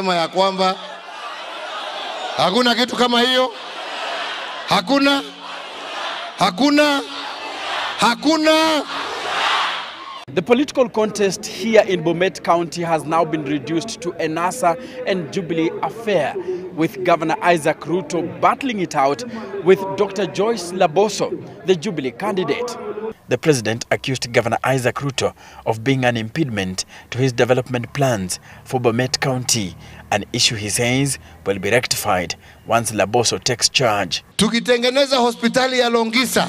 Akasema ya kwamba hakuna kitu kama hiyo. Hakuna. Hakuna. Hakuna. The political contest here in Bomet County has now been reduced to a NASA and Jubilee affair, with Governor Isaac Ruto battling it out with Dr. Joyce Laboso, the Jubilee candidate. The president accused Governor Isaac Ruto of being an impediment to his development plans for Bomet County, an issue he says will be rectified once Laboso takes charge. Tukitengeneza hospitali ya Longisa,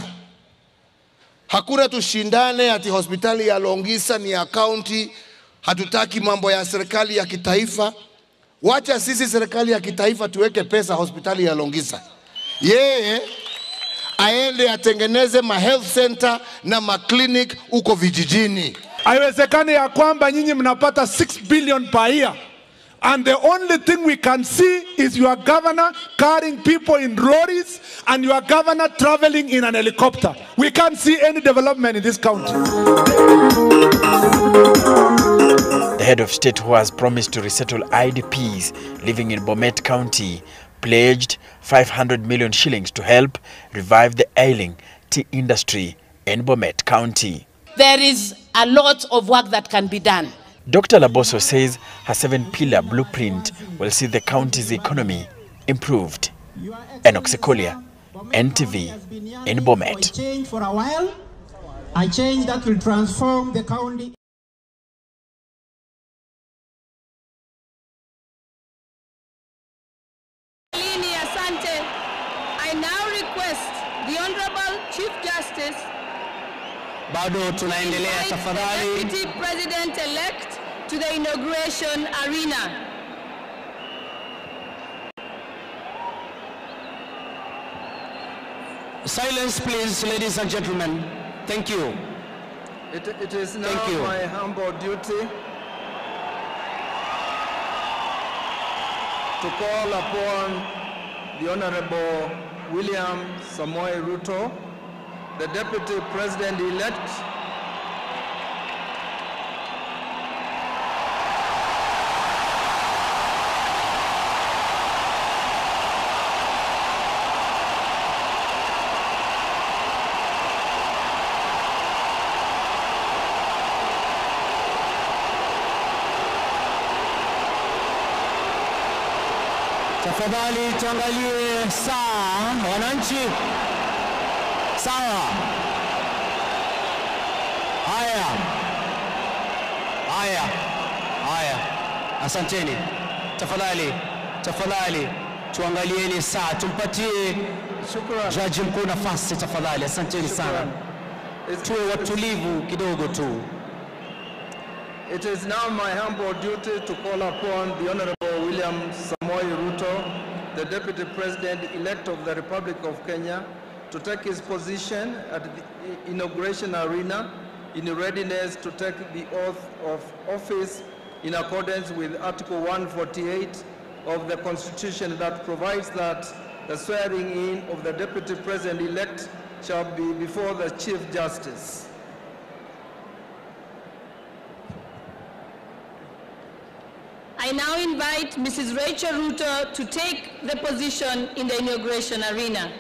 hakuna tushindane ati hospitali ya Longisa ni ya county, hatutaki mambo ya serikali ya kitaifa. Wacha sisi serikali ya kitaifa tuweke pesa hospitali ya Longisa. Yeye aende atengeneze ma health center na ma clinic uko vijijini. Haiwezekani ya kwamba nyinyi mnapata 6 billion per year, and the only thing we can see is your governor carrying people in lorries and your governor traveling in an helicopter. We can't see any development in this county. The head of state, who has promised to resettle IDPs living in Bomet County, pledged 500 million shillings to help revive the ailing tea industry in Bomet County. There is a lot of work that can be done. Dr. Laboso says her 7-pillar blueprint will see the county's economy improved. Enoch Sikolia, NTV, in Bomet. Change for a while, a change that will transform the county. Asante. I now request the Honorable Chief Justice. Bado tunaendelea, tafadhali. Deputy President-elect to the inauguration arena. Silence, please, ladies and gentlemen. Thank you. It is now my humble duty to call upon the Honorable William Samoei Ruto, the Deputy President-elect, Tafadhali tuangalie saa, wananchi. Sawa. Haya. Haya. Haya. Asanteni. Tafadhali. Tafadhali tuangalieni saa, tumpatie jaji mkuu nafasi tafadhali. Asanteni sana. Tuwe watulivu kidogo tu. It is now my humble duty to call upon the Honorable William Samoei Ruto, the Deputy President-elect of the Republic of Kenya, to take his position at the inauguration arena in readiness to take the oath of office in accordance with Article 148 of the Constitution that provides that the swearing in of the Deputy President-elect shall be before the Chief Justice. I now invite Mrs. Rachel Ruto to take the position in the inauguration arena.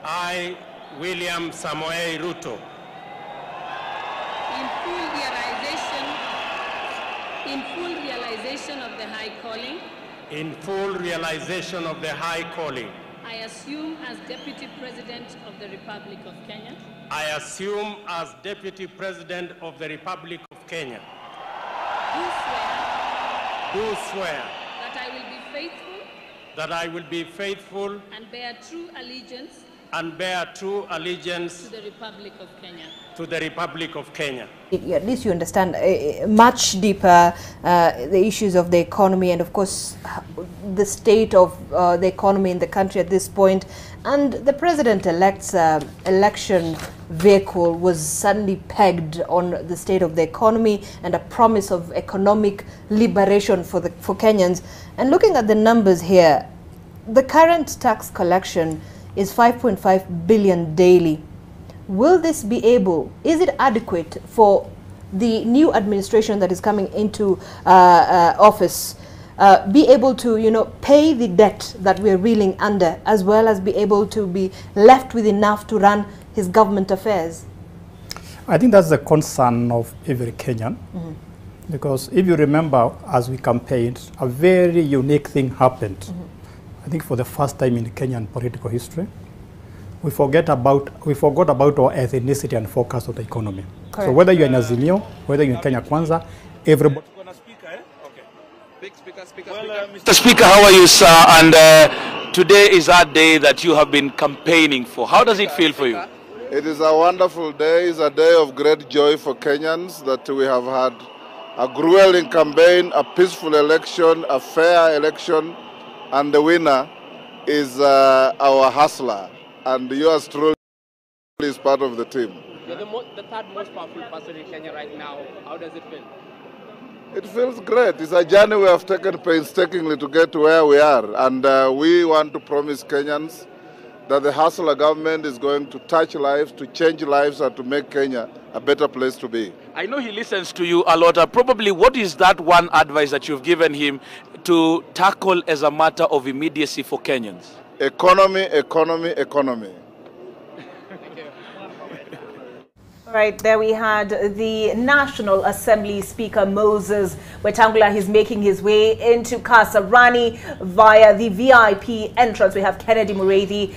I, William Samoei Ruto, in full realization of the high calling, in full realization of the high calling, I assume as Deputy President of the Republic of Kenya, I assume as Deputy President of the Republic of Kenya, do swear that I will be faithful, that I will be faithful, and bear true allegiance, And bear true allegiance to the Republic of Kenya. To the Republic of Kenya. At least you understand much deeper the issues of the economy and, of course, the state of the economy in the country at this point. And the president-elect's election vehicle was suddenly pegged on the state of the economy and a promise of economic liberation for Kenyans. And looking at the numbers here, the current tax collection is 5.5 billion daily. Will this be able, is it adequate for the new administration that is coming into office, be able to, you know, pay the debt that we are reeling under, as well as be able to be left with enough to run his government affairs? I think that's the concern of every Kenyan. Mm-hmm. Because if you remember, as we campaigned, a very unique thing happened. Mm-hmm. I think for the first time in Kenyan political history, we forgot about our ethnicity and focus on the economy. Correct. So whether you're in Azimio, whether you're in Kenya Kwanza, everybody. Mr. Speaker, how are you, sir? And today is that day that you have been campaigning for. How does it feel for you? It is a wonderful day. It's a day of great joy for Kenyans that we have had a grueling campaign, a peaceful election, a fair election, and the winner is our hustler. And yours truly is part of the team. You're the third most powerful person in Kenya right now. How does it feel? It feels great. It's a journey we have taken painstakingly to get to where we are. And we want to promise Kenyans that the hustler government is going to touch lives, to change lives, and to make Kenya a better place to be. I know he listens to you a lot. Probably, what is that one advice that you've given him to tackle as a matter of immediacy for Kenyans? Economy, economy, economy. Thank you. All right, there we had the National Assembly Speaker Moses Wetangula. He's making his way into Kasarani via the VIP entrance. We have Kennedy Mureithi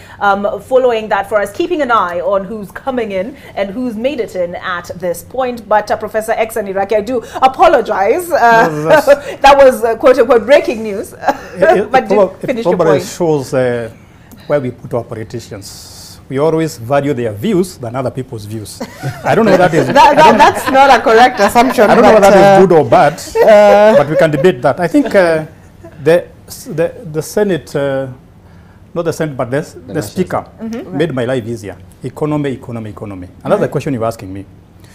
following that for us, keeping an eye on who's coming in and who's made it in at this point. But Professor Eksan Iraki, I do apologize. That was quote-unquote breaking news. But finish your point. It shows where we put our politicians. We always value their views than other people's views. I don't know that is... that's not a correct assumption. I don't know whether that is good or bad, but we can debate that. I think the Senate, not the Senate, but the Speaker made my life easier. Economy, economy, economy. And that's the question you're asking me.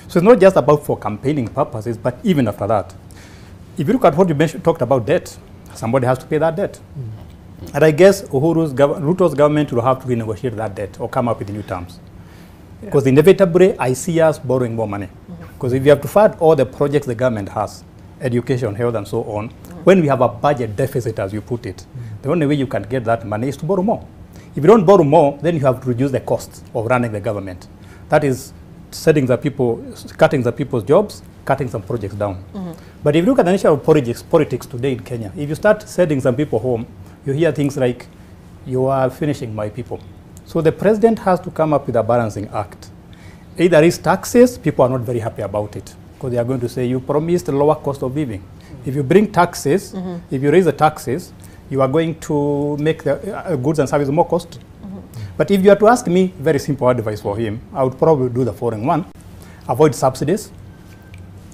So it's not just about for campaigning purposes, but even after that. If you look at what you mentioned, talked about debt, somebody has to pay that debt. Mm. And I guess Ruto's government will have to renegotiate that debt or come up with new terms. Because inevitably, I see us borrowing more money. Because if you have to fund all the projects the government has, education, health, and so on, when we have a budget deficit, as you put it, the only way you can get that money is to borrow more. If you don't borrow more, then you have to reduce the cost of running the government. That is setting the people, cutting the people's jobs, cutting some projects down. But if you look at the nature of politics today in Kenya, if you start sending some people home, you hear things like, you are finishing my people. So the president has to come up with a balancing act. Either is taxes, people are not very happy about it, because they are going to say, you promised lower cost of living. If you bring taxes, if you raise the taxes, you are going to make the goods and services more costly. But if you are to ask me, very simple advice for him, I would probably do the following one. Avoid subsidies.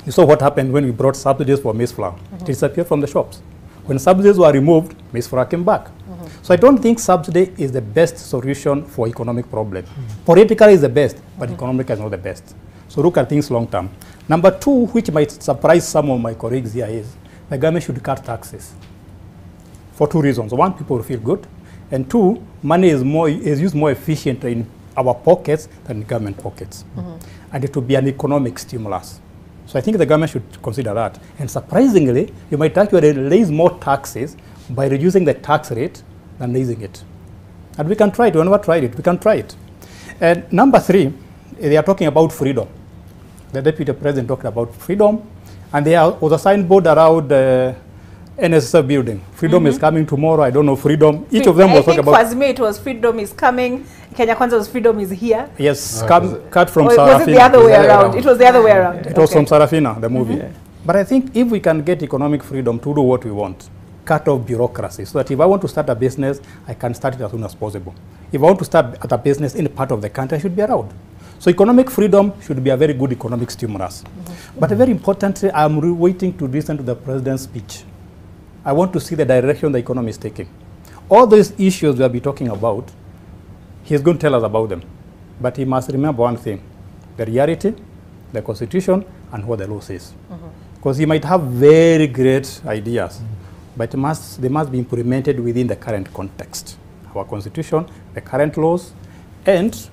You saw what happened when we brought subsidies for maize flour. It disappeared from the shops. When subsidies were removed, maize flour came back. So I don't think subsidy is the best solution for economic problems. Politically is the best, but economically is not the best. So look at things long term. Number two, which might surprise some of my colleagues here, is the government should cut taxes for two reasons. One, people will feel good. And two, money is used more efficiently in our pockets than in government pockets. And it will be an economic stimulus. So I think the government should consider that. And surprisingly, you might actually raise more taxes by reducing the tax rate than raising it. And we can try it. We never tried it. We can try it. And number three, they are talking about freedom. The deputy president talked about freedom. And there was a signboard around the NSSF building. Freedom is coming tomorrow. I don't know freedom. Each of them was talking about. I think for Azimio it was freedom is coming. Kenya Kwanza was freedom is here. Yes, cut from Sarafina. Was it the other way around? It was the other way around. It was from Sarafina, the movie. But I think if we can get economic freedom to do what we want, Cut off bureaucracy so that if I want to start a business, I can start it as soon as possible. If I want to start at a business in part of the country, I should be allowed. So economic freedom should be a very good economic stimulus. But very importantly, I'm waiting to listen to the president's speech. I want to see the direction the economy is taking. All these issues we'll be talking about, he's going to tell us about them. But he must remember one thing, the reality, the constitution, and what the law says. Because he might have very great ideas, but they must be implemented within the current context. Our constitution, the current laws, and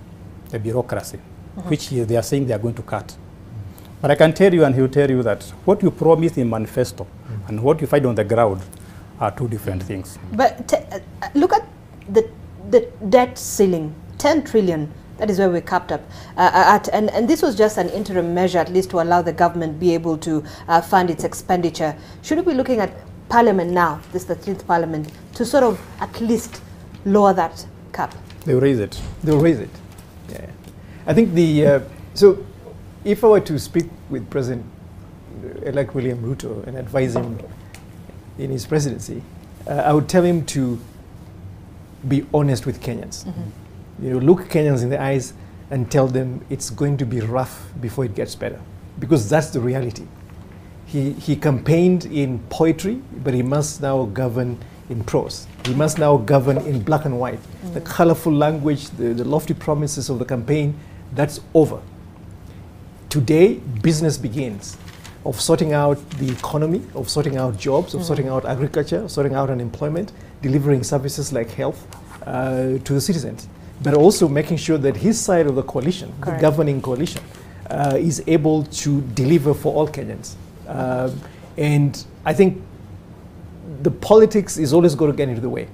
the bureaucracy, which they are saying they are going to cut. But I can tell you, and he will tell you, that what you promise in manifesto and what you find on the ground are two different things. But look at the debt ceiling, 10 trillion. That is where we're capped up at. And this was just an interim measure, at least to allow the government be able to fund its expenditure. Should we be looking at Parliament now, this 13th Parliament, to sort of at least lower that cap? They'll raise it. They'll raise it. Yeah. I think the, so if I were to speak with President-elect William Ruto and advise him in his presidency, I would tell him to be honest with Kenyans. You know, look Kenyans in the eyes and tell them it's going to be rough before it gets better, because that's the reality. He campaigned in poetry, but he must now govern in prose. He must now govern in black and white. The colorful language, the lofty promises of the campaign, that's over. Today, business begins of sorting out the economy, of sorting out jobs, of sorting out agriculture, of sorting out unemployment, delivering services like health to the citizens, but also making sure that his side of the coalition, the governing coalition, is able to deliver for all Kenyans. And I think the politics is always going to get into the way.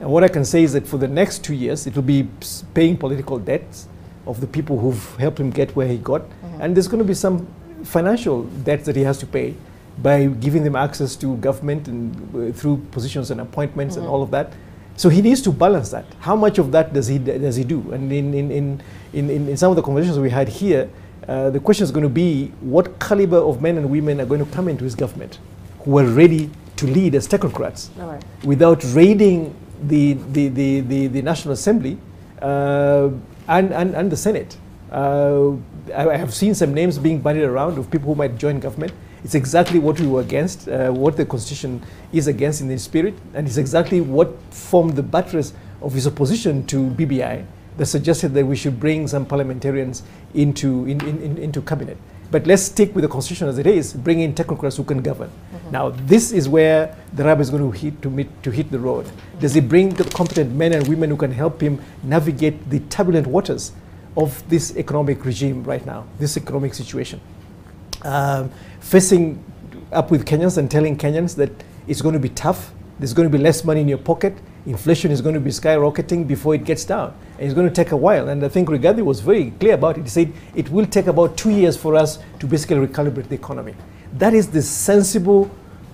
And what I can say is that for the next 2 years, it will be paying political debts of the people who've helped him get where he got. And there's going to be some financial debts that he has to pay by giving them access to government and through positions and appointments and all of that. So he needs to balance that. How much of that does he do? And in some of the conversations we had here, the question is going to be what caliber of men and women are going to come into his government who are ready to lead as technocrats without raiding the National Assembly and the Senate. I have seen some names being bandied around of people who might join government. It's exactly what we were against, what the Constitution is against in the spirit, and it's exactly what formed the buttress of his opposition to BBI that suggested that we should bring some parliamentarians into cabinet. But let's stick with the Constitution as it is, bring in technocrats who can govern. Now, this is where the rubber is going to hit the road. Does he bring the competent men and women who can help him navigate the turbulent waters of this economic regime right now, this economic situation? Facing up with Kenyans and telling Kenyans that it's going to be tough, there's going to be less money in your pocket, inflation is going to be skyrocketing before it gets down. And it's going to take a while. And I think Rigathi was very clear about it. He said it will take about 2 years for us to basically recalibrate the economy. That is the sensible,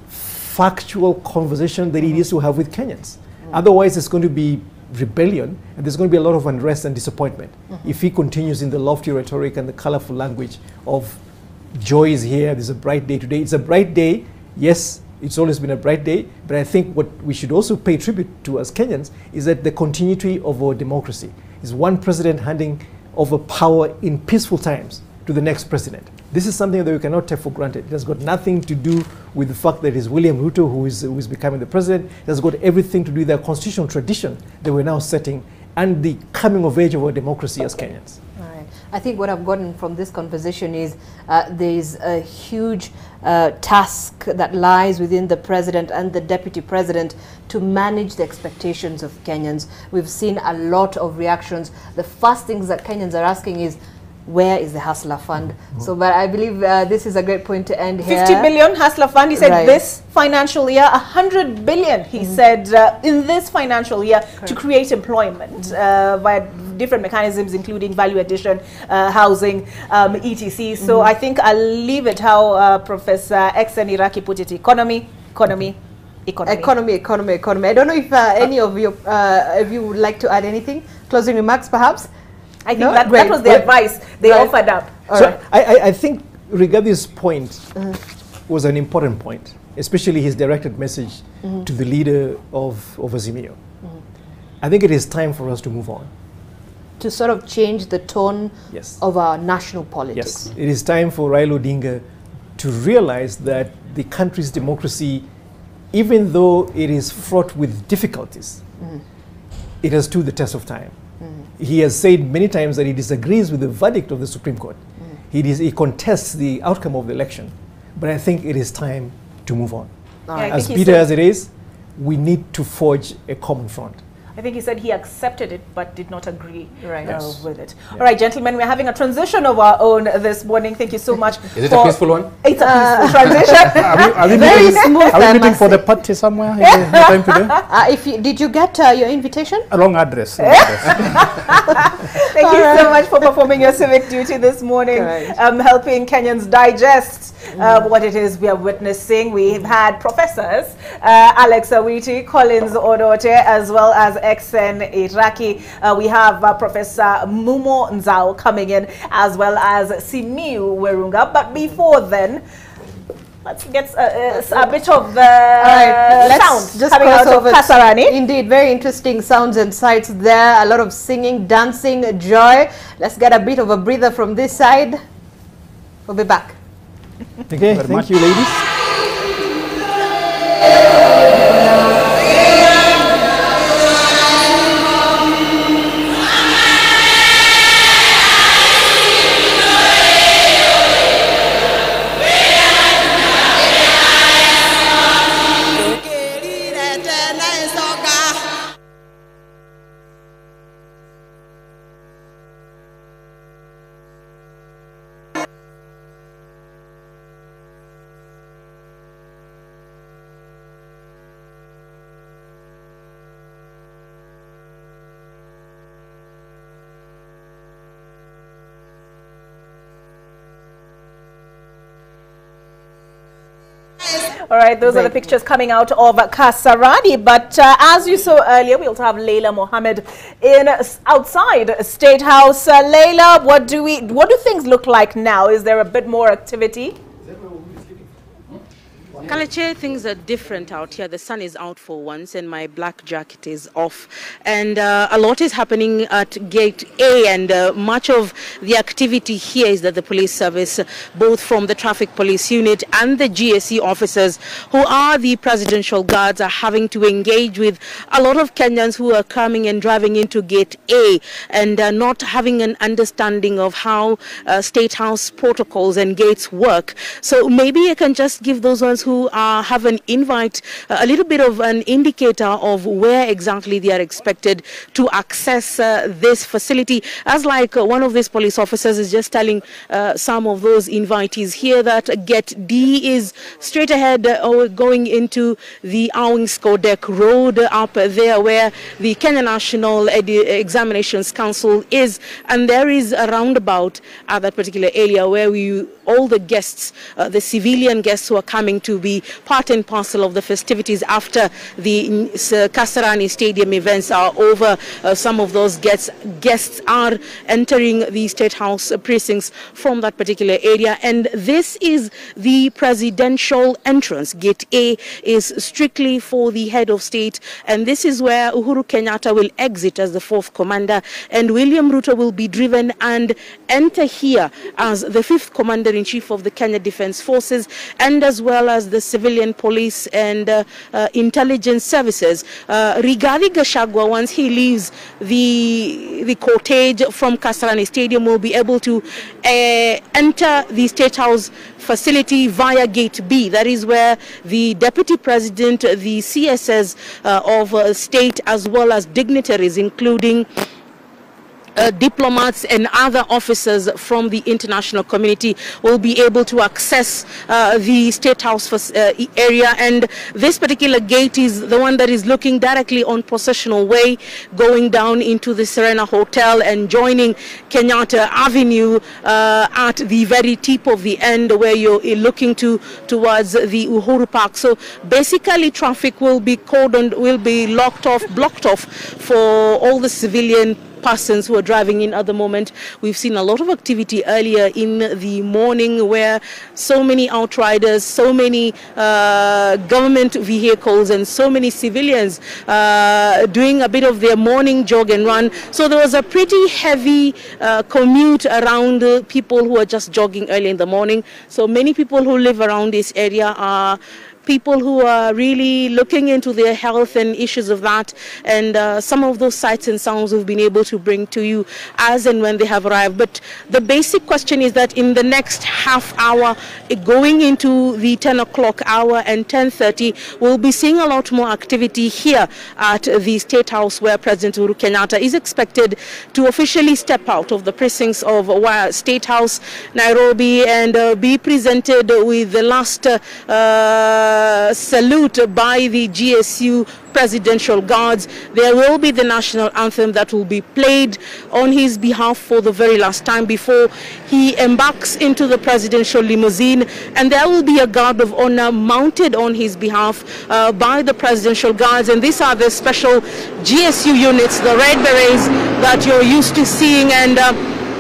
factual conversation that he needs to have with Kenyans. Otherwise, it's going to be rebellion, and there's going to be a lot of unrest and disappointment if he continues in the lofty rhetoric and the colorful language of joy is here, there's a bright day today. It's a bright day, yes, it's always been a bright day, but I think what we should also pay tribute to as Kenyans is that the continuity of our democracy is one president handing over power in peaceful times to the next president. This is something that we cannot take for granted. It has got nothing to do with the fact that it's William Ruto who is becoming the president. It has got everything to do with the constitutional tradition that we're now setting and the coming of age of our democracy as Kenyans. All right. I think what I've gotten from this conversation is there is a huge task that lies within the president and the deputy president to manage the expectations of Kenyans. We've seen a lot of reactions. The first things that Kenyans are asking is, where is the Hustler Fund? So, but I believe this is a great point to end here. 50 billion Hustler Fund. He said this financial year, 100 billion, he said, in this financial year to create employment via different mechanisms, including value addition, housing, etc. So I think I'll leave it how Professor Exen Iraki put it: economy, economy, economy. Economy, economy, economy. I don't know if any of you, if you would like to add anything, closing remarks perhaps. I think that was the advice they offered up. So I think Rigathi's point was an important point. especially his directed message to the leader of Azimio. I think it is time for us to move on. To sort of change the tone of our national politics. Yes, it is time for Raila Odinga to realize that the country's democracy, even though it is fraught with difficulties, it has stood the test of time. He has said many times that he disagrees with the verdict of the Supreme Court. He contests the outcome of the election. But I think it is time to move on. Yeah, as bitter as it is, we need to forge a common front. I think he said he accepted it but did not agree with it. Yeah. All right, gentlemen, we're having a transition of our own this morning. Thank you so much. Is it a peaceful one? It's a peaceful transition. Are we very meeting, smooth. Are we meeting for the party somewhere in the time today? Did you get your invitation? A wrong address. Thank you so much for performing your civic duty this morning, helping Kenyans digest what it is we are witnessing. We've had professors Alex Awiti, Collins Odote, as well as Xen Iraki. We have Professor Mumo Nzau coming in, as well as Simiyu Werunga. But before then, let's get a bit of the sound just coming out of Kasarani. Indeed, very interesting sounds and sights there. A lot of singing, dancing, joy. Let's get a bit of a breather from this side. We'll be back. Okay, thank you, ladies. All right, those are the pictures coming out of Kasarani. But as you saw earlier, we also have Leila Mohammed in outside State House. Leila, what do things look like now? Is there a bit more activity? Kaleche, things are different out here. The sun is out for once and my black jacket is off. And a lot is happening at Gate A, and much of the activity here is that the police service, both from the traffic police unit and the GSE officers who are the presidential guards, are having to engage with a lot of Kenyans who are coming and driving into Gate A and not having an understanding of how State House protocols and gates work. So maybe I can just give those ones who have an invite, a little bit of an indicator of where exactly they are expected to access this facility. As like one of these police officers is just telling some of those invitees here that Gate D is straight ahead going into the Owings Kodek Road up there where the Kenya National Examinations Council is, and there is a roundabout at that particular area where all the guests, the civilian guests who are coming to be part and parcel of the festivities after the Kasarani Stadium events are over. Some of those guests are entering the State House precincts from that particular area. And this is the presidential entrance. Gate A is strictly for the head of state, and this is where Uhuru Kenyatta will exit as the fourth commander, and William Ruto will be driven and enter here as the fifth commander-in-chief of the Kenya Defense Forces, and as well as the civilian police and intelligence services. Rigathi Gachagua, once he leaves the cortege from Kasarani Stadium, will be able to enter the State House facility via Gate B. That is where the Deputy President, the CSS of state, as well as dignitaries, including diplomats and other officers from the international community, will be able to access the State House area. And this particular gate is the one that is looking directly on Processional Way, going down into the Serena Hotel and joining Kenyatta Avenue at the very tip of the end where you're looking towards the Uhuru Park. So basically traffic will be cordoned, will be locked off, blocked off for all the civilian persons who are driving in at the moment. We've seen a lot of activity earlier in the morning where so many outriders, so many government vehicles and so many civilians doing a bit of their morning jog and run. So there was a pretty heavy commute around people who are just jogging early in the morning. So many people who live around this area are people who are really looking into their health and issues of that, and some of those sights and sounds we've been able to bring to you as and when they have arrived. But the basic question is that in the next half hour, going into the 10 o'clock hour and 10:30, we'll be seeing a lot more activity here at the State House, where President Uhuru Kenyatta is expected to officially step out of the precincts of State House, Nairobi, and be presented with the last salute by the GSU presidential guards. There will be the national anthem that will be played on his behalf for the very last time before he embarks into the presidential limousine, and there will be a guard of honor mounted on his behalf by the presidential guards. And these are the special GSU units, the red berets that you're used to seeing. And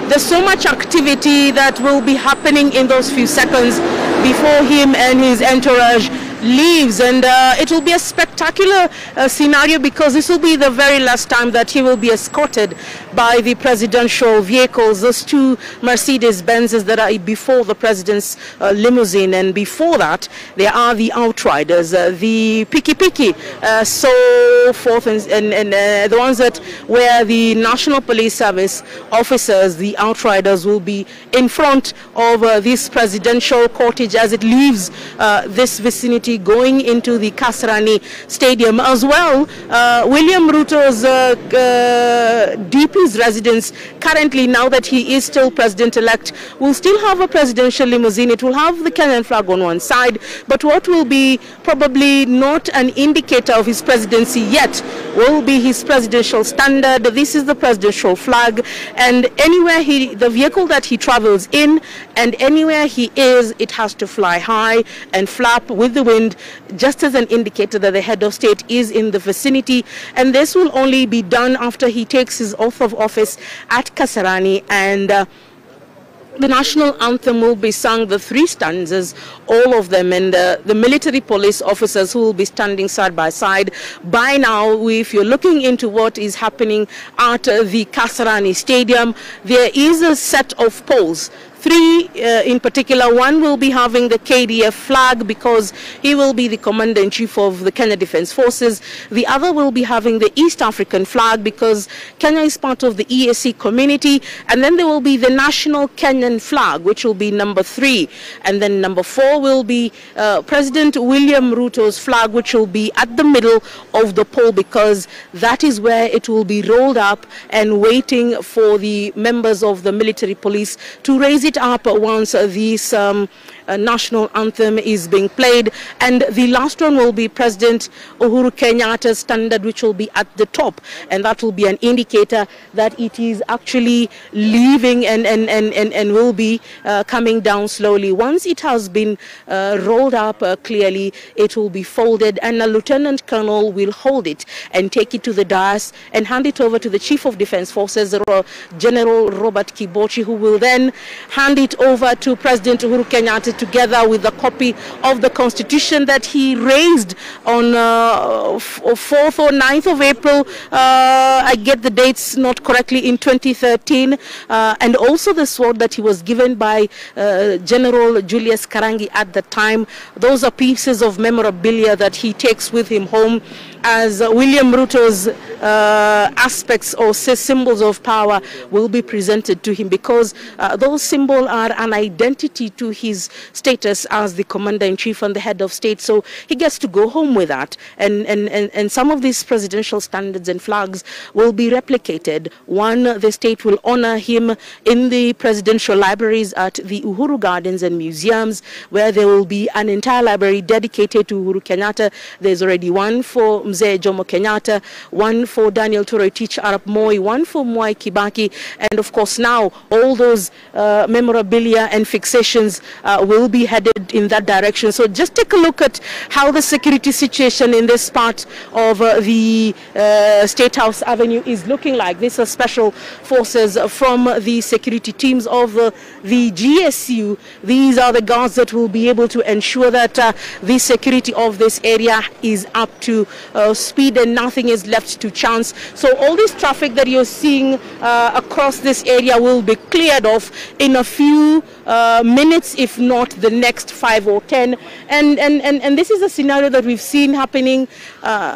there's so much activity that will be happening in those few seconds before him and his entourage leaves, and it will be a spectacular scenario, because this will be the very last time that he will be escorted by the presidential vehicles, those two Mercedes Benzes that are before the president's limousine. And before that, there are the outriders, the piki piki, so forth, and the ones that where the National Police Service officers, the outriders, will be in front of this presidential cortege as it leaves this vicinity, going into the Kasarani Stadium. As well, William Ruto's DP's residence currently, now that he is still president-elect, will still have a presidential limousine. It will have the Kenyan flag on one side, but what will be probably not an indicator of his presidency yet will be his presidential standard. This is the presidential flag, and anywhere the vehicle that he travels in and anywhere he is, it has to fly high and flap with the wind, just as an indicator that the head of state is in the vicinity. And this will only be done after he takes his oath of office at Kasarani, and the national anthem will be sung, the three stanzas, all of them, and the military police officers who will be standing side by side. By now, if you're looking into what is happening at the Kasarani Stadium, there is a set of poles. Three in particular. One will be having the KDF flag, because he will be the commander-in-chief of the Kenya Defense Forces. The other will be having the East African flag, because Kenya is part of the EAC community. And then there will be the national Kenyan flag, which will be number 3. And then number 4 will be President William Ruto's flag, which will be at the middle of the pole, because that is where it will be rolled up and waiting for the members of the military police to raise it up once this national anthem is being played. And the last one will be President Uhuru Kenyatta's standard, which will be at the top, and that will be an indicator that it is actually leaving and will be coming down slowly. Once it has been rolled up clearly, it will be folded, and a lieutenant colonel will hold it and take it to the dais and hand it over to the Chief of Defense Forces, General Robert Kibochi, who will then hand it over to President Uhuru Kenyatta, together with a copy of the constitution that he raised on 4th or 9th of April, I get the dates not correctly, in 2013, and also the sword that he was given by General Julius Karangi at the time. Those are pieces of memorabilia that he takes with him home as William Ruto's aspects or symbols of power will be presented to him, because those symbols are an identity to his status as the commander-in-chief and the head of state. So he gets to go home with that. And some of these presidential standards and flags will be replicated. One, the state will honor him in the presidential libraries at the Uhuru Gardens and Museums, where there will be an entire library dedicated to Uhuru Kenyatta. There's already one for Mzee Jomo Kenyatta, one for Daniel Toroitich Arap Moi, one for Mwai Kibaki, and of course now all those memorabilia and fixations will be headed in that direction. So just take a look at how the security situation in this part of the State House Avenue is looking like. These are special forces from the security teams of the GSU. These are the guards that will be able to ensure that the security of this area is up to speed and nothing is left to chance. So all this traffic that you're seeing across this area will be cleared off in a few minutes, if not the next 5 or 10. And this is a scenario that we've seen happening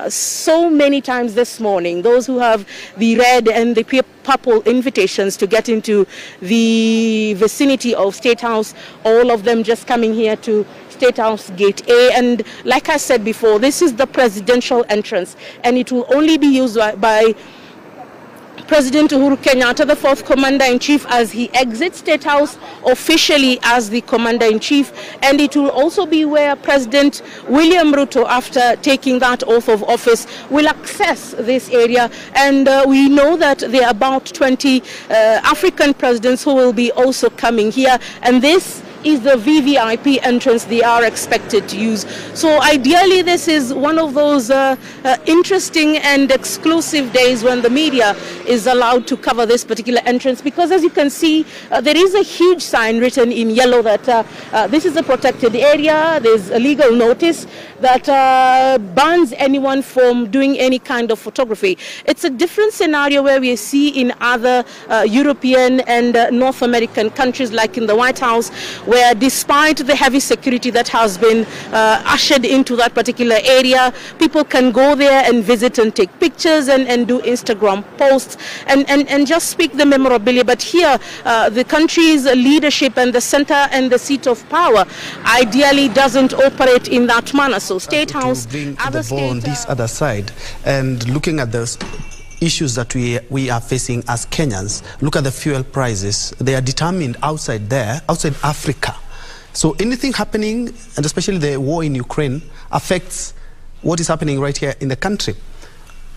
so many times this morning. Those who have the red and the purple invitations to get into the vicinity of State House, all of them just coming here to State House Gate A. And like I said before, this is the presidential entrance, and it will only be used by President Uhuru Kenyatta, the fourth Commander-in-Chief, as he exits State House officially as the Commander-in-Chief. And it will also be where President William Ruto, after taking that oath of office, will access this area. And we know that there are about 20 African presidents who will be also coming here. And this is the VVIP entrance they are expected to use. So ideally, this is one of those interesting and exclusive days when the media is allowed to cover this particular entrance, because as you can see, there is a huge sign written in yellow that this is a protected area. There's a legal notice that bans anyone from doing any kind of photography. It's a different scenario where we see in other European and North American countries, like in the White House, where despite the heavy security that has been ushered into that particular area, people can go there and visit and take pictures and do Instagram posts and just speak the memorabilia. But here, the country's leadership and the center and the seat of power ideally doesn't operate in that manner. So State House, bring the ball on this other side, and looking at the issues that we are facing as Kenyans. Look at the fuel prices. They are determined outside there, outside Africa. So anything happening, and especially the war in Ukraine, affects what is happening right here in the country.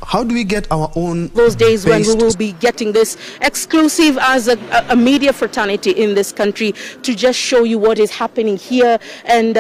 How do we get our own... Those days when we will be getting this exclusive as a media fraternity in this country to just show you what is happening here, and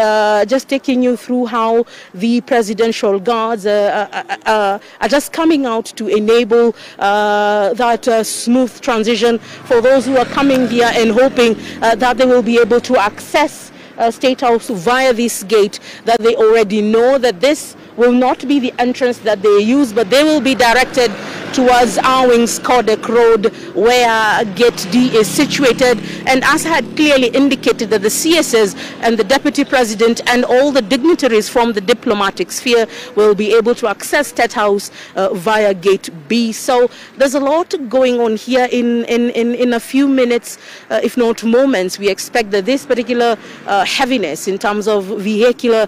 just taking you through how the presidential guards are just coming out to enable that smooth transition for those who are coming here and hoping that they will be able to access State House via this gate, that they already know that this will not be the entrance that they use, but they will be directed towards Arwings Kodek Road, where Gate D is situated. And as I had clearly indicated, that the CSs and the Deputy President and all the dignitaries from the diplomatic sphere will be able to access State House via Gate B. So there's a lot going on here. In a few minutes, if not moments, we expect that this particular heaviness in terms of vehicular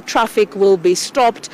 traffic will be stopped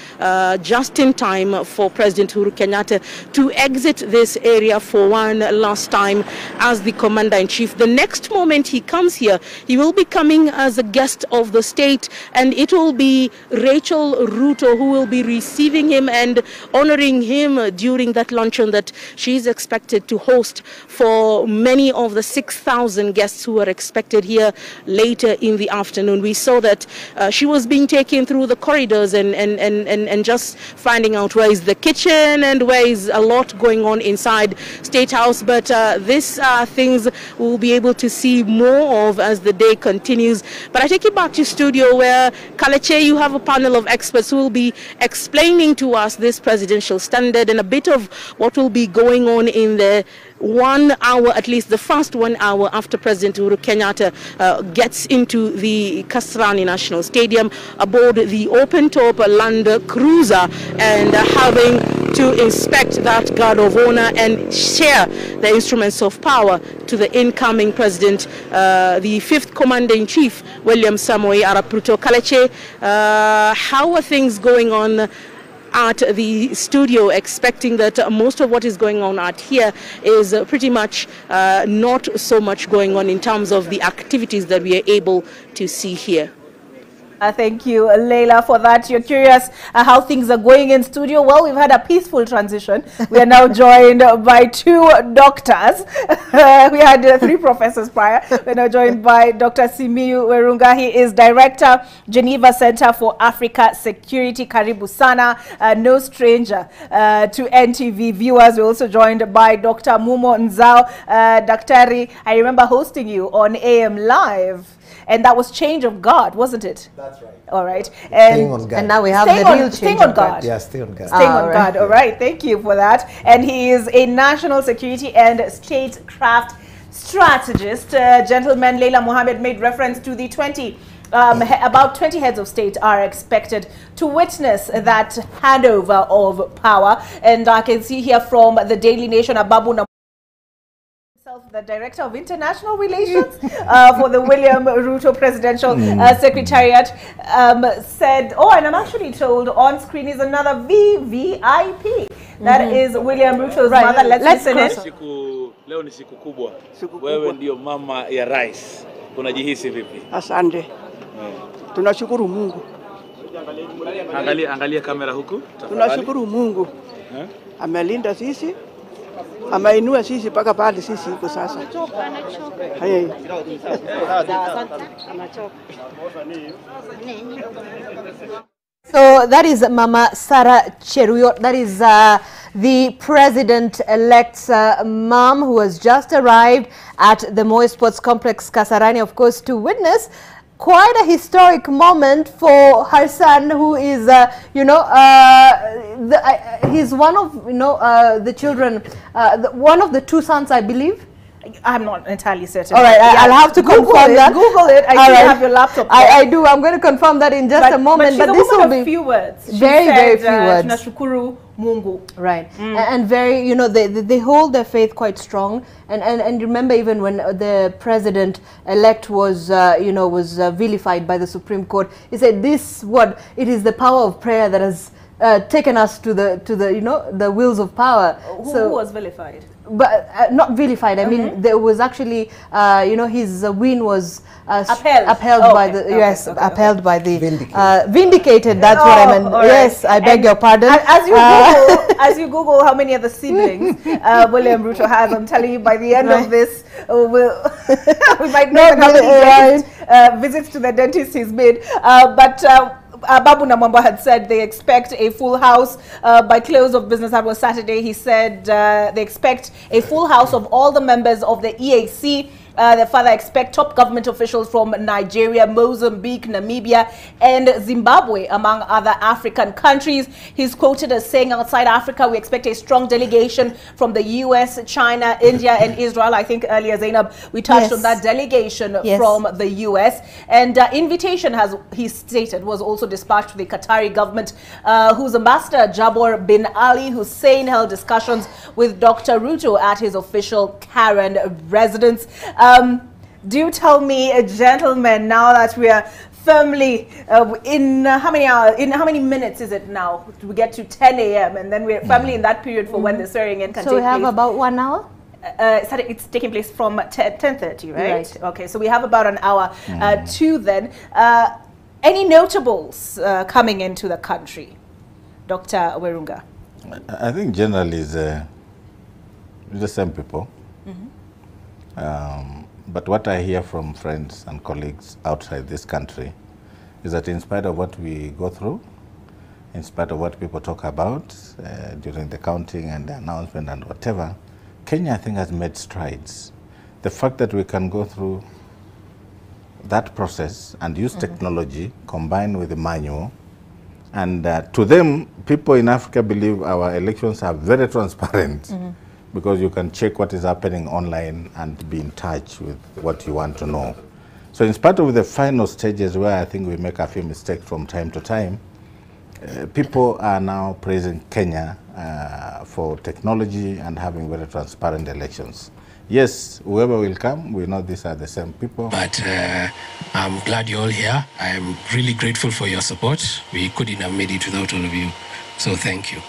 just in time for President Uhuru Kenyatta to exit this area for one last time as the Commander-in-Chief. The next moment he comes here, he will be coming as a guest of the state, and it will be Rachel Ruto who will be receiving him and honoring him during that luncheon that she is expected to host for many of the 6,000 guests who are expected here later in the afternoon. We saw that she was being taken through the corridors and just finding out where is the kitchen and where is a lot going on inside State House. But these are things we'll be able to see more of as the day continues. But I take you back to studio where, Kaleche, you have a panel of experts who will be explaining to us this presidential standard and a bit of what will be going on in the 1 hour, at least the first 1 hour after President Uhuru Kenyatta gets into the Kasarani National Stadium aboard the open-top Land Cruiser and having to inspect that guard of honor and share the instruments of power to the incoming president, the fifth Commander-in-Chief, William Samoei Arap Ruto. Kaleche, how are things going on at the studio, expecting that most of what is going on out here is pretty much not so much going on in terms of the activities that we are able to see here? Thank you, Leila, for that. You're curious how things are going in studio. Well, we've had a peaceful transition. We are now joined by two doctors. We had three professors prior. We're now joined by Dr. Simiyu Werunga. He is Director, Geneva Center for Africa Security. Karibu sana, no stranger to NTV viewers. We're also joined by Dr. Mumo Nzau. Daktari, I remember hosting you on AM Live. And that was Change of Guard, wasn't it? That's right. All right. And, on guard. And now we have the real Change of Guard. Yeah, stay on guard. Staying on guard. All right. Thank you for that. And he is a national security and statecraft strategist. Gentleman Leila Mohammed made reference to the 20. About 20 heads of state are expected to witness that handover of power. And I can see here from the Daily Nation, Ababu, the Director of International Relations for the William Ruto Presidential Secretariat, said, oh, and I'm actually told on screen is another VVIP. That is William Ruto's mother. Let's listen in. Leo ni siku kubwa. Wewe ndio mama ya rais. Unajihisi vipi? Asante. Tunashukuru Mungu. Angalia, angalia kamera huku. Tunashukuru Mungu. Amelinda sisi. Ameinua sisi mpaka pale sisi iko sasa. Hey. So that is Mama Sarah Cheruiyot. That is the president-elect's mom, who has just arrived at the Moi Sports Complex, Kasarani, of course, to witness quite a historic moment for her son, who is, you know, he's one of, you know, the children, one of the two sons, I believe. I'm not entirely certain. All right, yeah. I'll have to confirm that. Google it. I do have your laptop. I do. I'm going to confirm that in just a moment. But, she's a woman of few words. She very, said, very few words. Tunashukuru Mungu. Right. And very, you know, they hold their faith quite strong. And remember, even when the president-elect was, you know, was vilified by the Supreme Court, he said this word, it is the power of prayer that has taken us to the, you know, the wheels of power. Who was vilified? But not vilified. I mean, there was actually, you know, his win was upheld by the upheld by the vindicated. That's what I meant. Right. Yes, I beg your pardon. As you Google, as you Google how many other siblings William Ruto has, I'm telling you, by the end of this, we might know how many visits to the dentist he's made. But Babu Namwamba had said they expect a full house by close of business. That was Saturday. He said they expect a full house of all the members of the EAC. They further expect top government officials from Nigeria, Mozambique, Namibia, and Zimbabwe, among other African countries. He's quoted as saying, outside Africa, we expect a strong delegation from the US, China, India, and Israel. I think earlier, Zainab, we touched on that delegation from the US. And invitation, has, he stated, was also dispatched to the Qatari government, whose ambassador, Jabor bin Ali Hussein, held discussions with Dr. Ruto at his official Karen residence. Do tell me, gentlemen, now that we are firmly in how many hours, in how many minutes is it now? We get to 10 a.m. and then we're firmly in that period for when the swearing in can take place. So we have about 1 hour? It's taking place from 10:30, right? Okay, so we have about an hour to then. Any notables coming into the country? Dr. Werunga. I think generally it's the same people. But what I hear from friends and colleagues outside this country is that in spite of what we go through, in spite of what people talk about during the counting and the announcement and whatever, Kenya, I think, has made strides. The fact that we can go through that process and use technology combined with the manual, and to them, people in Africa believe our elections are very transparent. Because you can check what is happening online and be in touch with what you want to know. So in spite of the final stages where I think we make a few mistakes from time to time, people are now praising Kenya for technology and having very transparent elections. Yes, whoever will come, we know these are the same people. But I'm glad you're all here. I'm really grateful for your support. We couldn't have made it without all of you. So thank you.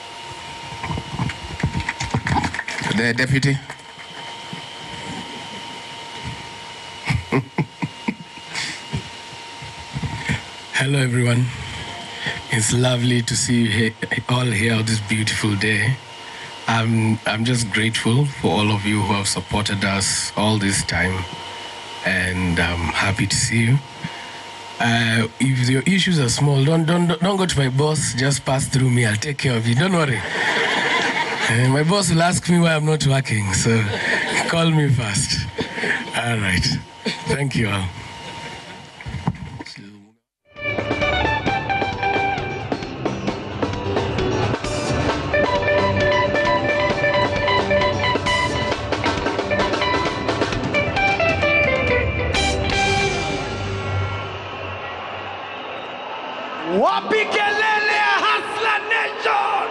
The deputy. Hello, everyone. It's lovely to see you all here on this beautiful day. I'm just grateful for all of you who have supported us all this time, and I'm happy to see you. If your issues are small, don't go to my boss. Just pass through me. I'll take care of you. Don't worry. My boss will ask me why I'm not working, so call me first. All right. Thank you all. Wapi kelele ya Hustler Nation?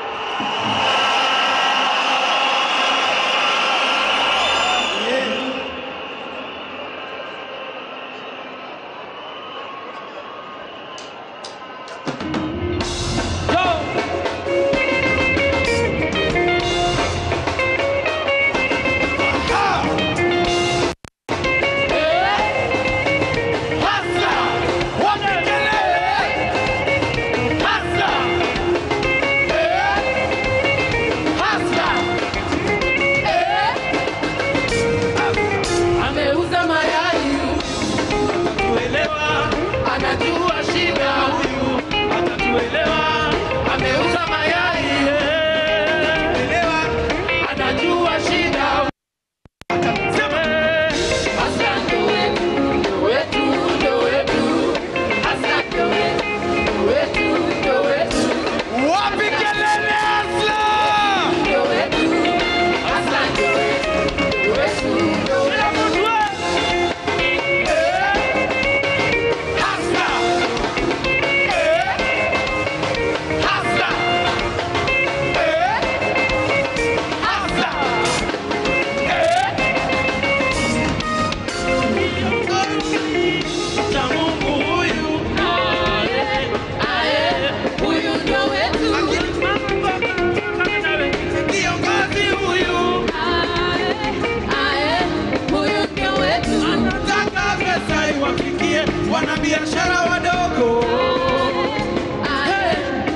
Wanabiashara wadogo,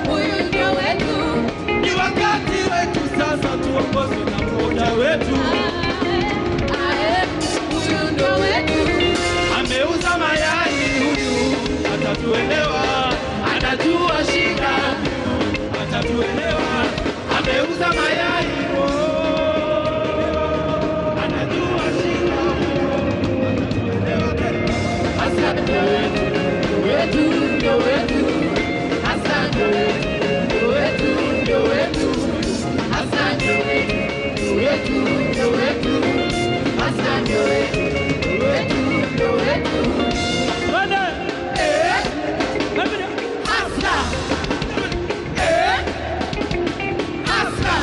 huyu ndio wetu. Ni wakati wetu sasa tuongozwe na mmoja wetu. Huyu ndio wetu. Ameuza mayai huyu, atatuelewa. Anajua shida, atatuelewa. Ameuza mayai, anajua shida, atatuelewa. Asante wetu, ndio wetu. Asante wetu, ndio wetu. Asante wetu, ndio wetu. Asante wetu, ndio wetu. Hustler. Hustler.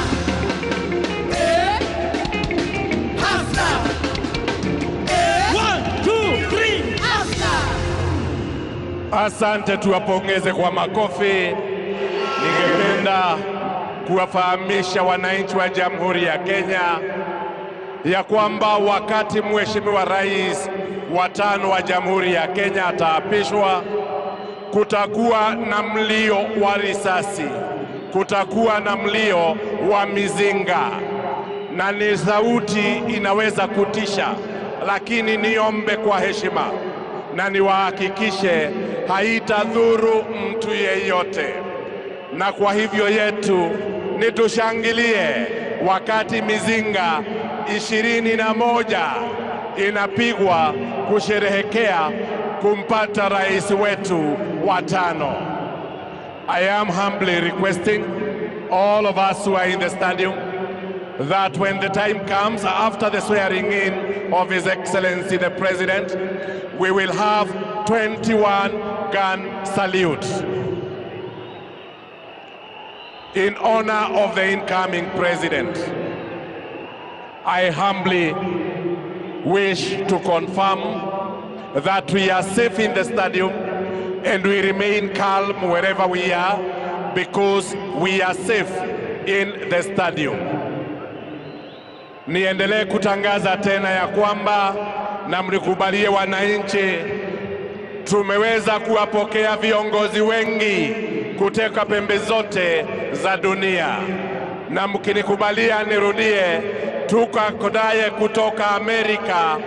Hustler. 1, 2, 3. Asante, tuwapongeze kwa makofi. Ningependa kuwafahamisha wananchi wa Jamhuri ya Kenya ya kwamba wakati Mheshimiwa Rais wa tano wa Jamhuri ya Kenya ataapishwa, kutakuwa na mlio wa risasi, kutakuwa na mlio wa mizinga, na ni sauti inaweza kutisha, lakini niombe kwa heshima na niwahakikishe haitadhuru mtu yeyote. Na kwa hivyo yetu ni tushangilie wakati mizinga 21 inapigwa kusherehekea kumpata rais wetu wa tano. I am humbly requesting all of us who are in the stadium that when the time comes after the swearing in of His Excellency the President, we will have 21 gun salutes in honor of the incoming president. I humbly wish to confirm that we are safe in the stadium and we remain calm wherever we are because we are safe in the stadium. Niendelee kutangaza tena ya kwamba na mnikubalie wananchi, Tumeweza kuwapokea viongozi wengi kutoka pembe zote za dunia, na mkinikubalia nirudie, tuko naye kutoka Amerika,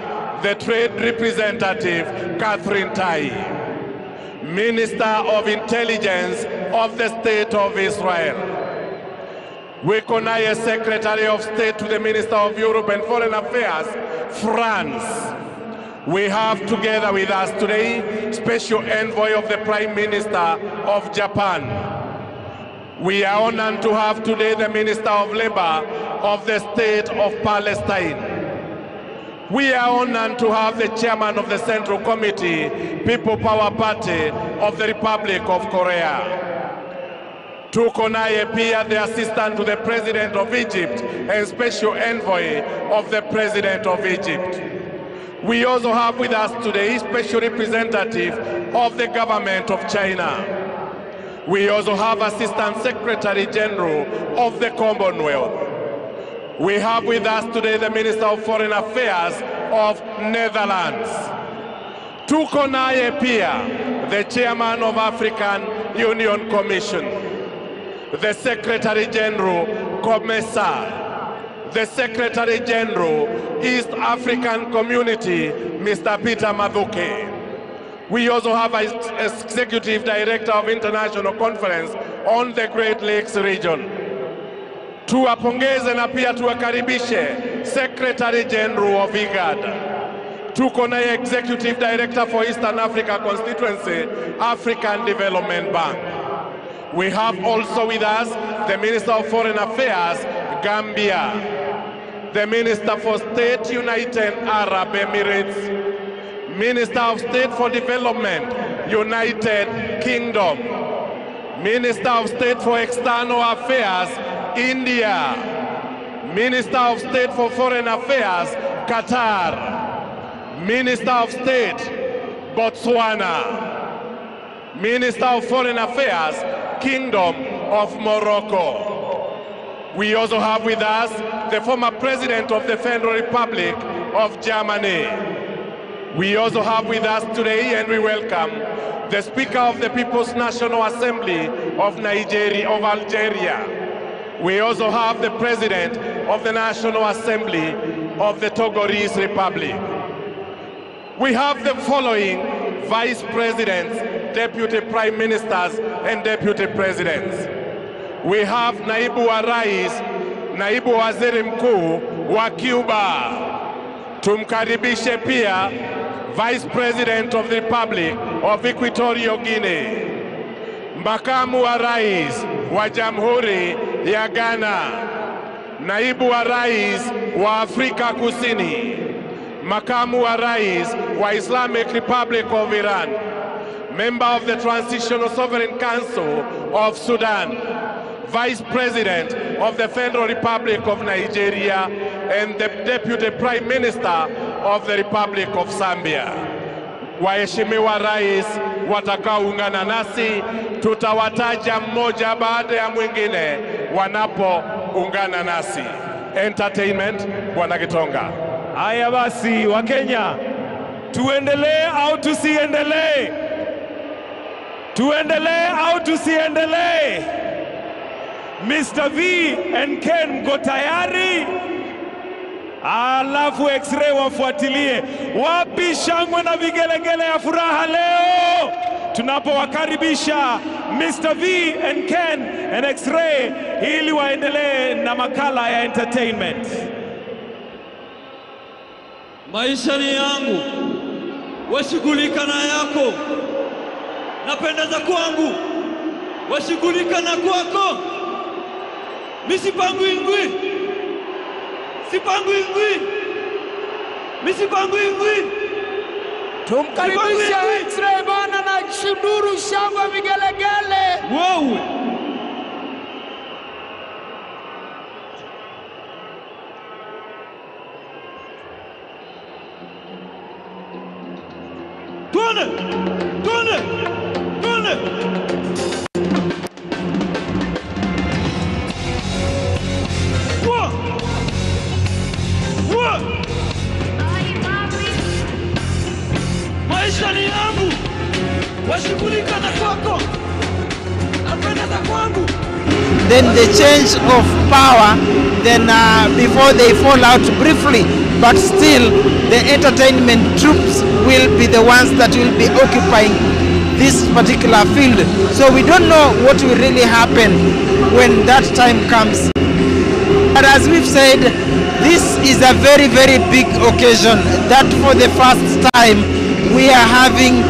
the Trade Representative Catherine Tai, Minister of Intelligence of the State of Israel. Wiko naye Secretary of State to the Minister of Europe and Foreign Affairs, France. We have together with us today Special Envoy of the Prime Minister of Japan. We are honored to have today the Minister of Labor of the State of Palestine. We are honored to have the Chairman of the Central Committee, People Power Party of the Republic of Korea. Tuko naye pia the Assistant to the President of Egypt and Special Envoy of the President of Egypt. We also have with us today Special Representative of the Government of China. We also have Assistant Secretary General of the Commonwealth. We have with us today the Minister of Foreign Affairs of Netherlands. Tuko naye pia the Chairman of African Union Commission, the Secretary General COMESA, the Secretary General East African Community, Mr. Peter Mathuki. We also have an Executive Director of International Conference on the Great Lakes region. Tuwapongeze na pia tuwakaribishe Secretary General of IGAD. Tuko naye Executive Director for Eastern Africa Constituency, African Development Bank. We have also with us the Minister of Foreign Affairs, Gambia, the Minister for State, United Arab Emirates, Minister of State for Development, United Kingdom, Minister of State for External Affairs, India, Minister of State for Foreign Affairs, Qatar, Minister of State, Botswana, Minister of Foreign Affairs, Kingdom of Morocco. We also have with us the former President of the Federal Republic of Germany. We also have with us today, and we welcome, the Speaker of the People's National Assembly of Nigeria, of Algeria. We also have the President of the National Assembly of the Togolese Republic. We have the following Vice Presidents, Deputy Prime Ministers, and Deputy Presidents. We have Naibu wa Rais, Naibu Waziri Mkuu wa Cuba. Tumkaribishe pia Vice President of the Republic of Equatorial Guinea, Makamu wa Rais wa Jamhuri ya Ghana, Naibu wa Rais wa Afrika Kusini, Makamu wa Rais wa Islamic Republic of Iran, Member of the Transitional Sovereign Council of Sudan, Vice President of the Federal Republic of Nigeria, and the Deputy Prime Minister of the Republic of Zambia. Waheshimiwa Rais watakaoungana nasi, tutawataja mmoja baada ya mwingine wanapoungana nasi. Entertainment, Bwana Gitonga. Haya basi, Wakenya, tuendelee au tusiendelee? Tuendelee au tusiendelee? Mr. V and Ken, mko tayari? Alafu X-ray wafuatilie. Wapi shangwe na vigelegele ya furaha leo tunapowakaribisha Mr. V and Ken and X-ray ili waendelee na makala ya entertainment. Maisha ni yangu, washughulika na yako. Napendeza kwangu, washughulika na kwako. Misipangwi ngwi, sipangwi ngwi, misipangwi ngwi. Tumkaribishe X-ray bana na shuduru shangwe vigelegele. Wewe Tuone, tuone, tuone. Maisha ni yangu, Washughulika na kwako, napenda za kwangu. Then the change of power, then before they fall out briefly, but still the entertainment troops will be the ones that will be occupying this particular field. So we don't know what will really happen when that time comes. But as we've said, this is a very, very big occasion that for the first time we are having,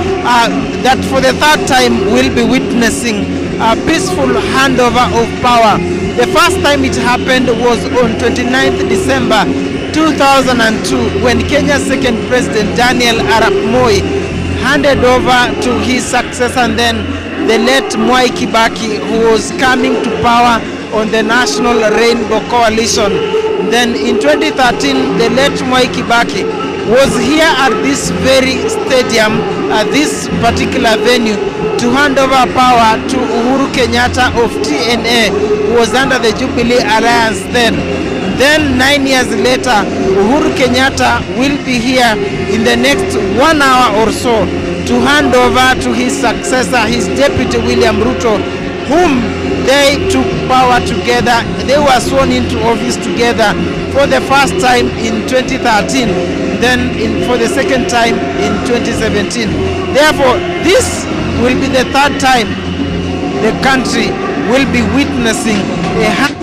that for the third time we'll be witnessing a peaceful handover of power. The first time it happened was on 29th December 2002, when Kenya's second president Daniel Arap Moi handed over to his successor, and then the late Mwai Kibaki, who was coming to power on the National Rainbow Coalition. Then in 2013, the late Mwai Kibaki was here at this very stadium, at this particular venue, to hand over power to Uhuru Kenyatta of TNA, who was under the Jubilee Alliance then. Then 9 years later, Uhuru Kenyatta will be here in the next 1 hour or so to hand over to his successor, his deputy William Ruto, whom they took power together. They were sworn into office together for the first time in 2013, then for the second time in 2017. Therefore, this will be the third time the country will be witnessing a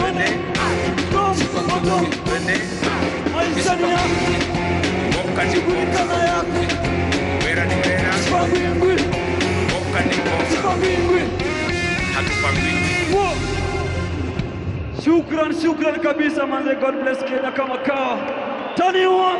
Shukran, shukran kabisa manze. God bless Kenya kama kawa. Taniwa.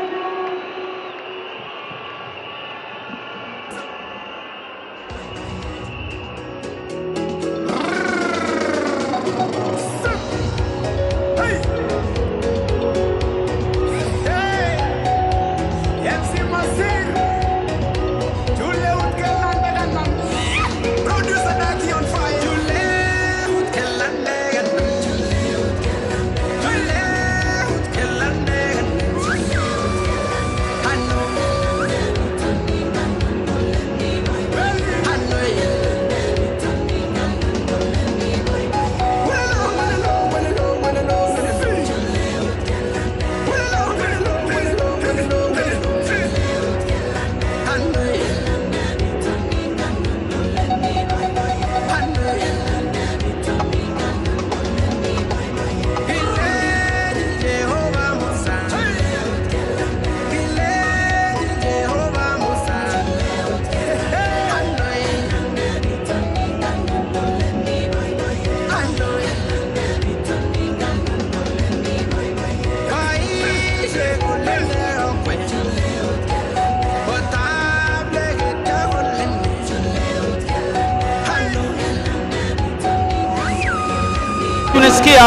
Tunasikia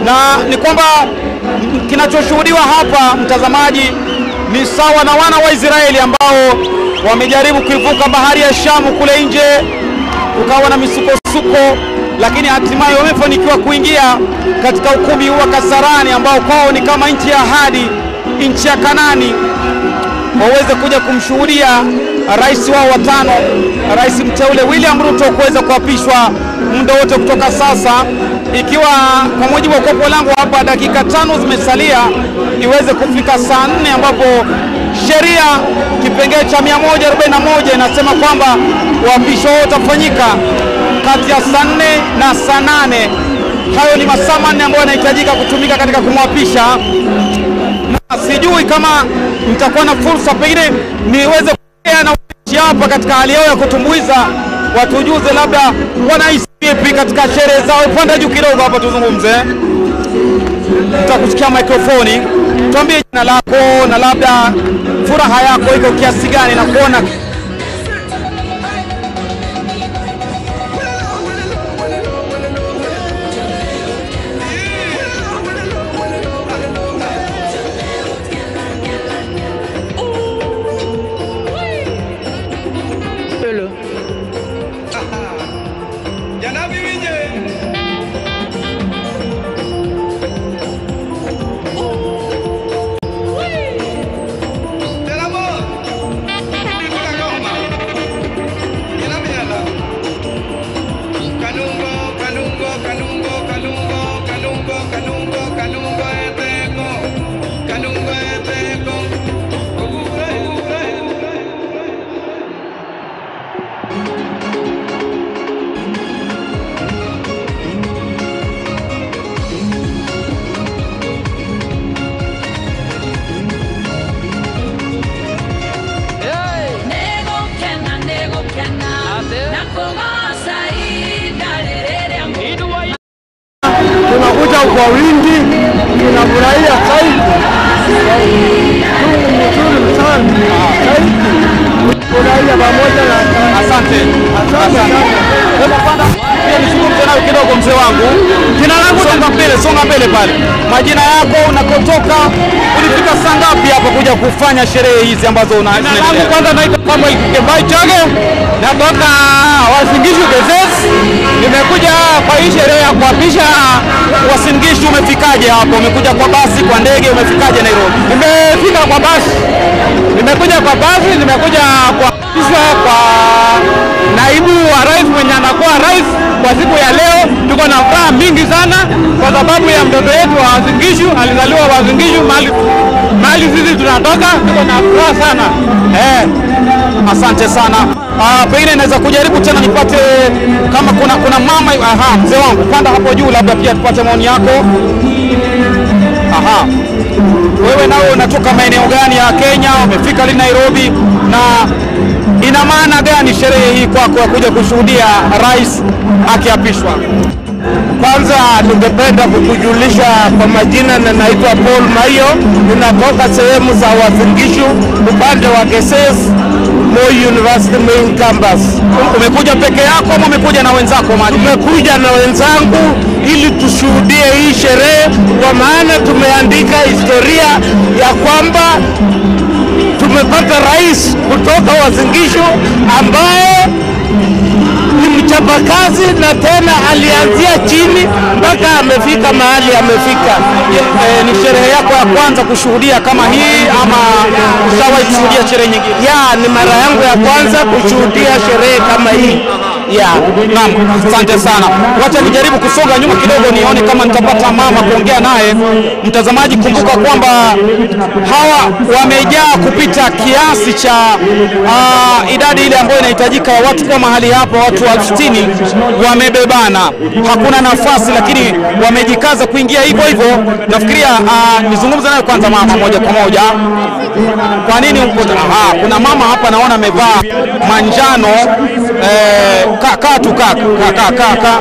na ni kwamba kinachoshuhudiwa hapa, mtazamaji, ni sawa na wana wa Israeli ambao wamejaribu kuivuka bahari ya Shamu kule nje, kukawa na misukosuko, lakini hatimaye wamefanikiwa kuingia katika ukumbi wa Kasarani ambao kwao ni kama nchi ya ahadi, nchi ya Kanani, waweze kuja kumshuhudia rais wao wa tano, rais mteule William Ruto, kuweza kuapishwa muda wote kutoka sasa, ikiwa kwa mujibu wa kopo langu hapa dakika 5 zimesalia iweze kufika saa 4, ambapo sheria kipengele cha 141 inasema kwamba uapisho utafanyika kati ya saa 4 na saa 8. Hayo ni masaa 4 ambayo yanahitajika kutumika katika kumwapisha, na sijui kama nitakuwa na fursa pengine niweze kuongea na hapa katika hali yao ya kutumbuiza, watujuze labda wanahisi vipi katika sherehe zao. Panda juu kidogo hapa tuzungumze. Nitakusikia mikrofoni. Tuambie jina lako na labda furaha yako iko kiasi gani na kuona Tunakuja kwa wingi, tunafurahia zaidi. Furahia pamoja na asante. Asante. Pia nizungumze nawe kidogo mzee wangu. Jina langu songa mbele pale. Majina yako, unakotoka, ulifika saa ngapi hapa kuja kufanya sherehe hizi ambazo unaendelea? Jina langu kwanza naitwa Samuel Kembai Chage. Natoka Uasin Gishu Keses. Nimekuja kwa hii sherehe ya kuapisha. Uasin Gishu umefikaje hapo? Umekuja kwa basi, kwa ndege, umefikaje Nairobi? Nimefika kwa basi. Nimekuja kwa basi, nimekuja kuapishwa kwa naibu wa rais mwenye anakuwa rais kwa siku ya leo. Tuko na furaha mingi sana kwa sababu ya mtoto wetu wa Uasin Gishu, alizaliwa Uasin Gishu, mahali sisi tunatoka. Tuko na furaha sana. Asante sana. Pengine naweza kujaribu tena nipate kama kuna mama. Aha, mzee wangu panda hapo juu labda pia tupate maoni yako. Aha. Wewe nawe unatoka maeneo gani ya Kenya? Umefika lini Nairobi? Na ina maana gani sherehe hii kwako ya kuja kushuhudia rais akiapishwa? Kwanza ningependa kukujulisha kwa majina, na naitwa Paul Mayo, ninatoka sehemu za Uasin Gishu upande wa Keses, Moi University main campus. Umekuja peke yako ama umekuja na wenzako? Tumekuja na wenzangu ili tushuhudie hii sherehe, kwa maana tumeandika historia ya kwamba tumepata rais kutoka Uasin Gishu ambaye ni mchapakazi na tena alianzia chini mpaka amefika mahali amefika. Ni sherehe yako ya kwanza kushuhudia kama hii ama ushawahi kushuhudia sherehe nyingine? Ya, ni mara yangu ya kwanza kushuhudia sherehe kama hii. Ya, naam, asante sana. Wacha nijaribu kusonga nyuma kidogo nione kama nitapata mama kuongea naye. Mtazamaji, kumbuka kwamba hawa wamejaa kupita kiasi cha idadi ile ambayo inahitajika ya watu kwa mahali hapo. Watu 60,000 wamebebana, hakuna nafasi, lakini wamejikaza kuingia hivyo hivyo. Nafikiria nizungumze naye kwanza mama moja kwa moja. Kwa nini uko? Aha, kuna mama hapa naona amevaa manjano. Ka tu ka ka ka ka ka.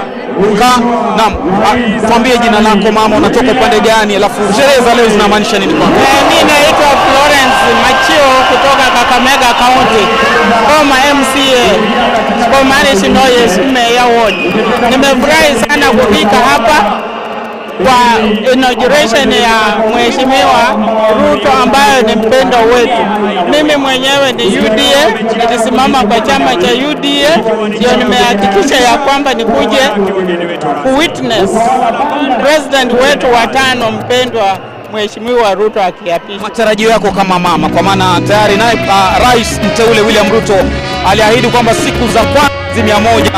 Naam, tuambie jina lako mama, unatoka upande gani, alafu sherehe za leo zinamaanisha nini kwako? Mimi naitwa Florence Machio kutoka Kakamega County, kama MCA kwa Marish Noyes Mayor Ward. Nimefurahi sana kufika hapa kwa inauguration ya Mheshimiwa Ruto ambaye ni mpendwa wetu. Mimi mwenyewe ni UDA, nilisimama kwa chama cha UDA, ndio nimehakikisha ya kwamba nikuje kuwitness president wetu wa tano mpendwa Mheshimiwa Ruto akiapishwa. Matarajio yako kama mama, kwa maana tayari naye rais mteule William Ruto aliahidi kwamba siku za kwanza 100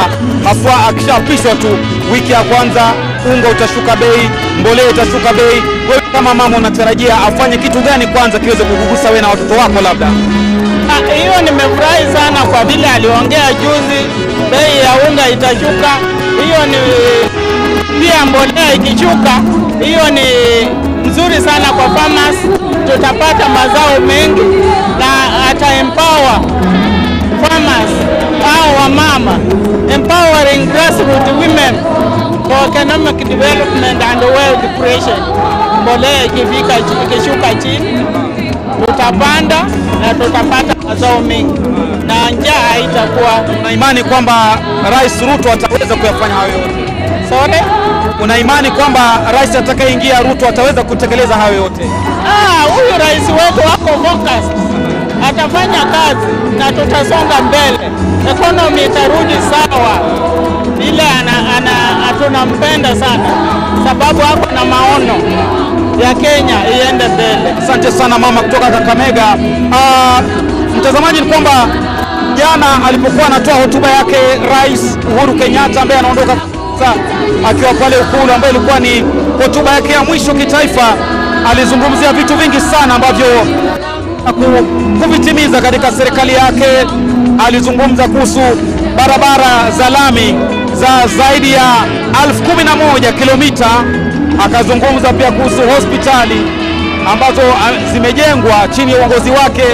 haswa akishaapishwa tu, wiki ya kwanza unga utashuka bei, mbolea itashuka bei. Wewe kama mama unatarajia afanye kitu gani kwanza kiweze kukugusa wewe na watoto wako labda? Hiyo nimefurahi sana kwa vile aliongea juzi, bei ya unga itashuka. Hiyo ni pia mbolea ikishuka, hiyo ni nzuri sana kwa farmers, tutapata mazao mengi na ata empower farmers au wamama, empowering grassroots women for economic development and wealth creation. Mbolea ikishuka chini, tutapanda na tutapata mazao mengi na njaa haitakuwa. Una imani kwamba Rais Ruto ataweza kuyafanya hayo yote? Sorry? Una imani kwamba rais atakayeingia Ruto ataweza kutekeleza hayo yote? Huyu rais wetu wako focused, atafanya kazi na tutasonga mbele, economy itarudi sawa. Ile tunampenda sana sababu hapo na maono ya Kenya iende mbele. Asante sana mama kutoka Kakamega. Mtazamaji, ni kwamba jana alipokuwa anatoa hotuba yake Rais Uhuru Kenyatta ambaye anaondoka akiwa pale Ikulu, ambayo ilikuwa ni hotuba yake ya mwisho kitaifa, alizungumzia vitu vingi sana ambavyo kuvitimiza katika serikali yake. Alizungumza kuhusu barabara za lami za zaidi ya 11,000 kilomita. Akazungumza pia kuhusu hospitali ambazo zimejengwa chini ya uongozi wake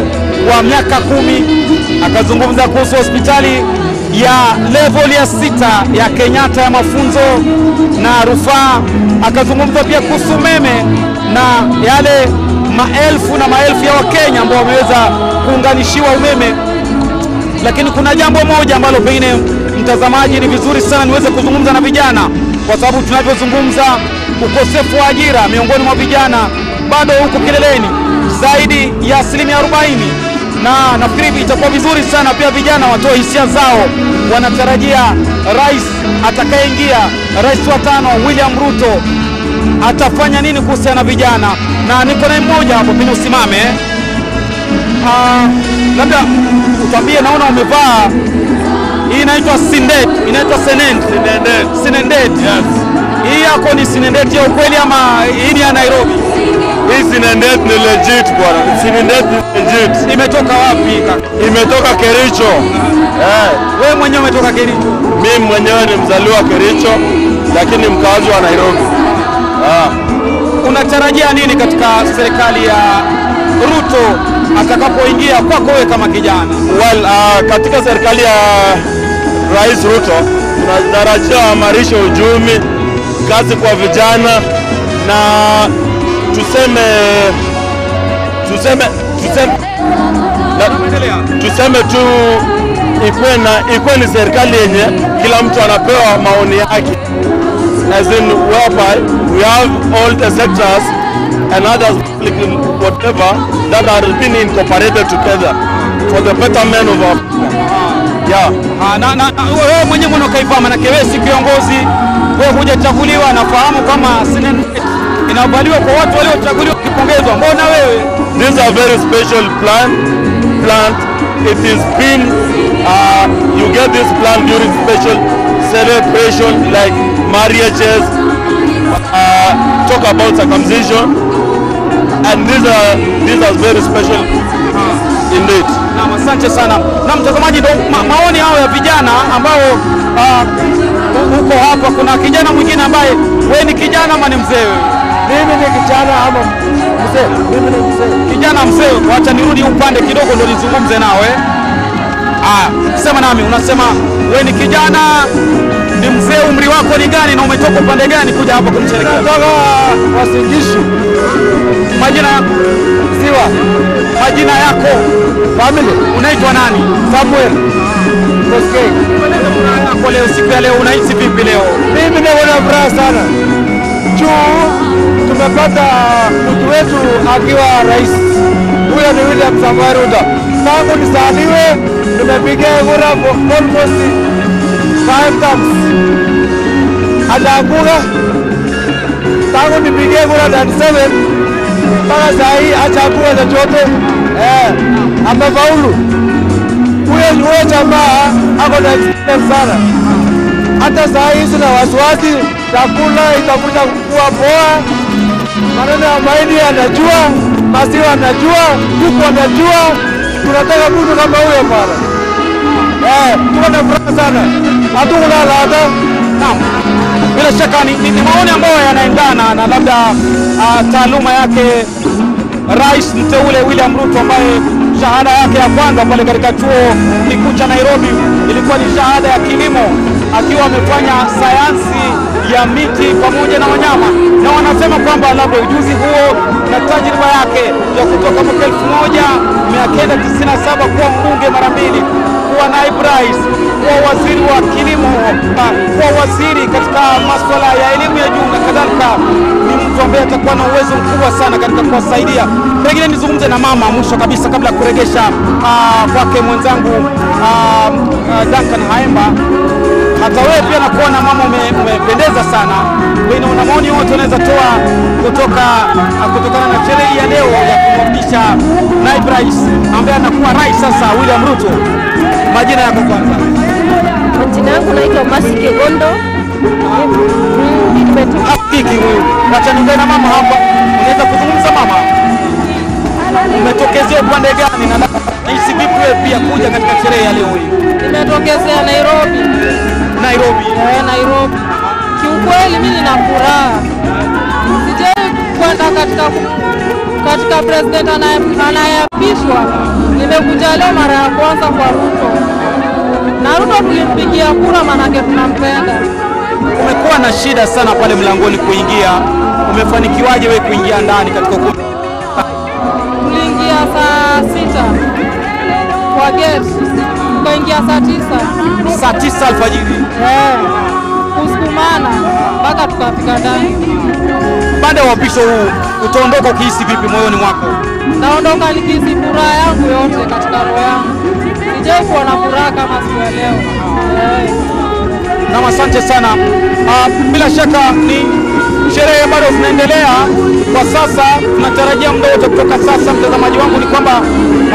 wa miaka 10. Akazungumza kuhusu hospitali ya level ya 6 ya Kenyatta ya mafunzo na rufaa. Akazungumza pia kuhusu umeme na yale maelfu na maelfu ya Wakenya ambao wameweza kuunganishiwa umeme. Lakini kuna jambo moja ambalo pengine mtazamaji ni vizuri sana niweze kuzungumza na vijana, kwa sababu tunavyozungumza ukosefu wa ajira miongoni mwa vijana bado huko kileleni zaidi ya 40%, na nafikiri itakuwa vizuri sana pia vijana watoe hisia zao. Wanatarajia rais atakayeingia, rais wa 5 William Ruto, atafanya nini kuhusiana na vijana? Na niko na mmoja hapo, pengine usimame. Labda utambie, naona umevaa hii inaitwa Sindet, inaitwa Senend. Sinendet. Yes. Hii yako ni Sinendet ya ukweli ama hii ni ya Nairobi? Hii Sinendet ni legit bwana. Sinendet ni legit. Imetoka wapi kaka? Imetoka Kericho. Wewe mwenyewe umetoka Kericho? Mimi mwenyewe ni mzaliwa Kericho, lakini mkazi wa Nairobi. Unatarajia nini katika serikali ya Ruto atakapoingia kwako wewe kama kijana? Well, katika serikali ya Rais Ruto tunatarajia aimarishe uchumi, kazi kwa vijana, na tuseme tu ikuwe ni serikali yenye kila mtu anapewa maoni yake. As in whereby we have all the sectors and others, whatever, that are being incorporated together for the betterment of our people. Yeah. Na wewe mwenyewe mbona ukaivaa? Maana wewe si kiongozi, wewe hujachaguliwa. Nafahamu kama Senate inavaliwa kwa watu waliochaguliwa kipongezwa. Mbona wewe? This is a very special plant. It is been you get this plant during special celebration like marriages, talk about circumcision, and these are very special indeed. Na asante sana. Na mtazamaji, maoni hao ya vijana ambao huko hapa. Kuna kijana mwingine ambaye, wewe ni kijana ama ni mzee wewe? Mimi ni kijana ama mzee? Mimi ni mzee. Kijana mzee, acha nirudi upande kidogo ndio nizungumze nawe. Sema nami, unasema wewe ni kijana, ni mzee, umri wako ni gani na umetoka upande gani kuja hapa kumsherehekea? Kutoka Uasin Gishu. Majina yako? Siwa. Majina yako? Family. Unaitwa nani? Samuel. Koskei. Kwa leo, siku ya leo unahisi vipi leo? Mimi nina furaha sana. Juu tumepata mtu wetu akiwa rais. Huyo ni William Samoei Ruto. Tangu nizaliwe nimepiga kura for almost 5 times. Hajaanguka. Tangu nipige kura 97 mpaka saa hii hajaanguka chochote. Amefaulu. Huyo jamaa ako na experience sana. Hata saa hii sina wasiwasi, chakula itakuja kuwa poa. Maneno ya mahindi anajua, maziwa anajua, kuku anajua. Tunataka mtu kama huyo bwana. Tuko na furaha sana. Hatukulala hata. Naam. Bila shaka ni maoni ambayo yanaendana na labda taaluma yake Rais mteule William Ruto, ambaye shahada yake ya kwanza pale katika chuo kikuu cha Nairobi ilikuwa ni shahada ya kilimo, akiwa amefanya sayansi ya miti pamoja na wanyama, na wanasema kwamba labda ujuzi huo na tajriba yake ya kutoka mwaka 1997 kuwa mbunge mara mbili, kuwa naibu rais, kuwa waziri wa kilimo, kuwa waziri katika masuala ya elimu ya juu na kadhalika, ni mtu ambaye atakuwa na uwezo mkubwa sana katika kuwasaidia. Pengine nizungumze na mama mwisho kabisa kabla ya kuregesha kwake mwenzangu Duncan Haemba. Hata wewe pia nakuona mama umependeza sana. Wewe una maoni yote unaweza toa kutokana na sherehe ya leo ya kumwapisha naibu rais ambaye anakuwa rais sasa William Ruto? Majina yako kwanza? Majina yangu naitwa Masi Kegondo. Hakiki huyu. Wacha niongee na mama hapa. Unaweza kuzungumza mama? Umetokezea upande gani na nahisi vipi wewe pia kuja katika sherehe ya leo hii? Nimetokezea Nairobi. Nairobi. Nairobi. Kiukweli mimi nina furaha. Sijai kwenda katika president anayeapishwa. Nimekuja leo mara ya kwanza kwa Ruto. Na Ruto tulimpigia kura manake tunampenda. Kumekuwa na shida sana pale mlangoni kuingia. Umefanikiwaje wewe kuingia ndani katika ukumbi? Tuliingia saa 6 kwa gate. Tukaingia saa 9. Saa 9 alfajiri. Kusukumana mpaka tukafika ndani. Baada ya uapisho huu utaondoka ukihisi vipi moyoni mwako? Naondoka nikihisi furaha yangu yote katika roho yangu. Sijai kuwa na furaha kama siku ya leo. Na asante sana. Bila shaka ni sherehe bado zinaendelea kwa sasa. Tunatarajia muda wote kutoka sasa, mtazamaji wangu, ni kwamba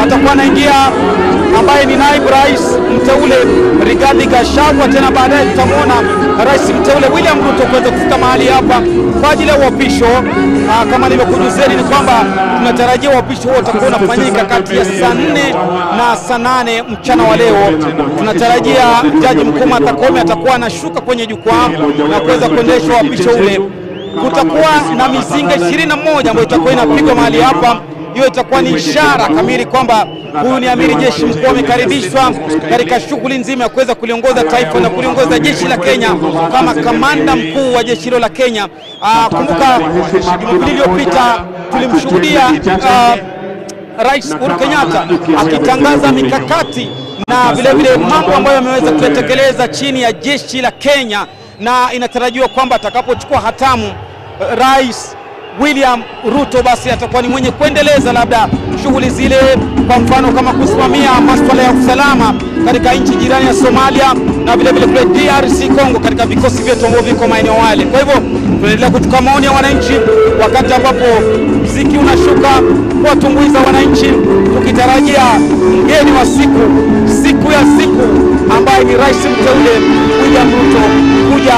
atakuwa anaingia ambaye ni naibu rais mteule Rigathi Gachagua. Tena baadaye tutamwona rais mteule William Ruto kuweza kufika mahali hapa kwa ajili ya uapisho. Kama nilivyokujuzeni ni kwamba tunatarajia uapisho huo utakuwa unafanyika kati ya saa 4 na saa 8 mchana wa leo. Tunatarajia Jaji Mkuu Martha Koome atakuwa anashuka kwenye jukwaa na kuweza kuendesha uapisho ule. Kutakuwa na mizinga 21 ambayo itakuwa inapigwa mahali hapa. Hiyo itakuwa ni ishara kamili kwamba huyu ni amiri jeshi mkuu amekaribishwa katika shughuli nzima ya kuweza kuliongoza taifa na kuliongoza jeshi la Kenya kama kamanda mkuu wa jeshi hilo la Kenya. Kumbuka Jumapili iliyopita tulimshuhudia Rais Uhuru Kenyatta akitangaza mikakati na vile vile mambo ambayo ameweza kuyatekeleza chini ya jeshi la Kenya, na inatarajiwa kwamba atakapochukua hatamu Rais William Ruto basi atakuwa ni mwenye kuendeleza labda shughuli zile, kwa mfano kama kusimamia masuala ya usalama katika nchi jirani ya Somalia na vile vile kule DRC Congo katika vikosi vyetu ambavyo viko maeneo yale. Kwa hivyo tunaendelea kuchukua maoni ya wananchi wakati ambapo mziki unashuka kuwatumbuiza wananchi, tukitarajia mgeni wa siku ya siku ambaye ni rais mteule William Ruto kuja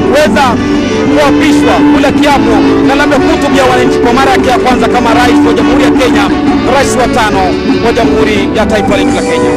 kuweza kuapishwa kula kiapo na labda kuhutubia wananchi kwa mara yake ya kwanza kama rais wa Jamhuri ya Kenya, rais wa 5 wa Jamhuri ya Taifa letu la Kenya.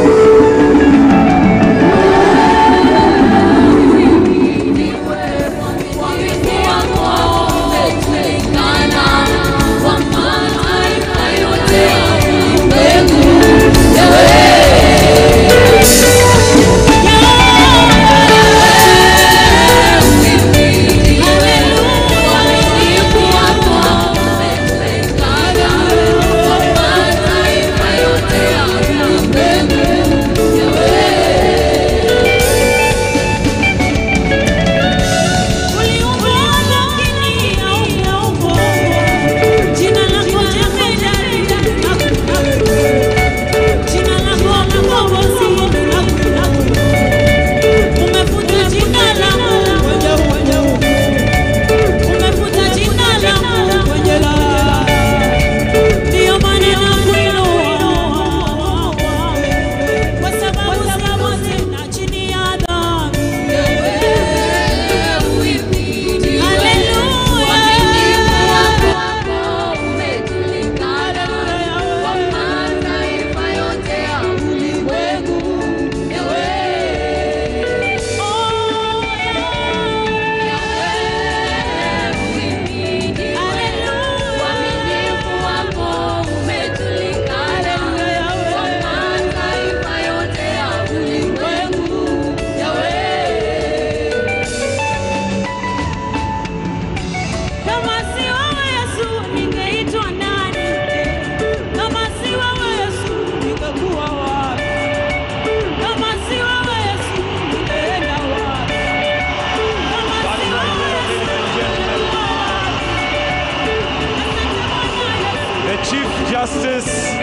Justice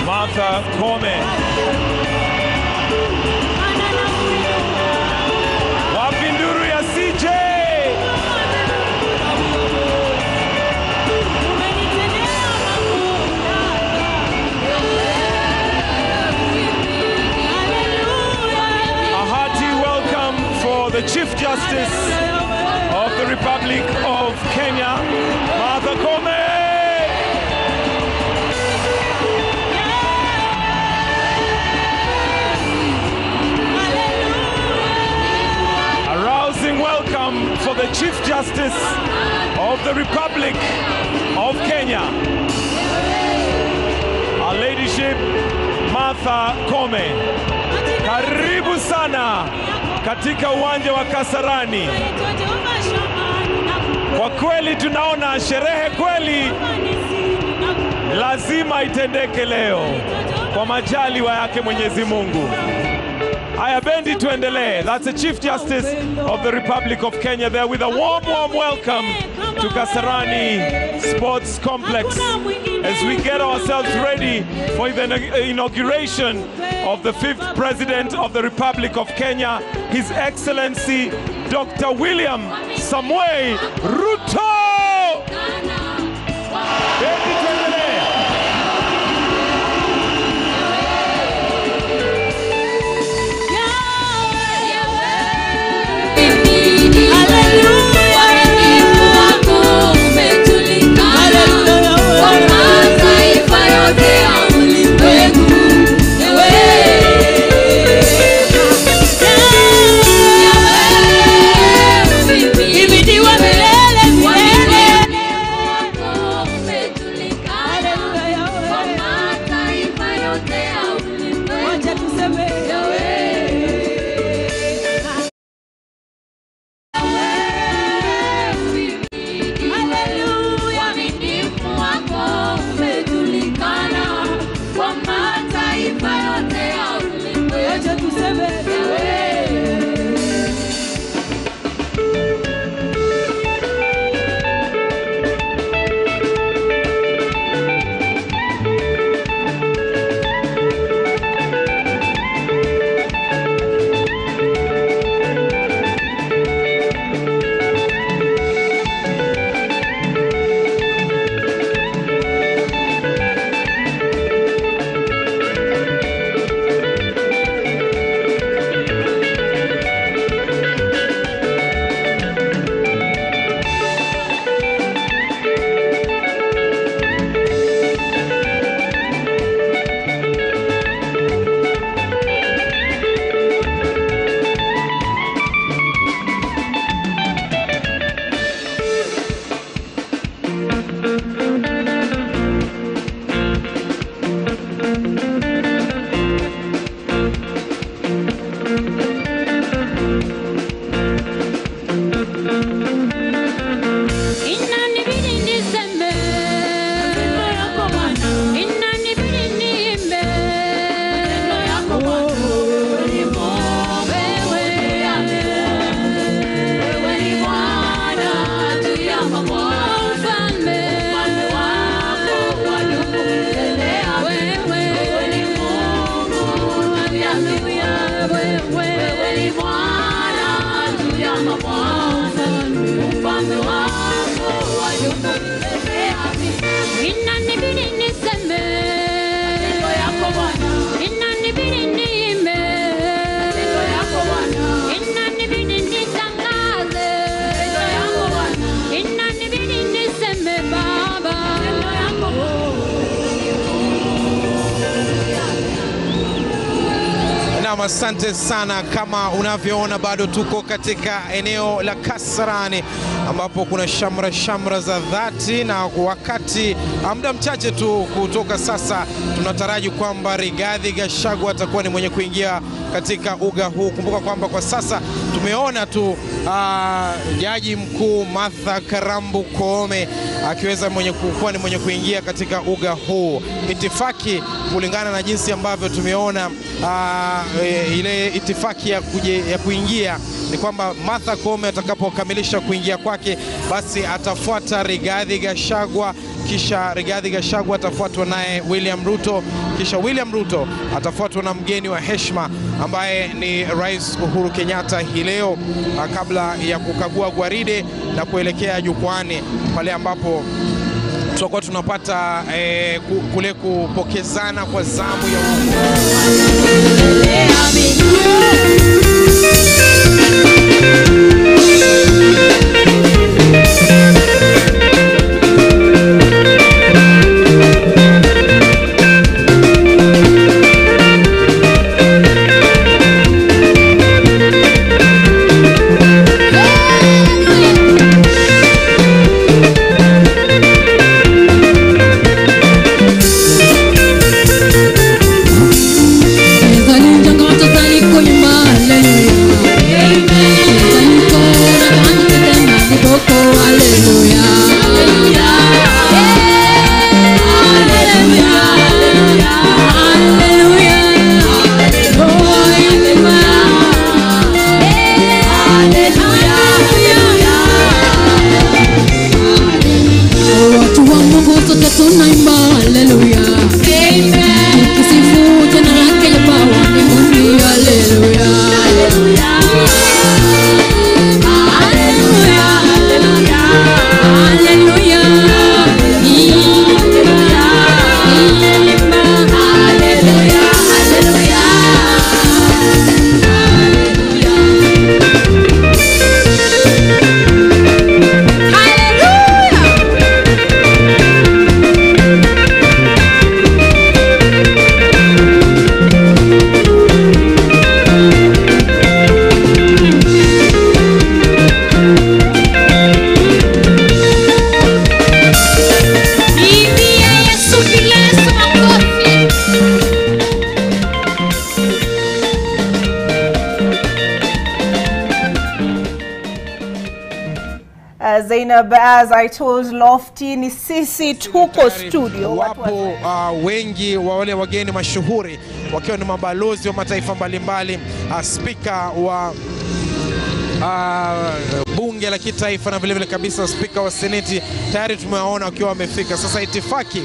Martha Koome. Wapi nduru ya CJ? A hearty welcome for the Chief Justice of the Republic of Kenya, Martha Koome. the Chief Justice of the Republic of Kenya, Her Ladyship Martha Koome. Karibu sana katika uwanja wa Kasarani. Kwa kweli tunaona sherehe kweli lazima itendeke leo kwa majaliwa yake Mwenyezi Mungu. Haya bendi, tuendelee. That's the Chief Justice of the Republic of Kenya there with a warm, warm welcome to Kasarani Sports Complex as we get ourselves ready for the inauguration of the fifth President of the Republic of Kenya, His Excellency Dr. William Samoei Ruto. Bendi, tuendelee. Asante sana. Kama unavyoona bado tuko katika eneo la Kasarani ambapo kuna shamra shamra za dhati, na wakati muda mchache tu kutoka sasa tunataraji kwamba Rigathi Gachagua atakuwa ni mwenye kuingia katika uga huu. Kumbuka kwamba kwa sasa tumeona tu Jaji Mkuu Martha Karambu Koome akiweza kuwa ni mwenye kuingia katika uga huu. Itifaki kulingana na jinsi ambavyo tumeona ile itifaki ya kuingia ni kwamba Martha Koome atakapokamilisha kuingia kwake basi atafuata Rigathi Gachagua, kisha Rigathi Gachagua atafuatwa naye William Ruto, kisha William Ruto atafuatwa na mgeni wa heshima ambaye ni Rais Uhuru Kenyatta hii leo, kabla ya kukagua gwaride na kuelekea jukwani pale ambapo tutakuwa tunapata kule kupokezana kwa zamu ya Hallelujah. Zainab, as I told Lofty, ni sisi tuko studio. Wapo wengi wa wale wageni mashuhuri wakiwa ni mabalozi wa mataifa mbalimbali, spika wa bunge la kitaifa na vilevile kabisa spika wa seneti tayari tumewaona wakiwa wamefika. Sasa itifaki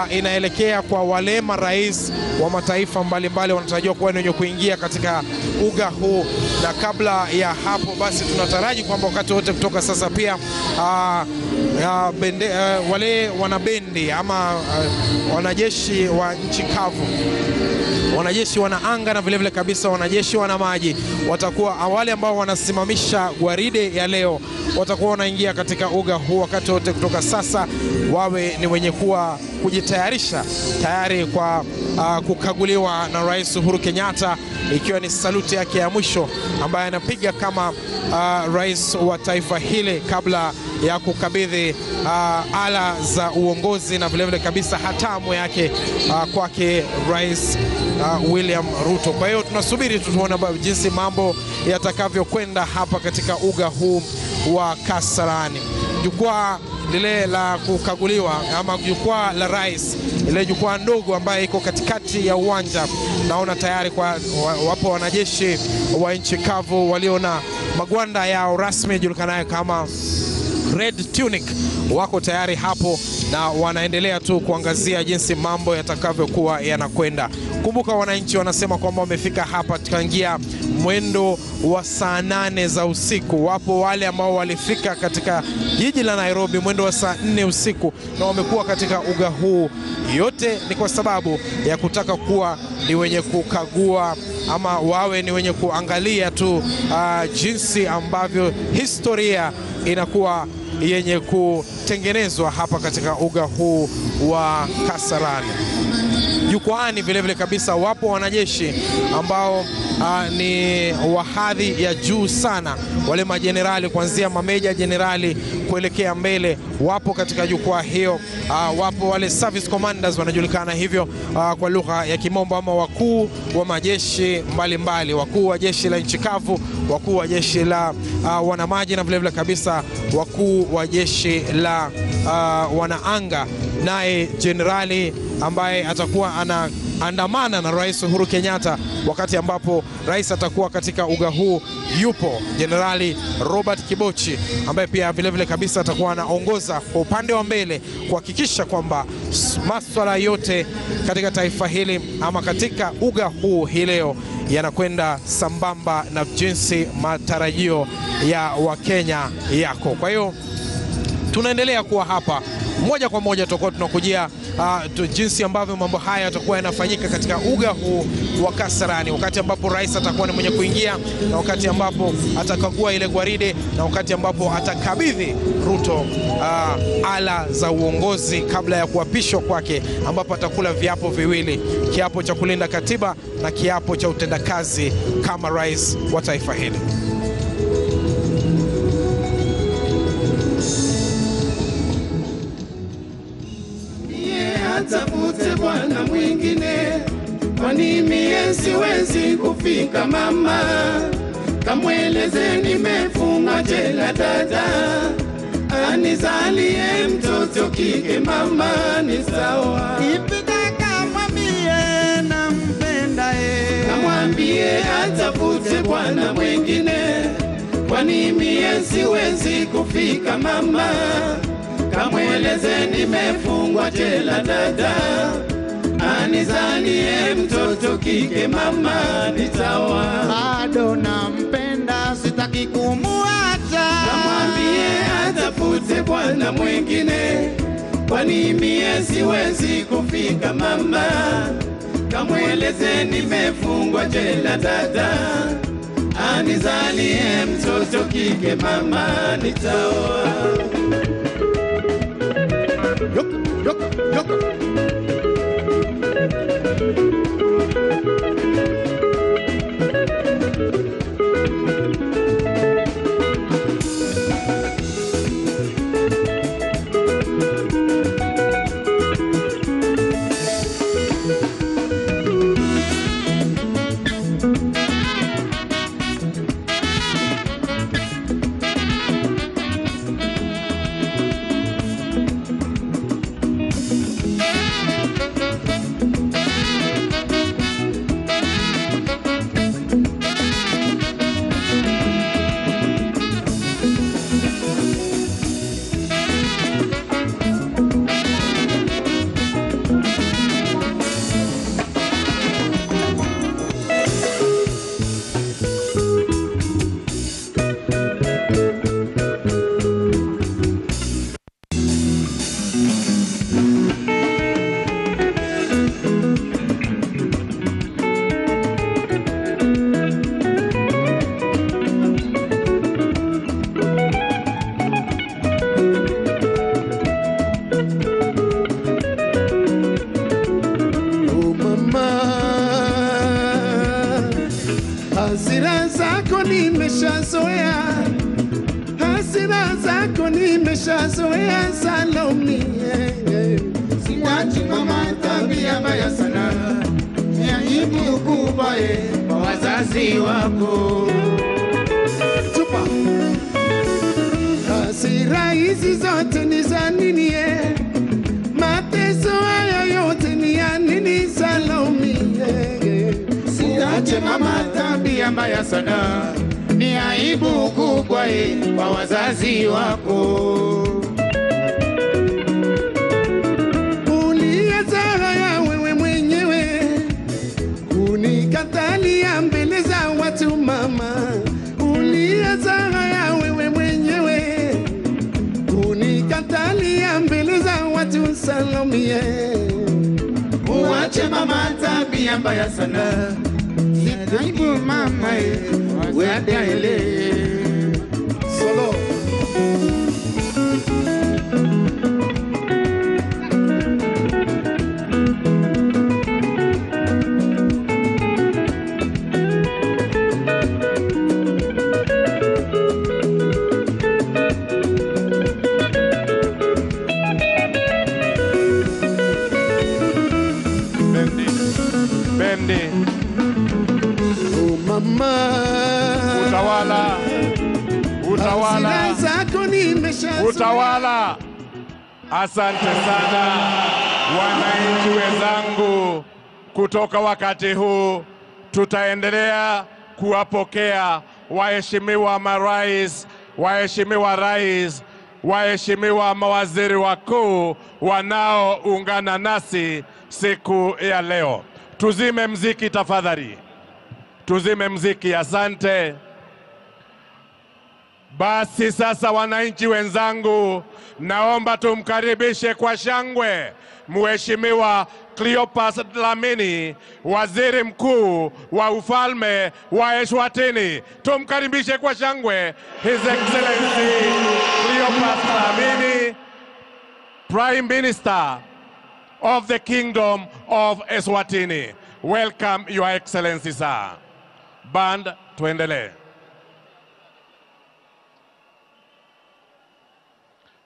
inaelekea kwa wale marais wa mataifa mbalimbali wanatarajiwa kuwa ni wenye kuingia katika uga huu, na kabla ya hapo basi tunataraji kwamba wakati wote kutoka sasa pia wale wanabendi ama wanajeshi wa nchi kavu, wanajeshi wana anga na vilevile kabisa wanajeshi wana maji watakuwa wale ambao wanasimamisha gwaride ya leo, watakuwa wanaingia katika uga huu wakati wote kutoka sasa, wawe ni wenye kuwa kujitayarisha tayari kwa kukaguliwa na Rais Uhuru Kenyatta, ikiwa ni saluti yake ya mwisho ambaye anapiga kama rais wa taifa hili kabla ya kukabidhi ala za uongozi na vilevile kabisa hatamu yake kwake Rais William Ruto. Kwa hiyo tunasubiri tuone jinsi mambo yatakavyokwenda hapa katika uga huu wa Kasarani. Jukwaa lile la kukaguliwa ama jukwaa la rais, ile jukwaa ndogo ambayo iko katikati ya uwanja, naona tayari kwa wapo wanajeshi wa nchi kavu walio na magwanda yao rasmi julikanayo kama Red Tunic wako tayari hapo na wanaendelea tu kuangazia jinsi mambo yatakavyokuwa yanakwenda. Kumbuka wananchi wanasema kwamba wamefika hapa tukaingia mwendo wa saa 8 za usiku. Wapo wale ambao walifika katika jiji la Nairobi mwendo wa saa 4 usiku na wamekuwa katika uga huu. Yote ni kwa sababu ya kutaka kuwa ni wenye kukagua ama wawe ni wenye kuangalia tu jinsi ambavyo historia inakuwa yenye kutengenezwa hapa katika uga huu wa Kasarani. Jukwaani vile vile kabisa wapo wanajeshi ambao ni wa hadhi ya juu sana, wale majenerali kuanzia mameja jenerali kuelekea mbele wapo katika jukwaa hiyo. Wapo wale service commanders wanajulikana hivyo kwa lugha ya Kimombo, ama wakuu wa majeshi mbalimbali, wakuu wa jeshi la nchi kavu, wakuu wa jeshi la wanamaji na vile vile kabisa wakuu wa jeshi la wanaanga. Naye jenerali ambaye atakuwa anaandamana na Rais Uhuru Kenyatta wakati ambapo rais atakuwa katika uga huu yupo Jenerali Robert Kibochi, ambaye pia vile vile kabisa atakuwa anaongoza kwa upande wa mbele kuhakikisha kwamba masuala yote katika taifa hili ama katika uga huu hii leo yanakwenda sambamba na jinsi matarajio ya Wakenya yako. Kwa hiyo tunaendelea kuwa hapa moja kwa moja, tutakuwa tunakujia jinsi ambavyo mambo haya yatakuwa yanafanyika katika uga huu wa Kasarani, wakati ambapo rais atakuwa ni mwenye kuingia na wakati ambapo atakagua ile gwaride na wakati ambapo atakabidhi Ruto ala za uongozi kabla ya kuapishwa kwake, ambapo atakula viapo viwili, kiapo cha kulinda katiba na kiapo cha utendakazi kama rais wa taifa hili. Atafute bwana mwingine, kwani mie siwezi kufika mama. Kamweleze nimefunga jela dada, anizalie mtoto kike mama ni sawa. Ipitaka mwambie nampenda ye, kamwambie atafute bwana mwingine, kwani mie siwezi kufika mama. Kamweleze nimefungwa jela dada, anizalie mtoto kike mama ni sawa. Bado nampenda sitaki kumuacha, kamwambie atafute bwana mwingine, kwani mie siwezi kufika mama. Kamweleze nimefungwa jela dada, anizalie mtoto kike mama ni sawa. Yoka, yoka, yoka. Hasira zako nimeshazoea, hasira zako nimeshazoea Salome. Siwachi mama tabia mbaya sana, ni aibu kubwa kwa wazazi wako. Tupa. Hasira hizi zote ni za nini? Mateso haya yote ni ya nini Salome? Siache mama tabia mbaya sana, ni aibu kubwa kwa wazazi wako. Uliyazaa wewe mwenyewe kunikatalia mbele za watu mama. Uliyazaa wewe mwenyewe kunikatalia mbele za watu Salome. Uache mama tabia mbaya sana, ni aibu mama wewe. Solo. Utawala, utawala, utawala. Asante sana wananchi wenzangu. Kutoka wakati huu tutaendelea kuwapokea waheshimiwa marais, waheshimiwa rais, waheshimiwa mawaziri wakuu wanaoungana nasi siku ya leo. Tuzime mziki tafadhali. Tuzime mziki, asante. Basi sasa wananchi wenzangu, naomba tumkaribishe kwa shangwe Mheshimiwa Cleopas Dlamini, Waziri Mkuu wa Ufalme wa Eswatini. Tumkaribishe kwa shangwe His Excellency Cleopas Dlamini, Prime Minister of the Kingdom of Eswatini. Welcome, Your Excellency, sir. Band, tuendelee.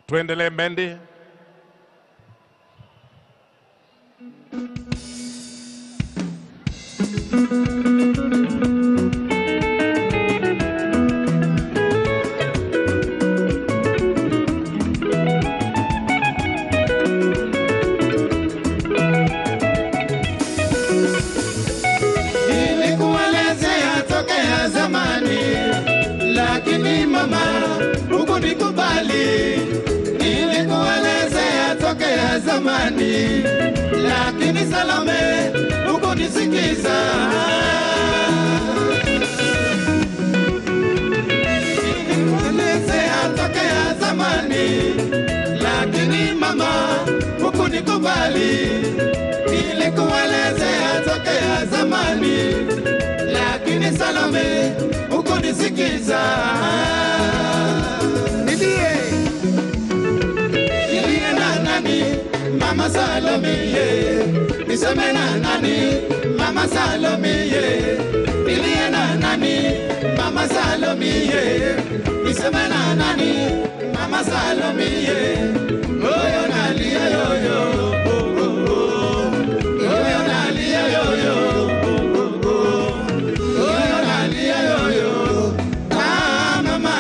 Tuendelee, Mendi. Nilikuelezea tokea zamani, lakini mama hukunikubali. Nilikuelezea tokea zamani, lakini Salome hukunisikiza. Nilikuelezea tokea zamani, lakini mama hukunikubali. Nilikuelezea tokea zamani, lakini Salome hukunisikiza. Nilie na nani mama Salome, niseme na nani mama Salome, nilie na nani mama Salome, niseme na nani mama Salome. Oyo nalia yoyo, oyo nalia yoyo, oyo nalia yoyo, ah mama.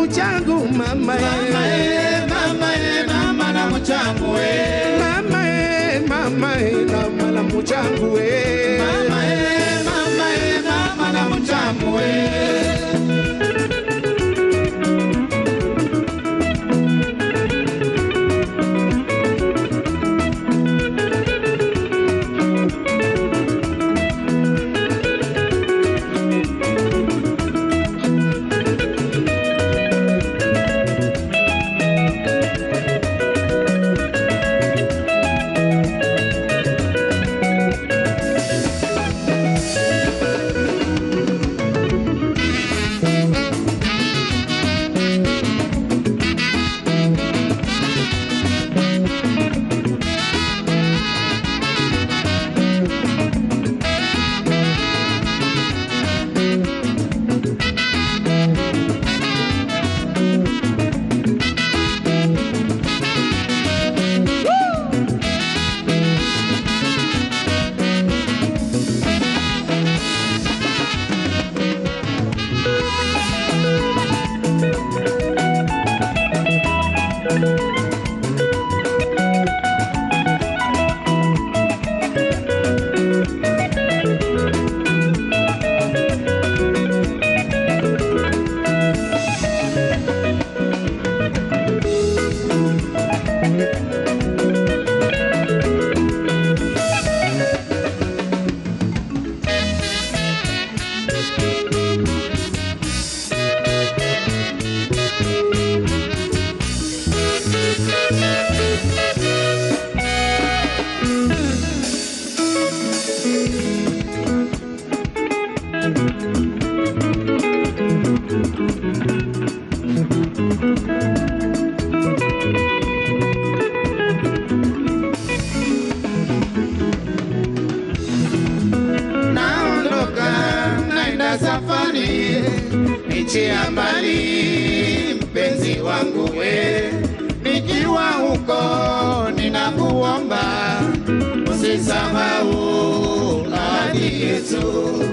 Muchangu mama mama mama na muchangu mama mama na. na muchangu we. Mama e, mama e, mama na muchangu we. Safari nchi ya mbali, mpenzi wangu we, nikiwa huko ninakuomba usisahau ahadi yetu.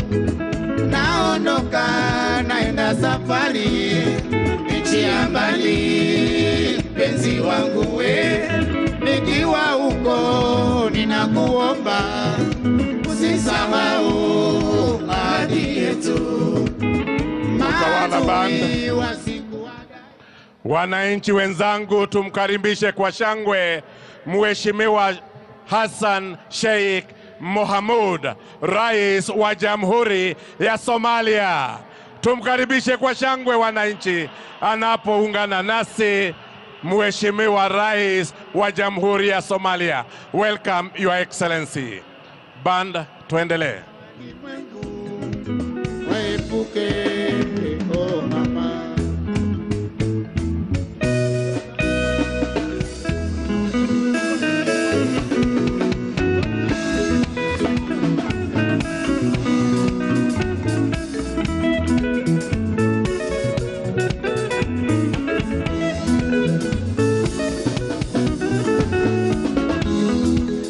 Naondoka naenda safari nchi ya mbali, mpenzi wangu we, nikiwa huko ninakuomba usisahau ahadi yetu. Utawala Band. Wananchi wenzangu, tumkaribishe kwa shangwe Mheshimiwa Hassan Sheikh Mohamud, Rais wa Jamhuri ya Somalia. Tumkaribishe kwa shangwe wananchi anapoungana nasi Mheshimiwa Rais wa Jamhuri ya Somalia. Welcome Your Excellency. Band, tuendelee. Waepuke, oh mama.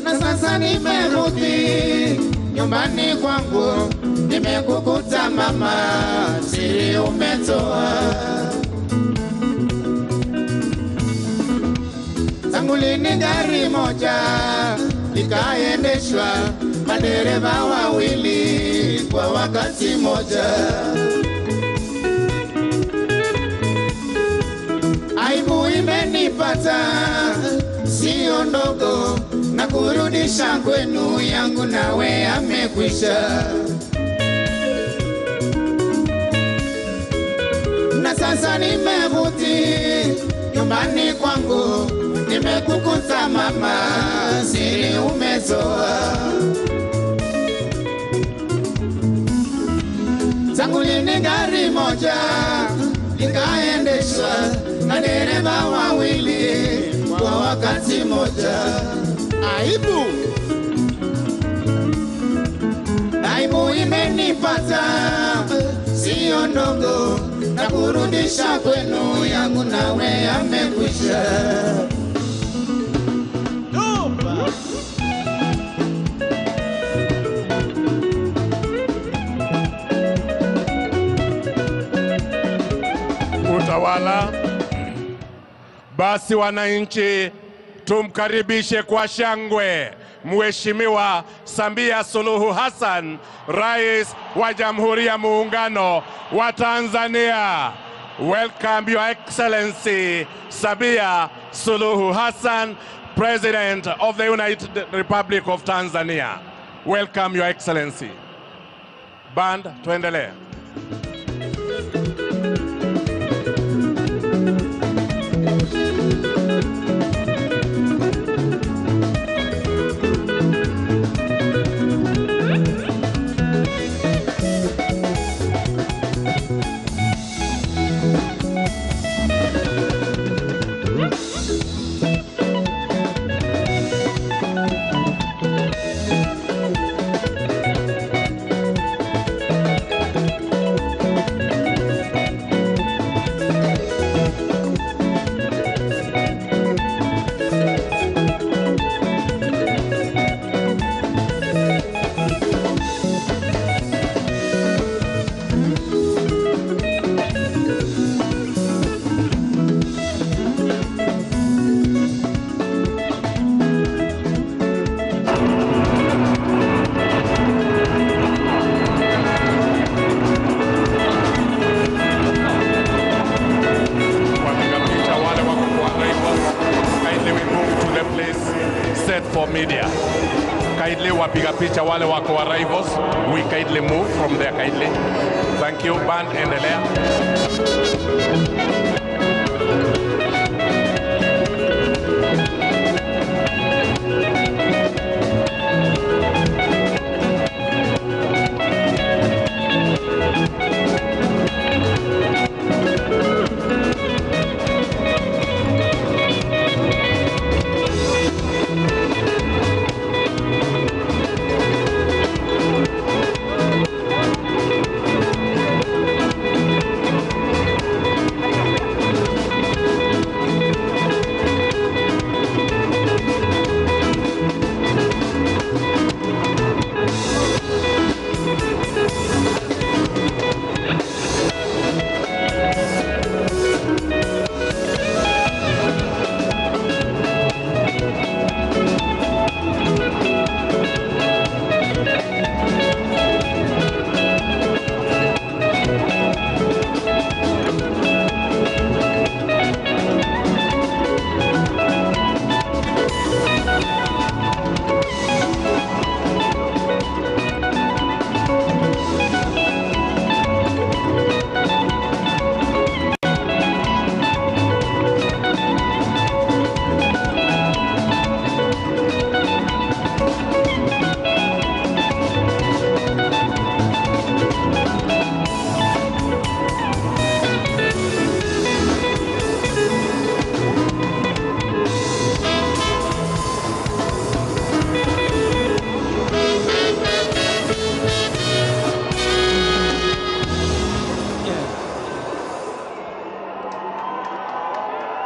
Na sasa nimerudi nyumbani kwangu, nimekukuta mama, siri umetoa. Tangu lini gari moja likaendeshwa madereva wawili kwa wakati moja? Aibu imenipata sio ndogo, na kurudisha kwenu yangu nawe amekwisha. Na sasa nimerudi nyumbani kwangu, nimekukuta mama, siri umetoa. Tangu lini gari moja likaendeshwa na dereva wawili kwa wakati moja? Aibu, aibu imenipata sio ndogo, na kurudisha kwenu yangu nawe amekwisha. Utawala. Basi wananchi, tumkaribishe kwa shangwe Mheshimiwa Samia Suluhu Hassan, Rais wa Jamhuri ya Muungano wa Tanzania. Welcome Your Excellency Samia Suluhu Hassan, President of the United Republic of Tanzania. Welcome Your Excellency. Band, tuendelee. Media. Kindly wapiga picha wale wako arrivals, we kindly move from there kindly. Thank you. Band, endelea.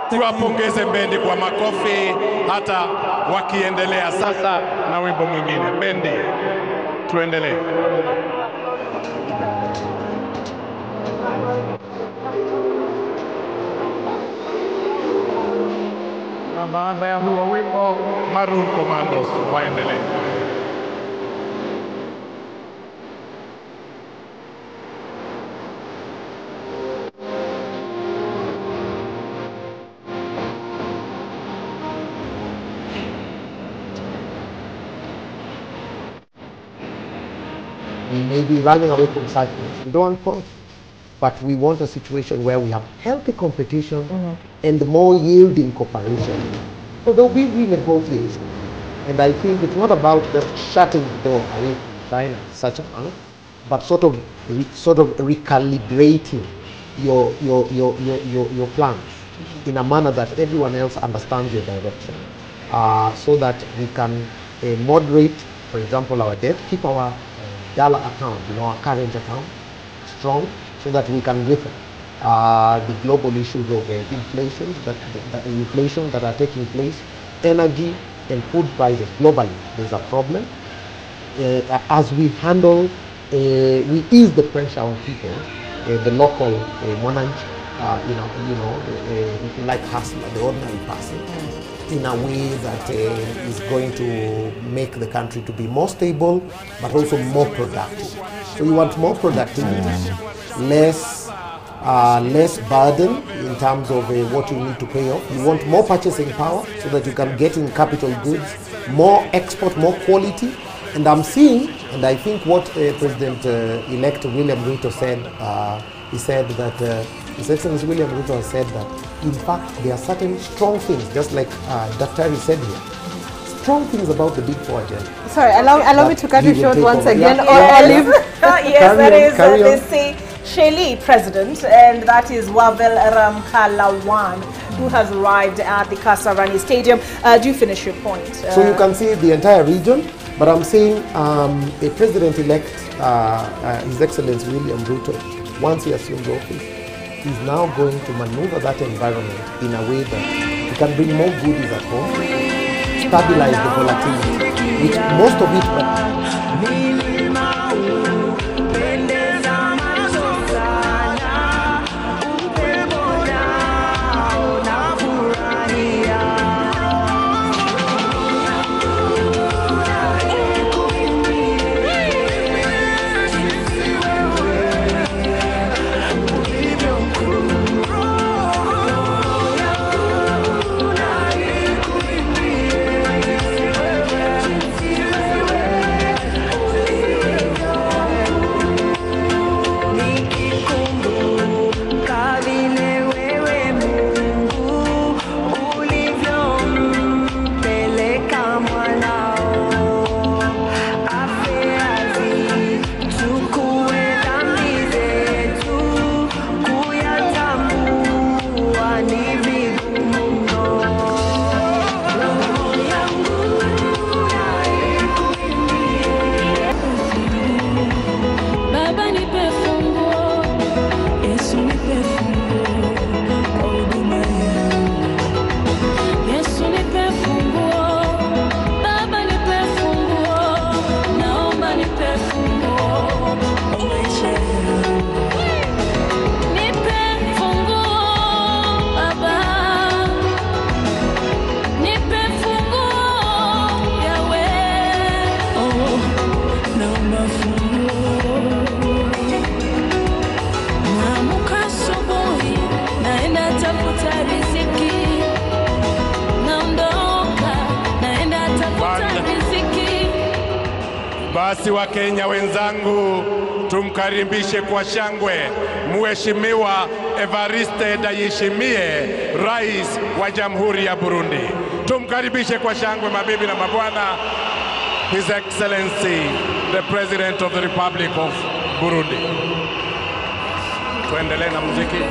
Tuwapongeze bendi kwa makofi hata wakiendelea sasa na wimbo mwingine. Bendi, tuendelee. Na baada ya huo wimbo, Maroon Commandos waendelee. We may be running away from cycles. We don't want conflict, but we want a situation where we have healthy competition and more yielding cooperation. So there will be renegotiation. And I think it's not about just shutting the door away from China, such a manner, but sort of recalibrating your plans in a manner that everyone else understands your direction, so that we can moderate, for example, our debt, keep our dollar account, you know, our current account strong, so that we can riff the global issues of inflation, inflation that are taking place, energy and food prices globally. There's a problem. As we handle, we ease the pressure on people, the local monarch, like hustler, the ordinary person. in a way that is going to make the country to be more stable, but also more productive. So you want more productivity, less burden in terms of what you need to pay off. You want more purchasing power so that you can get in capital goods, more export, more quality. And I'm seeing, and I think what President-elect William Ruto said, he said that, His Excellency William Ruto has said that, in fact, there are certain strong things, just like Daktari said here, strong things about the Big Four agenda. Sorry, allow me to cut you short once again, Olive. Yes, that is the Seychelles president, and that is Wavel Ramkalawan, who has arrived at the Kasarani Stadium. Do finish your point. So you can see the entire region, but I'm saying a president-elect, His Excellency William Ruto, once he assumes office, is now going to maneuver that environment in a way that he can bring more goodies at home, stabilize the volatility, which most of it... Basi Wakenya wenzangu, tumkaribishe kwa shangwe Mheshimiwa Evariste Ndayishimiye, Rais wa Jamhuri ya Burundi. Tumkaribishe kwa shangwe, mabibi na mabwana, His Excellency the President of the Republic of Burundi. Tuendelee na muziki.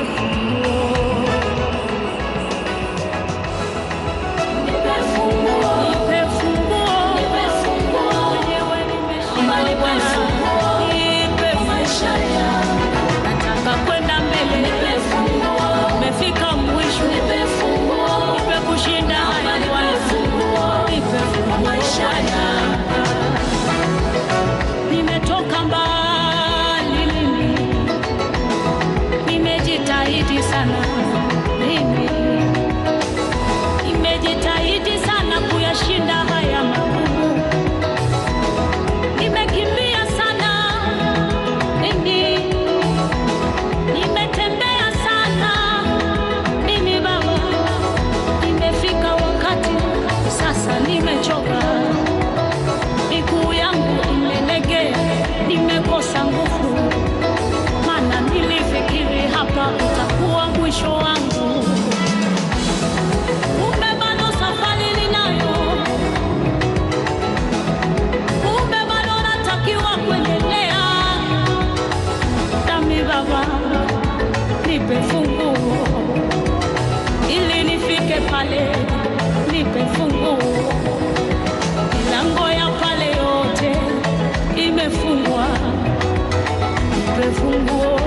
Nimetoka mbali mimi, nimejitahidi sana mimi, nimejitahidi sana kuyashinda haya magumu, nimekimbia sana mimi, nimetembea sana mimi baba, nimefika wakati sasa nimechoka. Miguu yangu imelegea, nimekosa nguvu, maana nilifikiri hapa utakuwa mwisho wangu. Kumbe bado safari ninayo, kumbe bado natakiwa kuendelea. Nami baba, nipe funguo ili nifike pale, nipe funguo. Milango ya pale yote imefungwa, nipe funguo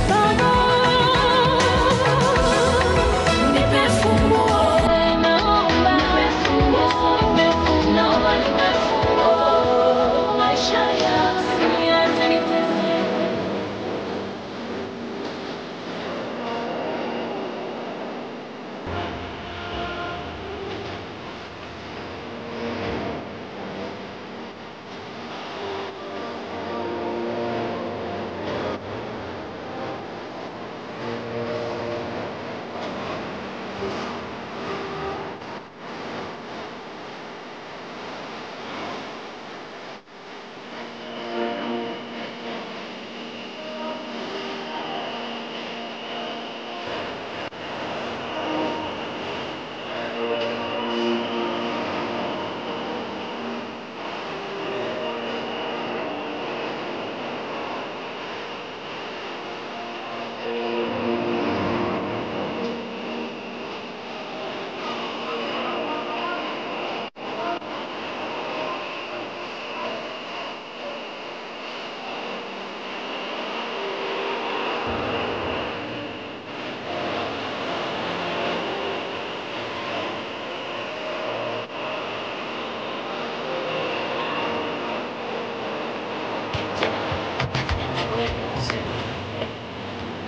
baba, nipe funguo. Naomba nipe funguo, naomba nipe funguo, maisha yangu nipe.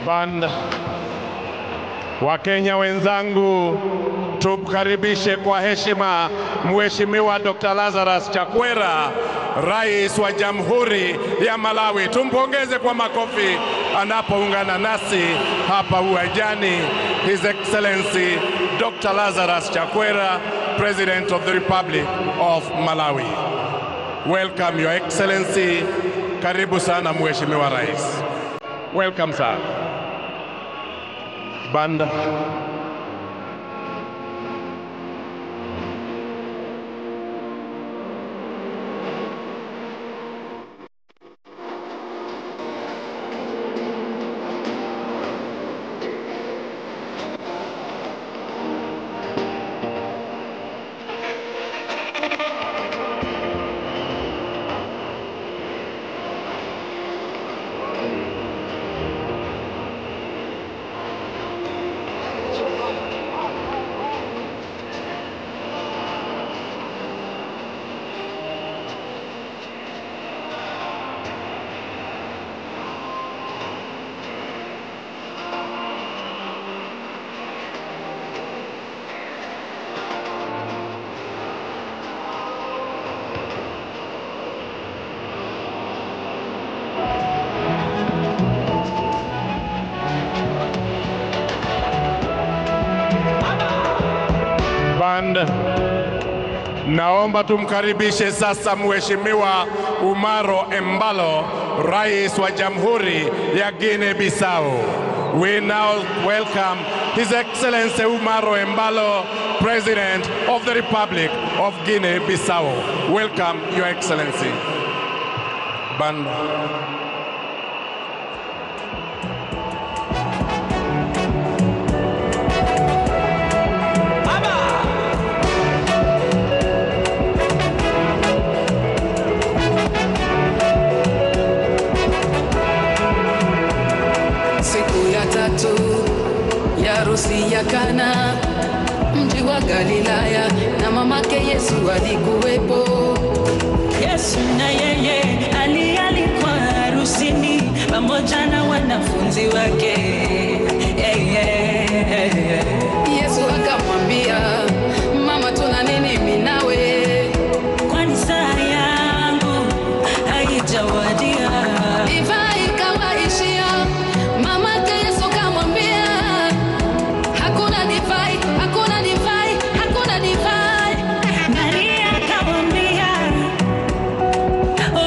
Band. Wakenya wenzangu, tumkaribishe kwa heshima Mheshimiwa Dr. Lazarus Chakwera, Rais wa Jamhuri ya Malawi. Tumpongeze kwa makofi anapoungana nasi hapa uwanjani. His Excellency Dr. Lazarus Chakwera, President of the Republic of Malawi. Welcome, Your Excellency. Karibu sana Mheshimiwa Rais. Welcome, sir. Banda. Naomba tumkaribishe sasa Mheshimiwa Umaro Embalo, Rais wa Jamhuri ya Guinea Bissau. We now welcome His Excellency Umaro Embalo, President of the Republic of Guinea Bissau. Welcome, Your Excellency. Band. Ya harusi ya Kana, mji wa Galilaya, na mamake Yesu alikuwepo. Yesu na yeye alialikwa harusini pamoja na wanafunzi wake. Yesu akamwambia, mama, tuna nini mimi nawe? Kwani saa yangu haijawadia. Divai ikawaishia, mamake Yesu akamwambia, hakuna divai, hakuna divai, hakuna divai. Maria akamwambia,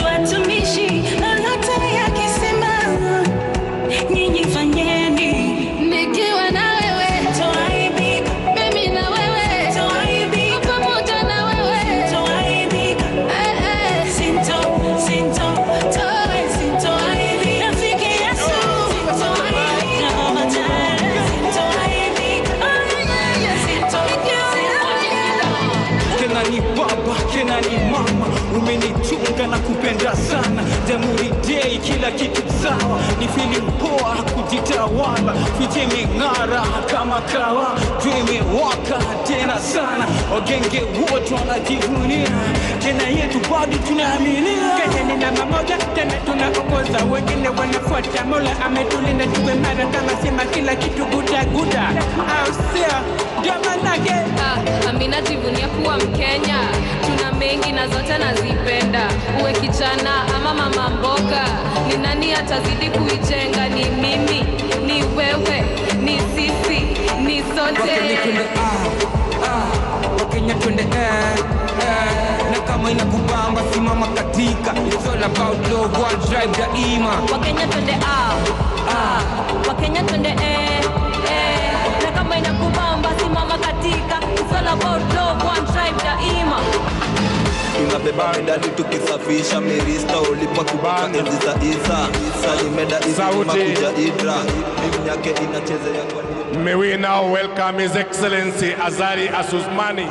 watumishi, lolote yakisema nyinyi fanyeni. Nikiwa na wewe toaibika, mimi na wewe toaibika, pamoja na wewe toaibika. Sinto, sinto, toe, sinto aibika. Rafiki Yesu, sintoaibika, sintoaibika. Sinto, Kena ni baba, Kena ni mama, umenichunga na kupenda sana. Jamhuri Day kila kitu sawa, ni feeling poa kujitawala. Fiche imeng'ara kama kawa, jua imewaka tena sana. Wagenge wote wanajivunia, Kenya yetu bado tunaaminia. Kenya ni namba moja, tena tunaongoza, wengine wanafuata. Mola ametulinda tuwe mara kama sema kila kitu guda guda. Au sio? Ndio manake. Amina jivunia kuwa Mkenya, tuna mengi na zote nazipenda. Uwe kijana ama mama mboga, ni nani atazidi kuijenga? Ni mimi, ni wewe, ni sisi, ni sote. Wakenya twende Wakenya twende na kama inakubamba simama katika. It's all about love, one tribe daima. Wakenya twende Wakenya twende na kama inakubamba simama katika. It's all about love, one tribe daima. Tunabeba medali tukisafisha mirista, ulipa kutoka enzi za Isa. Salimeda hizi makuja Idra, mimi yake inachezea kwa. May we now welcome His Excellency Azali Assoumani,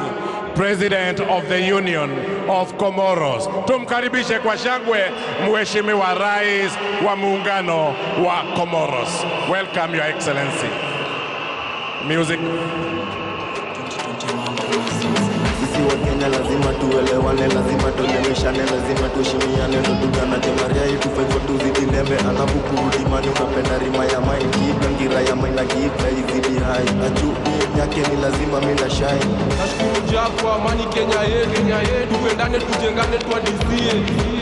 President of the Union of Comoros. Tumkaribishe kwa shangwe Mheshimiwa Rais wa Muungano wa Comoros. Welcome, Your Excellency. Music. Si wa Kenya lazima tuelewane, lazima tuelemeshane, lazima tuheshimiane. Ndo tugana jemaria yetu faivo tuzidilembe. Alafu kurudi mani unapenda rima ya mine. Kibla ngira ya mine na kibla izidi hai. Ajui yake ni lazima mina shine. Nashukuru Jah kwa amani Kenya yetu, Kenya yetu. Tupendane, tujengane, tuadisie.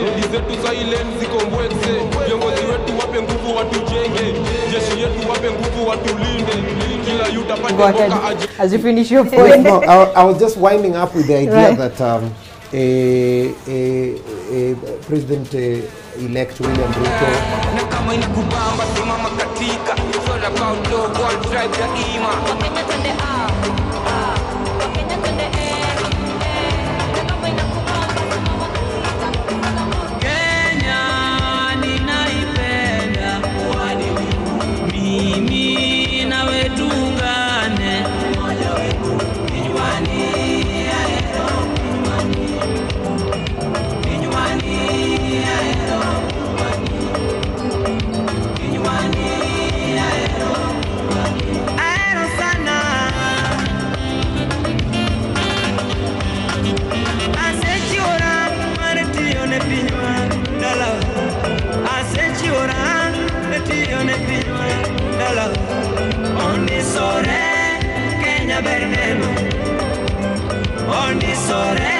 Rodi zetu za ile zikombweze. Viongozi wetu wape nguvu watujenge. Jeshi yetu wape nguvu watulinde. Kila yuta pate Go ahead. mboka aje. As you finish your point. No, I was just winding up with the idea Right. that President-elect William Ruto Na kama inakubamba simama katika. It's all about love, one tribe daima. Wakenya twende A, A. Wakenya twende E, E. Na kama inakubamba simama katika. Kenya ninaipenda, mimi nawe tuungane, umoja wetu kinywani, aero kinywani, aero kinywani, aero aero sana. Asechiora maretione pinywa dala, asechiora etione pinywa dala. Ondisore Kenya berneno, ondisore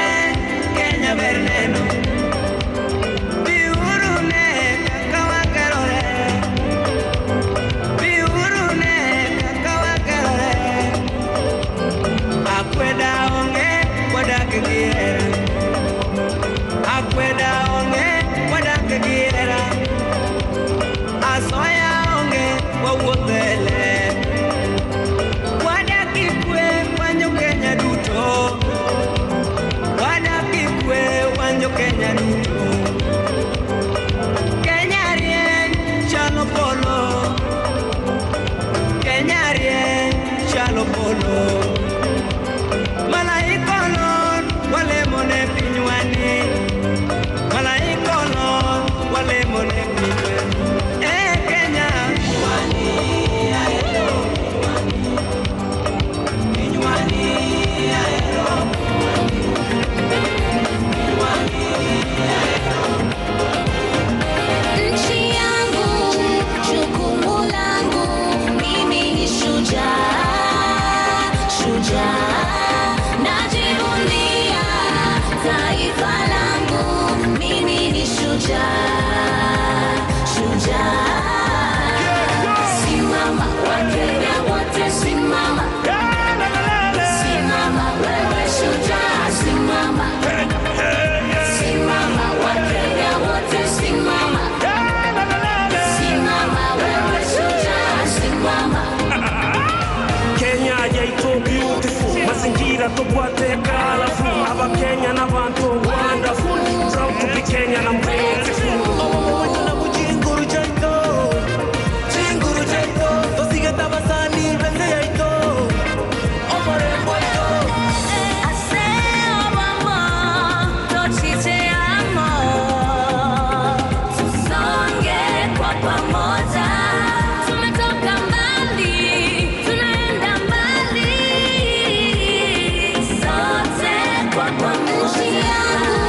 Kenya berneno. Biurune kaka wakerore, biurune kaka wakerore. Akweda onge wadak gi hera, akweda onge wadak gi hera. Asoya onge wawuotho e ler. Wadak gi kwe wan jo Kenya duto, wadak gi kwe wan jo Kenya duto. Kenya rieny chalo polo, Kenya rieny chalo polo. Malaika olor walemo ne pinywani, malaika olor walemo ne pinywani. Eh Kenya, kinywani, aero kinywani, aero kinywani, aero. Nchi yangu, jukumu langu, mimi ni shujaa, shujaa. Najivunia taifa langu, mimi ni shujaa, shujaa. Simama Wakenya wote, simama. Simama wewe shujaa, simama. Simama Wakenya wote, simama. Simama wewe shujaa, simama. Kenya yaito beautiful, mazingira tobwate colorful. Abakenya n'abantu wonderful, proud to be Kenyan, I'm grateful. Chinguru chaito, chinguru chaito, tosigeta basani bende yaito, omorembo aito. Tusonge kwa pamoja, tumetoka mbali, tunaenda mbali, sote kwa pamoja. Nchi yangu,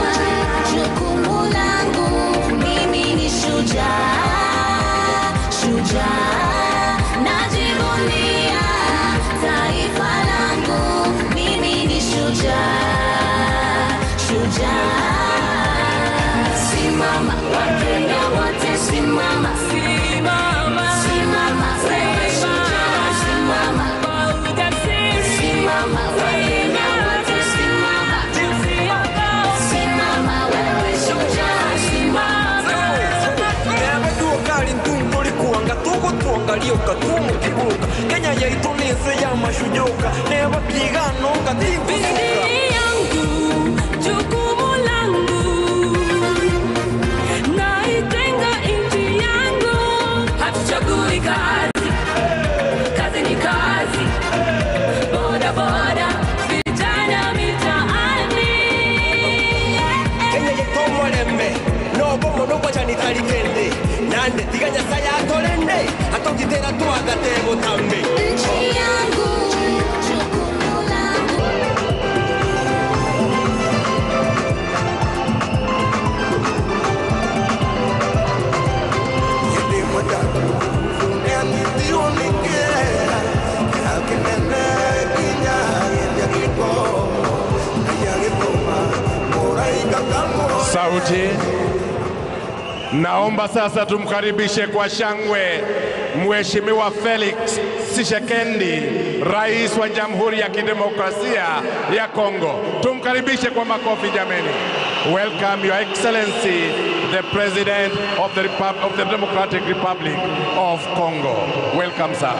jukumu langu, mimi ni shujaa, shujaa. Najivunia taifa langu, mimi ni shujaa, shujaa. Simama Wakenya wote, simama, simama, simama wewe shujaa, simama, simama Wakenya wote, simama, simama wewe shujaa, simama. Never ntuntulikuanga tugutwangalioka tumukiguka Kenya yaitu ni nsi ya mashujoka nebapigano katigusuka. Yangu, jukumu langu, naitenga nchi yangu. Hatuchagui kazi, kazi ni kazi. Boda boda, vijana mitaani. Kenya yaitu mwalembe nobomo nogwachanitalikende nande tiga Nyasaye atolende atogitera twagatebo tambe. Nchi yangu, jukumu langu. Naomba sasa tumkaribishe kwa shangwe Mheshimiwa Felix Tshisekedi, Rais wa Jamhuri ya Kidemokrasia ya Kongo. Tumkaribishe kwa makofi jameni. Welcome Your Excellency, the President of the of the Democratic Republic of Congo. Welcome, sir.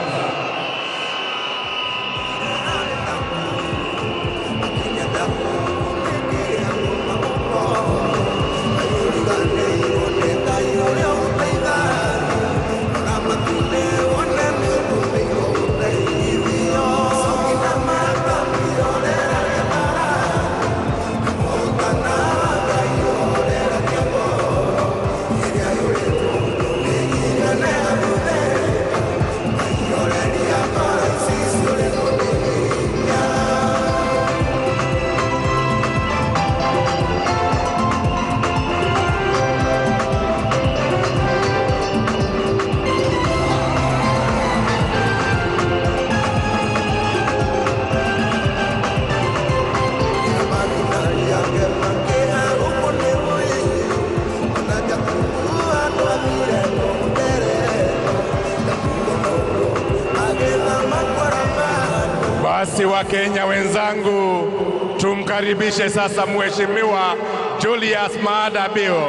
Basi Wakenya wenzangu, tumkaribishe sasa Mheshimiwa Julius Maada Bio,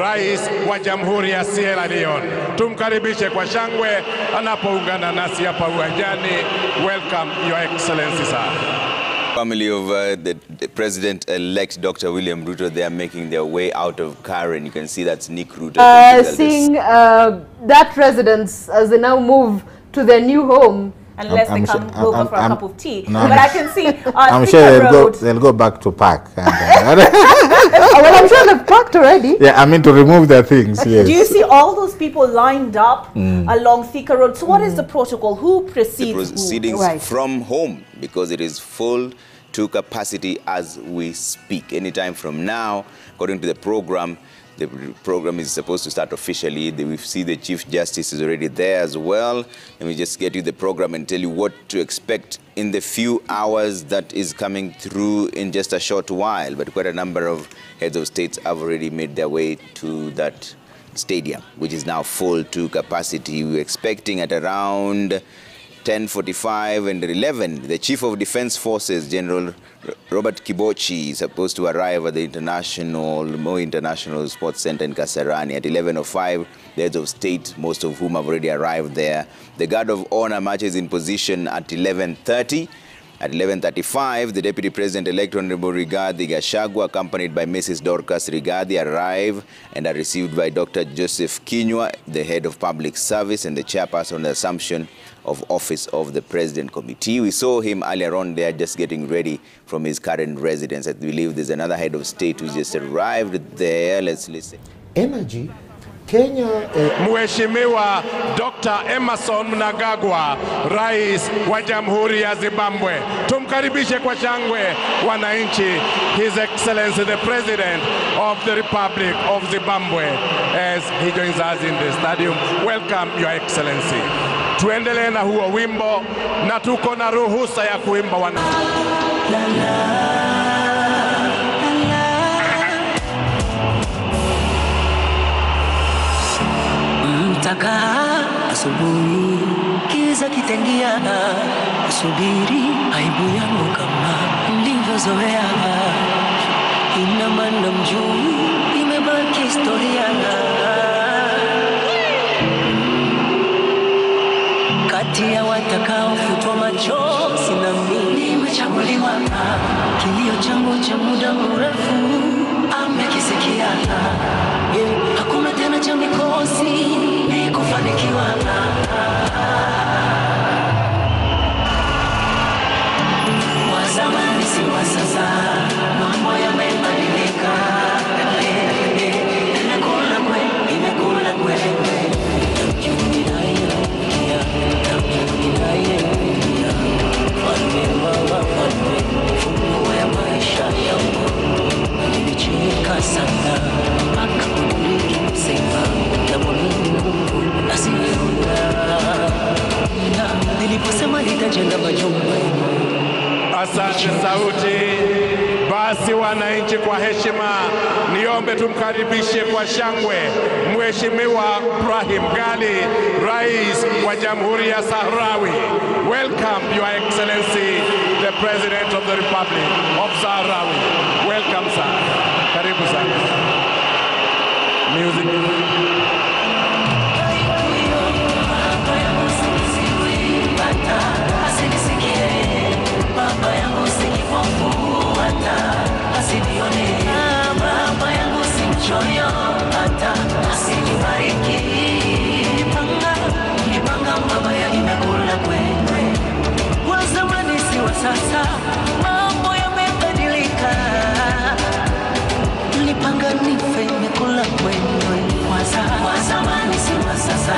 Rais wa Jamhuri ya Sierra Leone. Tumkaribishe kwa shangwe anapoungana nasi hapa uwanjani. Welcome Your Excellency, sir. Family of the President-elect Dr. William Ruto, they are making their way out of Karen. You can see that's Nick Ruto. Seeing that residence as they now move to their new home. Unless they come over for a cup of tea. No, but I can see I'm sure they'll go back to park. And, well, I'm sure they've parked already. Yeah, I mean to remove their things, yes. Do you see all those people lined up along Thika Road? So what is the protocol? Who precedes the proceedings who? From home, because it is full to capacity as we speak. Anytime from now, according to the program is supposed to start officially. We see the Chief Justice is already there as well. Let me just get you the program and tell you what to expect in the few hours that is coming through in just a short while. But quite a number of heads of states have already made their way to that stadium, which is now full to capacity. We're expecting at around 10:45 and 11, the Chief of Defense Forces, General Robert Kibochi, is supposed to arrive at the Moi International Sports Center in Kasarani at 11:05. The heads of state, most of whom have already arrived there. The Guard of Honor marches in position at 11:30. At 11:35, the Deputy President-elect Honorable Rigathi Gachagua, accompanied by Mrs. Dorcas Rigathi, arrive and are received by Dr. Joseph Kinyua, the head of public service and the chairperson on the assumption of office of the President Committee. We saw him earlier on there just getting ready from his current residence. I believe there's another head of state who just arrived there. Let's listen. Energy. Kenya, Mheshimiwa Dr. Emerson Mnangagwa, Rais wa Jamhuri ya Zimbabwe. Tumkaribishe kwa shangwe wananchi, His Excellency the President of the Republic of Zimbabwe, as he joins us in the stadium. Welcome, Your Excellency. Tuendelee na huo wimbo na tuko na ruhusa ya kuimba wananchi. Mtaka asubuhi kiza kitengia, subiri aibu yangu kama mlivyozoea, ina maana mjui imebaki historia. Kati ya watakaofutwa machozi na mimi nimechaguliwa, kilio changu cha muda mrefu amekisikia. Hakuna tena cha mikosi, ni kufanikiwa. Wa zamani si wa sasa, mambo yamebadilika. Imekula kwe, imekula kwe. Falme wa wafalme, funguo ya maisha yangu. Nilicheka sana mpaka kudiriki kusema namwamini Mungu asiyeona. Na niliposema nitajenga majumba. Asante sauti. Basi wananchi, kwa heshima niombe Niombe tumkaribishe kwa shangwe Mheshimiwa Brahim Ghali, Rais wa Jamhuri ya Sahrawi. Welcome, Your Excellency, the President of the Republic of Sahrawi. Welcome, sir. Karibu sana. Music. Baba yangu sikifuata, asinione. Baba yangu simchoyo hata asinibariki. Nipanga mabaya imekula kwewe. Wa zamani si wa sasa, mambo yamebadilika. Nipanga nife imekula kwewe. Wa zamani si wa sasa.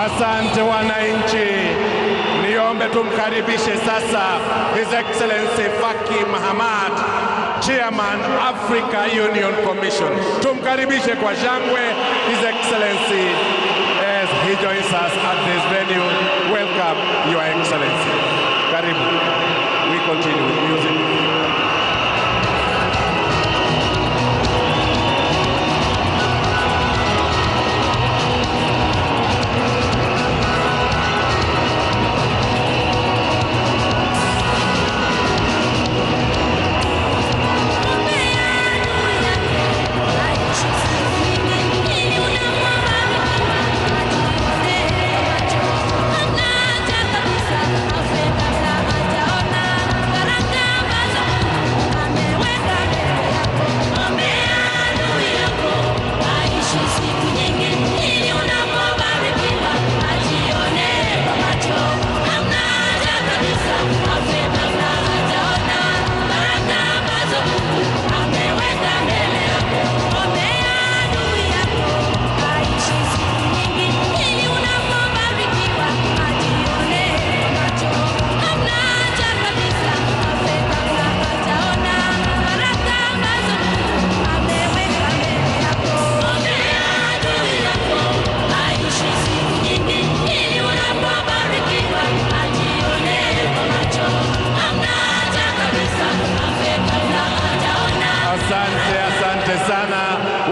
Asante wananchi, niombe tumkaribishe sasa His Excellency Faki Mahamat, Chairman Africa Union Commission. Tumkaribishe kwa shangwe His Excellency as he joins us at this venue. Welcome, Your Excellency. Karibu. We continue with music.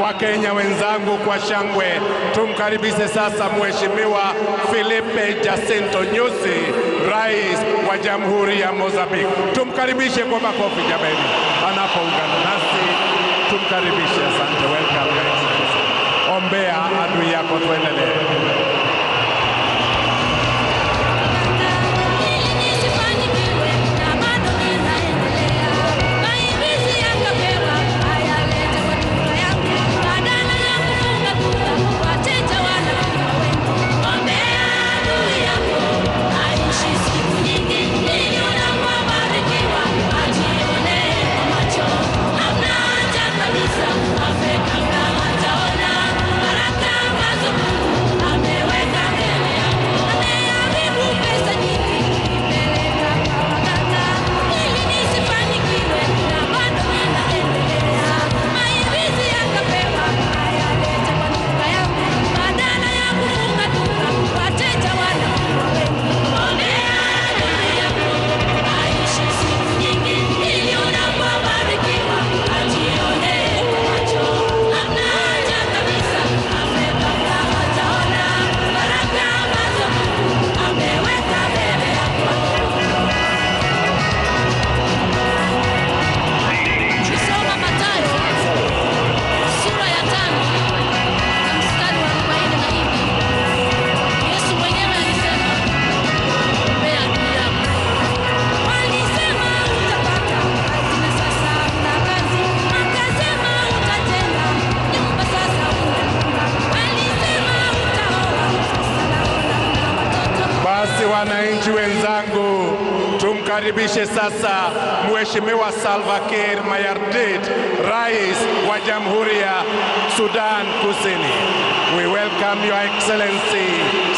Wakenya wenzangu, kwa shangwe tumkaribishe sasa Mheshimiwa Filipe Jacinto Nyusi, Rais wa Jamhuri ya Mozambique. Tumkaribishe kwa makofi jameni, anapoungana nasi tumkaribishe. Asante. Welcome, Your Excellency. Ombea adui yako, tuendelee. Wananchi wenzangu, tumkaribishe sasa Mheshimiwa Salva Kiir Mayardit, Rais wa Jamhuri ya Sudan Kusini. We welcome Your Excellency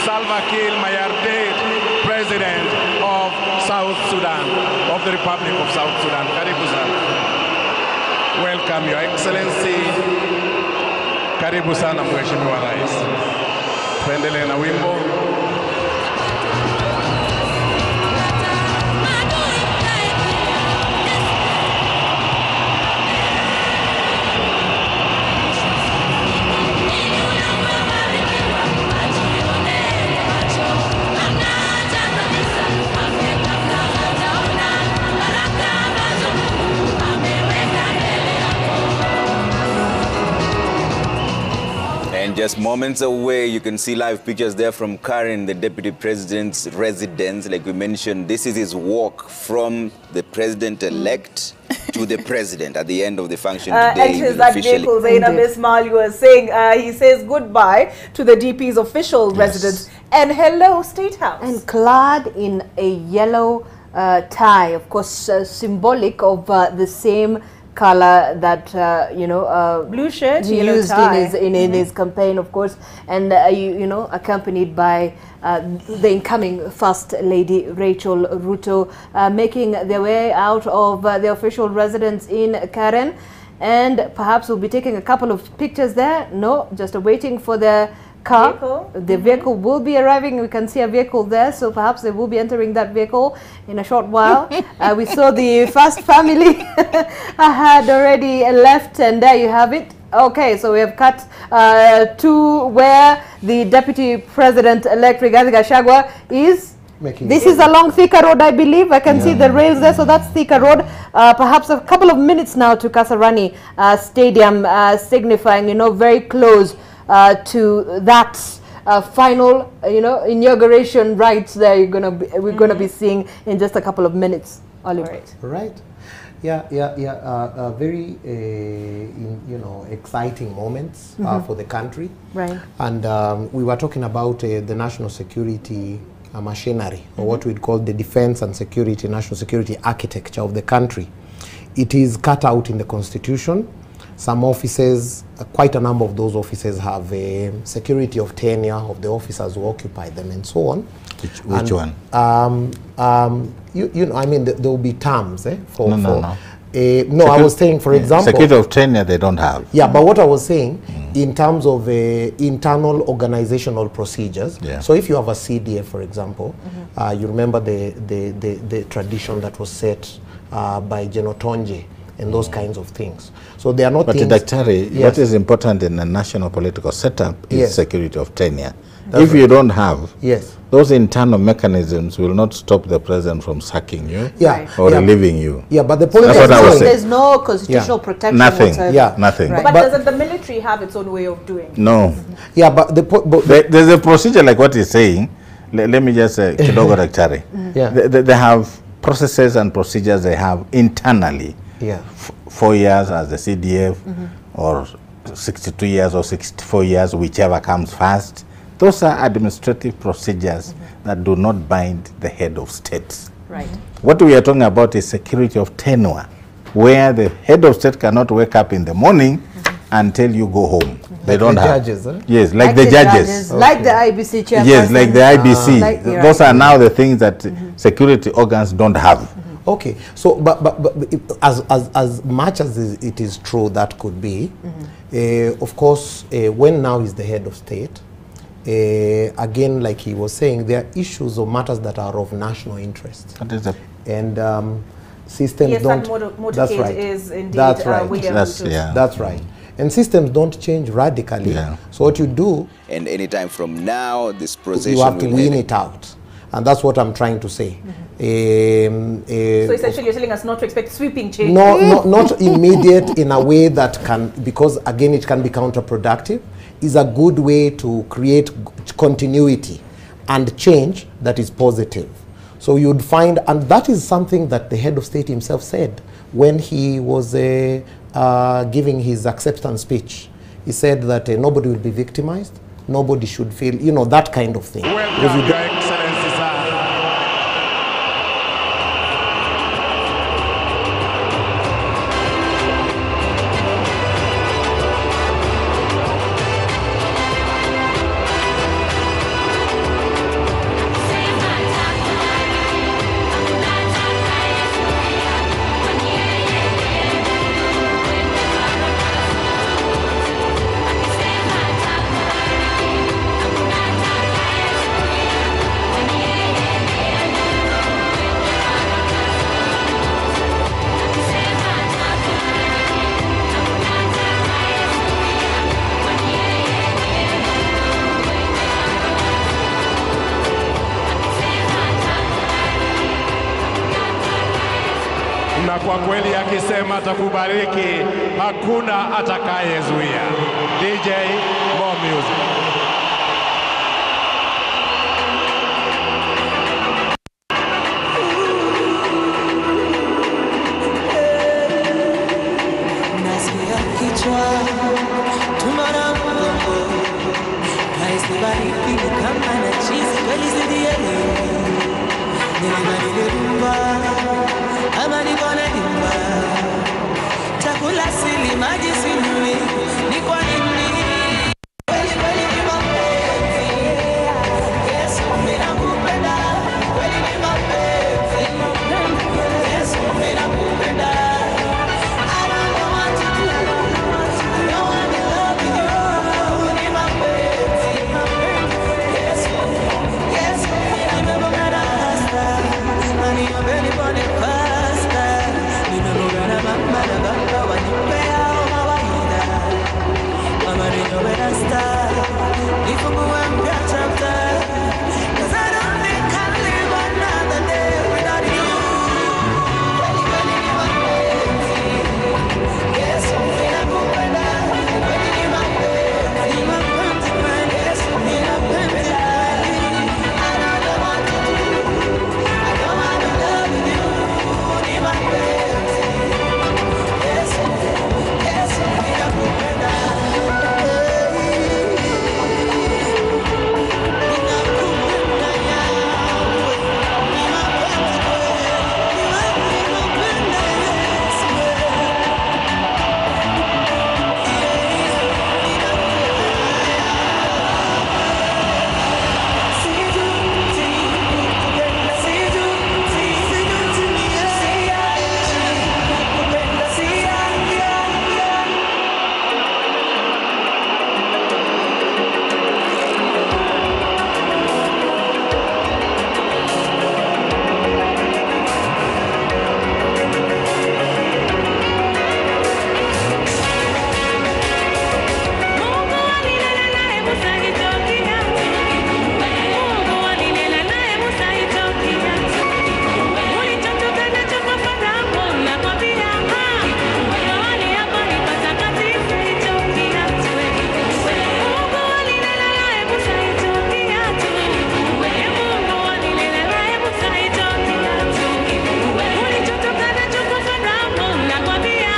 Salva Kiir Mayardit, President of South Sudan, of the Republic of South Sudan. Karibu sana. Welcome Your Excellency. Karibu sana Mheshimiwa Rais. Tuendelee na wimbo. And just moments away, you can see live pictures there from Karen, the deputy president's residence. Like we mentioned, this is his walk from the president-elect to the president at the end of the function today. Enters that vehicle, Zainab Ismail, you were saying, he says goodbye to the DP's official residence and hello, State House. And clad in a yellow tie, of course, symbolic of the same color that you know, blue shirt he used in his campaign, of course, and you know, accompanied by the incoming First Lady Rachel Ruto, making their way out of the official residence in Karen, and perhaps we'll be taking a couple of pictures there. No, just waiting for the car. Vehicle. The vehicle will be arriving. We can see a vehicle there, so perhaps they will be entering that vehicle in a short while. We saw the first family had already left, and there you have it. Okay, so we have cut to where the Deputy President-elect Rigathi Gachagua is. This is along Thika Road, I believe. I can see the rails there, so that's Thika Road. Perhaps a couple of minutes now to Kasarani Stadium, signifying, you know, very close to that final, you know, inauguration rites there. You're gonna be, we're gonna be seeing in just a couple of minutes. Oliver. Right. Yeah. Very, you know, exciting moments for the country. Right. And we were talking about the national security machinery, or what we'd call the defense and security, national security architecture of the country. It is cut out in the constitution. Some offices, quite a number of those offices have a security of tenure of the officers who occupy them and so on. Which one? You know, I mean, there will be terms for... No. No, I was saying, for example... Security of tenure they don't have. Yeah, but what I was saying, in terms of internal organizational procedures, so if you have a CDF, for example, you remember the tradition that was set by General Tonje and those kinds of things. So they are not But things... Daktari, what is important in a national political setup is security of tenure. That's if you don't have, those internal mechanisms will not stop the president from sacking you or relieving you. Yeah, but the point is there's no constitutional protection. Nothing. Whatsoever. Yeah, nothing. Right. But doesn't the military have its own way of doing? No. Yeah, but the there's a procedure like what he's saying. Let me just say, kidogo Daktari. Yeah. They have processes and procedures they have internally. Yeah. 4 years as the CDF, or 62 years or 64 years, whichever comes first. Those are administrative procedures that do not bind the head of state. Right. What we are talking about is security of tenure, where the head of state cannot wake up in the morning and tell you go home. They like don't the have judges, eh? Yes, like the judges. Okay. Like the IBC chairperson. Yes, like the IBC. Those are now the things that security organs don't have. Okay, so but as much as it is true that could be, of course, when now is the head of state, again, like he was saying, there are issues or matters that are of national interest. That is a and systems yes, don't. That that's right. Is indeed, that's right. William that's, Ruto. yeah. That's right. And systems don't change radically. Yeah. So what you do, and anytime from now, this procession you have to will win end. It out. And that's what I'm trying to say. So essentially you're telling us not to expect sweeping change. No, no, not immediate in a way that can, because again it can be counterproductive, is a good way to create continuity and change that is positive. So you'd find, and that is something that the head of state himself said when he was giving his acceptance speech. He said that nobody will be victimized, nobody should feel, you know, that kind of thing. Welcome, Your Excellency, sir. Na kwa kweli akisema atakubariki, hakuna atakayezuia. DJ, more music. Nasikia kichwa tumara mgongo, nahisi baridi ni kama na chizi kweli sijielewi. Nilibadili ama niko na nyumba, chakula sili, maji sinywi, ni kwa nini? Kweli kweli ni mapenzi, Yesu mimi nakupenda. Kweli ni mapenzi, Yesu mimi nakupenda. I don't know what to do, I know I'm in love with you. Ni mapenzi, Yesu, Yesu. Nimemwona rasta, aniombe nipone pasta. Nimemwona mama na baba wanipea mawaidha. Mama ninyowe rasta, nifungue mpya chapter. 'Cause I don't think I'll live another day without you. Kweli kweli ni mapenzi, Yesu mimi nakupenda. Kweli ni mapenzi, mapenzi kweli, Yesu mimi nakupenda. I don't know what to do, I know I'm in love with you. Ni mapenzi, Yesu, Yesu mimi nakupenda. Ninakupenda Yahweh, ni mapenzi kweli, ninakupenda Yesu. Mungu alinena naye Musa hicho kiatu. Mungu alinena naye Musa hicho kiatu. Ulichotoka nacho kwa Farao, nakwambia, mahali hapa ni patakatifu, hicho kiatu. Mungu alinena naye Musa hicho kiatu. Mungu alinena naye Musa hicho kiatu. Ulichotoka nacho kwa Farao, nakwambia,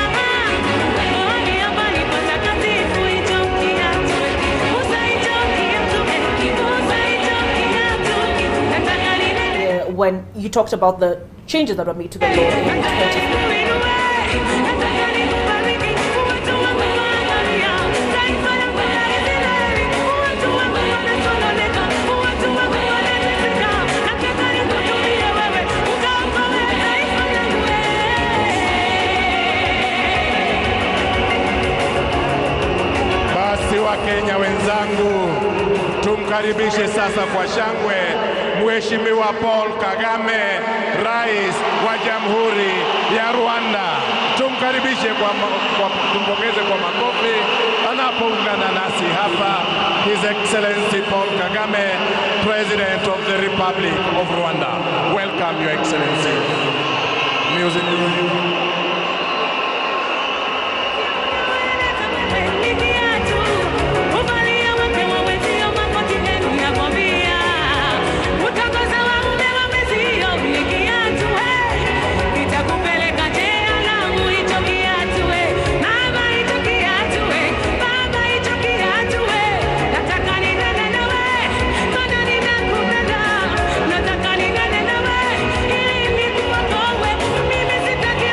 mahali hapa ni patakatifu, hicho kiatu. Musa hicho kiatu, Musa hicho kiatu. Nataka ninene When you talked about the changes that were made to the law in 2014. Basi Wakenya wenzangu, tumkaribishe sasa kwa shangwe Mheshimiwa Paul Kagame, Rais wa Jamhuri ya Rwanda. Tumkaribishe tumpongeze kwa makofi anapoungana nasi hapa, His Excellency Paul Kagame, President of the Republic of Rwanda. Welcome, Your Excellency. Music. Nataka ninene nawe, ili nikuokoe. Mimi sitaki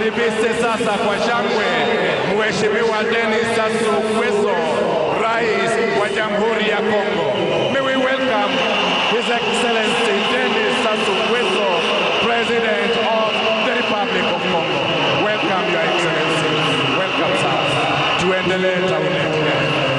Tumkaribishe sasa kwa shangwe Mheshimiwa Denis Sassou Nguesso, Rais wa Jamhuri ya Kongo. May we welcome His Excellency Denis Sassou Nguesso, President of the Republic of Congo. Welcome, Your Excellency. Welcome, sir. Tuendelee Taule.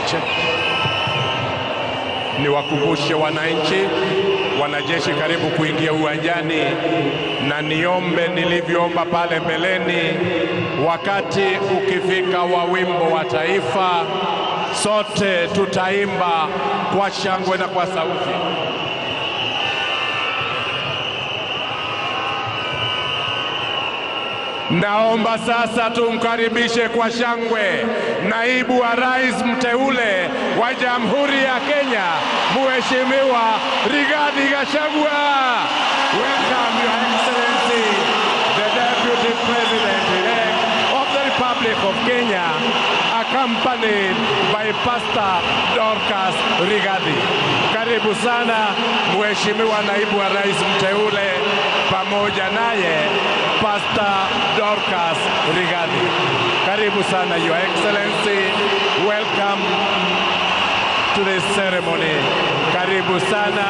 Check. Niwakumbushe wananchi, wanajeshi karibu kuingia uwanjani, na niombe nilivyoomba pale mbeleni, wakati ukifika wa wimbo wa taifa, sote tutaimba kwa shangwe na kwa sauti. Naomba sasa tumkaribishe kwa shangwe naibu wa rais mteule wa Jamhuri ya Kenya, Mheshimiwa Rigathi Gachagua. Welcome, Your Excellency, the Deputy President-elect of the Republic of Kenya, accompanied by Pastor Dorcas Rigathi. Karibu sana Mheshimiwa naibu wa rais mteule, pamoja naye Pastor Dorcas Rigathi. Karibu sana, Your Excellency. Welcome to this ceremony. Karibu sana.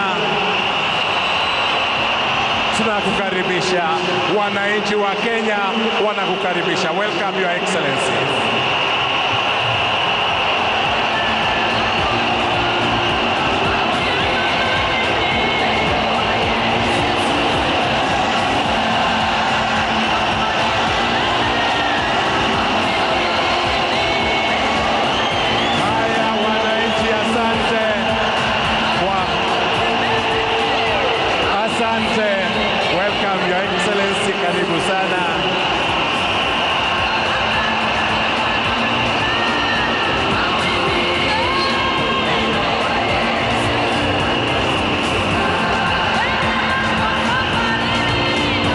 Tunakukaribisha. Wananchi wa Kenya wanakukaribisha. Welcome, Your Excellency. Asante. Welcome, Your Excellency. Karibu sana.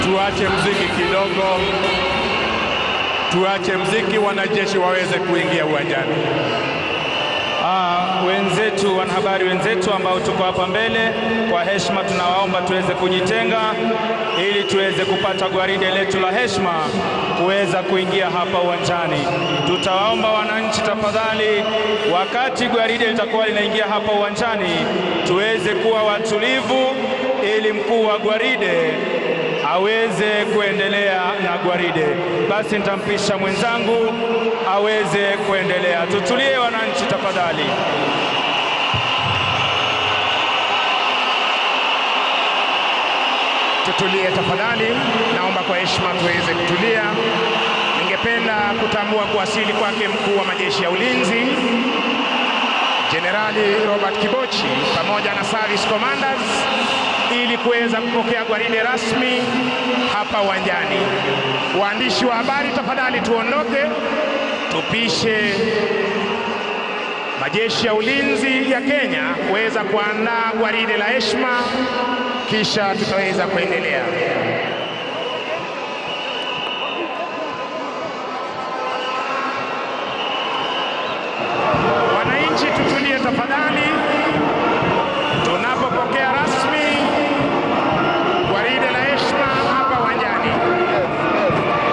Tuache mziki kidogo. Tuache mziki, wanajeshi waweze kuingia uwanjani. Wenzetu, wanahabari wenzetu ambao tuko hapa mbele, kwa heshima tunawaomba tuweze kujitenga ili tuweze kupata gwaride letu la heshima kuweza kuingia hapa uwanjani. Tutawaomba wananchi tafadhali, wakati gwaride litakuwa linaingia hapa uwanjani, tuweze kuwa watulivu ili mkuu wa gwaride aweze kuendelea na gwaride. Basi nitampisha mwenzangu aweze kuendelea. Tutulie wananchi tafadhali. Tutulie tafadhali, naomba kwa heshima tuweze kutulia. Ningependa kutambua kuwasili kwake mkuu wa majeshi ya ulinzi Jenerali Robert Kibochi pamoja na service commanders ili kuweza kupokea gwaride rasmi hapa uwanjani. Waandishi wa habari tafadhali tuondoke, tupishe majeshi ya ulinzi ya Kenya kuweza kuandaa gwaride la heshima, kisha tutaweza kuendelea. Wananchi tutulie tafadhali tunapopokea rasmi gwaride la heshima hapa uwanjani.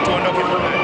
Tuondoke tafadhali.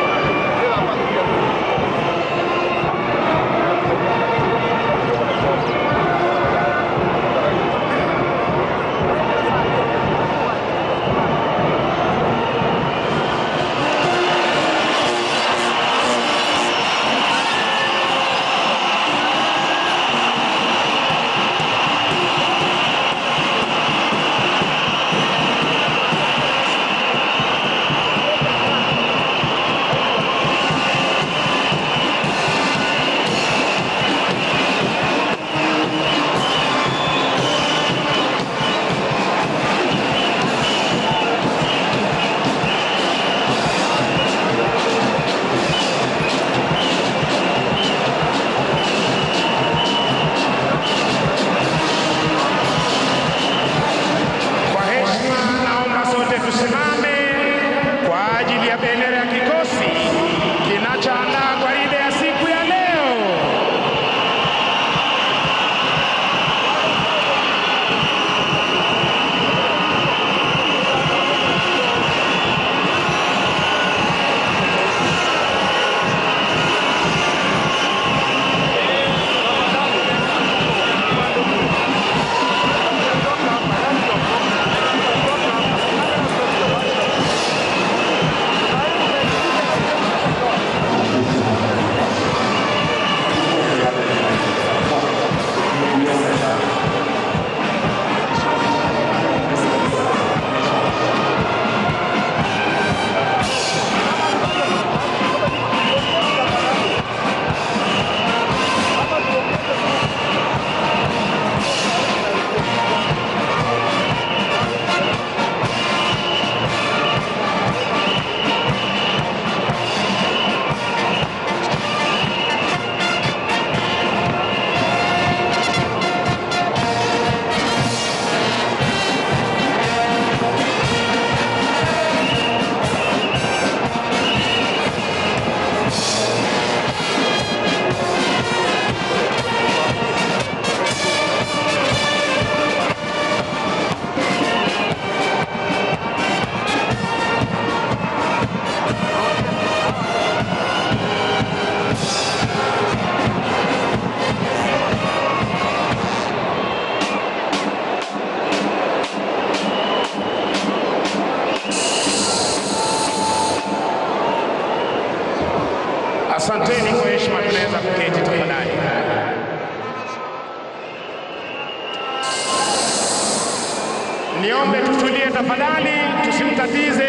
Niombe tutulie tafadhali, tusimtatize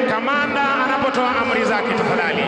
kamanda anapotoa amri zake tafadhali.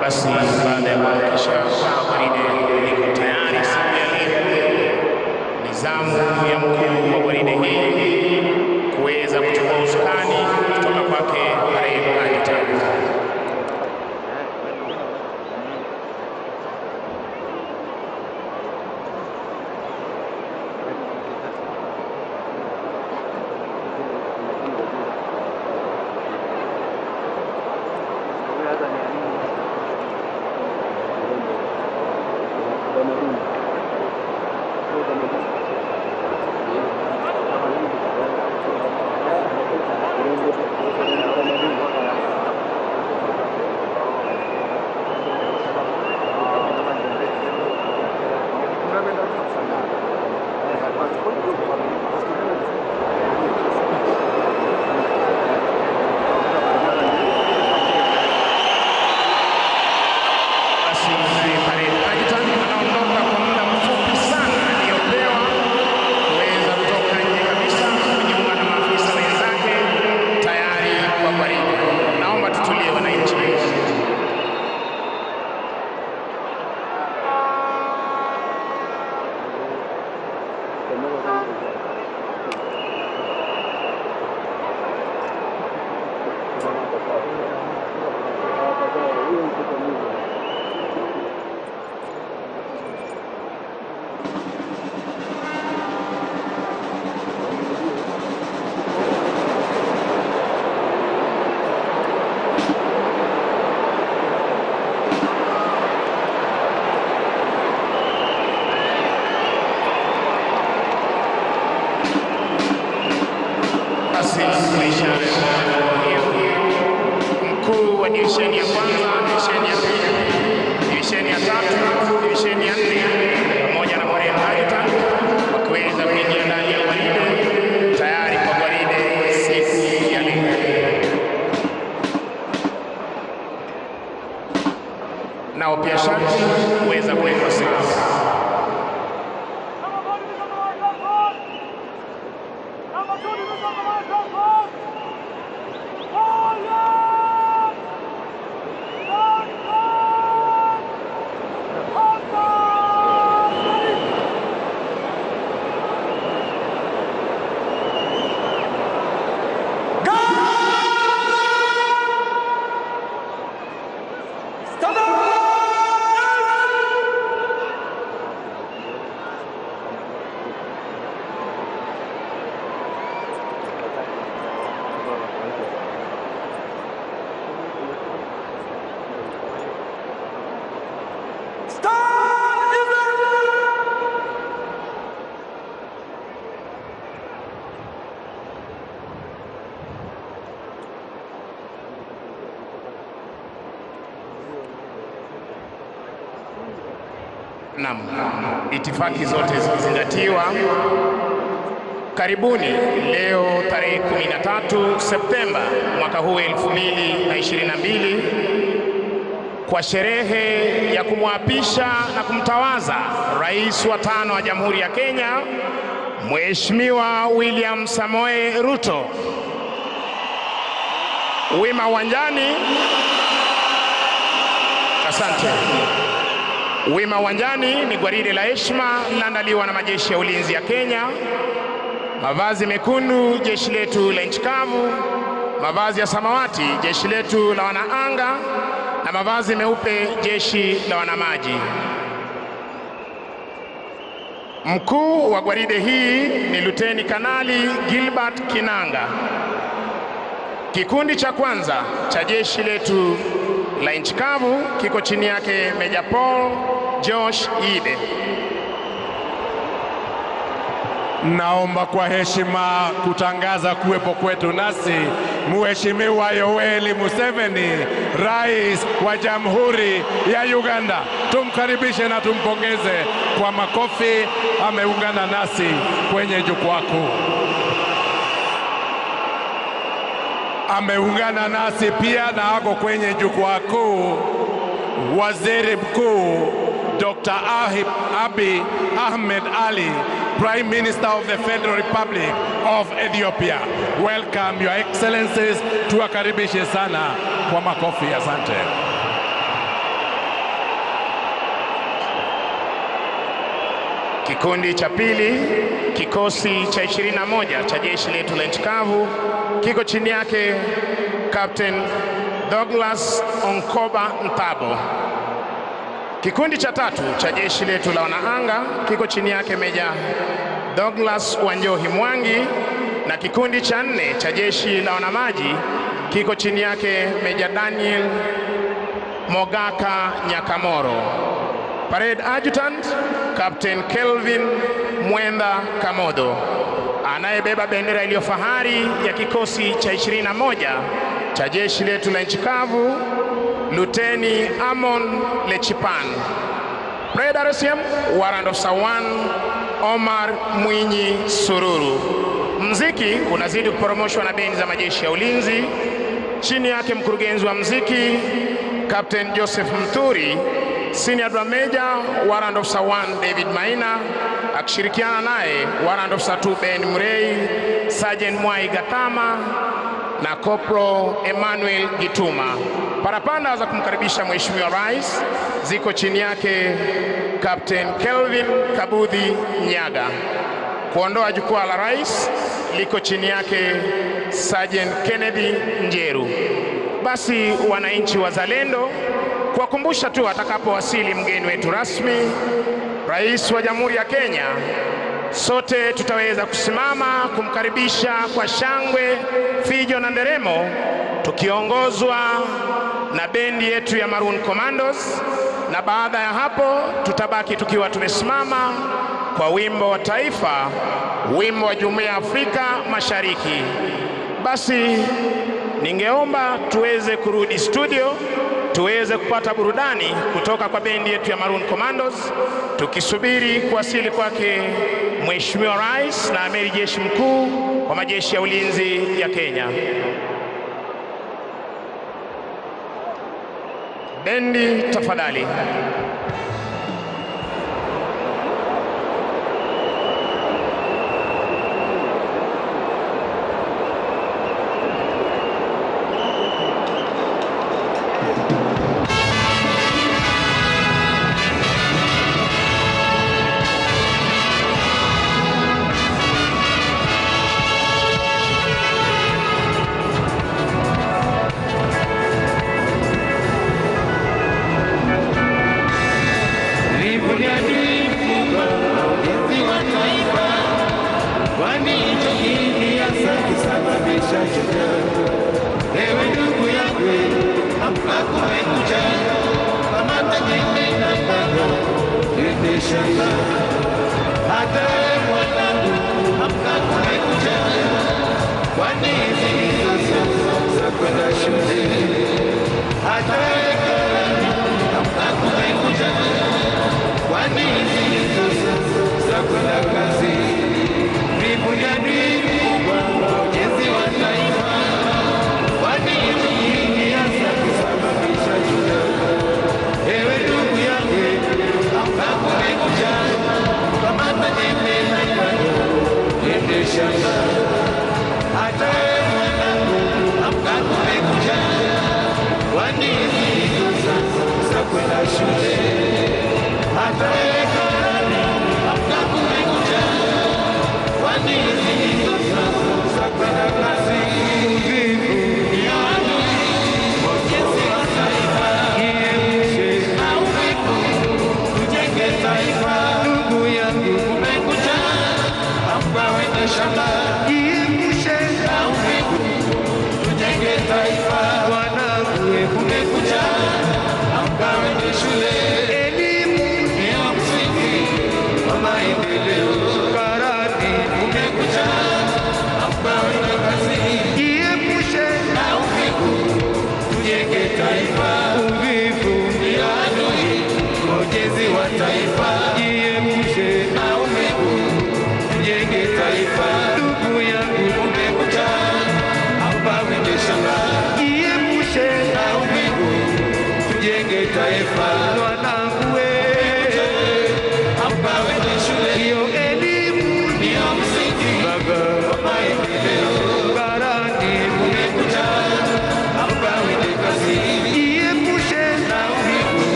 Basi baada ya kuhakikisha kwamba gwaride liko tayari siku ya leo, ni zamu ya mkuu wa gwaride hii kuweza kuchukua usukani kutoka kwake Parade Adjutant. Mkuu wa divisheni ya kwanza, divisheni ya pili, divisheni ya tatu, divisheni ya nne pamoja na Parade Adjutant wakiweza kuingia ndani ya gwaride tayari kwa gwaride siku ya leo. masharti kuweza kuwekwa sawa. Naam, itifaki zote zikizingatiwa. Karibuni leo tarehe 13 Septemba mwaka huu 2022 kwa sherehe ya kumwapisha na kumtawaza Rais wa 5 wa Jamhuri ya Kenya, Mheshimiwa William Samoei Ruto. Wima uwanjani. Asante. Wima uwanjani ni gwaride la heshima linaandaliwa na majeshi ya ulinzi ya Kenya. Mavazi mekundu jeshi letu la nchi kavu, mavazi ya samawati jeshi letu la wanaanga, na mavazi meupe jeshi la wanamaji. Mkuu wa gwaride hii ni Luteni Kanali Gilbert Kinanga. Kikundi cha kwanza cha jeshi letu la nchi kavu kiko chini yake Meja Paul Josh Ide. Naomba kwa heshima kutangaza kuwepo kwetu nasi Mheshimiwa Yoweri Museveni, Rais wa Jamhuri ya Uganda. Tumkaribishe na tumpongeze kwa makofi. Ameungana nasi kwenye jukwaa kuu. Ameungana nasi pia na ako kwenye jukwaa kuu Waziri Mkuu Dr. Abiy Ahmed Ali, Prime Minister of the Federal Republic of Ethiopia. Welcome, Your Excellencies. Tuwakaribishe sana kwa makofi. Asante. Kikundi cha pili, kikosi cha 21 cha jeshi letu la nchi kavu kiko chini yake Captain Douglas Onkoba Ntabo. Kikundi cha tatu cha jeshi letu la wanaanga kiko chini yake Meja Douglas Wanjohi Mwangi, na kikundi cha nne cha jeshi la wanamaji kiko chini yake Meja Daniel Mogaka Nyakamoro. Parade Adjutant Captain Kelvin Mwenda Kamodo. Anayebeba bendera iliyo fahari ya kikosi cha 21 cha jeshi letu la nchi kavu, Luteni Amon Lechipan. Parade RCM Warrant Officer 1 Omar Mwinyi Sururu. Mziki unazidi kuporomoshwa na bendi za majeshi ya ulinzi, chini yake mkurugenzi wa mziki Captain Joseph Mturi, Senior Drum Major Warrant Officer 1 David Maina akishirikiana naye Warrant Officer 2 Ben Murray, Sergeant Mwai Gatama na Corporal Emmanuel Gituma. Parapanda za kumkaribisha Mheshimiwa Rais ziko chini yake Captain Kelvin Kabudhi Nyaga. Kuondoa jukwaa la Rais liko chini yake Sergeant Kennedy Njeru. Basi wananchi wazalendo, kuwakumbusha tu atakapowasili mgeni wetu rasmi Rais wa Jamhuri ya Kenya, sote tutaweza kusimama kumkaribisha kwa shangwe, fijo na nderemo, tukiongozwa na bendi yetu ya Maroon Commandos, na baada ya hapo tutabaki tukiwa tumesimama kwa wimbo wa taifa, wimbo wa Jumuiya ya Afrika Mashariki. Basi ningeomba tuweze kurudi studio tuweze kupata burudani kutoka kwa bendi yetu ya Maroon Commandos, tukisubiri kuwasili kwake Mheshimiwa Rais na Amiri Jeshi Mkuu wa Majeshi ya Ulinzi ya Kenya. Bendi tafadhali.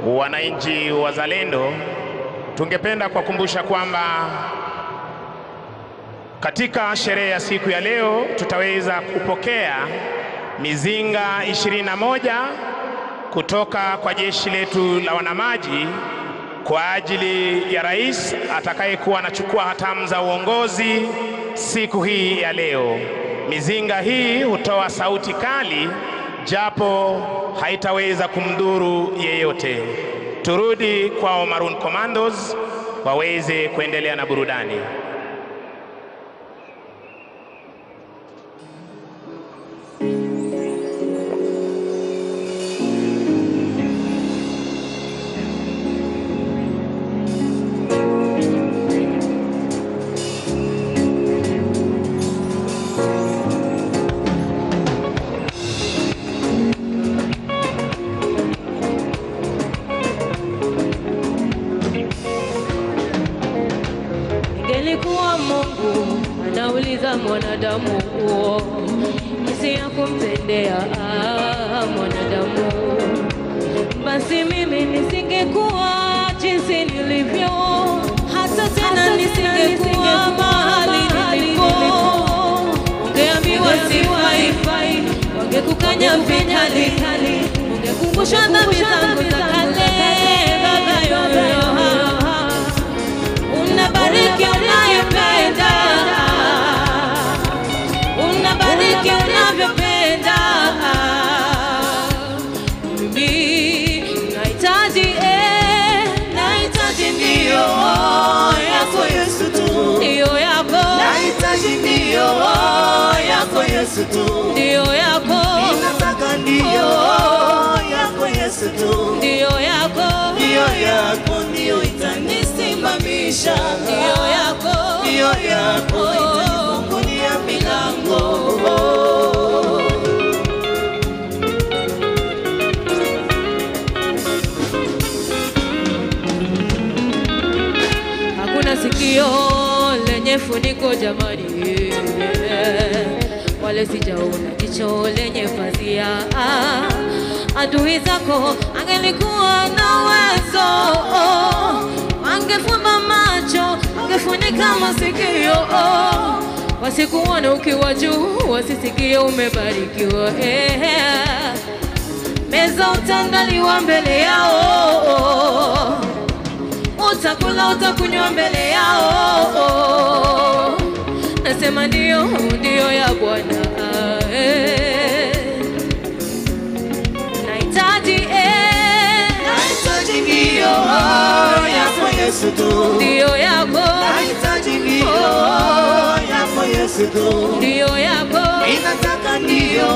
Wananchi wazalendo, tungependa kuwakumbusha kwamba katika sherehe ya siku ya leo tutaweza kupokea mizinga 21 kutoka kwa jeshi letu la wanamaji kwa ajili ya rais atakayekuwa anachukua hatamu za uongozi siku hii ya leo. Mizinga hii hutoa sauti kali japo haitaweza kumdhuru yeyote. Turudi kwa Maroon Commandos waweze kuendelea na burudani. Ingelikuwa Mungu anauliza mwanadamu huo jinsi ya kumtendea mwanadamu, basi mimi nisingekuwa jinsi nilivyo, hata tena nisingekuwa mahali nilipo. Ungeambiwa sifai, wangekukanya vikali, ungekumbusha dhambi zangu za kale. Baba yoyo, unabariki unayopenda, unabariki unavyopenda. Mimi nahitaji, nahitaji ndio yako Yesu tu, ndio yako. Nahitaji ndio yako Yesu tu, ndio yako. Ninataka ndio yako Yesu tu, ndio yako, ndio yako, ndio itanisimamisha, ndio yako, ndio yako itanifungulia milango. Hakuna sikio lenye funiko jamani, wale sijaona jicho lenye pazia. Adui zako angelikuwa na uwezo, angefumba macho, angefunika masikio, wasikuone ukiwa juu, wasisikie umebarikiwa. Meza utandaliwa mbele yao, utakula utakunywa mbele yao. Nasema ndio, ndio ya Bwana. Nahitaji, nahitaji ndio yako Yesu tu, ndio yako. Nahitaji ndio yako Yesu tu, ndio yako. Ninataka ndio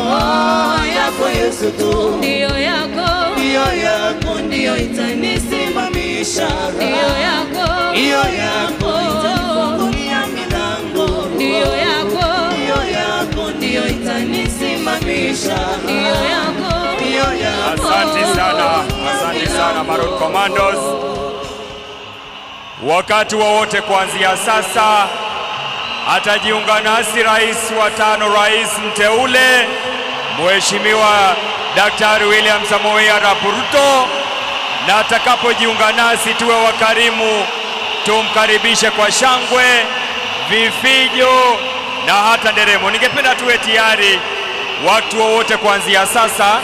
yako Yesu tu, ndio yako, ndio yako, ndio itanisimamisha, ndio yako, ndio yako itanifungulia milango, ndio yako, ndio yako, ndio itanisimamisha, ndio yako, ndio yako. Asante sana, asante sana Maroon Commandos. Wakati wowote kuanzia sasa atajiunga nasi rais wa tano, rais mteule Mheshimiwa Daktari William Samoei Arap Ruto, na atakapojiunga nasi tuwe wakarimu, tumkaribishe kwa shangwe, vifijo na hata nderemo. Ningependa tuwe tayari watu wowote kuanzia sasa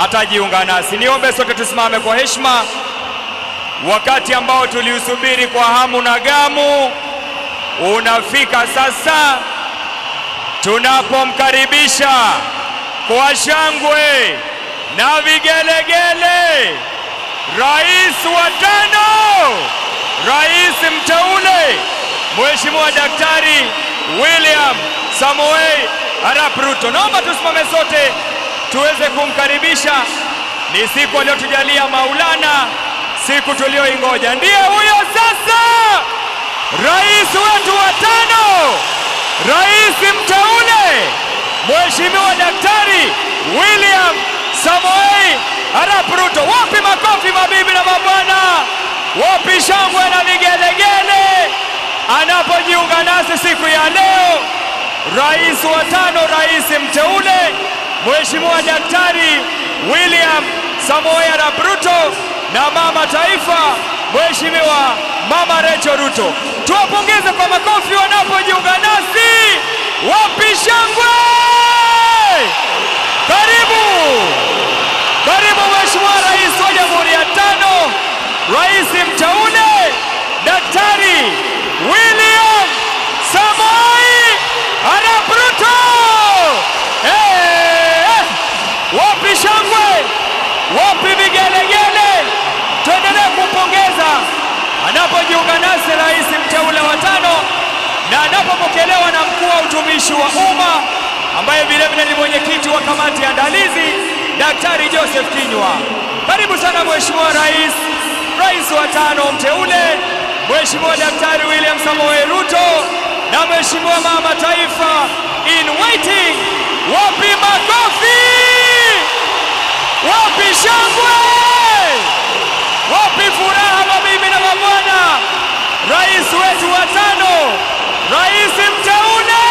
atajiunga nasi. Niombe sote tusimame kwa heshima. Wakati ambao tuliusubiri kwa hamu na gamu unafika sasa, tunapomkaribisha kwa shangwe na vigelegele rais wa tano, rais mteule Mheshimiwa Daktari William Samoei Arap Ruto. Naomba tusimame sote tuweze kumkaribisha. Ni siku aliyotujalia Maulana, siku tulioingoja. Ndiye huyo sasa, rais wetu wa tano, rais mteule Mheshimiwa Daktari William Samoei Arap Ruto. Wapi makofi mabibi na mabwana, wapi shangwe na vigelegele anapojiunga nasi siku ya leo, rais wa tano, rais mteule Mheshimiwa Daktari William Samoei Arap Ruto na mama taifa Mheshimiwa Mama Rachel Ruto. Tuwapongeze kwa makofi wanapojiunga nasi. Wapi shangwe? Karibu, karibu Mheshimiwa Rais wa Jamhuri ya Tano, Rais mteule Daktari William Samoei Arap Ruto. Wapi shangwe? Wapi vigelegele? Tuendelee kumpongeza. Anapojiunga nasi rais mteule wa tano na anapopokelewa na mkuu wa utumishi wa umma ambaye vile vile ni mwenyekiti wa kamati ya andalizi, Daktari Joseph Kinyua. Karibu sana Mheshimiwa Rais, Rais wa tano mteule, Mheshimiwa Daktari William Samoei Ruto na Mheshimiwa Mama Taifa in waiting. Wapi makofi? Wapi shangwe? Wapi furaha mabibi na mabwana? Rais wetu wa tano, Rais mteule.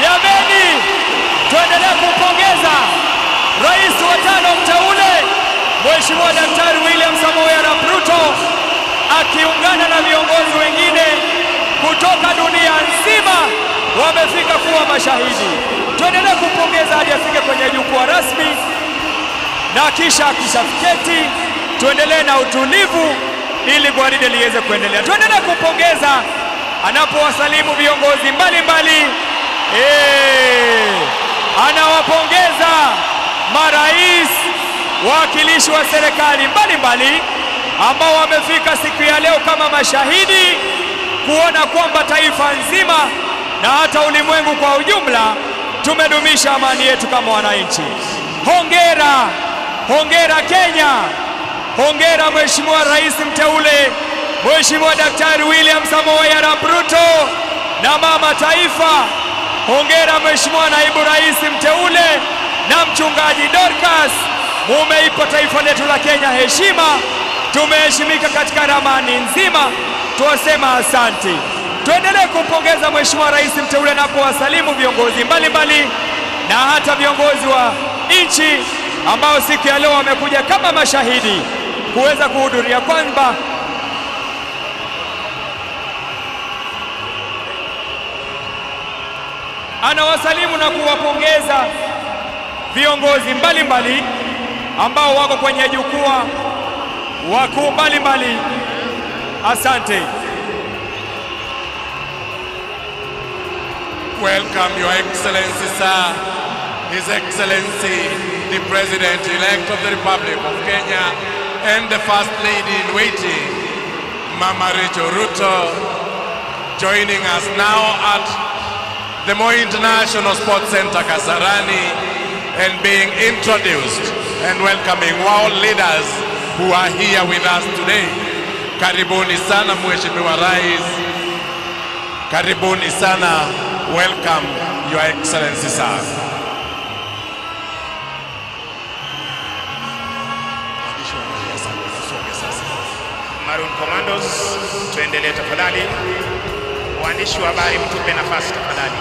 Jameni, tuendelee kumpongeza Rais wa tano mteule Mheshimiwa Daktari William Samoei Arap Ruto akiungana na viongozi wengine kutoka dunia nzima wamefika kuwa mashahidi. Tuendelee kumpongeza hadi afike kwenye jukwaa rasmi, na kisha akishafiketi tuendelee na utulivu ili gwaride liweze kuendelea. Tuendelee kumpongeza anapowasalimu viongozi mbalimbali. Anawapongeza marais, wawakilishi wa serikali mbalimbali ambao wamefika siku ya leo kama mashahidi kuona kwamba taifa nzima na hata ulimwengu kwa ujumla tumedumisha amani yetu kama wananchi. Hongera, hongera Kenya. Hongera Mheshimiwa Rais mteule Mheshimiwa Daktari William Samoei Arap Ruto na Mama Taifa. Hongera Mheshimiwa Naibu Rais mteule na Mchungaji Dorcas. Mumeipa taifa letu la Kenya heshima, tumeheshimika katika ramani nzima, tuwasema asante. Tuendelee kumpongeza Mheshimiwa Rais mteule anapowasalimu viongozi mbalimbali na hata viongozi wa nchi ambao siku ya leo wamekuja kama mashahidi kuweza kuhudhuria kwamba anawasalimu na kuwapongeza viongozi mbalimbali ambao wako kwenye jukwaa, wakuu mbalimbali. Asante. Welcome, Your Excellency, sir, His Excellency, the President-elect of the Republic of Kenya, and the First Lady in waiting, Mama Rachel Ruto, joining us now at the Moi International Sports Center, Kasarani, and being introduced and welcoming world leaders who are here with us today. Karibuni sana Mheshimiwa Rais. Karibuni sana. Welcome, Your Excellency, sir. Maroon Commandos, tuendelee tafadhali. Waandishi wa habari mtupe nafasi tafadhali.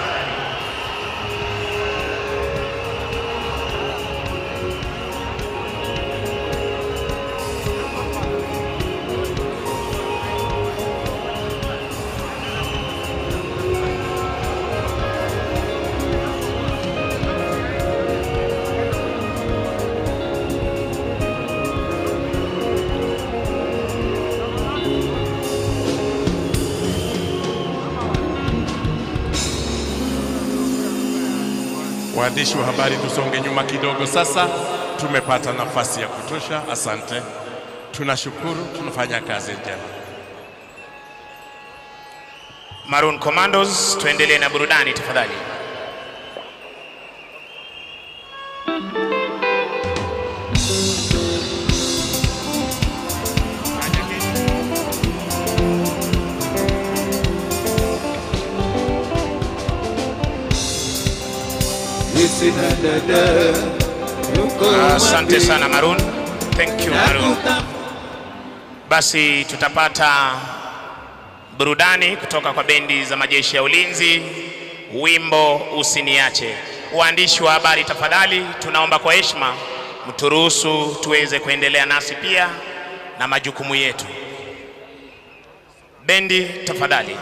Waandishi wa habari tusonge nyuma kidogo sasa, tumepata nafasi ya kutosha. Asante, tunashukuru, tunafanya kazi njema. Maroon Commandos, tuendelee na burudani tafadhali. Asante sana Maroon. Thank you Maroon. Basi tutapata burudani kutoka kwa bendi za majeshi ya ulinzi, wimbo Usiniache. Waandishi wa habari tafadhali, tunaomba kwa heshima mturuhusu tuweze kuendelea nasi pia na majukumu yetu. Bendi tafadhali.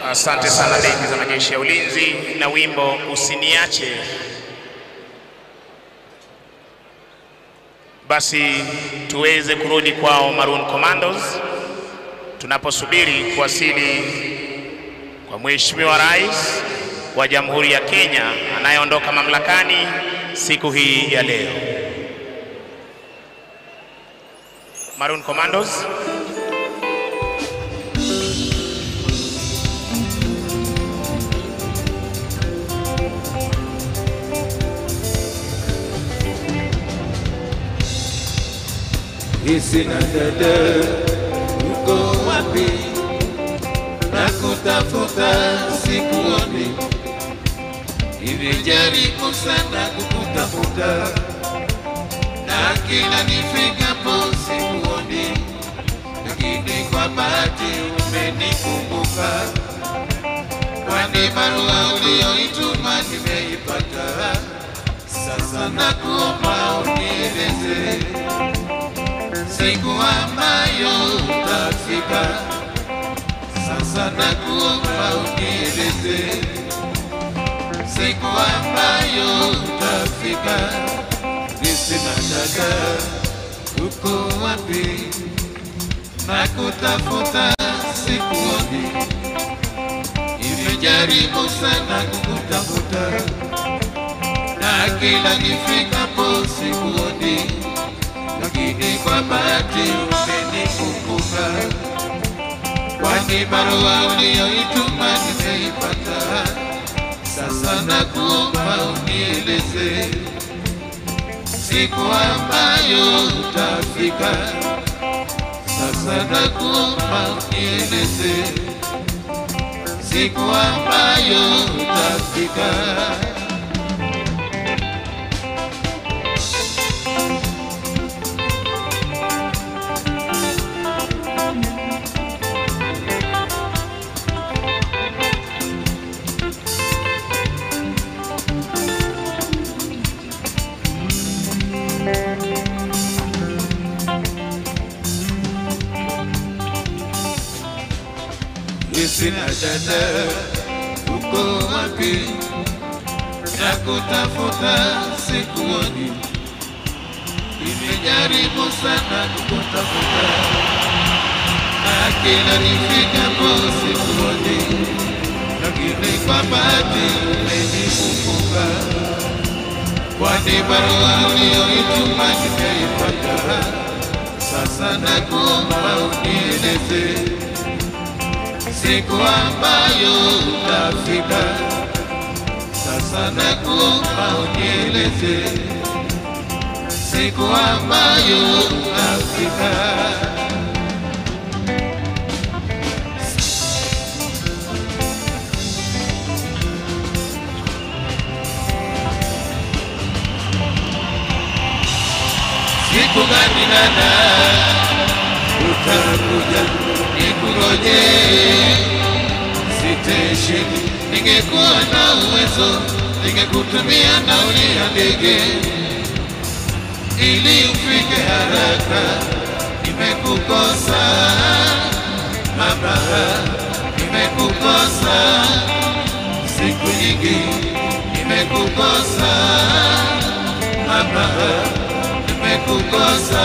Asante sana bendi za majeshi ya ulinzi na wimbo Usiniache. Basi tuweze kurudi kwao Maroon Commandos tunaposubiri kuwasili kwa Mheshimiwa Rais wa Jamhuri ya Kenya anayeondoka mamlakani siku hii ya leo. Maroon Commandos. Sina dada, uko wapi? Nakutafuta sikuoni, nimejaribu sana kukutafuta, na kila nifikapo sikuoni, lakini kwa bahati umenikumbuka, kwani barua uliyoituma nimeipata. Sasa nakuomba unieleze siku ambayo utafika. Sasa nakuomba unieleze siku ambayo utafika. Nisina dada, uko wapi? Nakutafuta sikuoni, nimejaribu sana kukutafuta, na kila nifikapo sikuoni, lakini kwa bahati umenikumbuka, kwani barua uliyoituma nimeipata. Sasa nakuomba unieleze siku ambayo utafika. Sasa nakuomba unieleze siku ambayo utafika. Sina dada, uko wapi? Nakutafuta sikuoni, nimejaribu sana kukutafuta, na kila nifikapo sikuoni, lakini kwa bahati umenikumbuka, kwani barua uliyoituma nimeipata. Sasa nakuomba unieleze siku ambayo utafika. Sasa nakuomba unieleze siku ambayo utafika. Siku gani nana utakuja nikungoje? Sitesheni, ningekuwa na uwezo ningekutumia nauli ya ndege ili ufike haraka. Nimekukosa mama, nimekukosa siku nyingi, nimekukosa mama, nimekukosa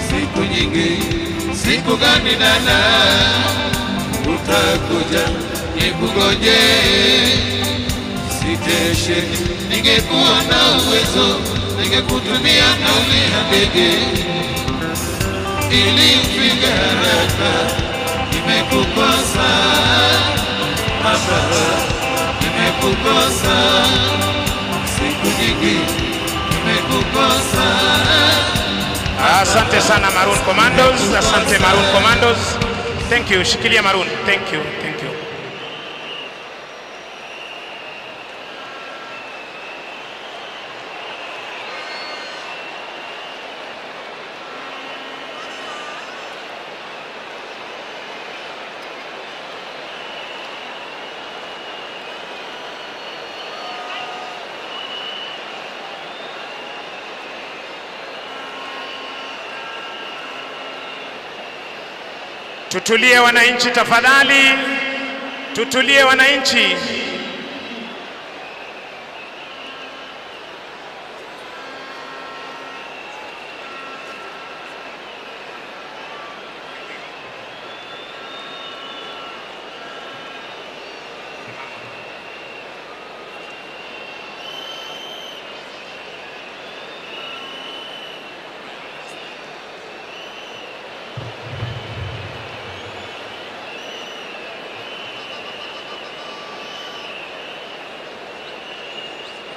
siku nyingi. Siku gani nana utakuja nikungoje? Sitesheni, ningekuwa na uwezo ningekutumia nauli ya ndege ili ufike haraka. Nimekukosa mama, nimekukosa siku nyingi, nimekukosa. Asante sana Maroon Commandos, asante Maroon Commandos. Thank you, shikilia Maroon. Thank you, thank you. Tutulie wananchi tafadhali. Tutulie wananchi.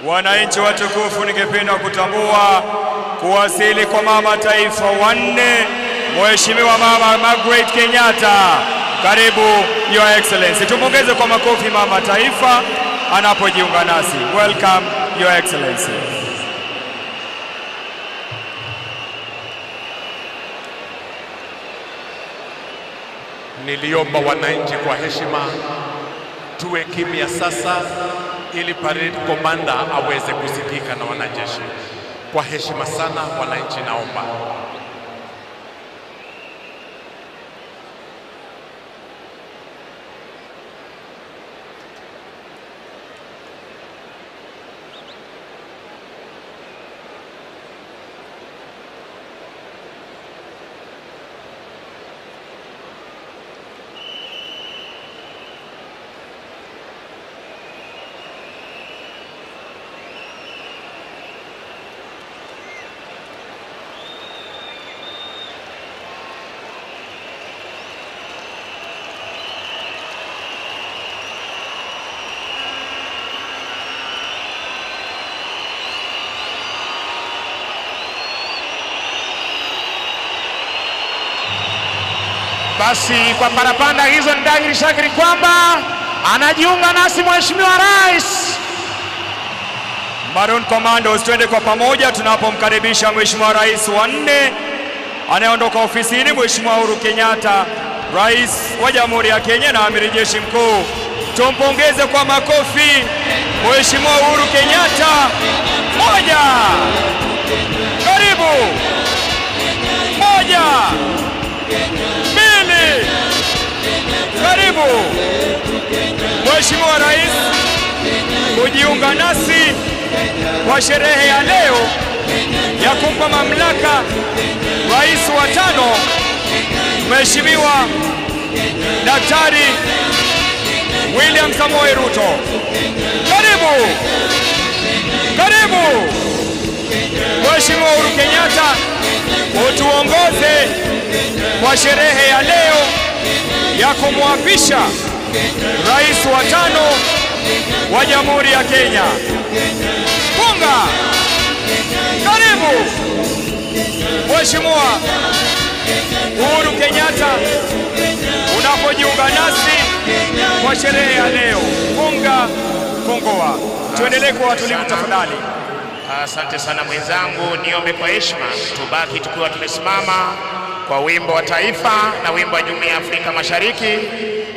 Wananchi watukufu, ningependa kutambua kuwasili kwa mama taifa wanne, Mheshimiwa Mama Margaret Kenyatta. Karibu Your Excellency. Tumpongeze kwa makofi mama taifa anapojiunga nasi. Welcome Your Excellency. Niliomba wananchi kwa heshima tuwe kimya sasa ili parade commander aweze kusikika na wanajeshi. Kwa heshima sana wananchi, naomba. Basi kwa parapanda hizo ni dhahiri shahiri kwamba anajiunga nasi Mheshimiwa Rais. Maroon Commandos, twende kwa pamoja tunapomkaribisha Mheshimiwa Rais wa nne anayeondoka ofisini, Mheshimiwa Uhuru Kenyatta, Rais wa Jamhuri ya Kenya na Amiri Jeshi Mkuu. Tumpongeze kwa makofi Mheshimiwa Uhuru Kenyatta. Moja, karibu. Moja, mbili, karibu Mheshimiwa Rais kujiunga nasi kwa sherehe ya leo ya kumpa mamlaka Rais wa tano Mheshimiwa Daktari William Samoei Ruto. Karibu, karibu Mheshimiwa Uhuru Kenyatta, utuongoze kwa sherehe ya leo ya kumwapisha Rais wa tano wa Jamhuri ya Kenya. Punga, karibu Mheshimiwa Uhuru Kenyatta unapojiunga nasi kwa sherehe ya leo. Punga, fungoa. Tuendelee kuwa watulivu tafadhali. Asante sana mwenzangu, niombe kwa heshima tubaki tukiwa tumesimama kwa wimbo wa taifa na wimbo wa Jumuiya ya Afrika Mashariki.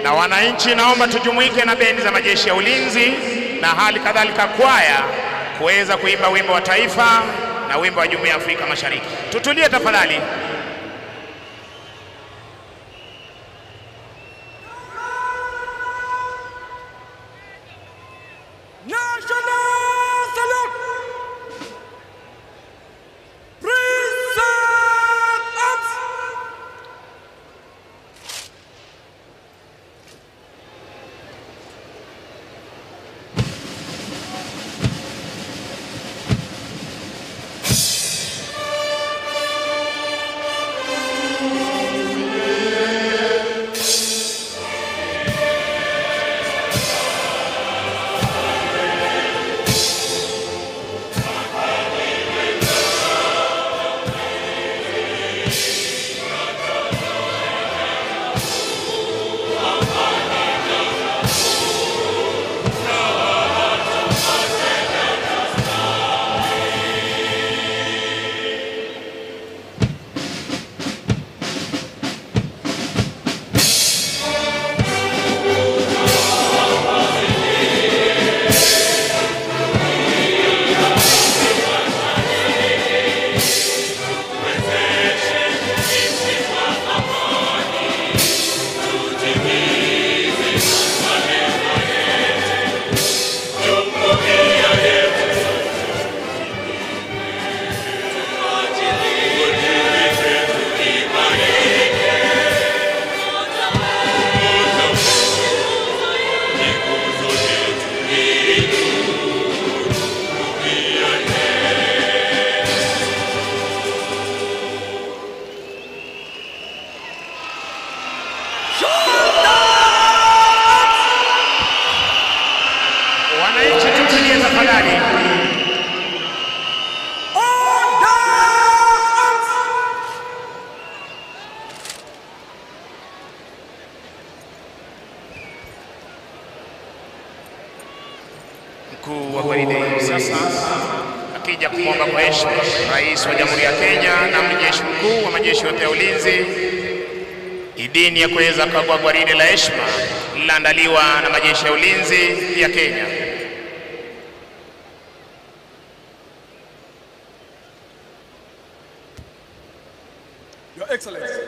Na wananchi, naomba tujumuike na bendi za majeshi ya ulinzi na hali kadhalika kwaya kuweza kuimba wimbo wa taifa na wimbo wa Jumuiya ya Afrika Mashariki. Tutulie tafadhali. Mkuu wa gwaride hivi sasa akija kumwomba kwa heshima Rais wa Jamhuri ya Kenya na Amiri Jeshi Mkuu wa majeshi yote ya ulinzi idhini ya kuweza kukagua gwaride la heshima lililoandaliwa na majeshi ya ulinzi ya Kenya. Your Excellency,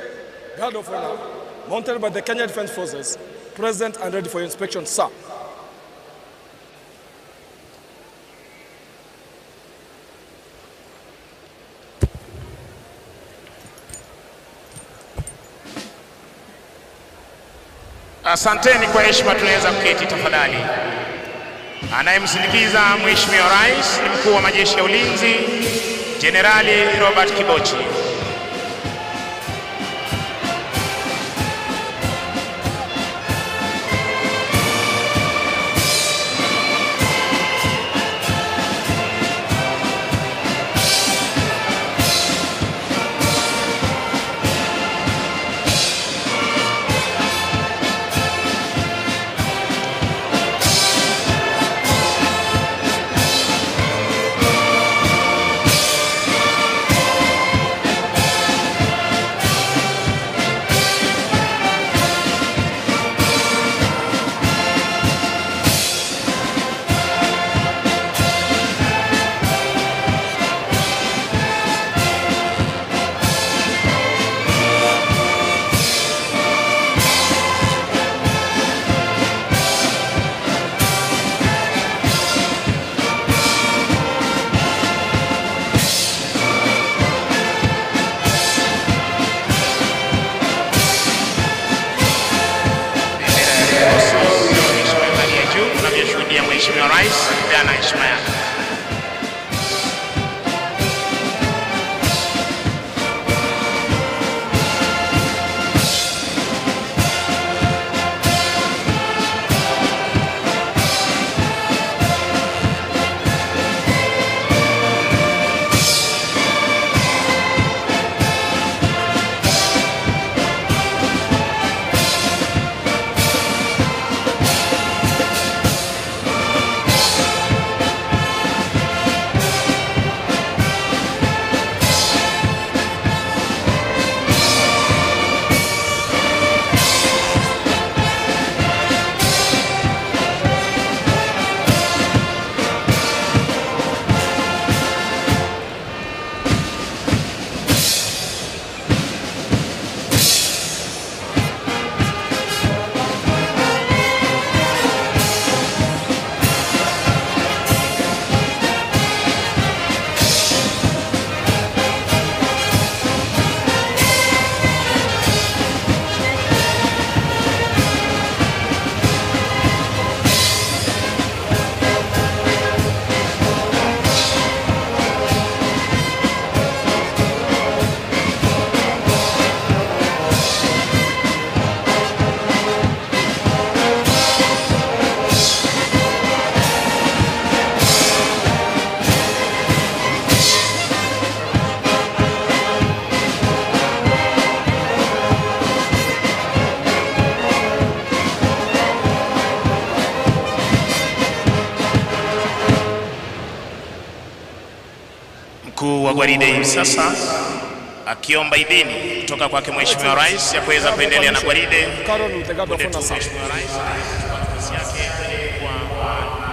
Guard of Honor, mounted by the Kenya Defence Forces, present and ready for inspection, sir. Asanteni kwa heshima, tunaweza kuketi tafadhali. Anayemsindikiza Mheshimiwa Rais ni Mkuu wa Majeshi ya Ulinzi Jenerali Robert Kibochi. Mheshimiwa Rais peana heshima yake. Mkuu wa gwaride hivi sasa akiomba idhini kutoka kwake Mheshimiwa Rais ya kuweza kuendelea na gwaride. Punde tu Mheshimiwa Rais atachukua nafasi yake kwenye jukwaa.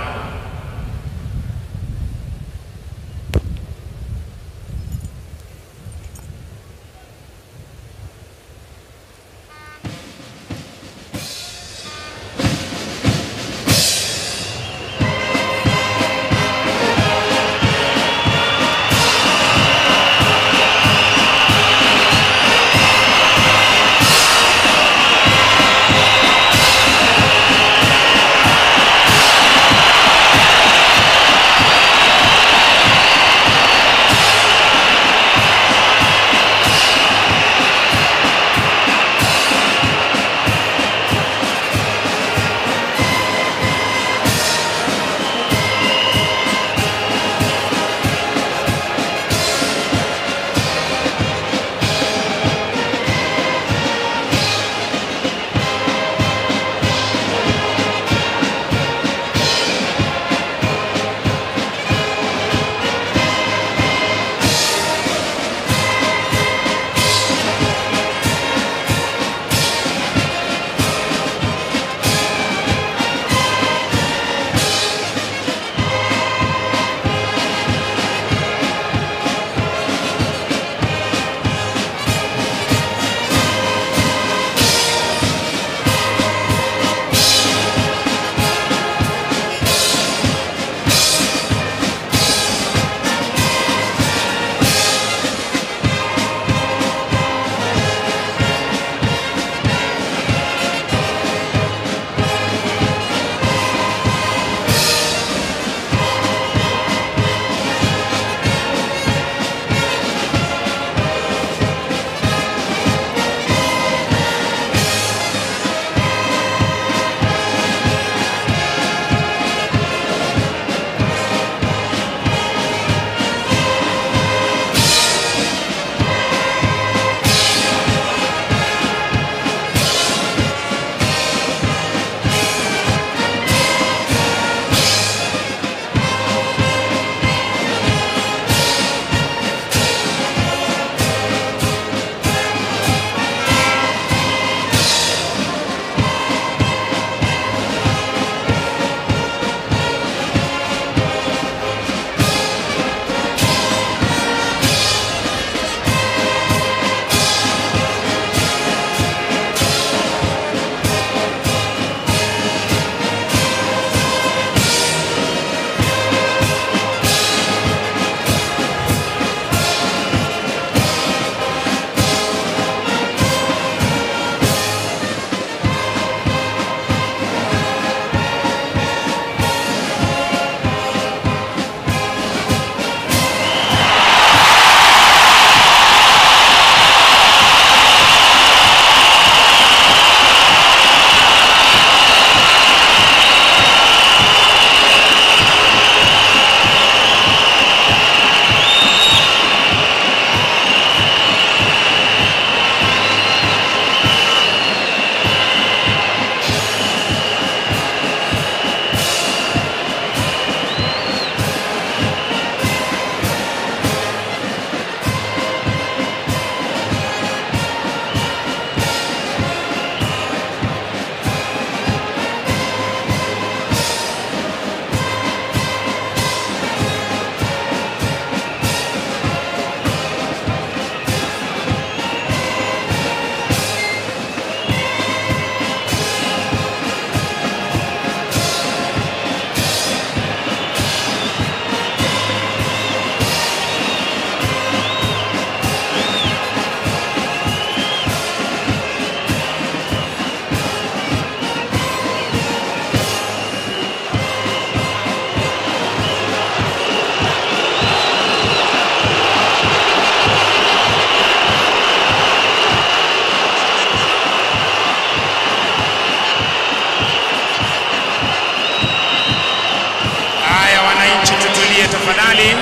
Tafadhali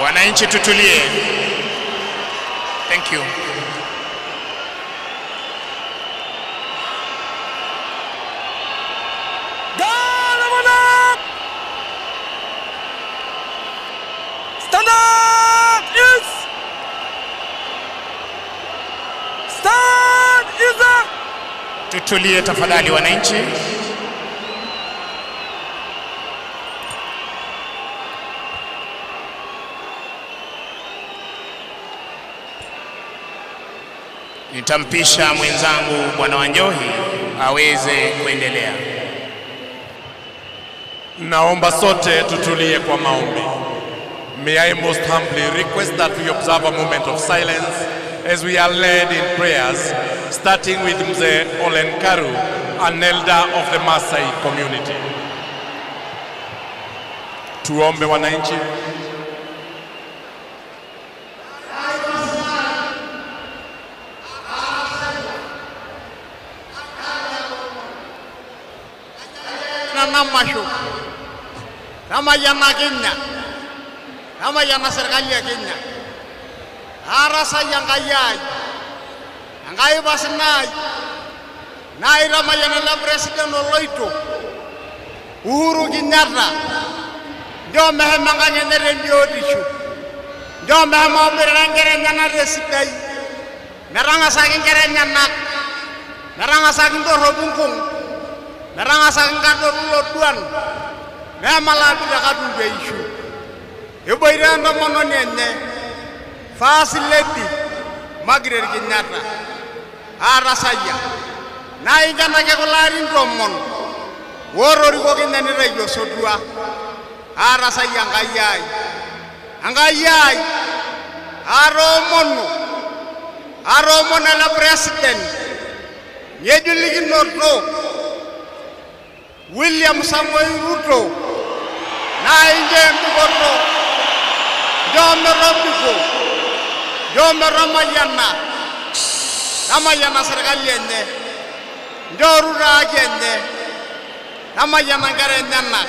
wananchi tutulie. Thank you. Stand up! Yes! Stand is up! Tutulie tafadhali wananchi. Nitampisha mwenzangu Bwana Wanjohi aweze kuendelea. Naomba sote tutulie kwa maombi. May I most humbly request that we observe a moment of silence as we are led in prayers, starting with Mzee Olen Karu, an elder of the Maasai community. Tuombe wananchi. Namashu Ramayana Kenya Ramayana serikali ya Kenya Arasa yang kaya Enkai pasinai naa itamayiana ele president oloito Uhuru Kenyatta nchoo meshomo enkang enye tebiotisho nchoo meshomo aboitare nkera enyenak tesidai metang'asaki nkera enyenak metang'asaki ndorropu nkung metang'asaki nkadoru loduan meshomo alo abik te Katundu eishu eboita entomononi enye First Lady Margaret Kenyatta aatasayia naa inkenaki kulo arin 10 otorikoki ninye nitayu osotua aatasayia Enkai ai Enkai ai atoomono atoomono ele president ng'ejulikinoto William Samoei Ruto naa incho embikoto nchoo metobiko nchoo metamayiana tamayiana serkali enye nchoo Ruto haki enye tamayiana nkera enyenak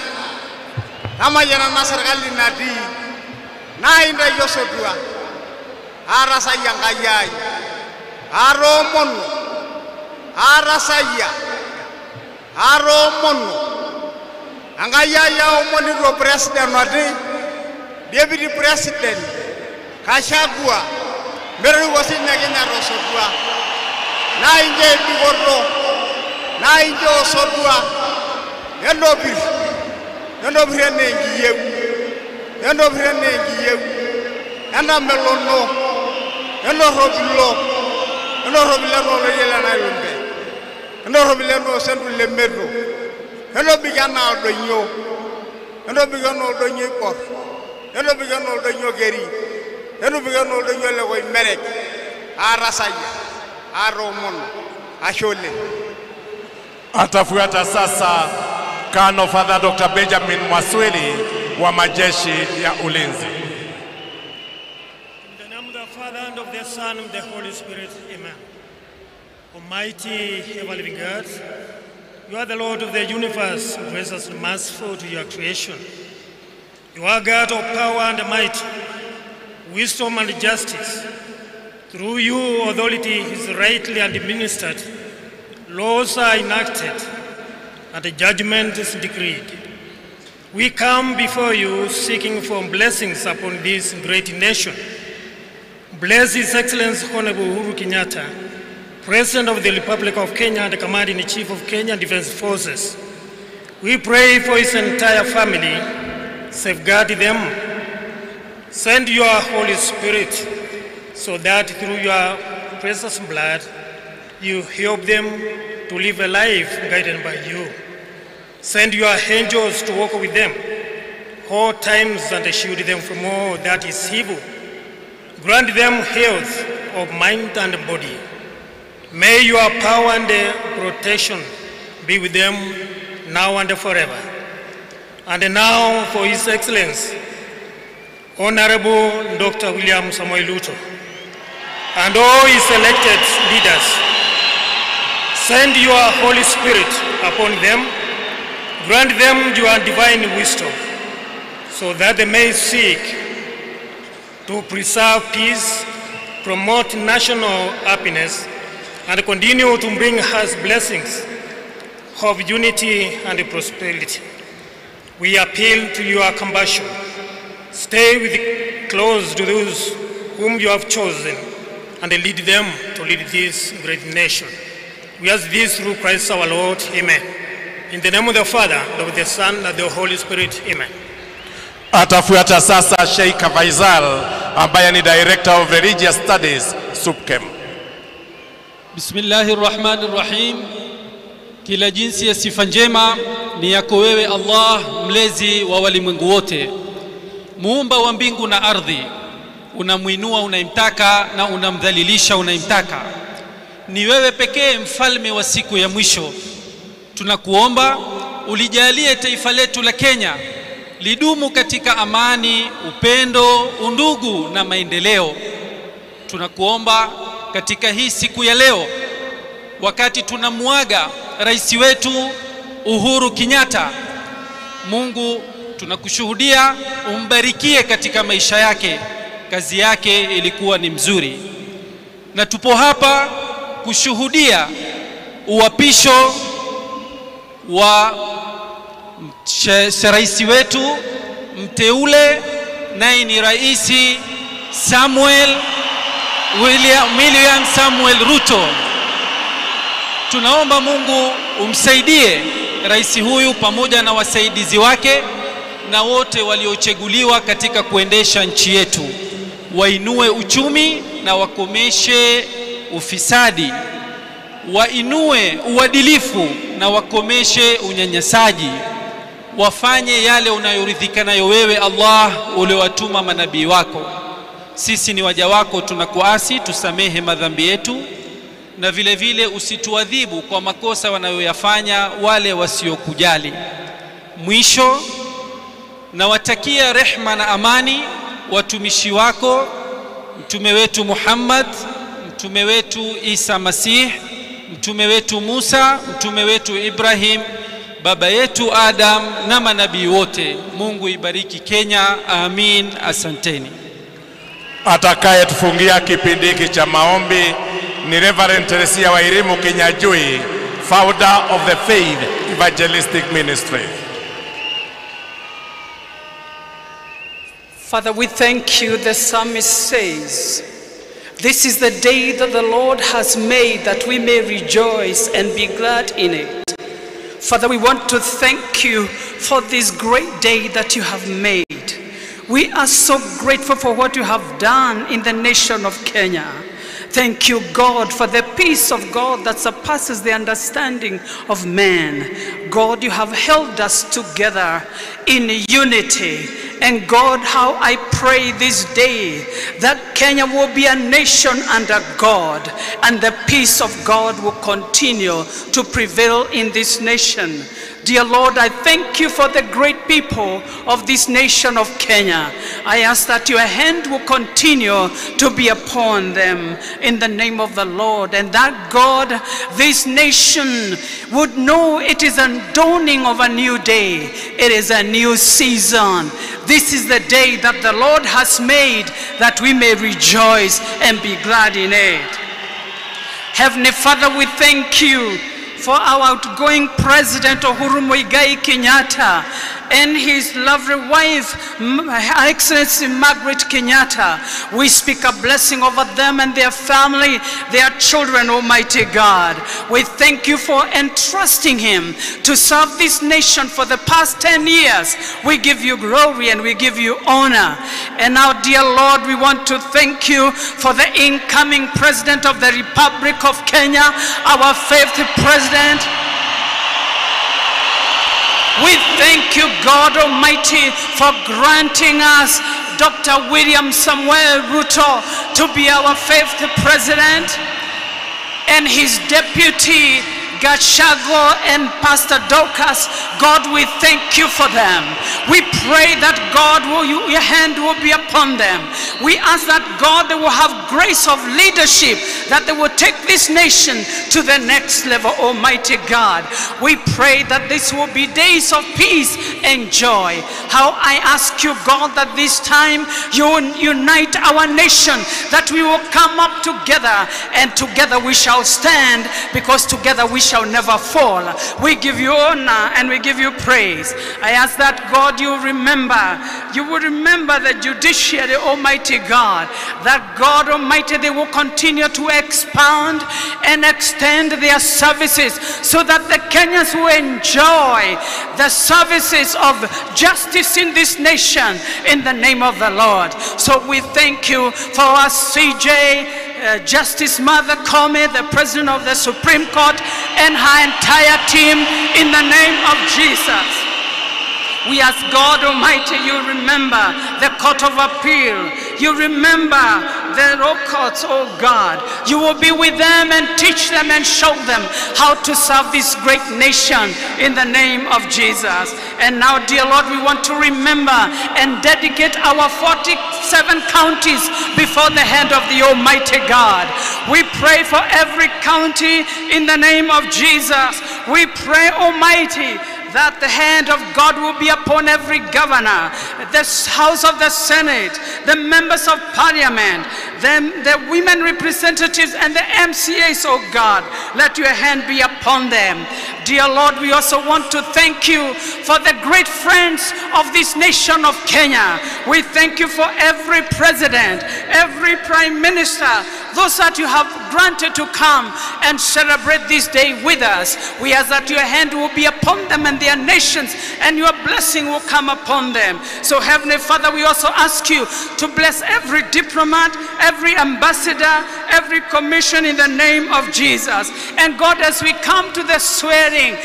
tamayiana ena serkali natii naa intayu osotua aatasayia Enkai ai atoomono aatasayia atoomono Enkai ai aomonito president oti deputy president Gachagua metoriko sinye Kenyatta osotua naa incho embikoto naa incho osotua entopir entopir enaa enkiyieu entopir enaa enkiyieu entamelono entorropilo entorropilo enaa oloitie le Nailumbe entorropilo enaa osentu le Meto entobik enaa oldonyio entobik enaa oldonyio oibor entobik enaa oldonyio keri entobik enaa oldonyio le Koimerek aatasayia atoomono ashe oleng. Atafuata sasa Colonel Father Dr. Benjamin Mwaswili wa majeshi ya ulinzi. In the name of the Father and of the Son and of the Holy Spirit, amen. Almighty ever-living God, you are the Lord of the universe, gracious and merciful to your creation. You are God of power and might, wisdom and justice. Through you, authority is rightly administered, laws are enacted, and judgment is decreed. We come before you seeking for blessings upon this great nation. Bless His Excellency Honorable Uhuru Kenyatta, President of the Republic of Kenya and Commander-in-Chief of Kenya Defense Forces. We pray for his entire family, safeguard them. Send your Holy Spirit so that through your precious blood, you help them to live a life guided by you. Send your angels to walk with them all times and shield them from all that is evil. Grant them health of mind and body. May your power and protection be with them now and forever. And now for His Excellency, Honorable Dr. William Samoei Ruto, and all his elected leaders, send your Holy Spirit upon them, grant them your divine wisdom, so that they may seek to preserve peace, promote national happiness, and continue to bring us blessings of unity and prosperity. We appeal to your compassion. Stay with close to those whom you have chosen and lead them to lead this great nation. We ask this through Christ our Lord. Amen. In the name of the Father, and of the Son, and of the Holy Spirit. Amen. Atafuata sasa Sheikh Faisal ambaye ni Director of Religious Studies SUPKEM. Bismillahir Rahmanir Rahim. Kila jinsi ya sifa njema ni yako wewe Allah, mlezi wa walimwengu wote, muumba wa mbingu na ardhi. Unamuinua unayemtaka na unamdhalilisha unayemtaka. Ni wewe pekee mfalme wa siku ya mwisho. Tunakuomba ulijalie taifa letu la Kenya lidumu katika amani, upendo, undugu na maendeleo. Tunakuomba katika hii siku ya leo, wakati tunamuaga rais wetu Uhuru Kenyatta, Mungu tunakushuhudia umbarikie katika maisha yake. Kazi yake ilikuwa ni mzuri, na tupo hapa kushuhudia uapisho wa rais wetu mteule, naye ni Rais Samuel William Samuel Ruto. Tunaomba Mungu umsaidie rais huyu pamoja na wasaidizi wake na wote waliochaguliwa katika kuendesha nchi yetu. Wainue uchumi na wakomeshe ufisadi, wainue uadilifu na wakomeshe unyanyasaji, wafanye yale unayoridhika nayo wewe Allah uliowatuma manabii wako. Sisi ni waja wako, tunakuasi, tusamehe madhambi yetu, na vile vile usituadhibu kwa makosa wanayoyafanya wale wasiokujali. Mwisho, nawatakia rehma na amani watumishi wako, mtume wetu Muhammad, mtume wetu Isa Masih, mtume wetu Musa, mtume wetu Ibrahim, baba yetu Adam na manabii wote. Mungu ibariki Kenya. Amin. Asanteni. Atakayetufungia kipindi hiki cha maombi ni Reverend Teresia Wairimu Kinyajui, founder of the Faith Evangelistic Ministry. Father, we thank you. The psalmist says, this is the day that the Lord has made, that we may rejoice and be glad in it. Father, we want to thank you for this great day that you have made. We are so grateful for what you have done in the nation of Kenya. Thank you, God, for the peace of God that surpasses the understanding of man. God, you have held us together in unity. And God, how I pray this day that Kenya will be a nation under God, and the peace of God will continue to prevail in this nation. Dear Lord, I thank you for the great people of this nation of Kenya. I ask that your hand will continue to be upon them in the name of the Lord, and that, God, this nation would know it is a dawning of a new day. It is a new season. This is the day that the Lord has made, that we may rejoice and be glad in it. Heavenly Father, we thank you for our outgoing President Uhuru Muigai Kenyatta and his lovely wife, Her Excellency Margaret Kenyatta. We speak a blessing over them and their family, their children, Almighty God. We thank you for entrusting him to serve this nation for the past 10 years. We give you glory and we give you honor. And now, dear Lord, we want to thank you for the incoming President of the Republic of Kenya, our fifth President. We thank you, God Almighty, for granting us Dr. William Samuel Ruto to be our fifth president, and his deputy, Gachagua and Pastor Dorcas. God, we thank you for them. We pray that God, your hand will be upon them. We ask that God, they will have grace of leadership, that they will take this nation to the next level, Almighty God. We pray that this will be days of peace and joy. How I ask you, God, that this time you will unite our nation, that we will come up together, and together we shall stand, because together we shall never fall. We give you honor and we give you praise. I ask that, God, you will remember the judiciary, Almighty God, that God Almighty, they will continue to expand and extend their services so that the Kenyans will enjoy the services of justice in this nation, in the name of the Lord. So we thank you for our CJ, Justice Martha Koome, the President of the Supreme Court, and her entire team, in the name of Jesus. We ask God Almighty, you remember the Court of Appeal. You remember the law courts, oh God. You will be with them and teach them and show them how to serve this great nation in the name of Jesus. And now, dear Lord, we want to remember and dedicate our 47 counties before the hand of the Almighty God. We pray for every county in the name of Jesus. We pray, Almighty, that the hand of God will be upon every governor, the House of the Senate, the members of Parliament, the women representatives and the MCAs, oh God. Let your hand be upon them. Dear Lord, we also want to thank you for the great friends of this nation of Kenya. We thank you for every president, every prime minister, those that you have granted to come and celebrate this day with us. We ask that your hand will be upon them and their nations, and your blessing will come upon them. So Heavenly Father, we also ask you to bless every diplomat, every ambassador, every commission in the name of Jesus. And God, as we come to the swearing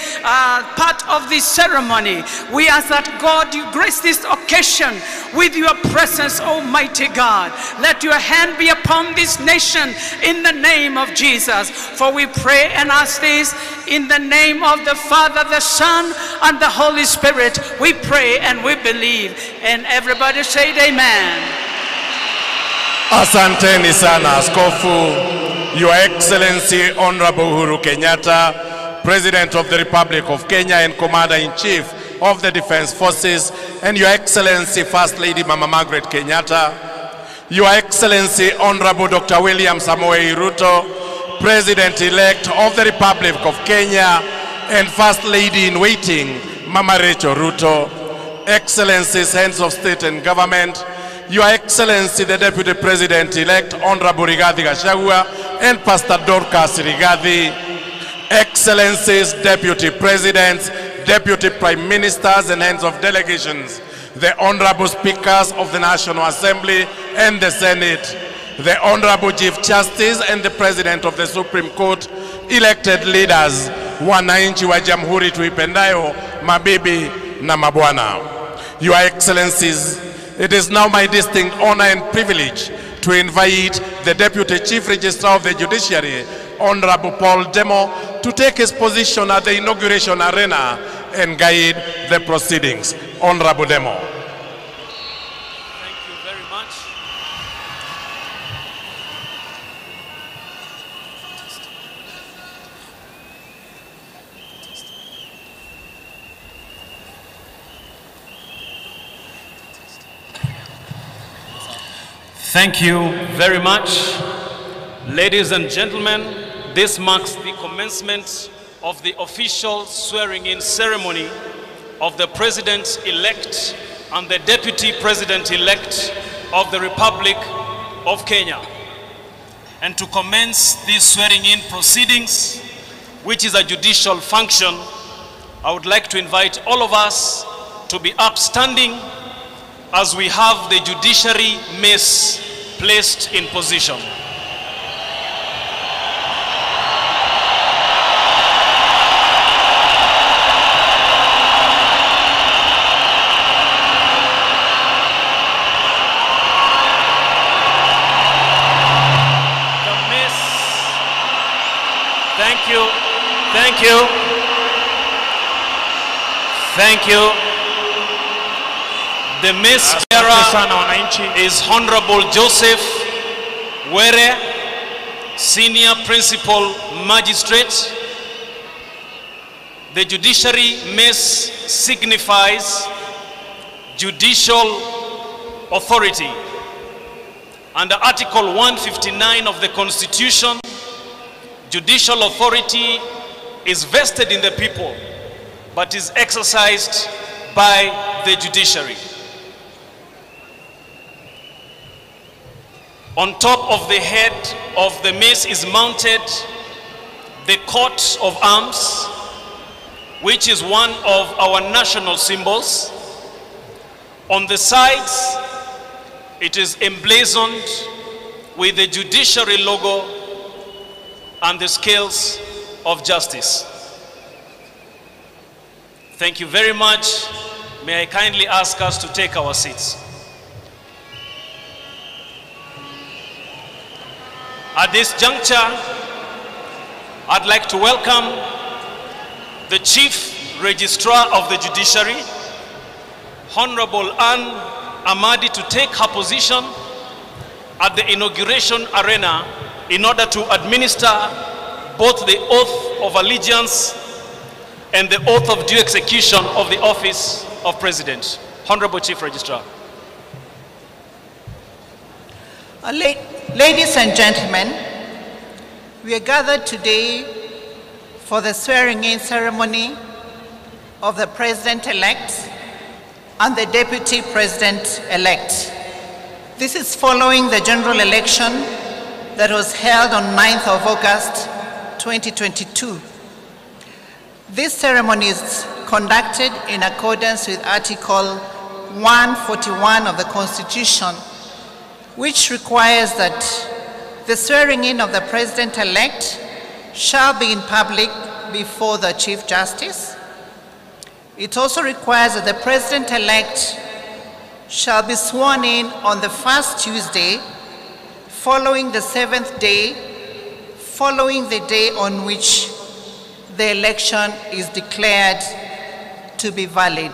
part of this ceremony, we ask that God, you grace this occasion with your presence, Almighty God. Let your hand be upon this nation in the name of Jesus. For we pray and ask this in the name of the Father, the Son, and the Holy Spirit. We pray and we believe. And everybody said amen. Asanteni sana Askofu, Your Excellency Honorable Uhuru Kenyatta, President of the Republic of Kenya and Commander-in-Chief of the Defense Forces, and Your Excellency First Lady Mama Margaret Kenyatta, Your Excellency Honorable Dr. William Samoei Ruto, President-elect of the Republic of Kenya and First Lady in Waiting, Mama Rachel Ruto, Excellencies, Heads of State and Government, Your Excellency, the Deputy President-elect, Honorable Rigathi Gachagua and Pastor Dorcas Rigathi, Excellencies, Deputy Presidents, Deputy Prime Ministers and Heads of Delegations, the Honorable Speakers of the National Assembly and the Senate, the Honorable Chief Justice and the President of the Supreme Court, elected leaders, wananchi wa Jamhuri tuipendayo, mabibi na mabwana. Your Excellencies, it is now my distinct honor and privilege to invite the Deputy Chief Registrar of the Judiciary, Honorable Paul Demo, to take his position at the inauguration arena and guide the proceedings. Honorable Demo. Thank you very much. Thank you very much. Ladies and gentlemen, this marks the commencement of the official swearing-in ceremony of the President-elect and the Deputy President-elect of the Republic of Kenya. And to commence these swearing-in proceedings, which is a judicial function, I would like to invite all of us to be upstanding as we have the judiciary mace placed in position. The mace. Thank you. Thank you. Thank you. The mace bearer sana wananchi. is Honorable Joseph Were, Senior Principal Magistrate. The judiciary mace signifies judicial authority. Under Article 159 of the Constitution, judicial authority is vested in the people, but is exercised by the judiciary. On top of the head of the mace is mounted the coat of arms, which is one of our national symbols. On the sides, it is emblazoned with the judiciary logo and the scales of justice. Thank you very much. May I kindly ask us to take our seats. At this juncture, I'd like to welcome the Chief Registrar of the Judiciary, Honorable Anne Amadi, to take her position at the inauguration arena in order to administer both the oath of allegiance and the oath of due execution of the office of President. Honorable Chief Registrar. Ladies and gentlemen, we are gathered today for the swearing-in ceremony of the President-elect and the Deputy President-elect. This is following the general election that was held on 9th of August, 2022. This ceremony is conducted in accordance with Article 141 of the Constitution, which requires that the swearing-in of the President-elect shall be in public before the Chief Justice. It also requires that the President-elect shall be sworn in on the first Tuesday following the seventh day, following the day on which the election is declared to be valid.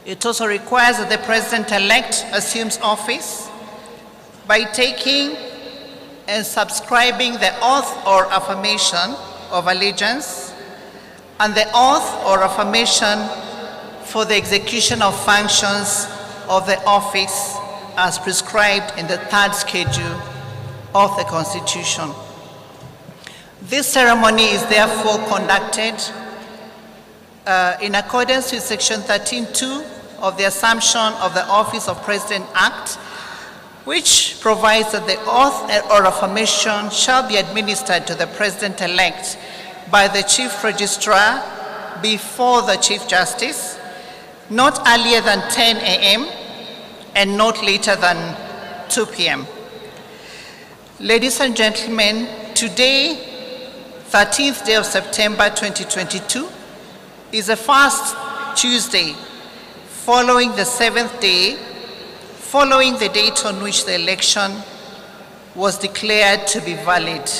It also requires that the President-elect assumes office by taking and subscribing the oath or affirmation of allegiance and the oath or affirmation for the execution of functions of the office as prescribed in the third schedule of the Constitution. This ceremony is therefore conducted in accordance with Section 13(2) of the Assumption of the Office of President Act, which provides that the oath or affirmation shall be administered to the President-elect by the Chief Registrar before the Chief Justice, not earlier than 10 a.m. and not later than 2 p.m. Ladies and gentlemen, today, 13th day of September 2022, is the first Tuesday following the seventh day, following the date on which the election was declared to be valid.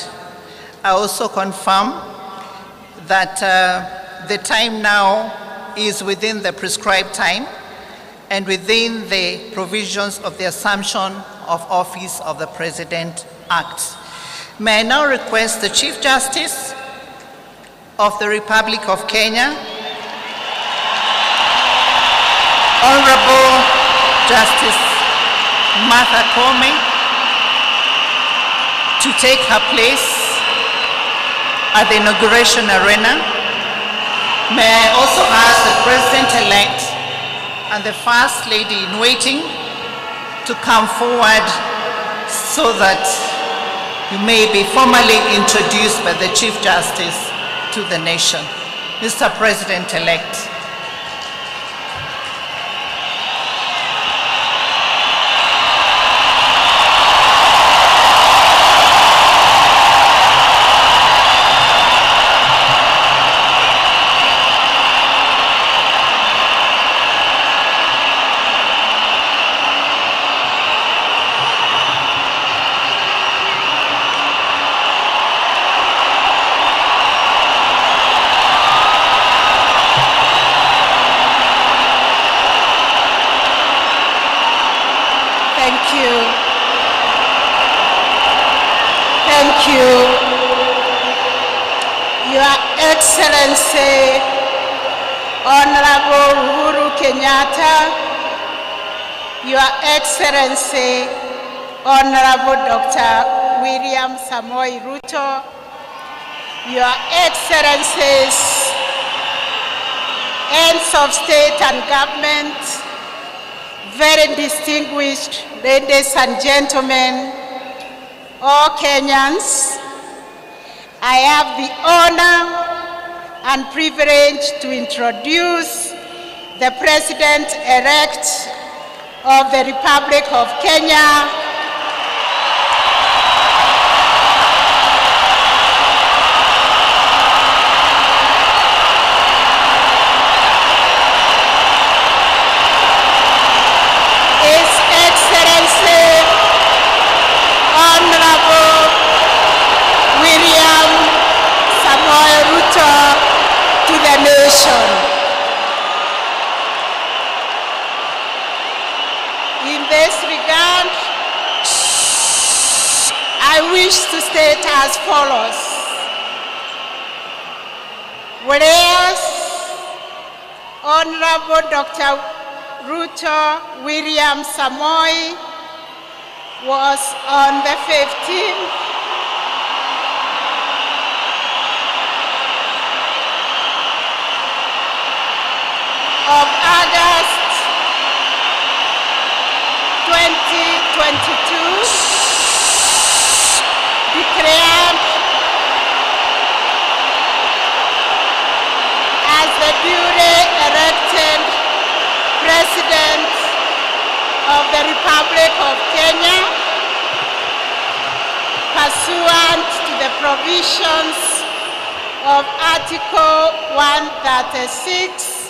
I also confirm that the time now is within the prescribed time and within the provisions of the Assumption of Office of the President Act. May I now request the Chief Justice of the Republic of Kenya, Honorable Justice Martha Koome, to take her place at the inauguration arena. May I also ask the President-elect and the First Lady in waiting to come forward so that you may be formally introduced by the Chief Justice to the nation. Mr. President-elect. Excellency, Honorable Uhuru Kenyatta, Your Excellency, Honorable Dr. William Samoei Ruto, Your Excellencies, Heads of State and Government, very distinguished ladies and gentlemen, all Kenyans, I have the honor and privilege to introduce the President-elect of the Republic of Kenya, His Excellency, Honorable William Samoei Ruto, to the nation. In this regard, I wish to state as follows. Whereas Honorable Dr. Ruto William Samoei was on the 15th of August 2022 declared as the duly elected President of the Republic of Kenya, pursuant to the provisions of Article 136,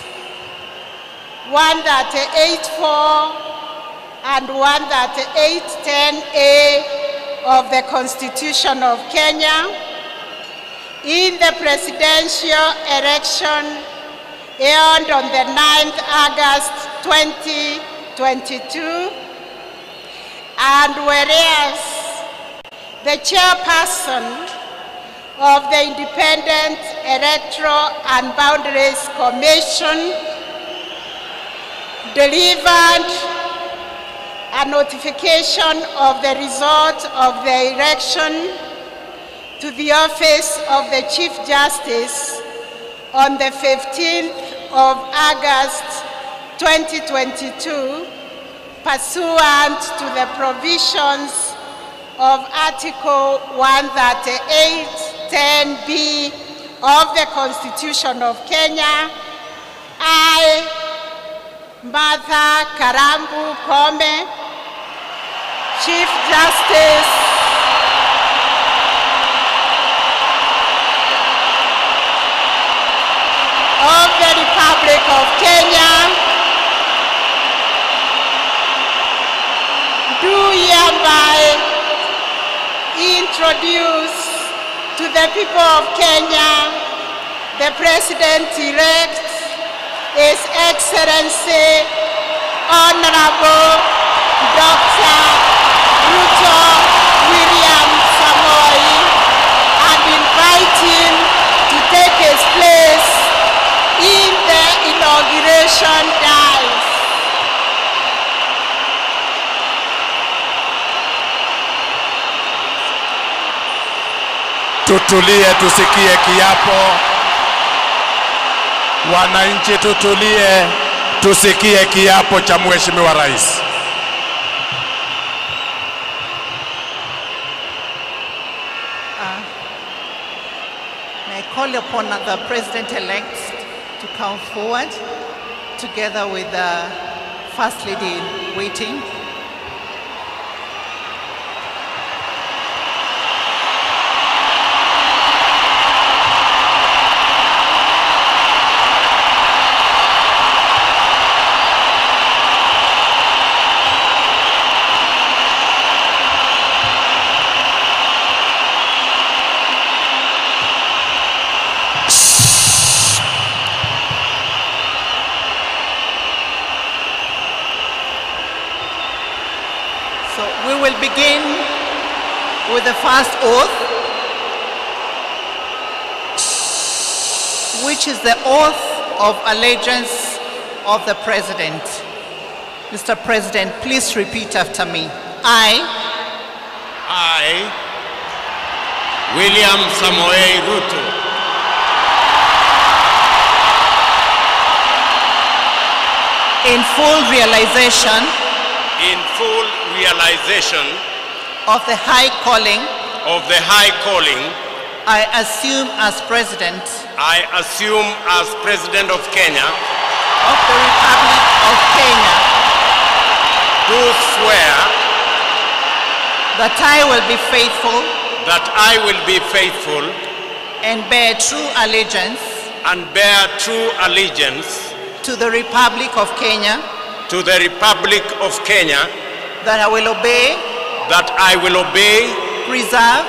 138.4, and 138.10A of the Constitution of Kenya, in the presidential election held on the 9th August 2022, and whereas the chairperson of the Independent Electoral and Boundaries Commission delivered a notification of the result of the election to the office of the Chief Justice on the 15th of August 2022, pursuant to the provisions of Article 138.10B of the Constitution of Kenya, I, Martha Karambu Koome, Chief Justice of the Republic of Kenya, do hereby introduce to the people of Kenya the President-elect, His Excellency, Honorable Dr. Ruto William Samoei, and invite him to take his place in the inauguration dais. Tutulie tusikie kiapo. Wananchi tutulie tusikie kiapo cha Mheshimiwa Rais. May I call upon the President-elect to come forward together with the First Lady in waiting. Begin with the first oath. Which is the oath of allegiance of the President. Mr. President, please repeat after me. I, William Samoei Ruto, in full realization of the high calling I assume as President of Kenya, of the Republic of Kenya, do swear that I will be faithful and bear true allegiance to the Republic of Kenya, that I will obey, preserve,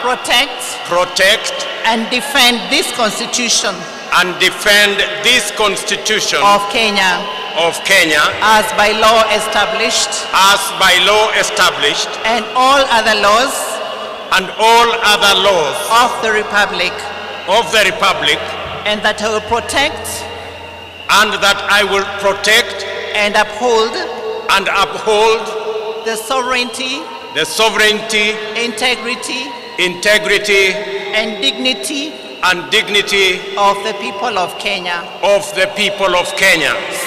protect, and defend this Constitution of Kenya, as by law established, and all other laws of the Republic, and that I will protect, and uphold, the sovereignty, integrity, and dignity of the people of Kenya.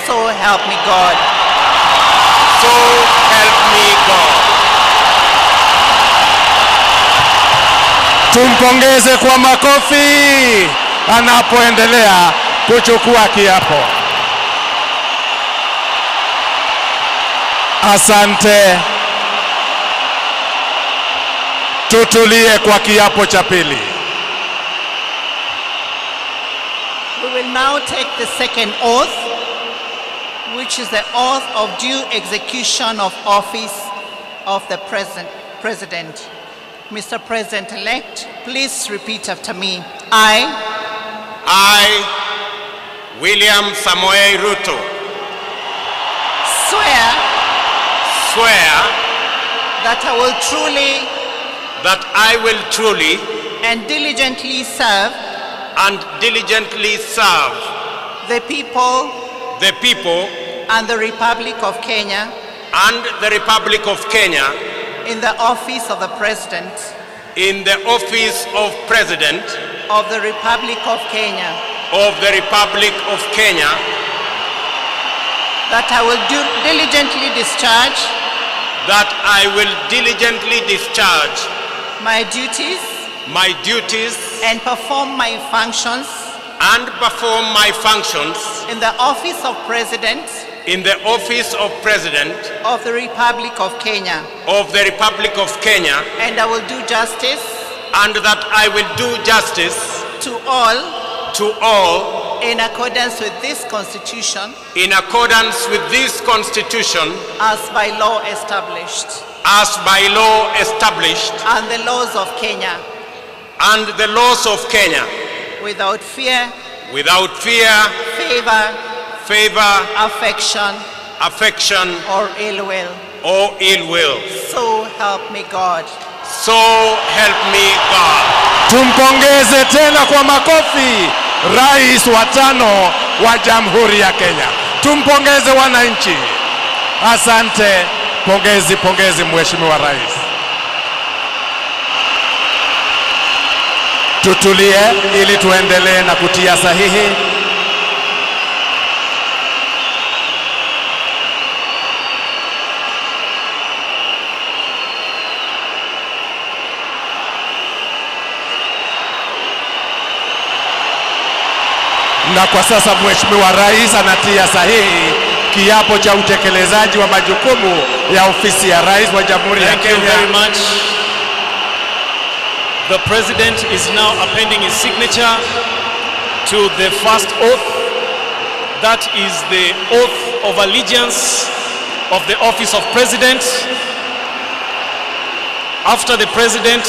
So help me God. So help me God. Tumpongeze kwa makofi anapoendelea kuchukua kiapo. Asante. Tutulie kwa kiapo cha pili. We will now take the second oath, which is the oath of due execution of office of the President. Mr. President-elect, please repeat after me. I, William Samoei Ruto, swear that I will truly and diligently serve the people and the Republic of Kenya in the office of the President of the Republic of Kenya, that I will diligently discharge my duties and perform my functions in the office of President of the Republic of Kenya, and I will do justice to all in accordance with this Constitution as by law established and the laws of Kenya, without fear, favor, affection, or ill will. So help me God. So help me God. Tumpongeze tena kwa makofi Rais wa tano wa Jamhuri ya Kenya. Tumpongeze wananchi. Asante. Pongezi, pongezi Mheshimiwa Rais. Tutulie ili tuendelee na kutia sahihi. Na kwa sasa Mheshimiwa Rais anatia sahihi kiapo cha utekelezaji wa majukumu ya ofisi ya Rais wa Jamhuri ya Kenya. Thank you very much. The President is now appending his signature to the first oath. That is the oath of allegiance of the office of President. After the President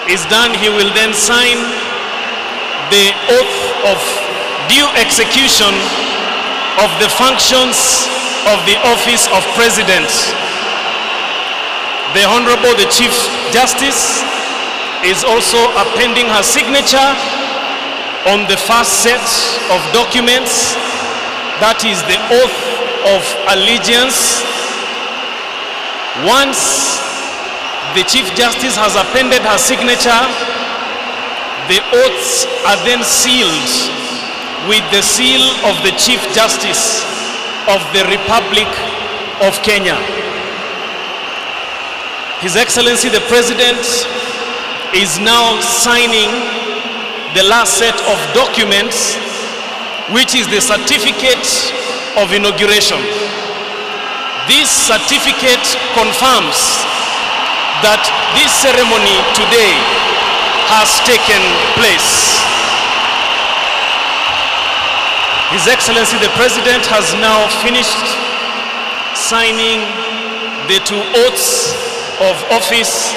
is done, he will then sign the oath of due execution of the functions of the office of President. The Honorable the Chief Justice is also appending her signature on the first set of documents, that is the oath of allegiance. Once the Chief Justice has appended her signature, the oaths are then sealed with the seal of the Chief Justice of the Republic of Kenya. His Excellency the President is now signing the last set of documents, which is the certificate of inauguration. This certificate confirms that this ceremony today has taken place. His Excellency the President has now finished signing the two oaths of office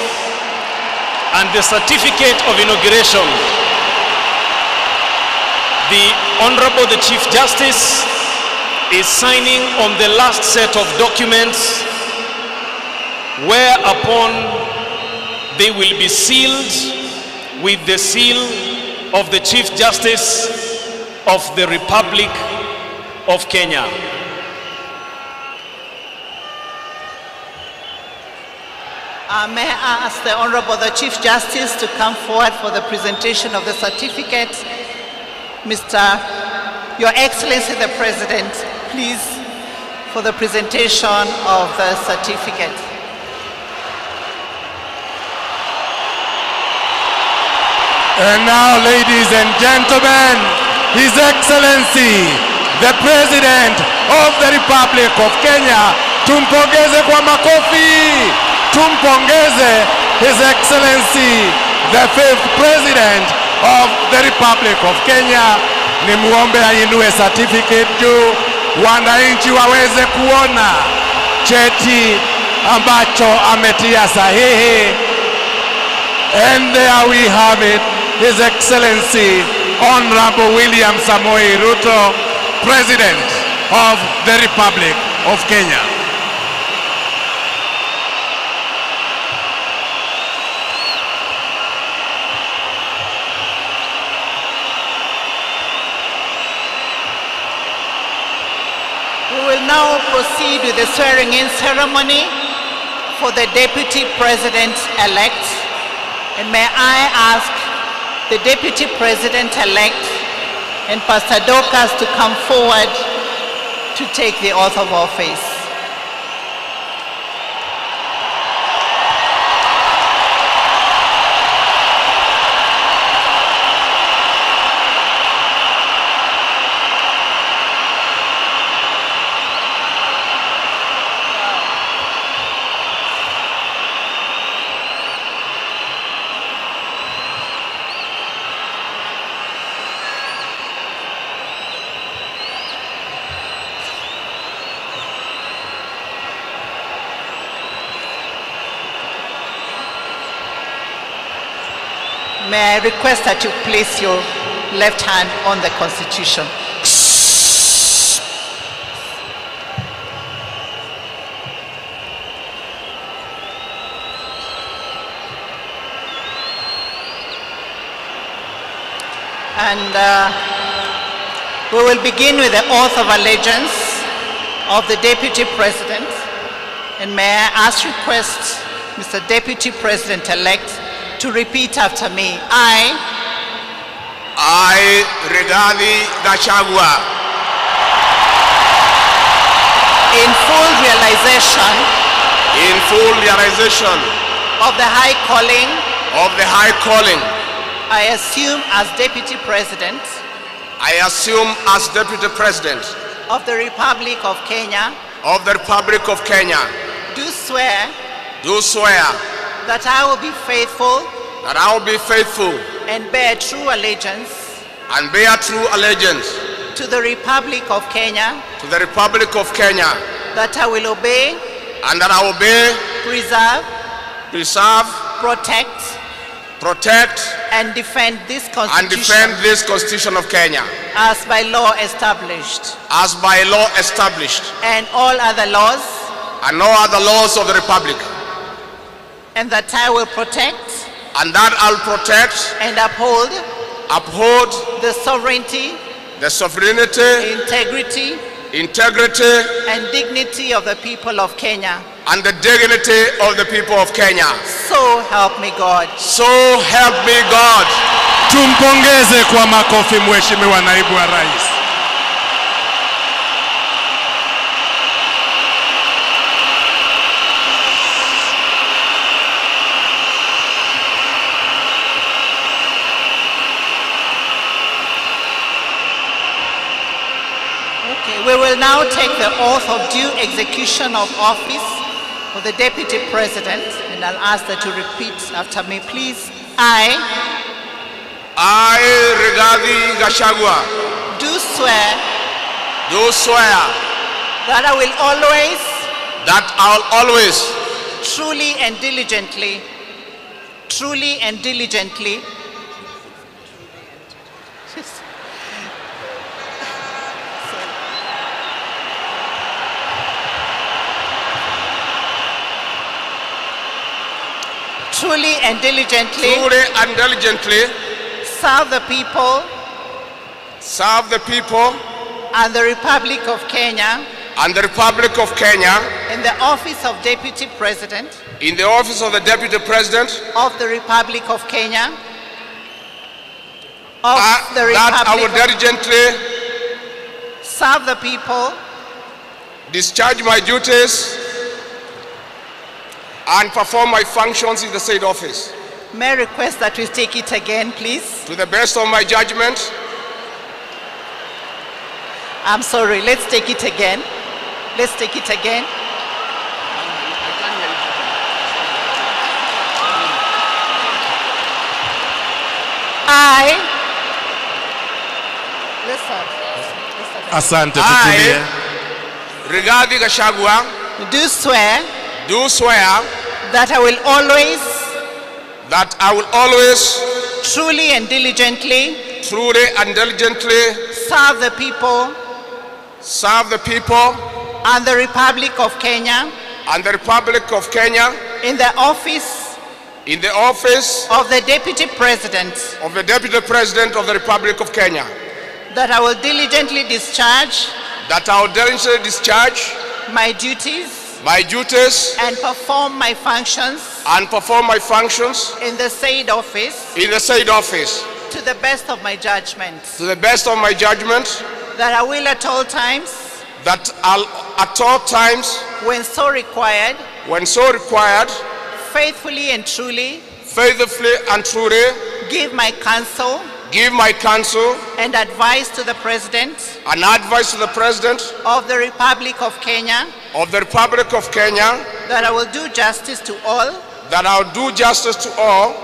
and the certificate of inauguration. The Honorable the Chief Justice is signing on the last set of documents, whereupon they will be sealed with the seal of the Chief Justice of the Republic of Kenya. May I ask the Honorable the Chief Justice to come forward for the presentation of the certificate. Your Excellency the President, please, for the presentation of the certificate. And now, ladies and gentlemen, His Excellency, the President of the Republic of Kenya. Tumpongeze kwa makofi. Tumpongeze His Excellency, the fifth President of the Republic of Kenya. Nimuombe ainue certificate juu wananchi waweze kuona cheti ambacho ametia sahihi. And there we have it, His Excellency Honorable William Samoei Ruto, President of the Republic of Kenya. We will now proceed with the swearing-in ceremony for the Deputy President-elect. And may I ask the Deputy President-elect and Pastor Dorcas to come forward to take the oath of office. May I request that you place your left hand on the Constitution. And we will begin with the oath of allegiance of the Deputy President. And may I request Mr. Deputy President-elect to repeat after me. I, Rigathi Gachagua, in full realization of the high calling I assume as Deputy President of the Republic of Kenya, do swear that I will be faithful and bear true allegiance to the Republic of Kenya, that I will obey, preserve, protect, and defend this Constitution of Kenya as by law established, and all other laws of the Republic, and that I will protect and uphold uphold the sovereignty, integrity, and dignity of the people of Kenya. And the dignity of the people of Kenya. So help me God. So help me God. Tumpongeze kwa makofi Mheshimiwa Naibu wa Rais. Okay, we will now take the oath of due execution of office for the Deputy President, and I'll ask that you repeat after me, please. I, Rigathi Gachagua, do swear that I will always, truly and diligently, truly and diligently, serve the people, and the Republic of Kenya, in the office of Deputy President, in the office of the Deputy President of the Republic of Kenya, that I will diligently serve the people, discharge my duties, and perform my functions in the said office. May I request that we take it again, please? To the best of my judgment. I'm sorry, let's take it again. Let's take it again. Let's start. Asante, tutulie. Rigathi Gachagua, do swear that I will always, truly and diligently, serve the people, and the Republic of Kenya, in the office, of the Deputy President, of the Republic of Kenya, that I will diligently discharge, my duties, and perform my functions, in the said office, to the best of my judgment, that I will at all times, when so required, faithfully and truly, give my counsel, and advice to the President, of the Republic of Kenya, that I will do justice to all,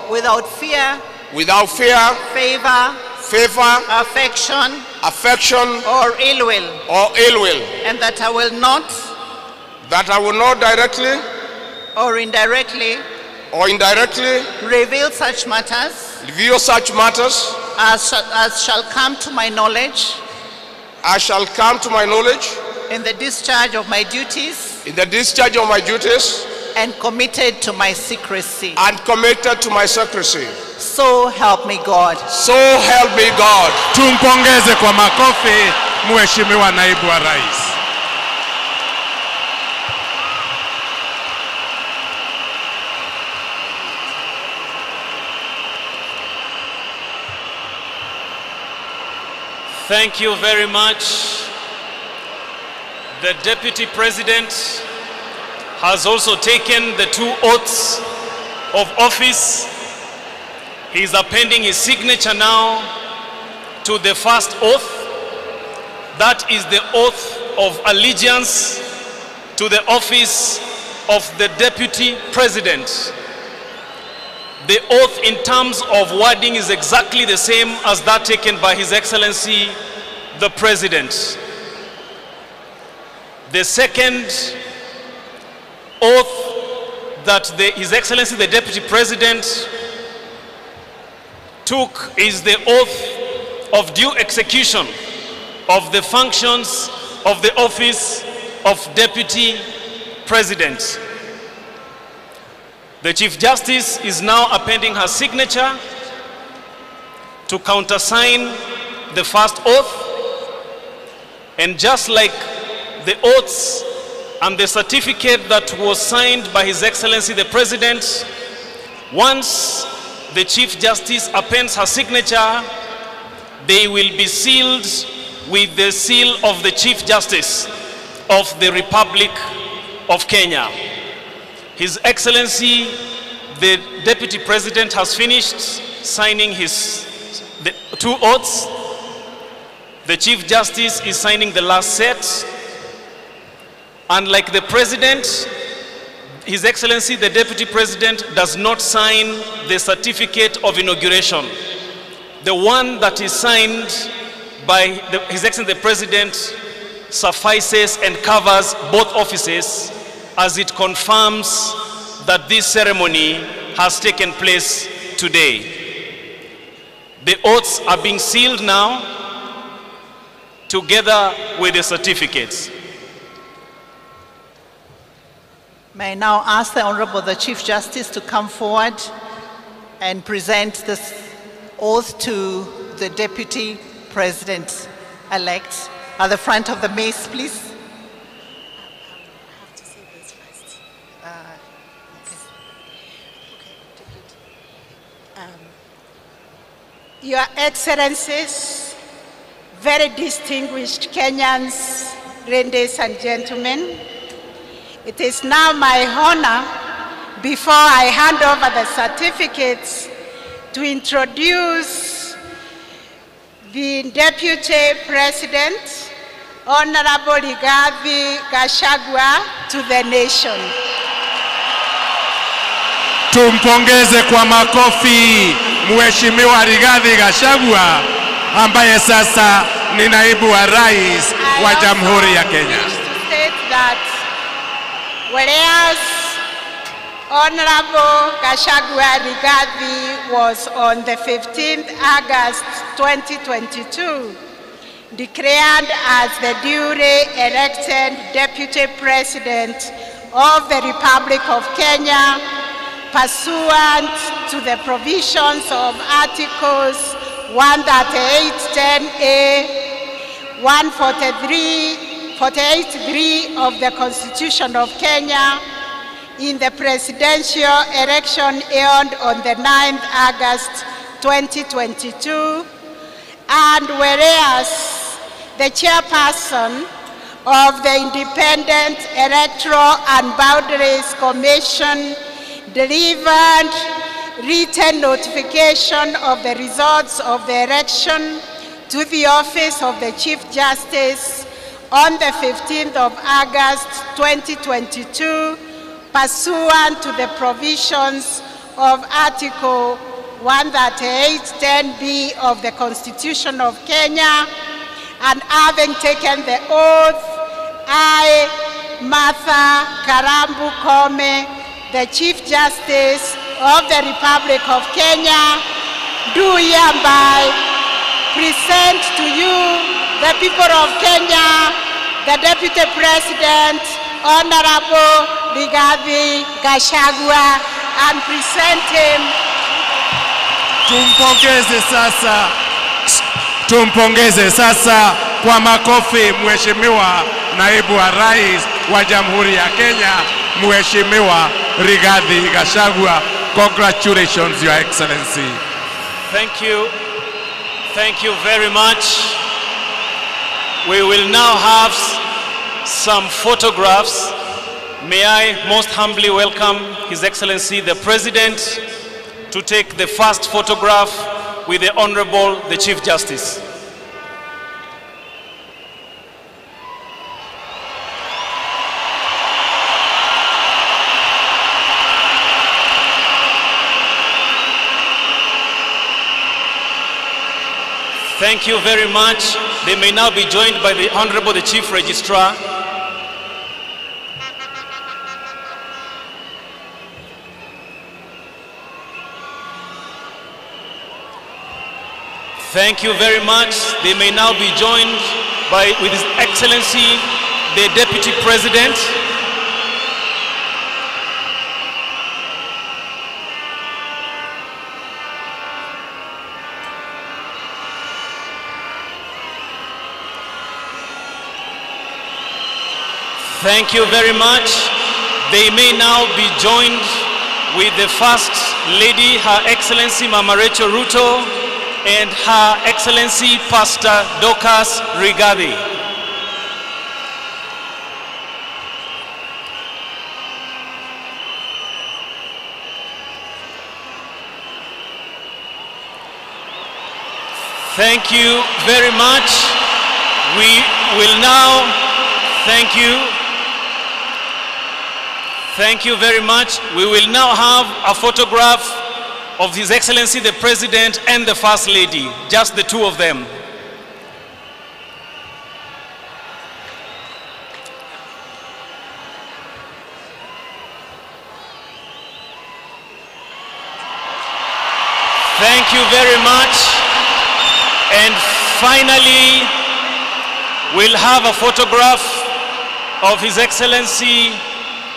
without fear, favor, affection, or ill will, and that I will not, directly or indirectly, reveal such matters, as shall come to my knowledge, in the discharge of my duties, and committed to my secrecy. So help me God. So help me God. Tumpongeze kwa makofi Mheshimiwa Naibu wa Rais. Thank you very much. The Deputy President has also taken the two oaths of office. He is appending his signature now to the first oath. That is the oath of allegiance to the office of the Deputy President. The oath in terms of wording is exactly the same as that taken by His Excellency the President. The second oath that His Excellency the Deputy President took is the oath of due execution of the functions of the office of Deputy President. The Chief Justice is now appending her signature to countersign the first oath. And just like the oaths and the certificate that was signed by His Excellency the President, once the Chief Justice appends her signature, they will be sealed with the seal of the Chief Justice of the Republic of Kenya. His Excellency the Deputy President has finished signing the two oaths. The Chief Justice is signing the last set. And like the President, His Excellency the Deputy President does not sign the certificate of inauguration. The one that is signed by His Excellency the President suffices and covers both offices, as it confirms that this ceremony has taken place today. The oaths are being sealed now, together with the certificates. May I now ask the Honorable the Chief Justice to come forward and present this oath to the Deputy President-elect. At the front of the mace, please. I have to say this first. Okay. Your Excellencies, very distinguished Kenyans, ladies and gentlemen, it is now my honor, before I hand over the certificates, to introduce the Deputy President, Honorable Rigathi Gachagua, to the nation. Tumpongeze kwa makofi Mheshimiwa Rigathi Gachagua ambaye sasa ni naibu wa rais wa Jamhuri ya Kenya. I also wish to state that whereas Honorable Gachagua Rigathi was on the 15th August 2022 declared as the duly elected Deputy President of the Republic of Kenya pursuant to the provisions of Articles 138.10A, 143, 48.3 of the Constitution of Kenya in the presidential election held on the 9th August 2022, and whereas the chairperson of the Independent Electoral and Boundaries Commission delivered written notification of the results of the election to the office of the Chief Justice on the 15th of August 2022, pursuant to the provisions of Article 138.10B of the Constitution of Kenya, and having taken the oath, I, Martha Karambu Koome, the Chief Justice of the Republic of Kenya, do hereby present to you, the people of Kenya, the Deputy President, Honorable Rigathi Gachagua, and present him. Tumpongeze sasa kwa makofi Mheshimiwa Naibu wa Rais wa Jamhuri ya Kenya, Mheshimiwa Rigathi Gachagua. Congratulations, Your Excellency. Thank you. Thank you very much. We will now have some photographs. May I most humbly welcome His Excellency the President to take the first photograph with the Honorable the Chief Justice. Thank you very much. They may now be joined by the Honorable the Chief Registrar. Thank you very much. They may now be joined by, with His Excellency, the Deputy President. Thank you very much. They may now be joined with the First Lady, Her Excellency Mama Rachel Ruto, and Her Excellency Pastor Dorcas Rigathi. Thank you very much. We will now thank you. Thank you very much. We will now have a photograph of His Excellency the President and the First Lady, just the two of them. Thank you very much. And finally, we'll have a photograph of His Excellency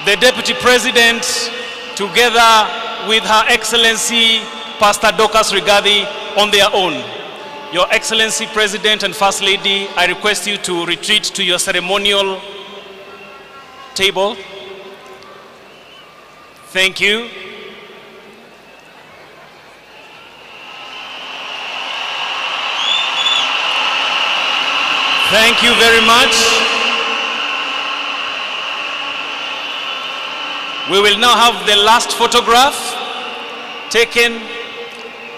the Deputy President together with Her Excellency Pastor Dorcas Rigathi on their own. Your Excellency President and First Lady, I request you to retreat to your ceremonial table. Thank you. Thank you very much. We will now have the last photograph taken.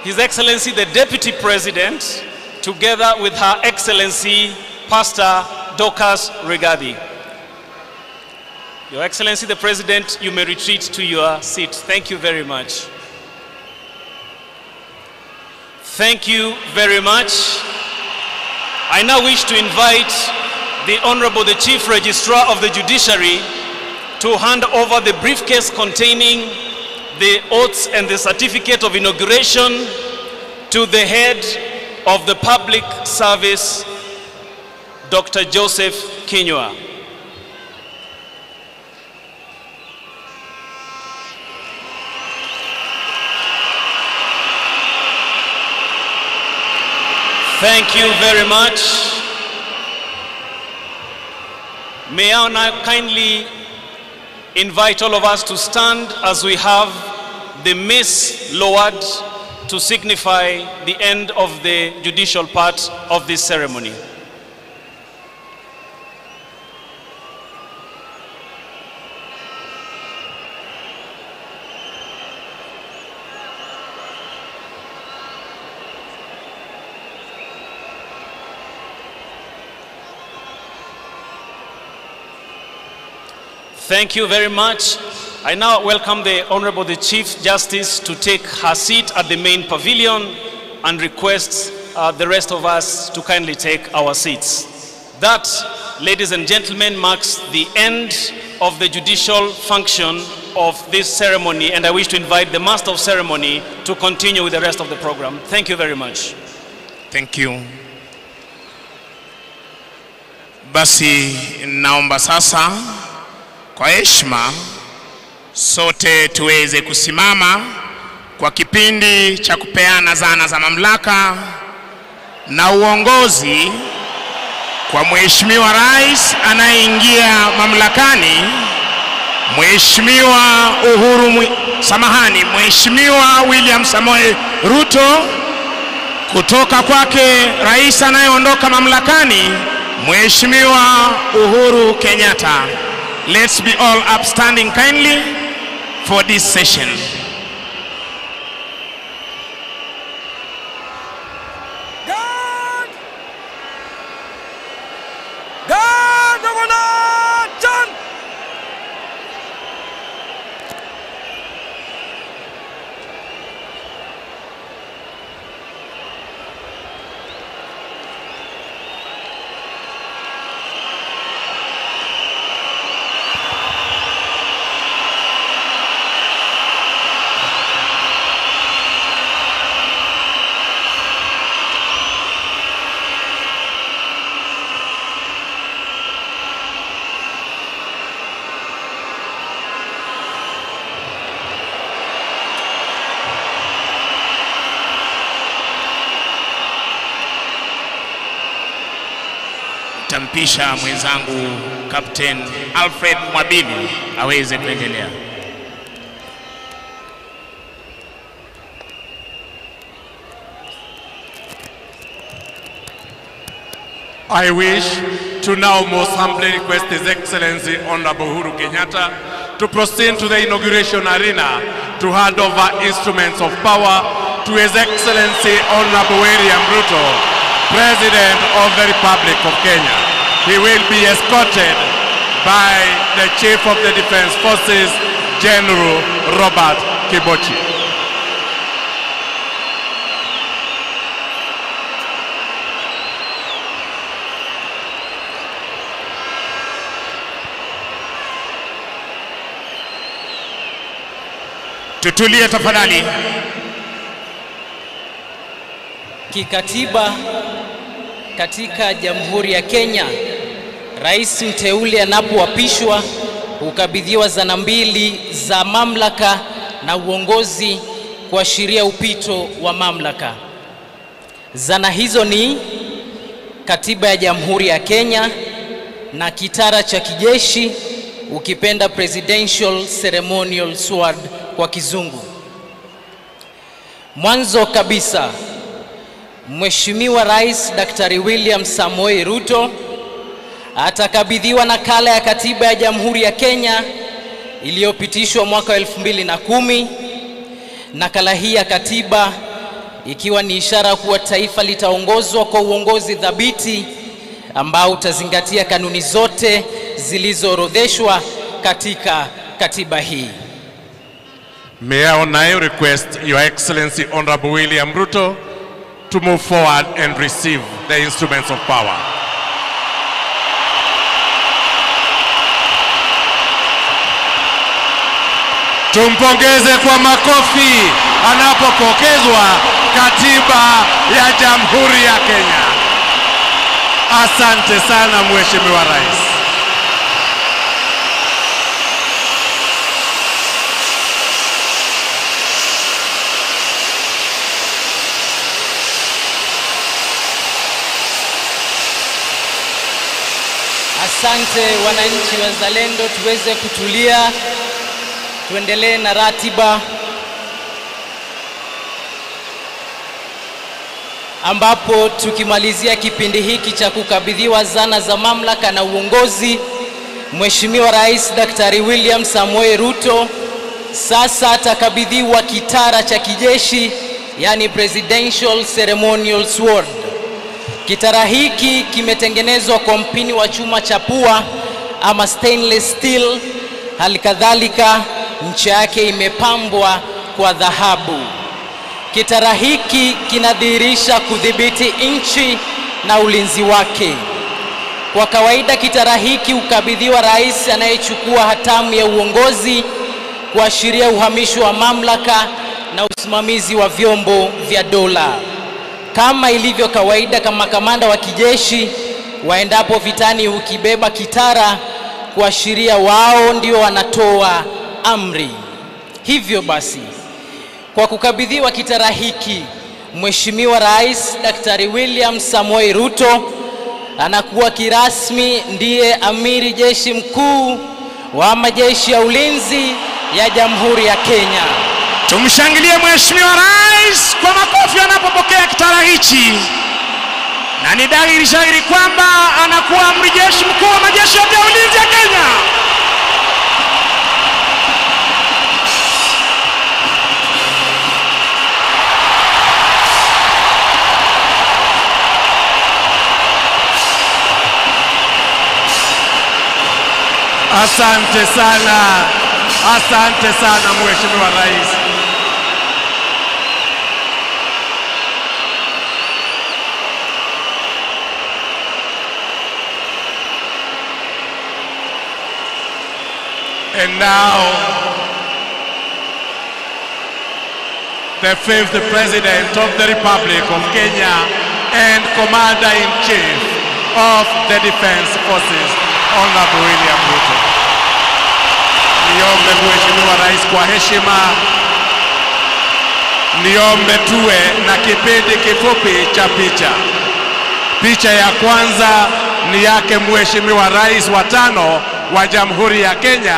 His Excellency the Deputy President together with Her Excellency Pastor Dorcas Rigathi. Your Excellency the President, you may retreat to your seat. Thank you very much. Thank you very much. I now wish to invite the Honorable the Chief Registrar of the Judiciary to hand over the briefcase containing the oaths and the certificate of inauguration to the head of the public service, Dr. Joseph Kinyua. Thank you very much. May I now kindly invite all of us to stand as we have the mace lowered to signify the end of the judicial part of this ceremony. Thank you very much. I now welcome the Honorable the Chief Justice to take her seat at the main pavilion and request the rest of us to kindly take our seats. That, ladies and gentlemen, marks the end of the judicial function of this ceremony, and I wish to invite the Master of Ceremony to continue with the rest of the program. Thank you very much. Thank you. Basi naomba sasa kwa heshima sote tuweze kusimama kwa kipindi cha kupeana zana za mamlaka na uongozi kwa Mheshimiwa Rais anayeingia mamlakani, Mheshimiwa Mheshimiwa William Samoei Ruto, kutoka kwake Rais anayeondoka mamlakani Mheshimiwa Uhuru Kenyatta. Let's be all upstanding kindly for this session. God! God, Governor John! Tampisha mwenzangu Captain Alfred Mwabili aweze kuendelea. I wish to now most humbly request His Excellency Honorable Uhuru Kenyatta to proceed to the inauguration arena to hand over instruments of power to His Excellency Honorable William Ruto, President of the Republic of Kenya. He will be escorted by the Chief of the Defense Forces, General Robert Kibochi. Tutulie tafadhali. Kikatiba katika Jamhuri ya Kenya, rais mteule anapoapishwa hukabidhiwa zana mbili za mamlaka na uongozi kuashiria upito wa mamlaka. Zana hizo ni katiba ya Jamhuri ya Kenya na kitara cha kijeshi, ukipenda presidential ceremonial sword kwa kizungu. Mwanzo kabisa, Mheshimiwa Rais Daktari William Samoei Ruto atakabidhiwa nakala ya katiba ya Jamhuri ya Kenya iliyopitishwa mwaka 2010. Nakala hii ya katiba ikiwa ni ishara kuwa taifa litaongozwa kwa uongozi thabiti ambao utazingatia kanuni zote zilizoorodheshwa katika katiba hii. May I now request Your Excellency Honorable William Ruto to move forward and receive the instruments of power. Tumpongeze kwa makofi anapopokezwa katiba ya Jamhuri ya Kenya. Asante sana Mheshimiwa Rais. Asante wananchi wazalendo, tuweze kutulia, tuendelee na ratiba ambapo tukimalizia kipindi hiki cha kukabidhiwa zana za mamlaka na uongozi, Mheshimiwa Rais Daktari William Samoei Ruto sasa atakabidhiwa kitara cha kijeshi, yani presidential ceremonial sword. Kitara hiki kimetengenezwa kwa mpini wa chuma cha pua ama stainless steel. Halikadhalika ncha yake imepambwa kwa dhahabu. Kitara hiki kinadhihirisha kudhibiti nchi na ulinzi wake. Kwa kawaida kitara hiki hukabidhiwa rais anayechukua hatamu ya uongozi kuashiria uhamisho wa mamlaka na usimamizi wa vyombo vya dola. Kama ilivyo kawaida, kama kamanda wa kijeshi waendapo vitani hukibeba kitara kuashiria wao ndio wanatoa amri. Hivyo basi, kwa kukabidhiwa kitara hiki, Mheshimiwa Rais Daktari William Samoei Ruto anakuwa kirasmi ndiye amiri jeshi mkuu wa majeshi ya ulinzi ya Jamhuri ya Kenya. Tumshangilie Mheshimiwa Rais kwa makofi anapopokea kitara hichi. Na ni dhahiri shahiri kwamba anakuwa amiri jeshi mkuu wa majeshi ya ulinzi ya Kenya. Asante sana. Asante sana Mheshimiwa Rais. And now, the fifth President of the Republic of Kenya and Commander-in-Chief of the Defense Forces, Honorable William Ruto. Niombe Mheshimiwa Rais kwa heshima, niombe tuwe na kipindi kifupi cha picha. Picha ya kwanza ni yake Mheshimiwa Rais wa tano wa Jamhuri ya Kenya,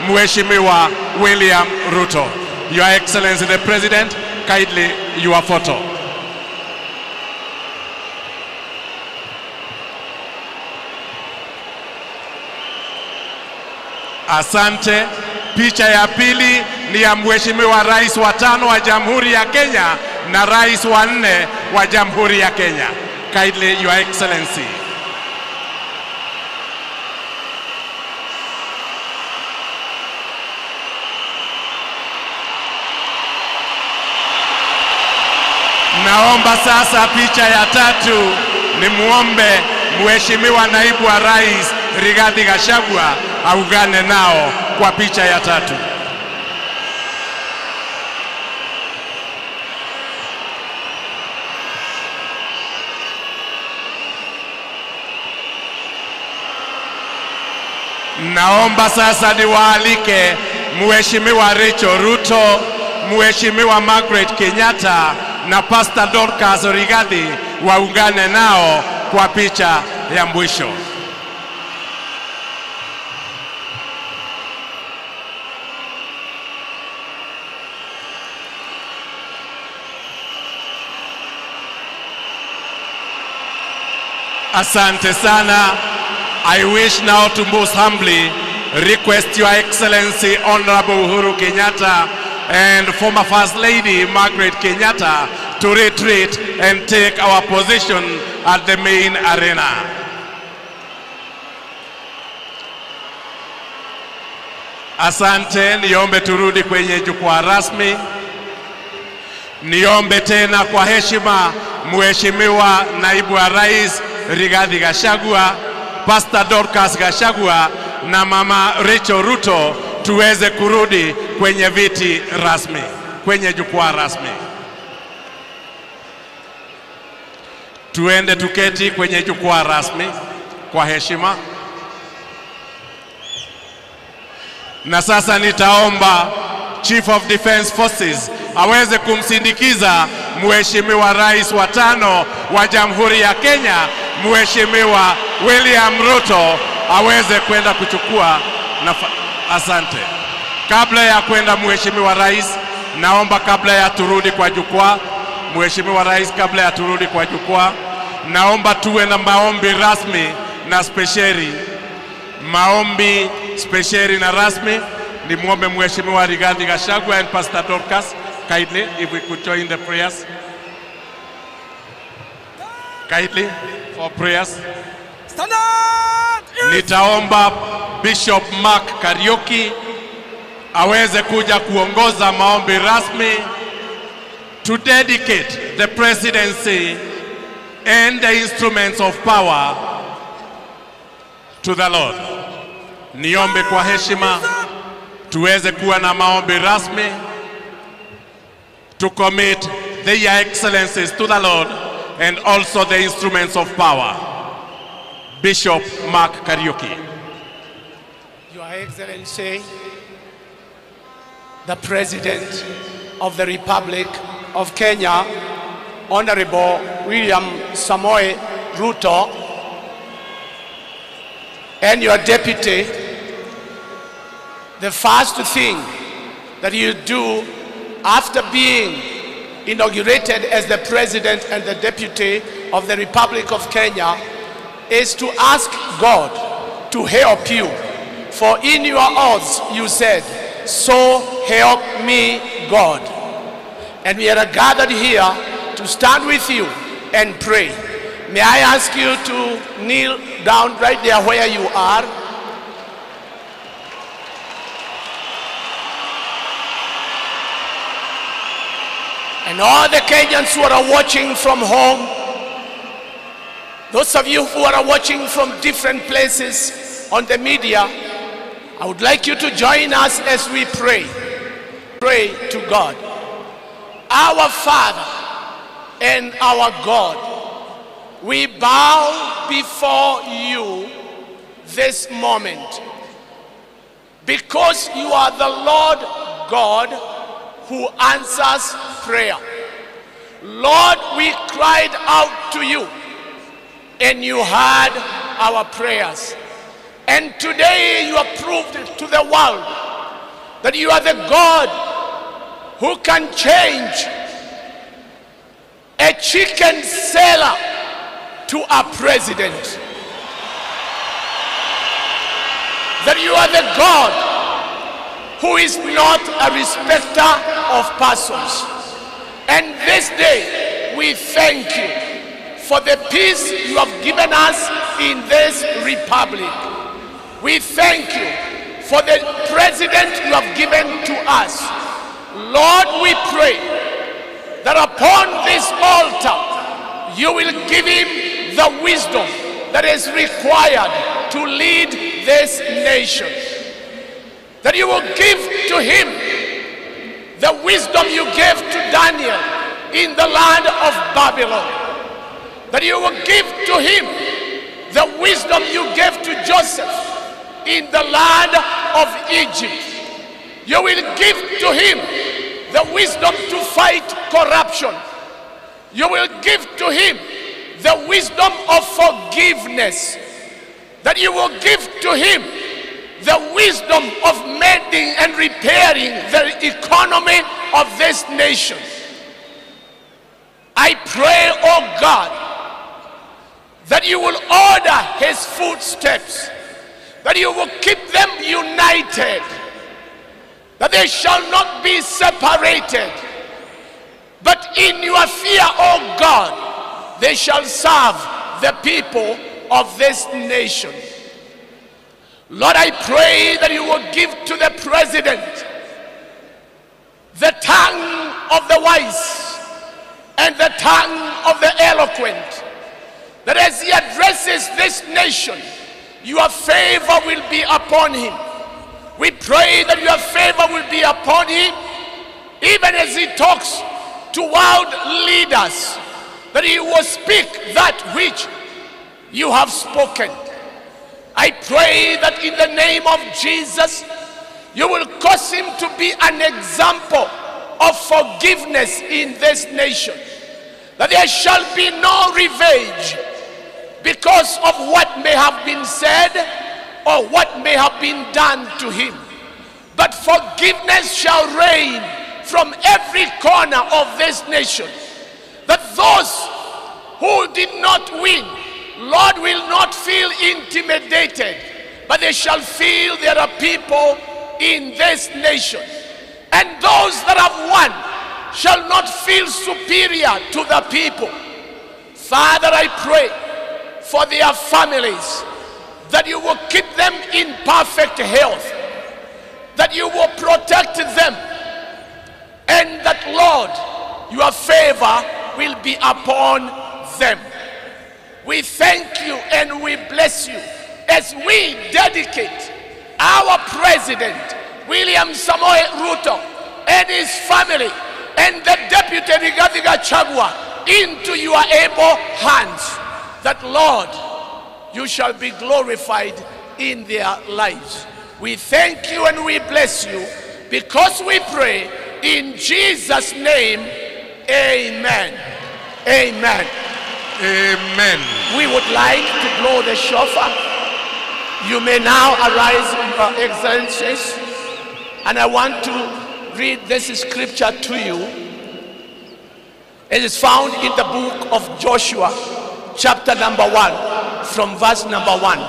Mheshimiwa William Ruto. Your Excellency the President, kindly your photo. Asante. Picha ya pili ni ya Mheshimiwa Rais wa tano wa Jamhuri ya Kenya na Rais wa nne wa Jamhuri ya Kenya. Kindly, Your Excellency. Naomba sasa picha ya tatu ni muombe Mheshimiwa Naibu wa Rais Rigathi Gachagua aungane nao kwa picha ya tatu. Naomba sasa niwaalike Mheshimiwa Rachel Ruto, Mheshimiwa Margaret Kenyatta na Pastor Dorcas Rigathi waungane nao kwa picha ya mwisho. Asante sana. I wish now to most humbly request Your Excellency Honorable Uhuru Kenyatta and former First Lady Margaret Kenyatta to retreat and take our position at the main arena. Asante, niombe turudi kwenye jukwaa rasmi. Niombe tena kwa heshima Mheshimiwa Naibu wa Rais Rigathi Gachagua, Pastor Dorcas Gachagua na Mama Rachel Ruto tuweze kurudi kwenye viti rasmi, kwenye jukwaa rasmi. Tuende tuketi kwenye jukwaa rasmi kwa heshima. Na sasa nitaomba Chief of Defence Forces aweze kumsindikiza Mheshimiwa Rais wa tano wa Jamhuri ya Kenya, Mheshimiwa William Ruto, aweze kwenda kuchukua asante. Kabla ya kwenda Mheshimiwa Rais, naomba kabla ya turudi kwa jukwaa, Mheshimiwa Rais, kabla ya turudi kwa jukwaa, naomba tuwe na maombi rasmi na spesheli. Maombi spesheli na rasmi. Ni muombe Mheshimiwa Rigathi Gachagua and Pastor Dorcas, kindly, if we could join the prayers. Kindly, for prayers. Stand up! Nitaomba Bishop Mark Kariuki aweze kuja kuongoza maombi rasmi to dedicate the presidency and the instruments of power to the Lord. Niombe kwa heshima tuweze kuwa na maombi rasmi to commit their excellencies to the Lord and also the instruments of power. Bishop Mark Kariuki. Your Excellency, the President of the Republic of Kenya, Honorable William Samoei Ruto, and your deputy, the first thing that you do after being inaugurated as the President and the Deputy of the Republic of Kenya is to ask God to help you. For in your oaths you said, so help me God. And we are gathered here to stand with you and pray. May I ask you to kneel down right there where you are. And all the Kenyans who are watching from home, those of you who are watching from different places on the media, I would like you to join us as we pray. Pray to God. Our Father and our God, we bow before you this moment because you are the Lord God who answers prayer. Lord, we cried out to you and you heard our prayers. And today you have proved to the world that you are the God who can change a chicken seller to a president. That you are the God who is not a respecter of persons. And this day, we thank you for the peace you have given us in this republic. We thank you for the president you have given to us. Lord, we pray that upon this altar, you will give him the wisdom that is required to lead this nation. That you will give to him the wisdom you gave to Daniel in the land of Babylon. That you will give to him the wisdom you gave to Joseph in the land of Egypt. You will give to him the wisdom to fight corruption. You will give to him the wisdom of forgiveness. That you will give to him the wisdom of mending and repairing the economy of this nation. I pray, oh God, that you will order his footsteps, that you will keep them united, that they shall not be separated, but in your fear, oh God, they shall serve the people of this nation. Lord, I pray that you will give to the president the tongue of the wise and the tongue of the eloquent, that as he addresses this nation, your favor will be upon him. We pray that your favor will be upon him, even as he talks to world leaders, that he will speak that which you have spoken. I pray that in the name of Jesus, you will cause him to be an example of forgiveness in this nation, that there shall be no revenge because of what may have been said or what may have been done to him. But forgiveness shall reign from every corner of this nation, that those who did not win, Lord, will not feel intimidated, but they shall feel there are people in this nation. And those that have won shall not feel superior to the people. Father, I pray for their families, that you will keep them in perfect health, that you will protect them, and that, Lord, your favor will be upon them. We thank you and we bless you as we dedicate our president, William Samoei Ruto, and his family, and the deputy Rigathi Gachagua into your able hands, that, Lord, you shall be glorified in their lives. We thank you and we bless you, because we pray in Jesus' name, amen. Amen. Amen. We would like to blow the shofar. You may now arise, Your Excellencies, and I want to read this scripture to you. It is found in the book of Joshua, chapter number 1, from verse number 1.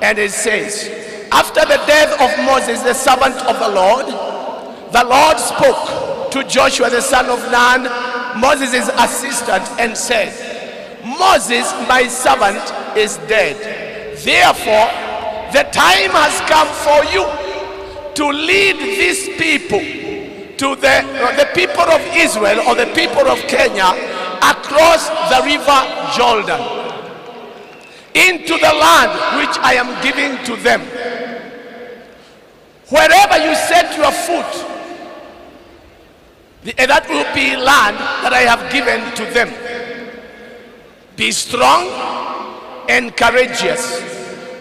And it says, after the death of Moses, the servant of the Lord spoke to Joshua, the son of Nun, Moses' assistant, and said, Moses, my servant, is dead. Therefore, the time has come for you to lead these people, to the people of Israel or the people of Kenya, across the river Jordan, into the land which I am giving to them. Wherever you set your foot, that will be land that I have given to them. Be strong and courageous,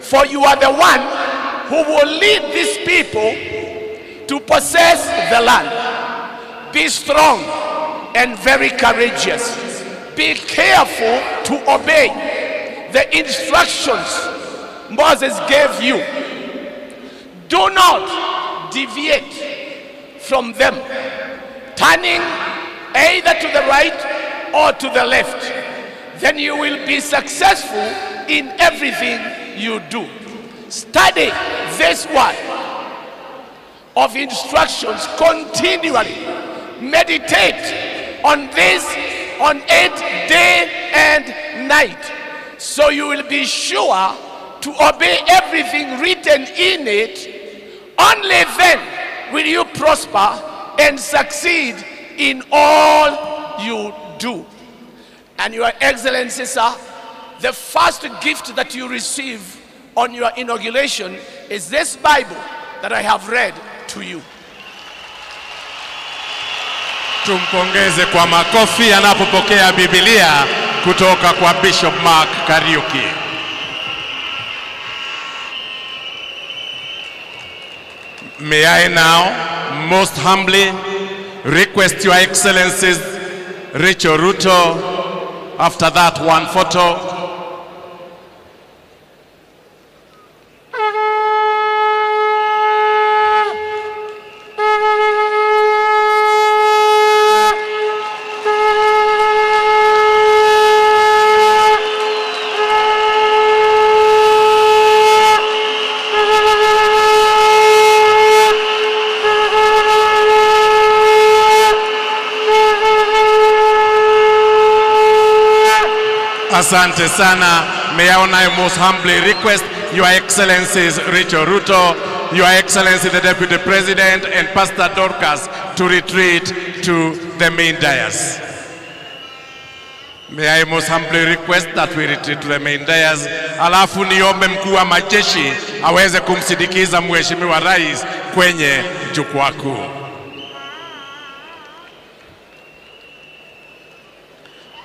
for you are the one who will lead these people to possess the land. Be strong and very courageous. Be careful to obey the instructions Moses gave you. Do not deviate from them, turning either to the right or to the left. Then you will be successful in everything you do. Study this word of instructions continually. Meditate on this, on it day and night, so you will be sure to obey everything written in it. Only then will you prosper and succeed in all you do. And Your Excellency, sir, the first gift that you receive on your inauguration is this Bible that I have read to you. Tumpongeze kwa makofi anapopokea Biblia kutoka kwa Bishop Mark Kariuki. May I now most humbly request Your Excellencies Rachel Ruto, after that one photo. Asante sana. May I now most humbly request Your Excellencies Rachel Ruto, Your Excellency the Deputy President, and Pastor Dorcas to retreat to the main dais. May I most humbly request that we retreat to the main dais. Alafu niombe mkuu wa majeshi aweze kumsindikiza Mheshimiwa Rais kwenye jukwaa kuu.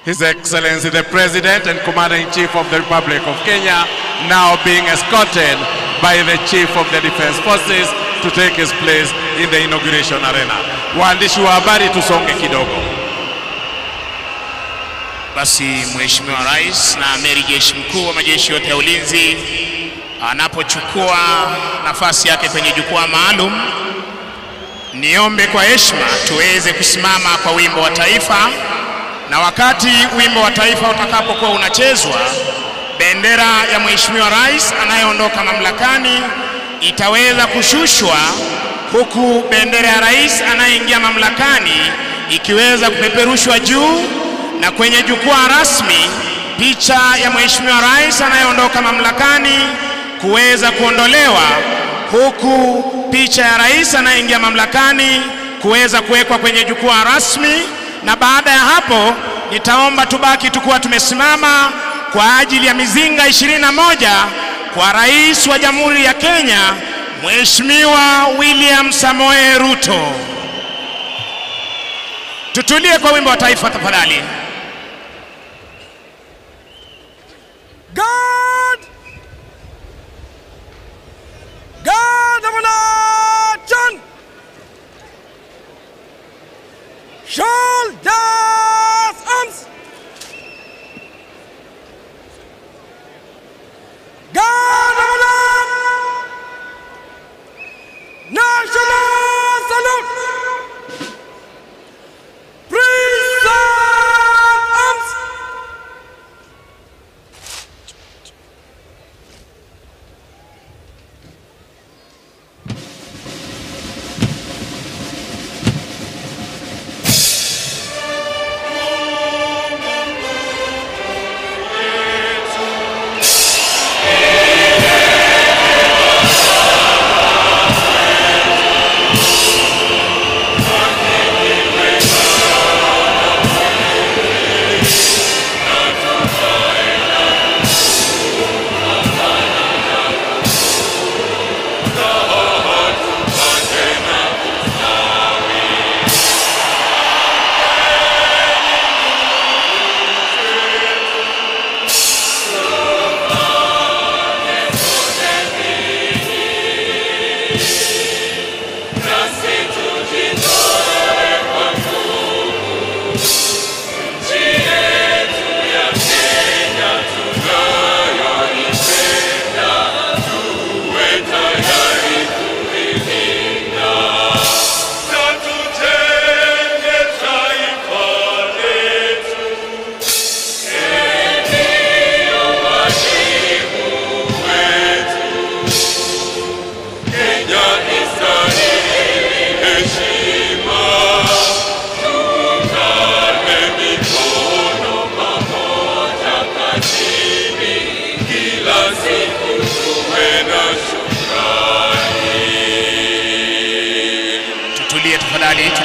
His Excellency the President and Commander-in-Chief of the Republic of Kenya, now being escorted by the Chief of the Defense Forces to take his place in the inauguration arena. Waandishi wa habari, tusonge kidogo. Basi Mheshimiwa Rais na Amiri Jeshi Mkuu wa majeshi yote ya ulinzi anapochukua nafasi yake kwenye jukwaa maalum, niombe kwa heshima tuweze kusimama kwa wimbo wa taifa. Na wakati wimbo wa taifa utakapokuwa unachezwa, bendera ya Mheshimiwa Rais anayeondoka mamlakani itaweza kushushwa, huku bendera ya rais anayeingia mamlakani ikiweza kupeperushwa juu, na kwenye jukwaa rasmi picha ya Mheshimiwa Rais anayeondoka mamlakani kuweza kuondolewa, huku picha ya rais anayeingia mamlakani kuweza kuwekwa kwenye jukwaa rasmi. Na baada ya hapo nitaomba tubaki tukuwa tumesimama kwa ajili ya mizinga 21 kwa Rais wa Jamhuri ya Kenya Mheshimiwa William Samoei Ruto. Tutulie kwa wimbo wa taifa tafadhali. God! God of nation! Shoulders arms! God of love! National salute! Present!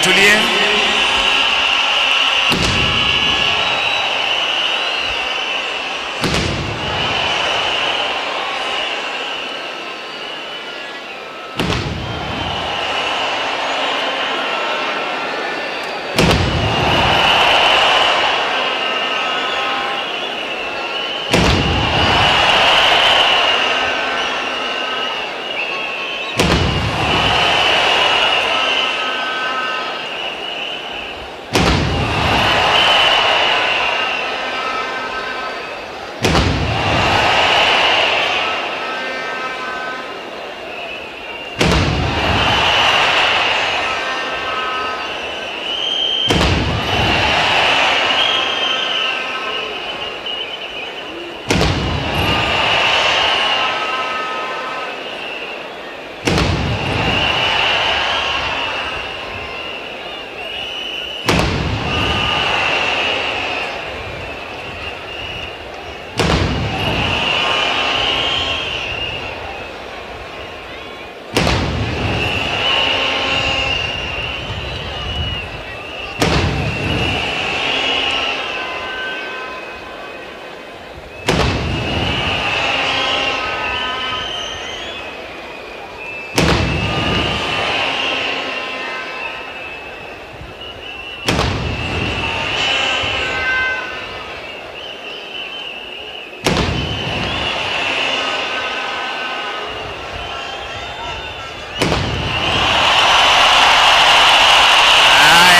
tutulie.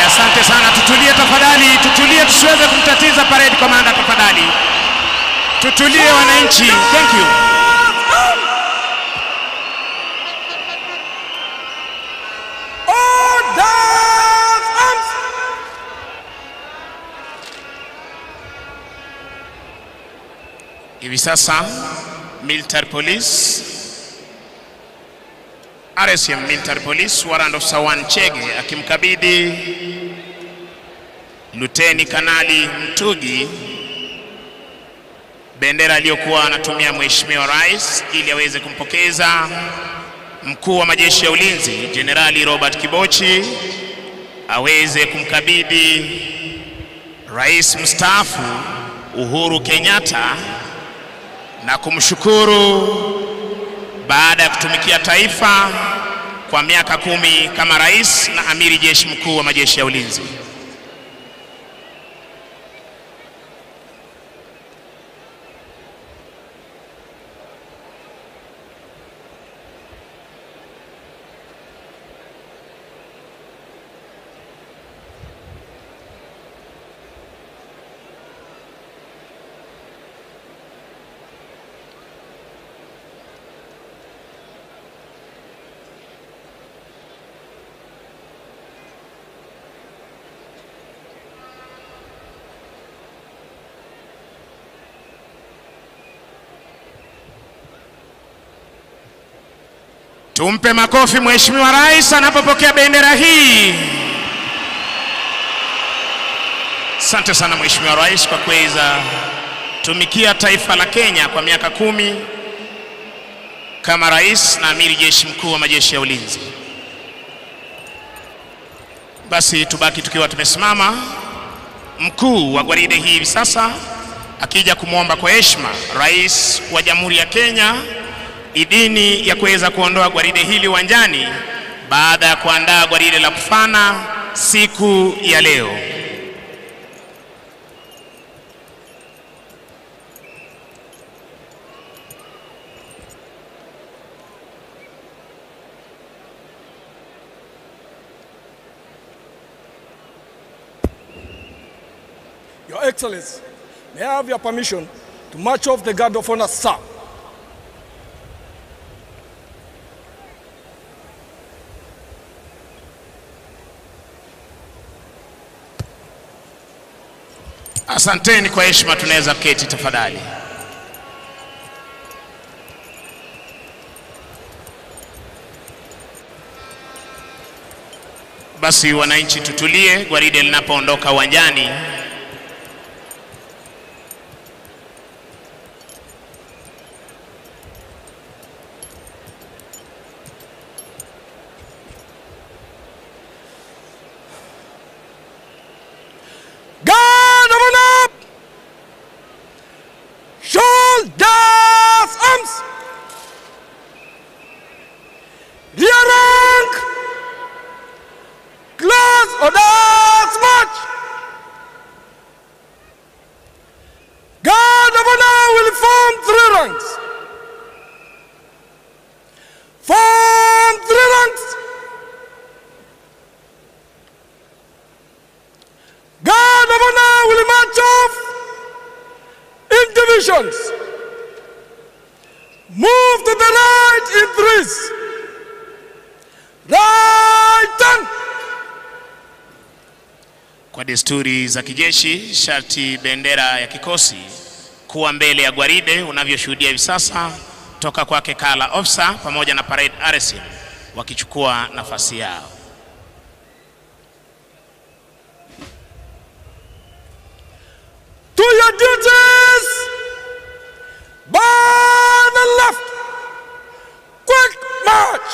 Asante sana, tutulie tafadhali, tutulie tusiweze kumtatiza parade commander tafadhali. Tutulie wananchi. Thank you. Hivi sasa military police RSM Military Police Warrant Officer 1 Chege akimkabidhi Luteni Kanali Mtugi bendera aliyokuwa anatumia Mheshimiwa Rais ili aweze kumpokeza mkuu wa majeshi ya ulinzi Jenerali Robert Kibochi aweze kumkabidhi Rais mstaafu Uhuru Kenyatta na kumshukuru baada ya kutumikia taifa kwa miaka 10 kama rais na amiri jeshi mkuu wa majeshi ya ulinzi. Tumpe makofi Mheshimiwa Rais anapopokea bendera hii. Asante sana Mheshimiwa Rais kwa kuweza tumikia taifa la Kenya kwa miaka 10 kama rais na amiri jeshi mkuu wa majeshi ya ulinzi. Basi tubaki tukiwa tumesimama. Mkuu wa gwaride hii hivi sasa akija kumwomba kwa heshima Rais wa Jamhuri ya Kenya idhini ya kuweza kuondoa gwaride hili uwanjani baada ya kuandaa gwaride la kufana siku ya leo. Your Excellency, may I have your permission to march off the guard of honor, sir? Asanteni kwa heshima, tunaweza keti tafadhali. Basi wananchi tutulie gwaride linapoondoka uwanjani. Positions. Move to the right in threes. Right turn. Kwa desturi za kijeshi, sharti bendera ya kikosi kuwa mbele ya gwaride unavyoshuhudia hivi sasa toka kwake Kala Officer pamoja na Parade RSM wakichukua nafasi yao. To your duties! By the left! Quick march!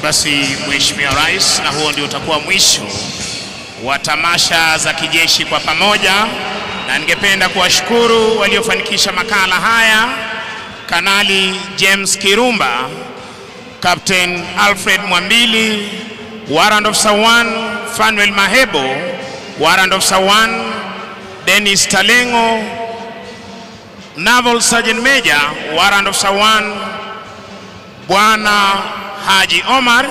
Basi Mheshimiwa Rais, na huo ndio utakuwa mwisho wa tamasha za kijeshi kwa pamoja, na ningependa kuwashukuru waliofanikisha makala haya: Kanali James Kirumba, Captain Alfred Mwambili, Warrant Officer 1 Fanuel Mahebo, Warrant Officer 1 Dennis Talengo, Naval Sergeant Major Warrant Officer 1 Bwana Haji Omar,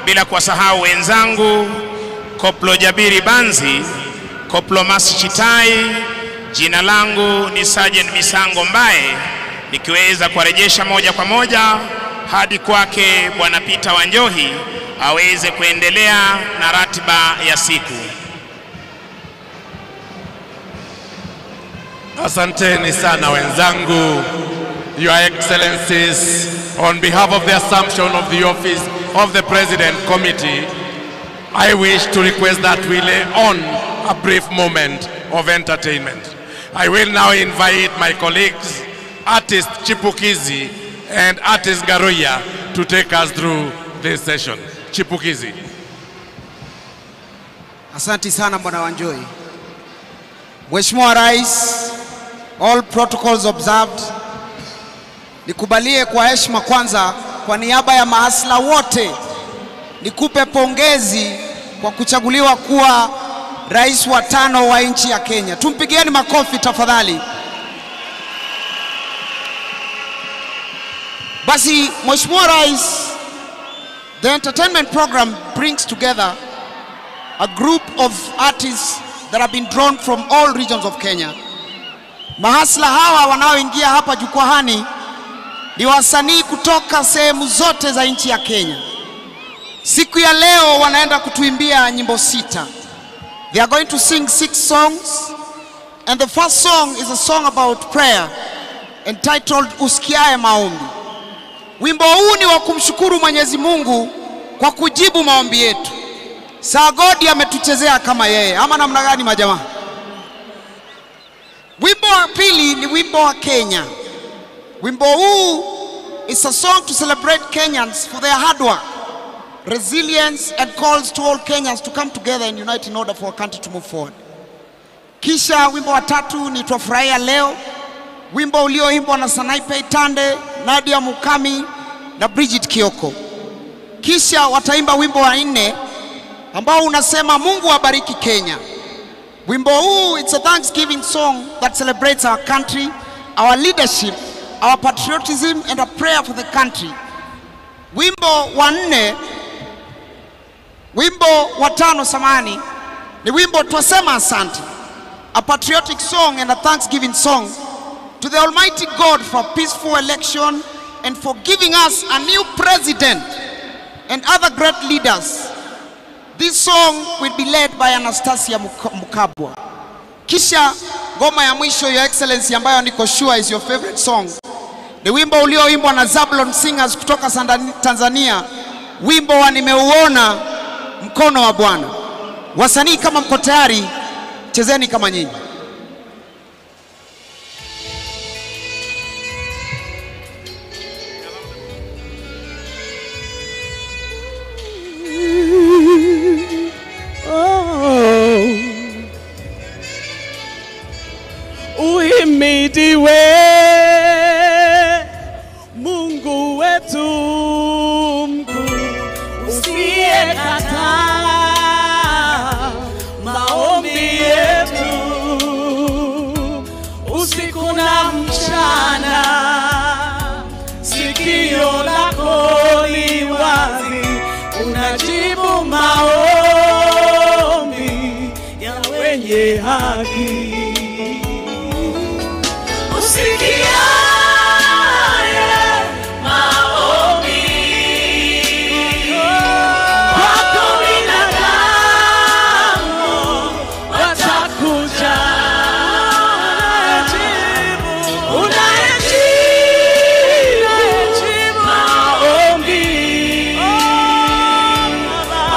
bila kuwasahau wenzangu Koplo Jabiri Banzi, Koplo Masi Chitai. Jina langu ni Sergeant Misango Mbae, nikiweza kuwarejesha moja kwa moja hadi kwake Bwana Peter Wanjohi aweze kuendelea na ratiba ya siku. Asanteni sana wenzangu. Your Excellencies, on behalf of the assumption of the Office of the President Committee, I wish to request that we lay on a brief moment of entertainment. I will now invite my colleagues, artist Chipukizi and artist Garuya, to take us through this session. Chipukizi. Asante sana Bwana Wanjohi. Mheshimiwa Rais, all protocols observed. Nikubalie kwa heshima kwanza, kwa niaba ya mahasla wote, nikupe pongezi kwa kuchaguliwa kuwa rais wa 5 wa nchi ya Kenya. Tumpigieni makofi tafadhali. Basi Mheshimiwa Rais, the entertainment program brings together a group of artists that have been drawn from all regions of Kenya. Mahasla hawa wanaoingia hapa jukwaani ni wasanii kutoka sehemu zote za nchi ya Kenya. Siku ya leo wanaenda kutuimbia nyimbo 6. They are going to sing 6 songs, and the first song is a song about prayer entitled Usikiaye Maombi. Wimbo huu ni wa kumshukuru Mwenyezi Mungu kwa kujibu maombi yetu. Sagodi ametuchezea kama yeye, ama namna gani majamaa? Wimbo wa pili ni wimbo wa Kenya. Wimbo huu is a song to celebrate Kenyans for their hard work, resilience, and calls to all Kenyans to come together and unite in order for our country to move forward. Kisha wimbo wa tatu ni Twafurahia Leo, wimbo ulioimbwa na Sanaipei Tande, Nadia Mukami na Bridget Kioko. Kisha wataimba wimbo wa 4 ambao unasema Mungu abariki Kenya. Wimbo huu, it's a thanksgiving song that celebrates our country, our leadership, our patriotism, and a prayer for the country. Wimbo wa 4, wimbo wa 5 samani, ni wimbo Twasema Asante, a patriotic song and a thanksgiving song to the Almighty God for a peaceful election and for giving us a new president and other great leaders. This song will be led by Anastasia Mukabwa. Kisha ngoma ya mwisho, Your Excellency, ambayo niko sure is your favorite song, ni wimbo ulioimbwa na Zablon Singers kutoka Tanzania, wimbo wa Nimeuona Mkono wa Bwana. Wasanii kama mko tayari, chezeni kama nyinyi. Uhimidiwe Mungu wetu mkuu, usiyekataa maombi yetu usiku na mchana. Sikio lako li wazi, unajibu maombi ya wenye haki. Usikiaye maombi kwako binadamu watakuja, unayejibu maombi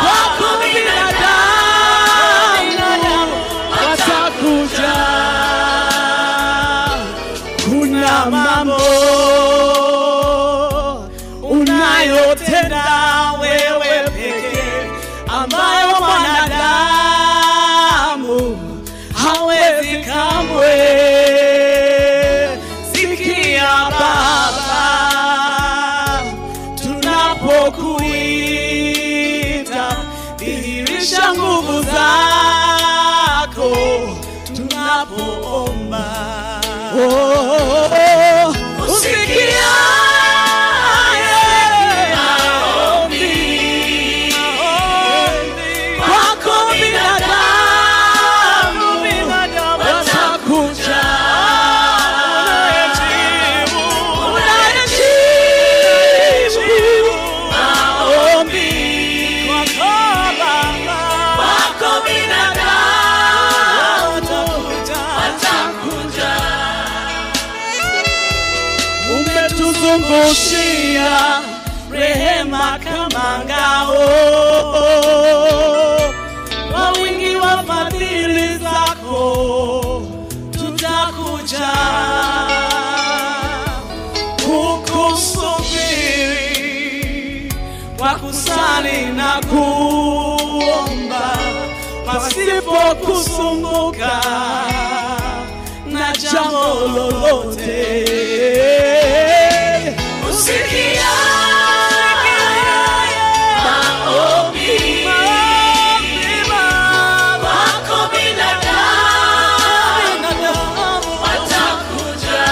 kwako binadamu watakuja. Kuna mambo unayotenda wewe pekee ambayo mwanadamu hawezi kamwe. Sikia Baba tunapokuita, dhihirisha nguvu zako tunapoomba. Oh, usikiaye maombi kwako binadamu watakuja, unayejibu maombi kwako binadamu watakuja. Umetuzungushia rehema kama ngao, watakuja kukusubiri kwa kusali na kuomba pasipo kusumbuka na jambo lolote. Usikia maombi wako binadamu watakuja,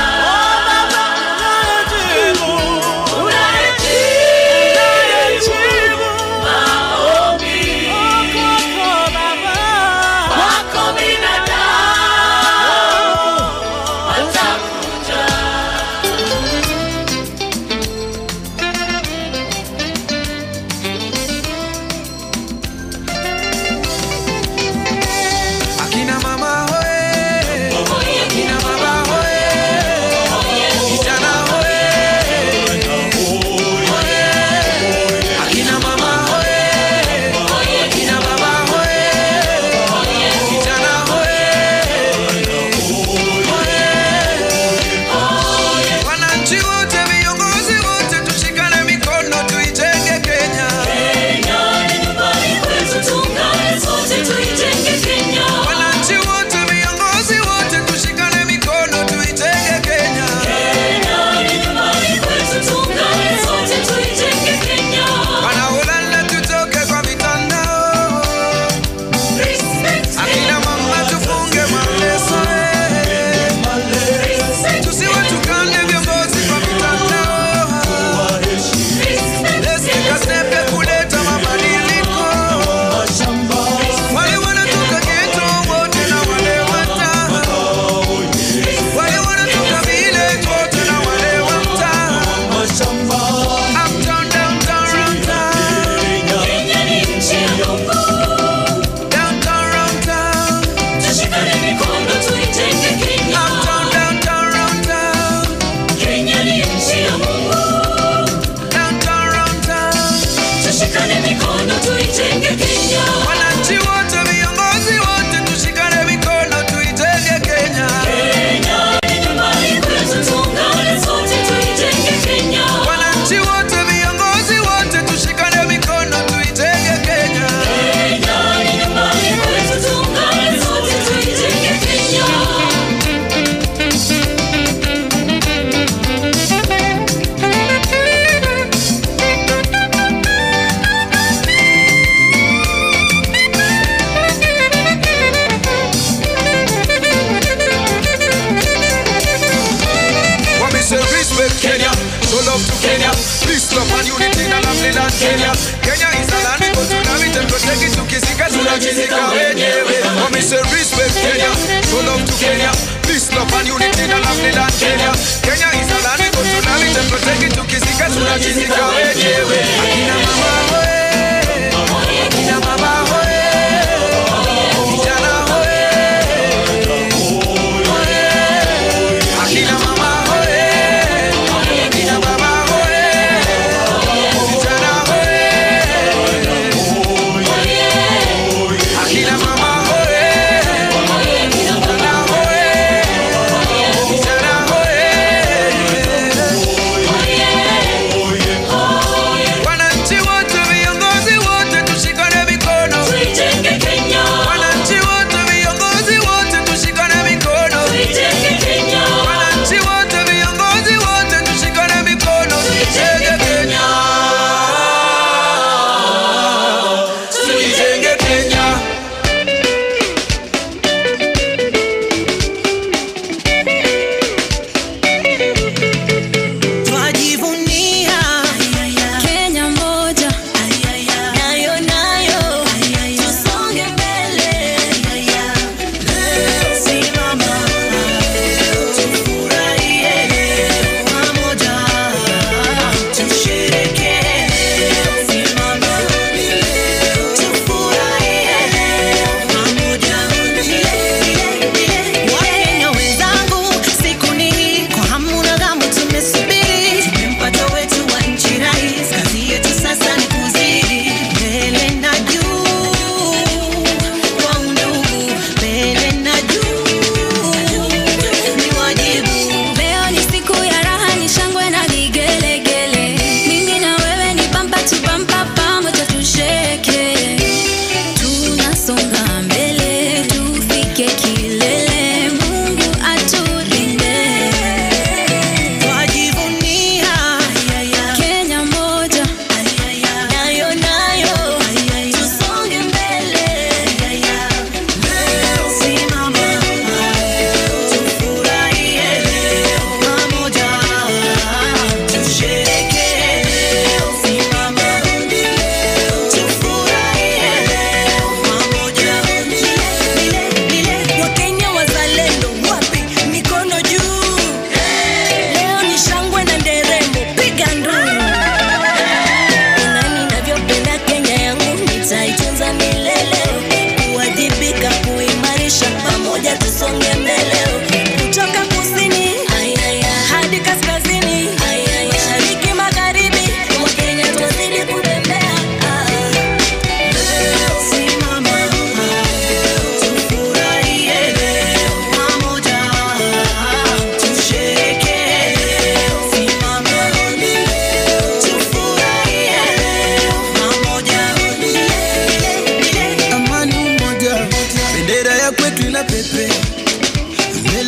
unayejibu maombi wako binadamu watakuja. Akina mama hoye, akina baba hoye, kijana hoye, hoye. Akina mama hoye, akina baba hoye, kijana hoye, hoye. Wananchi wote, viongozi wote, tushikane mikono tuijenge Kenya. Kenya ni nyumbani kwetu, tuungane sote tuijenge Kenya. Wananchi wote, viongozi wote, tushikane mikono tuijenge Kenya. Kenya ni nyumbani kwetu, tuungane sote tuijenge Kenya. Wanaolala tutoke kwa mitandao. Akina mama tufunge maleso, eh. Tusiwatukane viongozi kwa mitandao. Let's take a step ya kuleta mabadiliko. Wale wanatoka ghetto wote na wale wa mtaa. Wale wanatoka village wote na wale wa mtaa. Uptown, downtown, round town. Kenya ni nchi ya Mungu. Downtown, round town. Tushikane mikono tuijenge Kenya. Uptown, downtown, round town. Kenya ni nchi ya Mungu. Downtown, round town. Tushikane mikono tuijenge Kenya. Wananchi wote, viongozi wote, tushikane mikono tuijenge Kenya. Kenya ni nyumbani kwetu, tuungane sote tuijenge Kenya. Wananchi wote, viongozi wote, tushikane mikono tuijenge Kenya. Kenya ni nyumbani kwetu, tuungane sote tuijenge Kenya. When we say respect Kenya, show love to Kenya, peace, love and unity in a lovely land Kenya. Kenya is a land we go to love it and protect it, tukizika tunajizika wenyewe. When we say respect Kenya, show love to Kenya, peace, love and unity in a lovely land Kenya. Kenya is a land we go to love it and protect it, tukizika tunajizika wenyewe. Akina mama hoye, akina baba hoye, kijana hoye, hoye. Akina mama hoye, akina baba hoye, vijana hoye, hoye. Akina mama hoye, vijana hoye,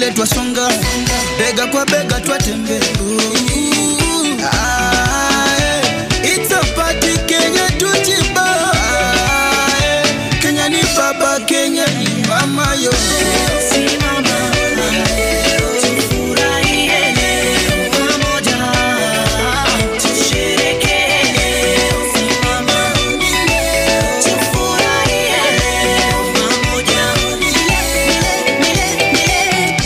Mbele twasonga, bega kwa bega twatembea. Ah, eh, it's a party Kenya tujiba. Ah, eh, Kenya ni baba, Kenya ni mama yo. Simama, tufurahie leo pamoja, tusherehekee leo. Simama, tufurahie leo pamoja. Mile, mile, mile.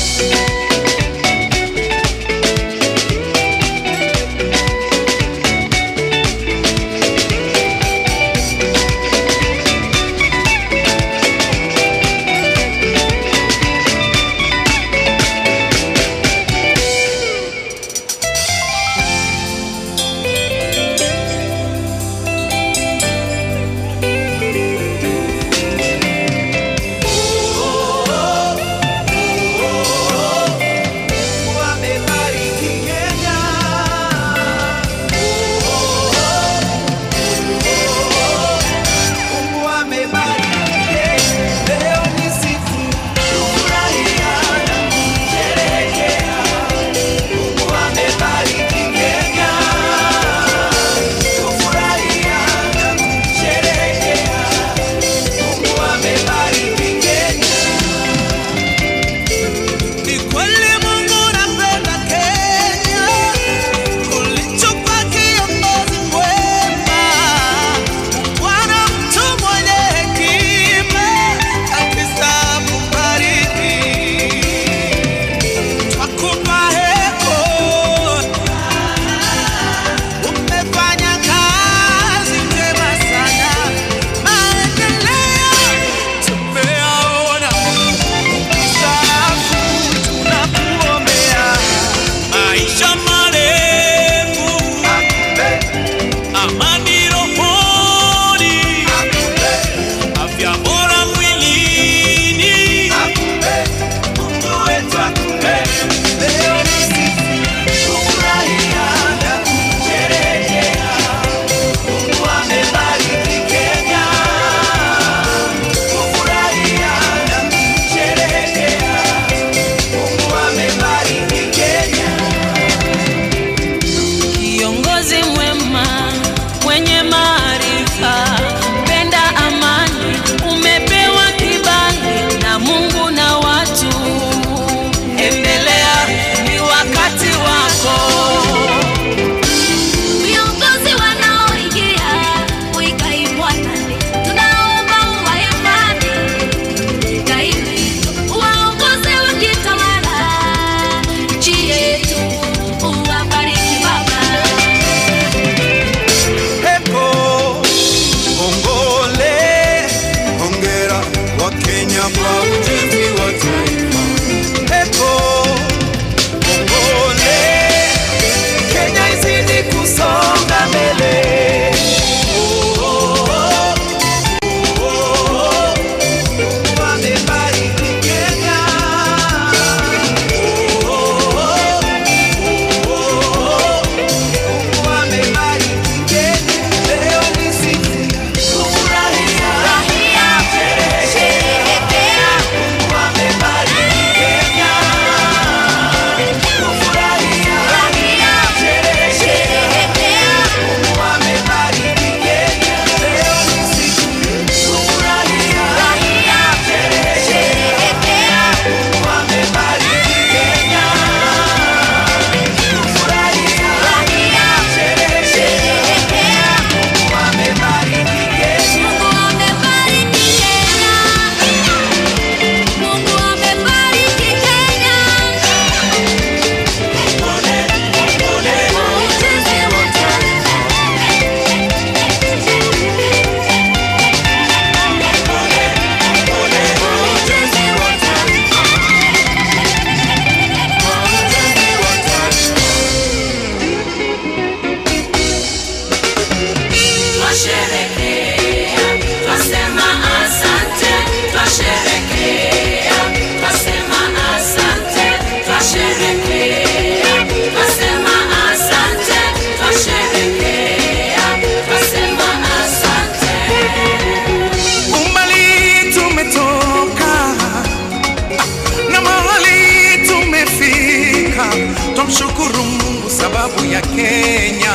Twamshukuru Mungu sababu ya Kenya,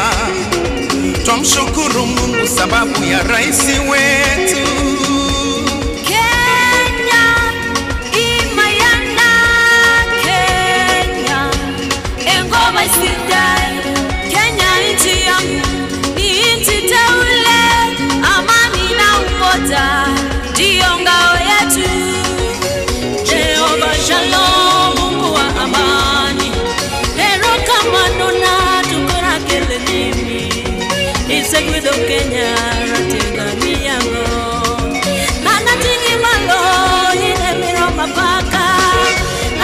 twamshukuru Mungu sababu ya rais wetu. Kenya imayana, Kenya engoma isidai, Kenya nchi yangu ni nchi teule, amani na umoja ndiyo ngao yetu. Jehova Shalom, Mungu wa amani, erokamano na tukora kele mimi isegwido Kenya ratega miyango anatingi malo ine miro mapaka,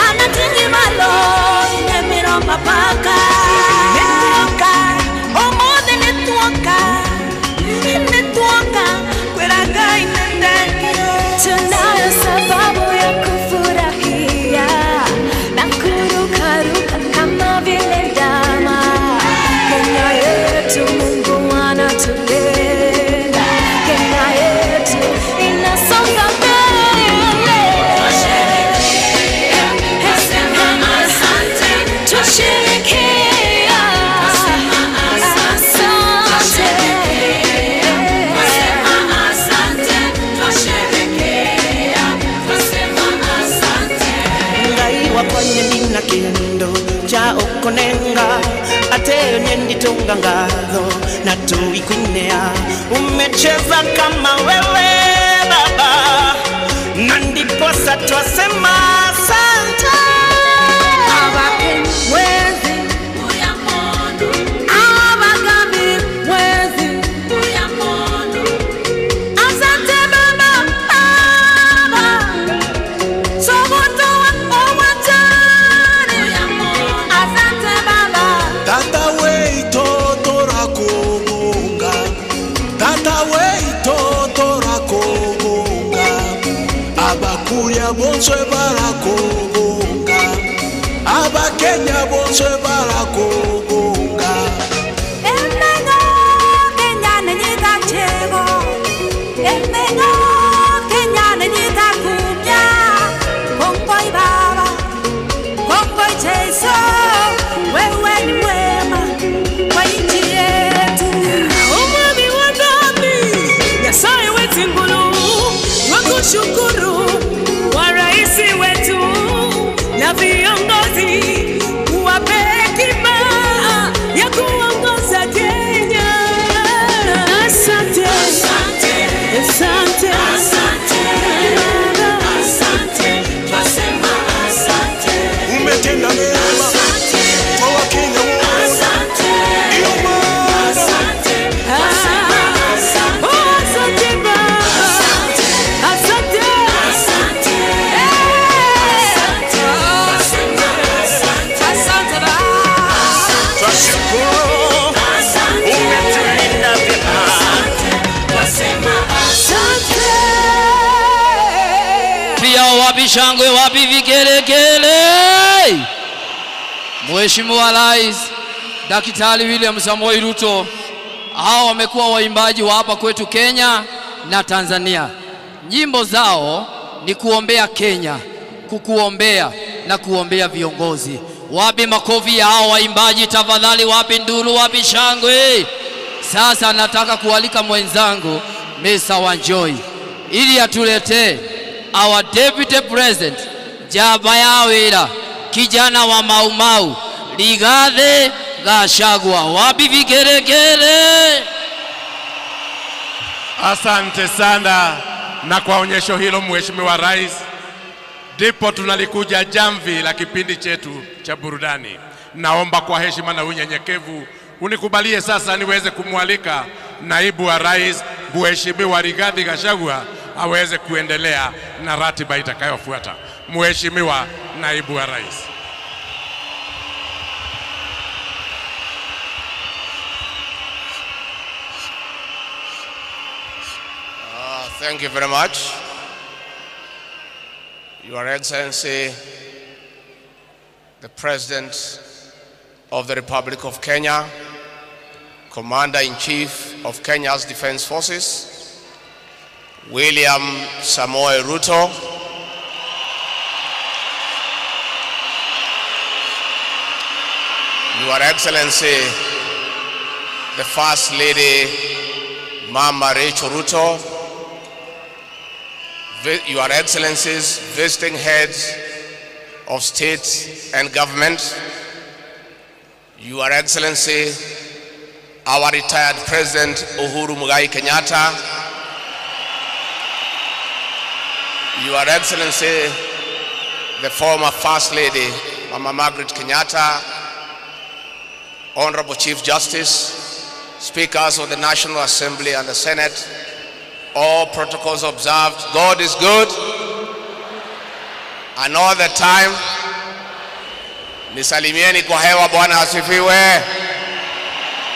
anatingi malo ine miro mapaka. Nituoka omothe nituoka, nituoka kwera Ngai nendekio. Tunayo sababu ya kufurahia na kurukaruka kama vile ndama. Kenya yetu Mungu anatulinda, Kenya yetu inasonga mbele. Asante, Tusherehekea. Asante. Asante, twasherekea, twasema asante. Ngai wakonye nina kendo cha okonenga ateyo nyenditonga ngatho na tuikwinea. Umecheza kama wewe baba, na ndiposa twasema asante. Wezi abagami wezi, asante baba, baba sogoto owachani, asante baba. Tata weito torakogonga, tata weito torakogonga, abakuria bonse barakogonga, abakenya bonse barakogonga. Emengo Kenya nenyita chego, emengo Kenya nenyita kumya. Kongoi baba, kongoi Jesu, wewe ni mwema kwa nchi yetu. Umwami wa dhambi, Nyasaye wetu ngulu, wakushukuru wa rais wetu na viongozi, uwape hekima ya kuongoza Kenya. Asante, asante, asante, asante, twasema asante. Umetenda mema kwa Wakenya wote, ndio maana Asante, Oh, asante Baba. Asante. Asante Baba. Twashukuru umetulinda vyema. Pia wapi shangwe, wapi vigelegele? Mheshimiwa Rais Daktari William Samoei Ruto, hao wamekuwa waimbaji wa hapa kwetu Kenya na Tanzania. Nyimbo zao ni kuombea Kenya, kukuombea na kuombea viongozi. Wapi makofi ya hao waimbaji tafadhali? Wapi nduru, wapi shangwe? Sasa nataka kualika mwenzangu Mr. Wanjoy ili atuletee our Deputy President Jabaya Wira, kijana wa Mau Mau, Rigathi Gachagua. Wapi vigelegele? Asante sana, na kwa onyesho hilo Mheshimiwa Rais, ndipo tunalikuja jamvi la kipindi chetu cha burudani. Naomba kwa heshima na unyenyekevu unikubalie sasa niweze kumwalika Naibu wa Rais Mheshimiwa Rigathi Gachagua aweze kuendelea na ratiba itakayofuata. Mheshimiwa Naibu wa Rais. Thank you very much. Your Excellency, the President of the Republic of Kenya, Commander-in-Chief of Kenya's Defense Forces, William Samoei Ruto, Your Excellency, the First Lady, Mama Rachel Ruto, Your Excellencies, visiting heads of state and government, Your Excellency, our retired President Uhuru Muigai Kenyatta, Your Excellency, the former First Lady, Mama Margaret Kenyatta, Honorable Chief Justice, Speakers of the National Assembly and the Senate, all protocols observed. God is good, and all the time. Nisalimieni kwa hewa. Bwana asifiwe.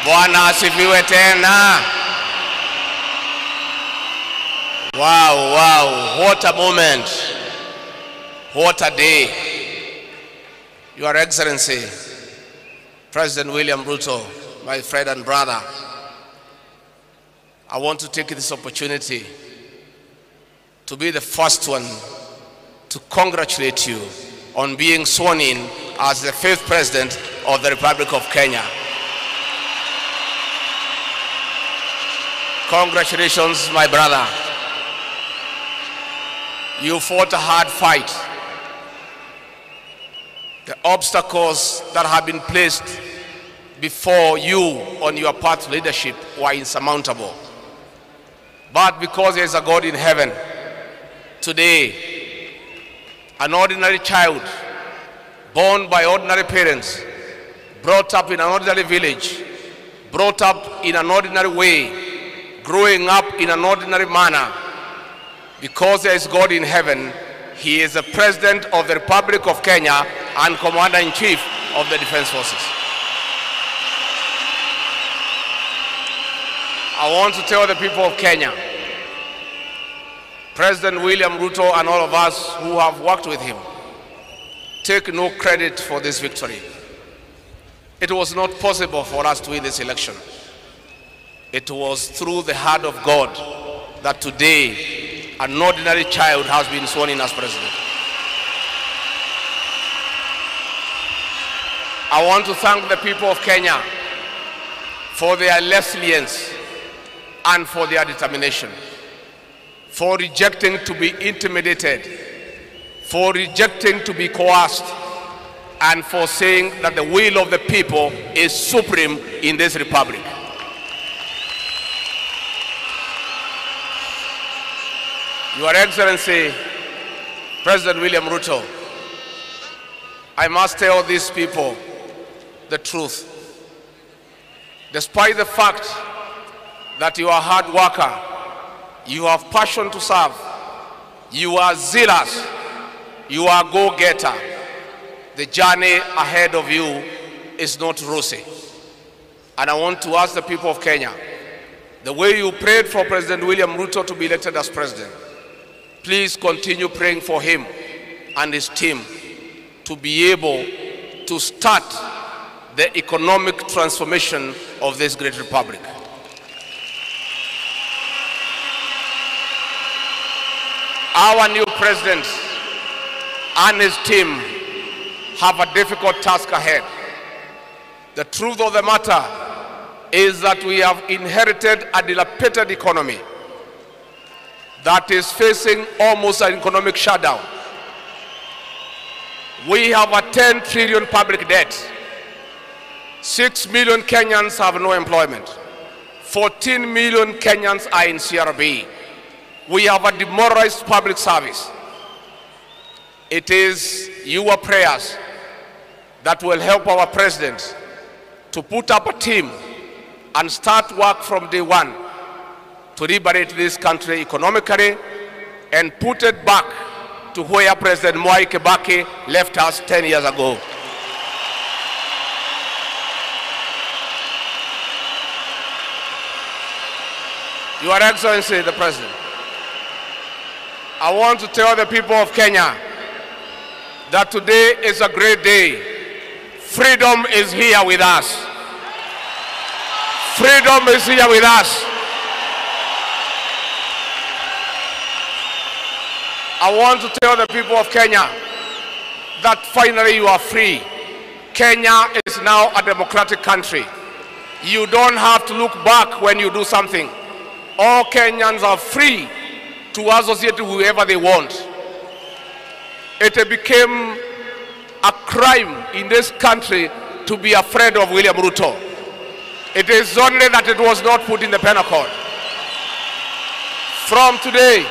Bwana asifiwe tena. Wow, wow, what a moment. What a day. Your Excellency, President William Ruto, my friend and brother, I want to take this opportunity to be the first one to congratulate you on being sworn in as the 5th President of the Republic of Kenya. Congratulations, my brother. You fought a hard fight. The obstacles that have been placed before you on your path to leadership were insurmountable. But because there is a God in heaven, today, an ordinary child, born by ordinary parents, brought up in an ordinary village, brought up in an ordinary way, growing up in an ordinary manner, because there is God in heaven, he is the President of the Republic of Kenya and Commander-in-Chief of the Defense Forces. I want to tell the people of Kenya, President William Ruto and all of us who have worked with him, take no credit for this victory. It was not possible for us to win this election. It was through the hand of God that today an ordinary child has been sworn in as president. I want to thank the people of Kenya for their resilience and for their determination, for rejecting to be intimidated, for rejecting to be coerced, and for saying that the will of the people is supreme in this republic. Your Excellency, President William Ruto, I must tell these people the truth. Despite the fact that you are a hard worker, you have passion to serve, you are zealous, you are a go-getter, the journey ahead of you is not rosy. And I want to ask the people of Kenya, the way you prayed for President William Ruto to be elected as president, please continue praying for him and his team to be able to start the economic transformation of this great republic. Our new president and his team have a difficult task ahead. The truth of the matter is that we have inherited a dilapidated economy that is facing almost an economic shutdown. We have a 10 trillion public debt. 6 million Kenyans have no employment. 14 million Kenyans are in CRB. We have a demoralized public service. It is your prayers that will help our president to put up a team and start work from day one to liberate this country economically and put it back to where President Mwai Kibaki left us 10 years ago. Your Excellency, the President, I want to tell the people of Kenya that today is a great day. Freedom is here with us. Freedom is here with us. I want to tell the people of Kenya that finally you are free. Kenya is now a democratic country. You don't have to look back when you do something. All Kenyans are free to associate with whoever they want. It became a crime in this country to be afraid of William Ruto. It is only that it was not put in the penal code. From today,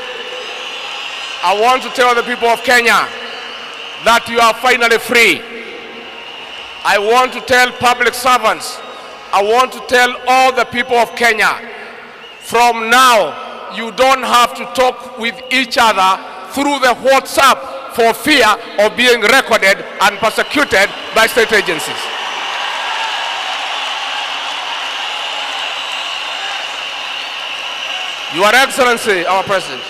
I want to tell the people of Kenya that you are finally free. I want to tell public servants, I want to tell all the people of Kenya, from now, you don't have to talk with each other through the WhatsApp for fear of being recorded and persecuted by state agencies. Your Excellency, our President.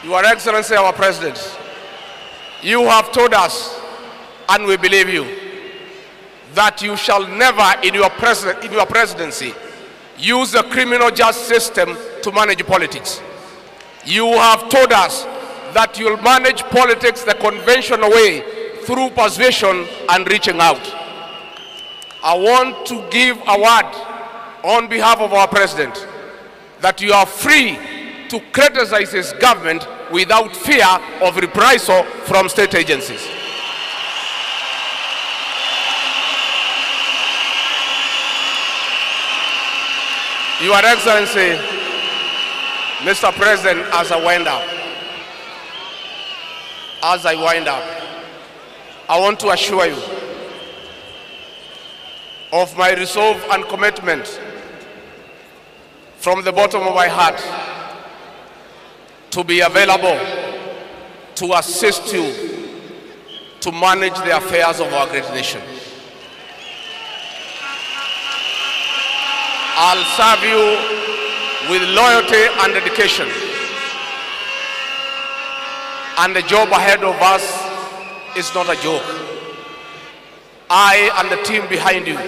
Your Excellency, our President, you have told us, and we believe you, that you shall never in your presidency use the criminal justice system to manage politics. You have told us that you'll manage politics the conventional way through persuasion and reaching out. I want to give a word on behalf of our president that you are free to criticize his government without fear of reprisal from state agencies. Your Excellency, Mr. President, as I wind up, I want to assure you of my resolve and commitment from the bottom of my heart to be available to assist you to manage the affairs of our great nation. I'll serve you with loyalty and dedication. And the job ahead of us is not a joke. I and the team behind you,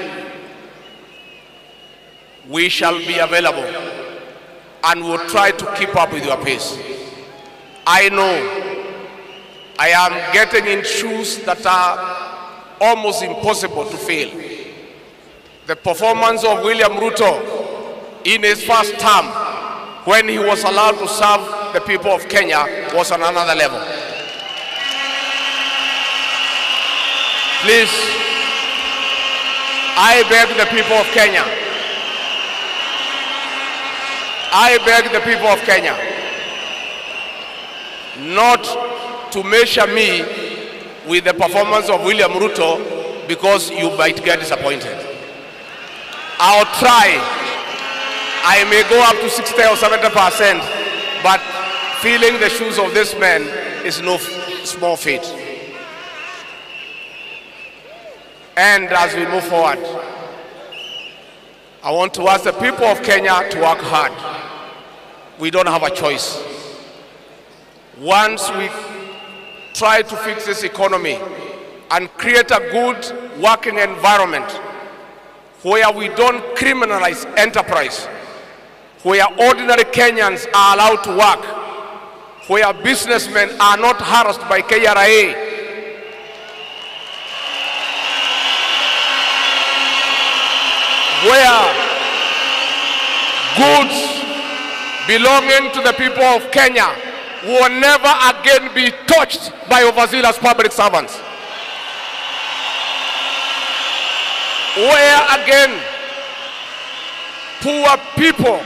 we shall be available and will try to keep up with your pace. I know I am getting in shoes that are almost impossible to fill. The performance of William Ruto in his first term, when he was allowed to serve the people of Kenya, was on another level. Please, I beg the people of Kenya, I beg the people of Kenya not to measure me with the performance of William Ruto, because you might get disappointed. I'll try. I may go up to 60 or 70%, but filling the shoes of this man is no small feat. And as we move forward, I want to ask the people of Kenya to work hard. We don't have a choice. Once we try to fix this economy and create a good working environment where we don't criminalize enterprise, where ordinary Kenyans are allowed to work, where businessmen are not harassed by KRA, where goods belonging to the people of Kenya will never again be touched by overzealous public servants, where again poor people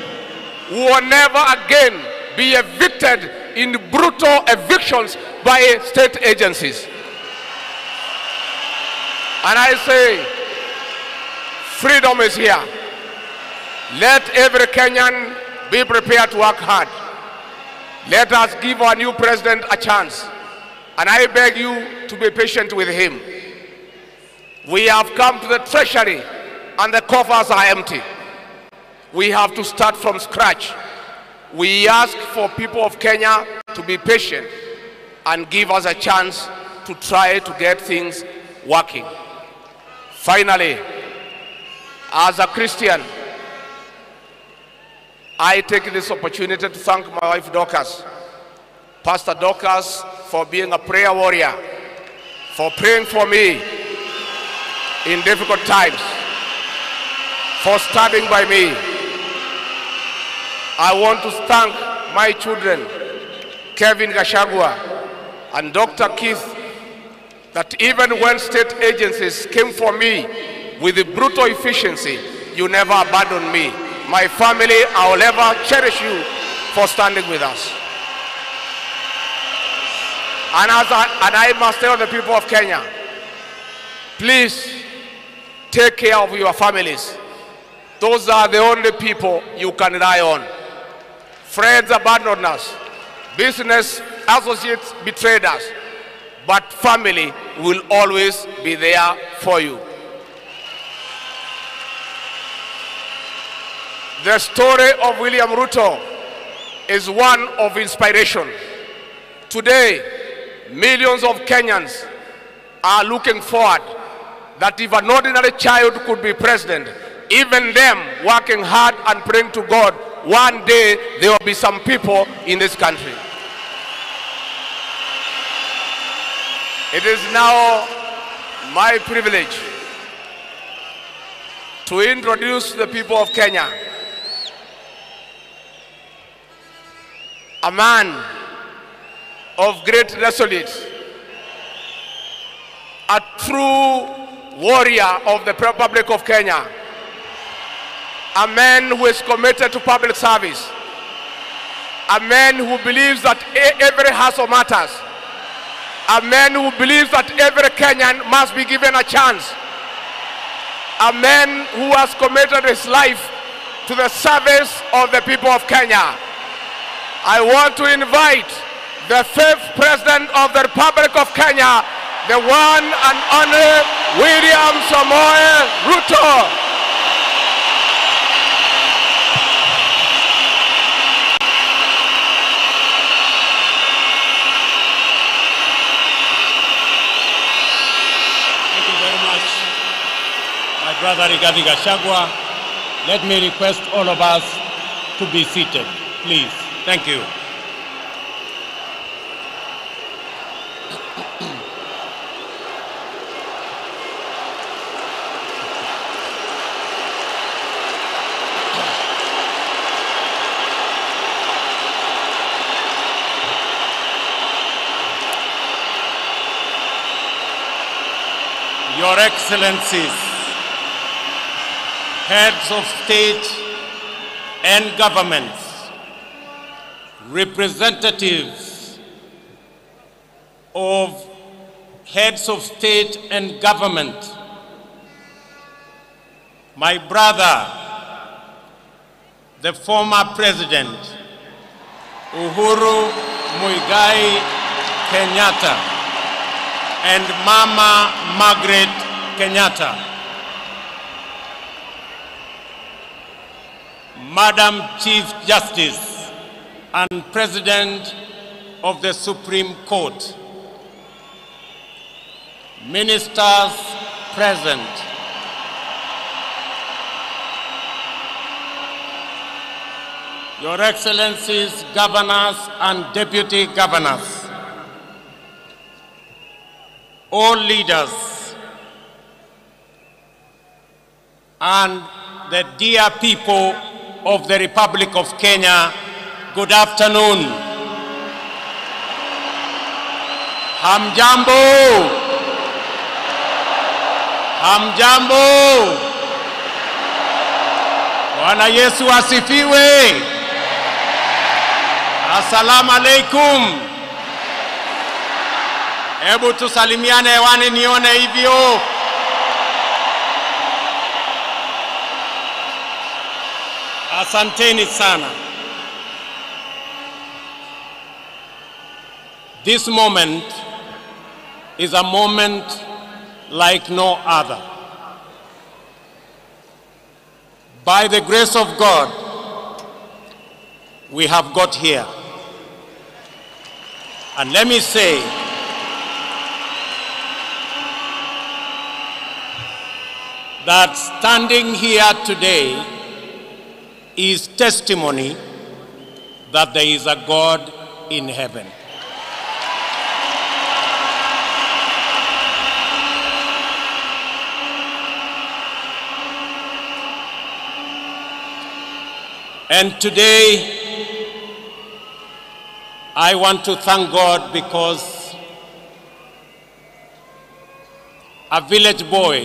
will never again be evicted in brutal evictions by state agencies. And I say, freedom is here. Let every Kenyan be prepared to work hard. Let us give our new president a chance. And I beg you to be patient with him. We have come to the treasury and the coffers are empty. We have to start from scratch. We ask for people of Kenya to be patient and give us a chance to try to get things working. Finally, as a Christian, I take this opportunity to thank my wife Dorcas, Pastor Dorcas, for being a prayer warrior. for praying for me in difficult times, for standing by me. I want to thank my children, Kevin Gachagua and Dr. Keith, that even when state agencies came for me with the brutal efficiency, you never abandoned me. My family, I will ever cherish you for standing with us. And I must tell the people of Kenya, please take care of your families. Those are the only people you can rely on. Friends abandoned us, business associates betrayed us, but family will always be there for you. The story of William Ruto is one of inspiration. Today, millions of Kenyans are looking forward that if an ordinary child could be president, even them working hard and praying to God, one day there will be some people in this country. It is now my privilege to introduce the people of Kenya a man of great resolute, a true warrior of the Republic of Kenya, a man who is committed to public service, a man who believes that every hustle matters, a man who believes that every Kenyan must be given a chance, a man who has committed his life to the service of the people of Kenya. I want to invite the fifth President of the Republic of Kenya, the one and only William Samoei Ruto. Thank you very much, my brother Rigathi Gachagua. Let me request all of us to be seated, please. Thank you. Your Excellencies, heads of state and governments, representatives of heads of state and government, my brother, the former president, Uhuru Muigai Kenyatta, and Mama Margaret Kenyatta, Madam Chief Justice and President of the Supreme Court, ministers present, Your Excellencies, governors and deputy governors, all leaders, and the dear people of the Republic of Kenya, good afternoon. Hamjambo. Hamjambo. Bwana Yesu asifiwe. Assalamu alaikum. Hebu tusalimiane hewani nione hivyo. Asanteni sana. This moment is a moment like no other. By the grace of God, we have got here. And let me say, that standing here today is testimony that there is a God in heaven. And today, I want to thank God because a village boy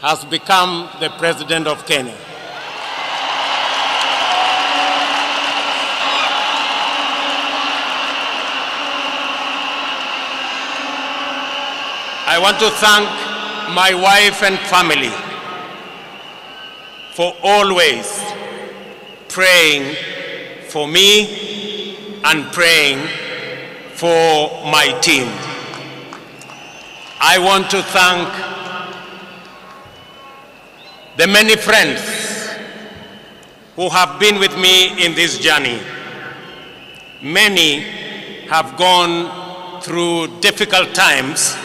has become the president of Kenya. I want to thank my wife and family for always praying for me and praying for my team. I want to thank the many friends who have been with me in this journey. Many have gone through difficult times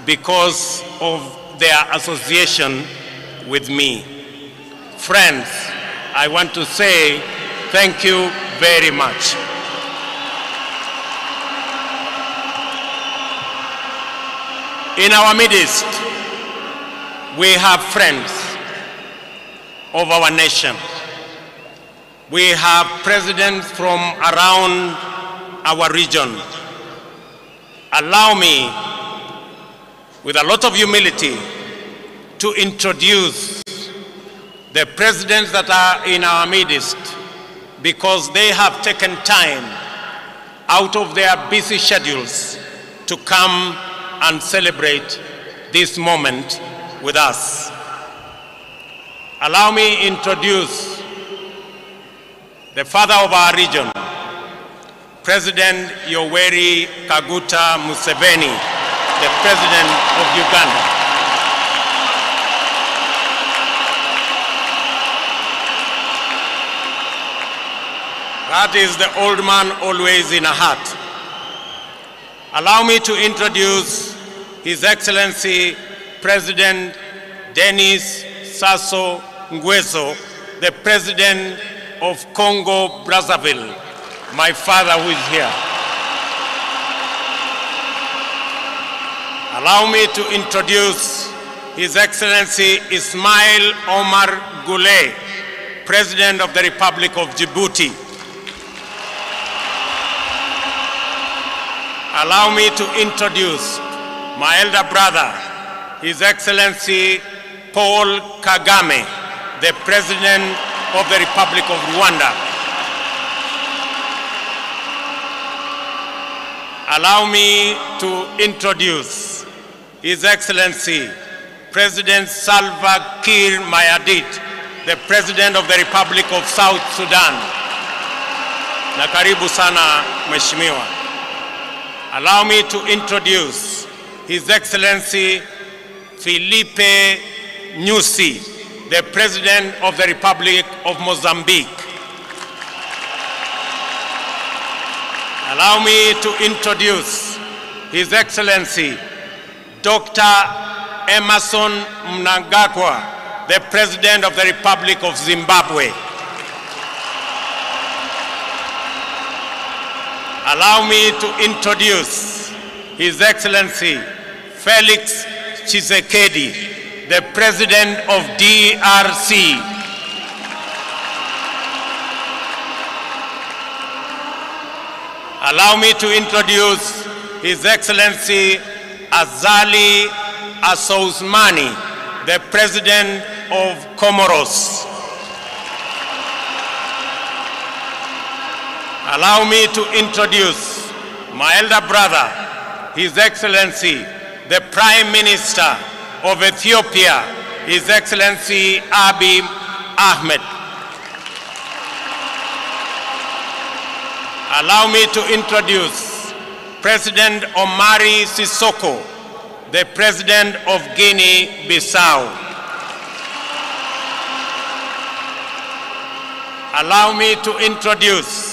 because of their association with me. Friends, I want to say thank you very much. In our midst, we have friends of our nation. We have presidents from around our region. Allow me, with a lot of humility, to introduce the presidents that are in our midst, because they have taken time out of their busy schedules to come and celebrate this moment with us. Allow me introduce the father of our region, President Yoweri Kaguta Museveni, the President of Uganda. That is the old man always in a hat. Allow me to introduce His Excellency President Denis Sassou Nguesso, the President of Congo Brazzaville, my father who is here. Allow me to introduce His Excellency Ismail Omar Guelleh, President of the Republic of Djibouti. Allow me to introduce my elder brother, His Excellency Paul Kagame, the President of the Republic of Rwanda. Allow me to introduce His Excellency President Salva Kiir Mayardit, the President of the Republic of South Sudan. Na karibu sana Mheshimiwa. Allow me to introduce His Excellency Filipe Nyusi, the President of the Republic of Mozambique. Allow me to introduce His Excellency Dr. Emerson Mnangagwa, the President of the Republic of Zimbabwe. Allow me to introduce His Excellency Felix Tshisekedi, the President of DRC. Allow me to introduce His Excellency Azali Assoumani, the President of Comoros. Allow me to introduce my elder brother, His Excellency, the Prime Minister of Ethiopia, His Excellency Abiy Ahmed. Allow me to introduce President Omari Sissoko, the President of Guinea-Bissau. Allow me to introduce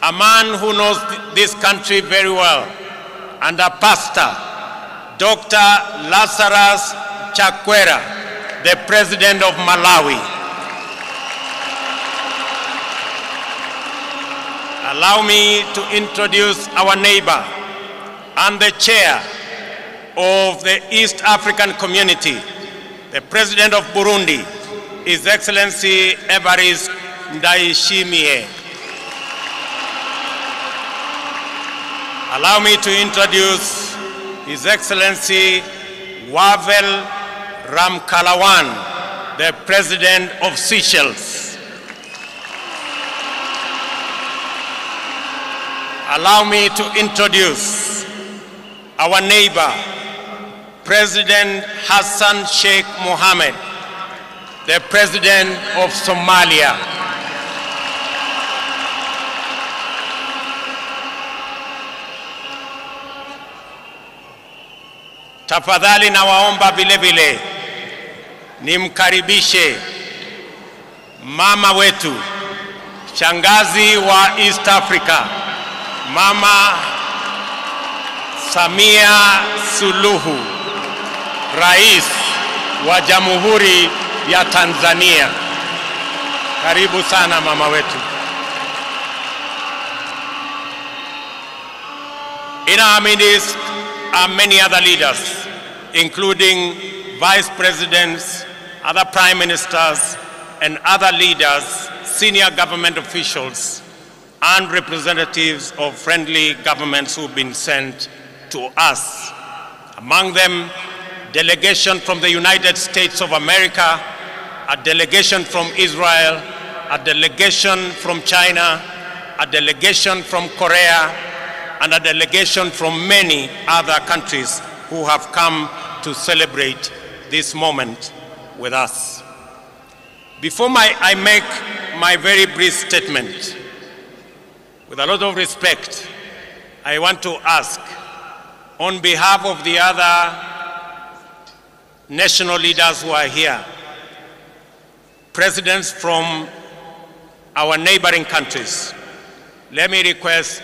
a man who knows this country very well and a pastor, Dr. Lazarus Chakwera, the President of Malawi. Allow me to introduce our neighbor and the chair of the East African Community, the President of Burundi, His Excellency Evariste Ndayishimiye. Allow me to introduce His Excellency Wavel Ramkalawan, the President of Seychelles. Allow me to introduce our neighbor, President Hassan Sheikh Mohamud, the President of Somalia. Tafadhali nawaomba vile vile nimkaribishe mama wetu, shangazi wa East Africa, Mama Samia Suluhu, Rais wa Jamhuri ya Tanzania. Karibu sana mama wetu. In our midst are many other leaders, including vice presidents, other prime ministers, and other leaders, senior government officials, and representatives of friendly governments who've been sent to us. Among them, delegation from the United States of America, a delegation from Israel, a delegation from China, a delegation from Korea, and a delegation from many other countries who have come to celebrate this moment with us. Before I make my very brief statement, with a lot of respect, I want to ask, on behalf of the other national leaders who are here, presidents from our neighboring countries, let me request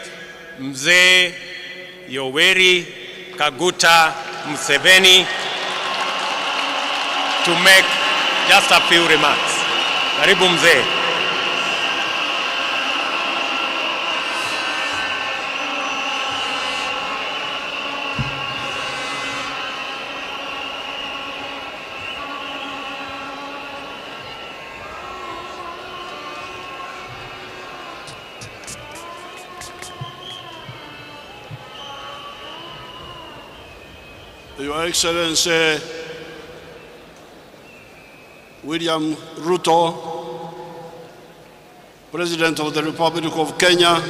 Mzee Yoweri Kaguta Museveni to make just a few remarks. Karibu Mzee. Your Excellency William Ruto, President of the Republic of Kenya,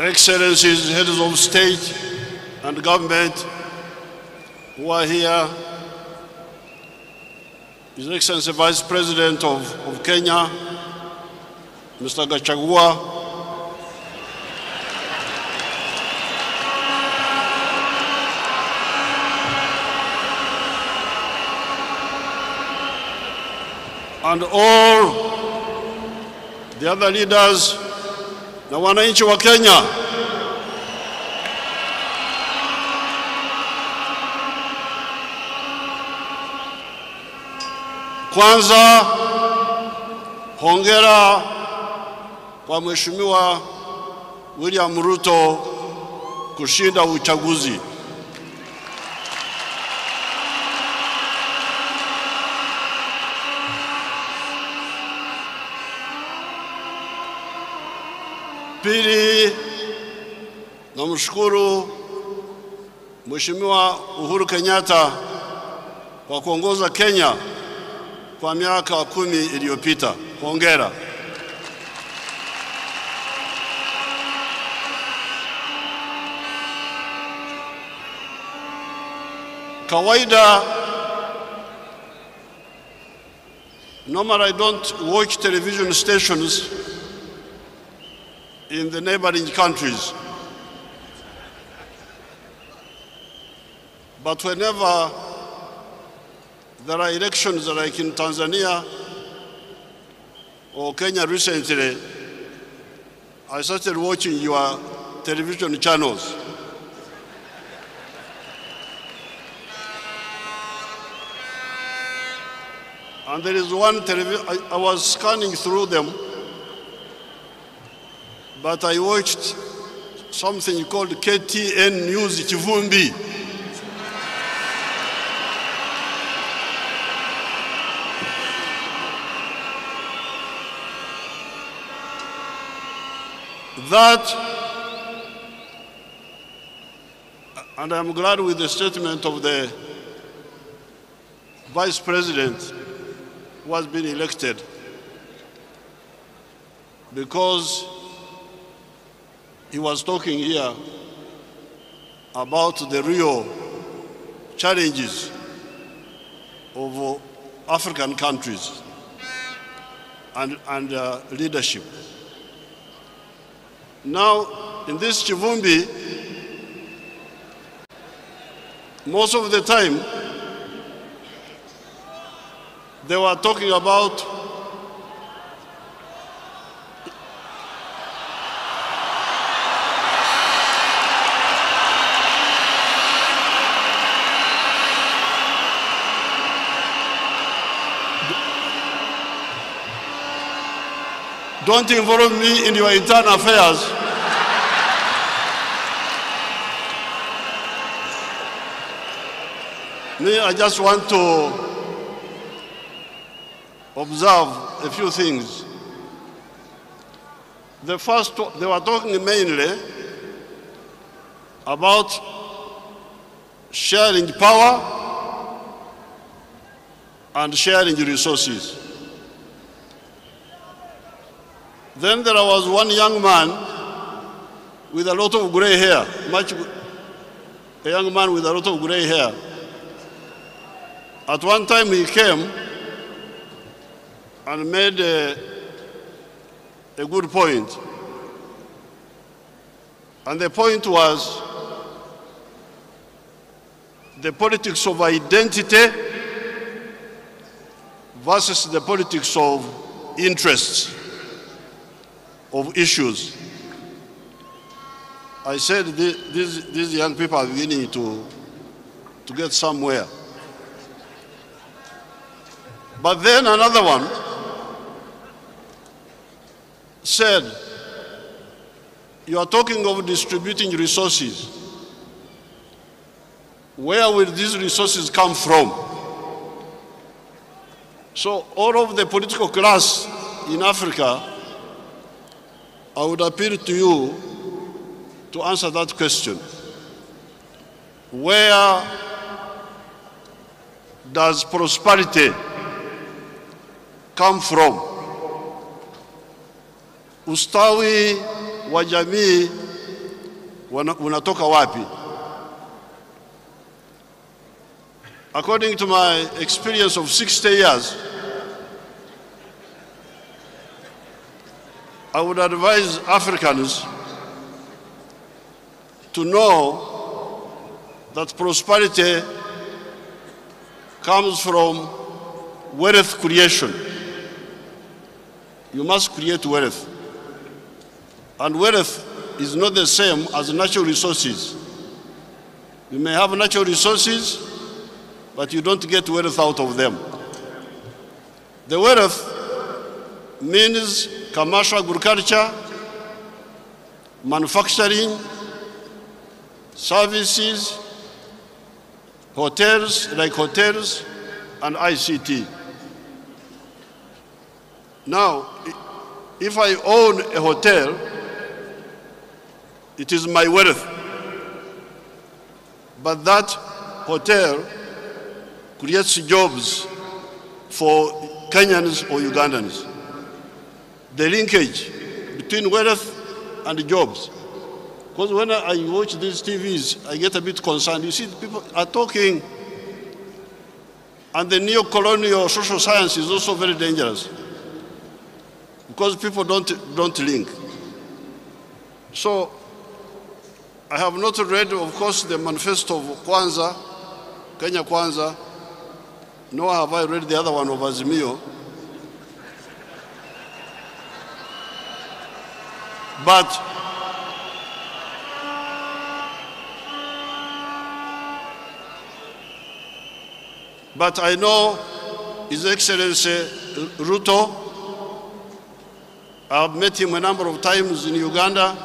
Excellencies, Heads of State and Government who are here, His Excellency Vice President of Kenya, Mr. Gachagua, and all the other leaders na wananchi wa Kenya. Kwanza, hongera kwa Mheshimiwa William Ruto kushinda uchaguzi. Pili, namshukuru Mheshimiwa Uhuru Kenyatta kwa kuongoza Kenya kwa miaka 10 iliyopita. Hongera. Kawaida, normally I don't watch television stations in the neighboring countries. But whenever there are elections like in Tanzania or Kenya recently, I started watching your television channels. And there is one television, I was scanning through them. But I watched something called KTN News Kivumbi. That, and I'm glad with the statement of the Vice President who has been elected, because he was talking here about the real challenges of African countries and leadership. Now, in this Kivumbi, most of the time, they were talking about don't involve me in your internal affairs. Me, I just want to observe a few things. The first, they were talking mainly about sharing power and sharing resources. Then there was one young man with a lot of gray hair, a young man with a lot of gray hair. At one time he came and made a good point. And the point was the politics of identity versus the politics of interests, of issues. I said these young people are beginning to get somewhere. But then another one said, you are talking of distributing resources. Where will these resources come from? So all of the political class in Africa, I would appeal to you to answer that question. Where does prosperity come from? Ustawi wa jamii unatoka wapi? According to my experience of 60 years, I would advise Africans to know that prosperity comes from wealth creation. You must create wealth. And wealth is not the same as natural resources. You may have natural resources, but you don't get wealth out of them. The wealth means commercial agriculture, manufacturing, services, hotels, like hotels, and ICT. Now, if I own a hotel, it is my wealth. But that hotel creates jobs for Kenyans or Ugandans. The linkage between wealth and jobs. Because when I watch these TVs, I get a bit concerned. You see, people are talking, and the neo-colonial social science is also very dangerous because people don't link. So I have not read, of course, the manifesto of Kwanza, Kenya Kwanza, nor have I read the other one of Azimio. But I know His Excellency Ruto, I've met him a number of times in Uganda,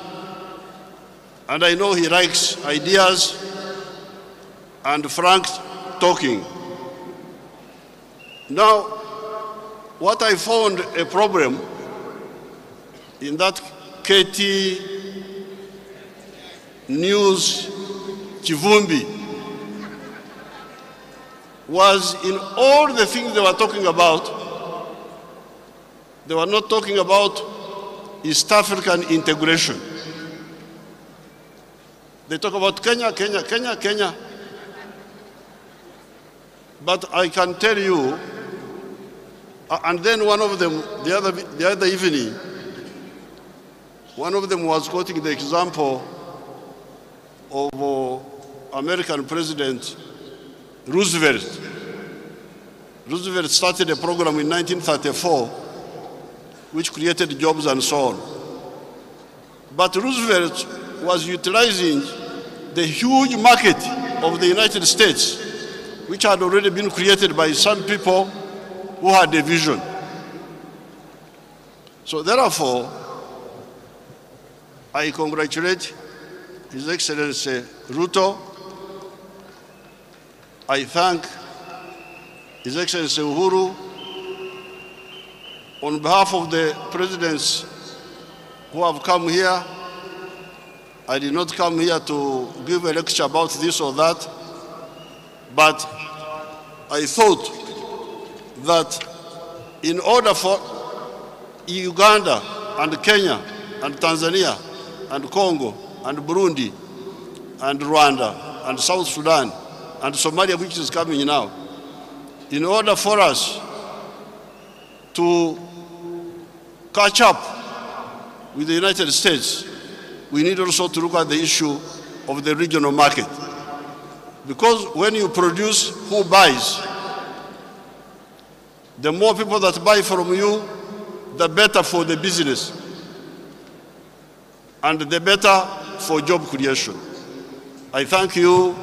and I know he likes ideas and frank talking. Now, what I found a problem in that KT News Kivumbi was in all the things they were talking about, they were not talking about East African integration. They talk about Kenya, Kenya, Kenya, Kenya. But I can tell you, and then one of them, the other evening, one of them was quoting the example of American President Roosevelt. Roosevelt started a program in 1934 which created jobs and so on. But Roosevelt was utilizing the huge market of the United States, which had already been created by some people who had a vision. So therefore, I congratulate His Excellency Ruto. I thank His Excellency Uhuru. On behalf of the presidents who have come here, I did not come here to give a lecture about this or that, but I thought that in order for Uganda and Kenya and Tanzania and Congo and Burundi and Rwanda and South Sudan and Somalia, which is coming now, in order for us to catch up with the United States, we need also to look at the issue of the regional market. Because when you produce, who buys? The more people that buy from you, the better for the business and the better for job creation. I thank you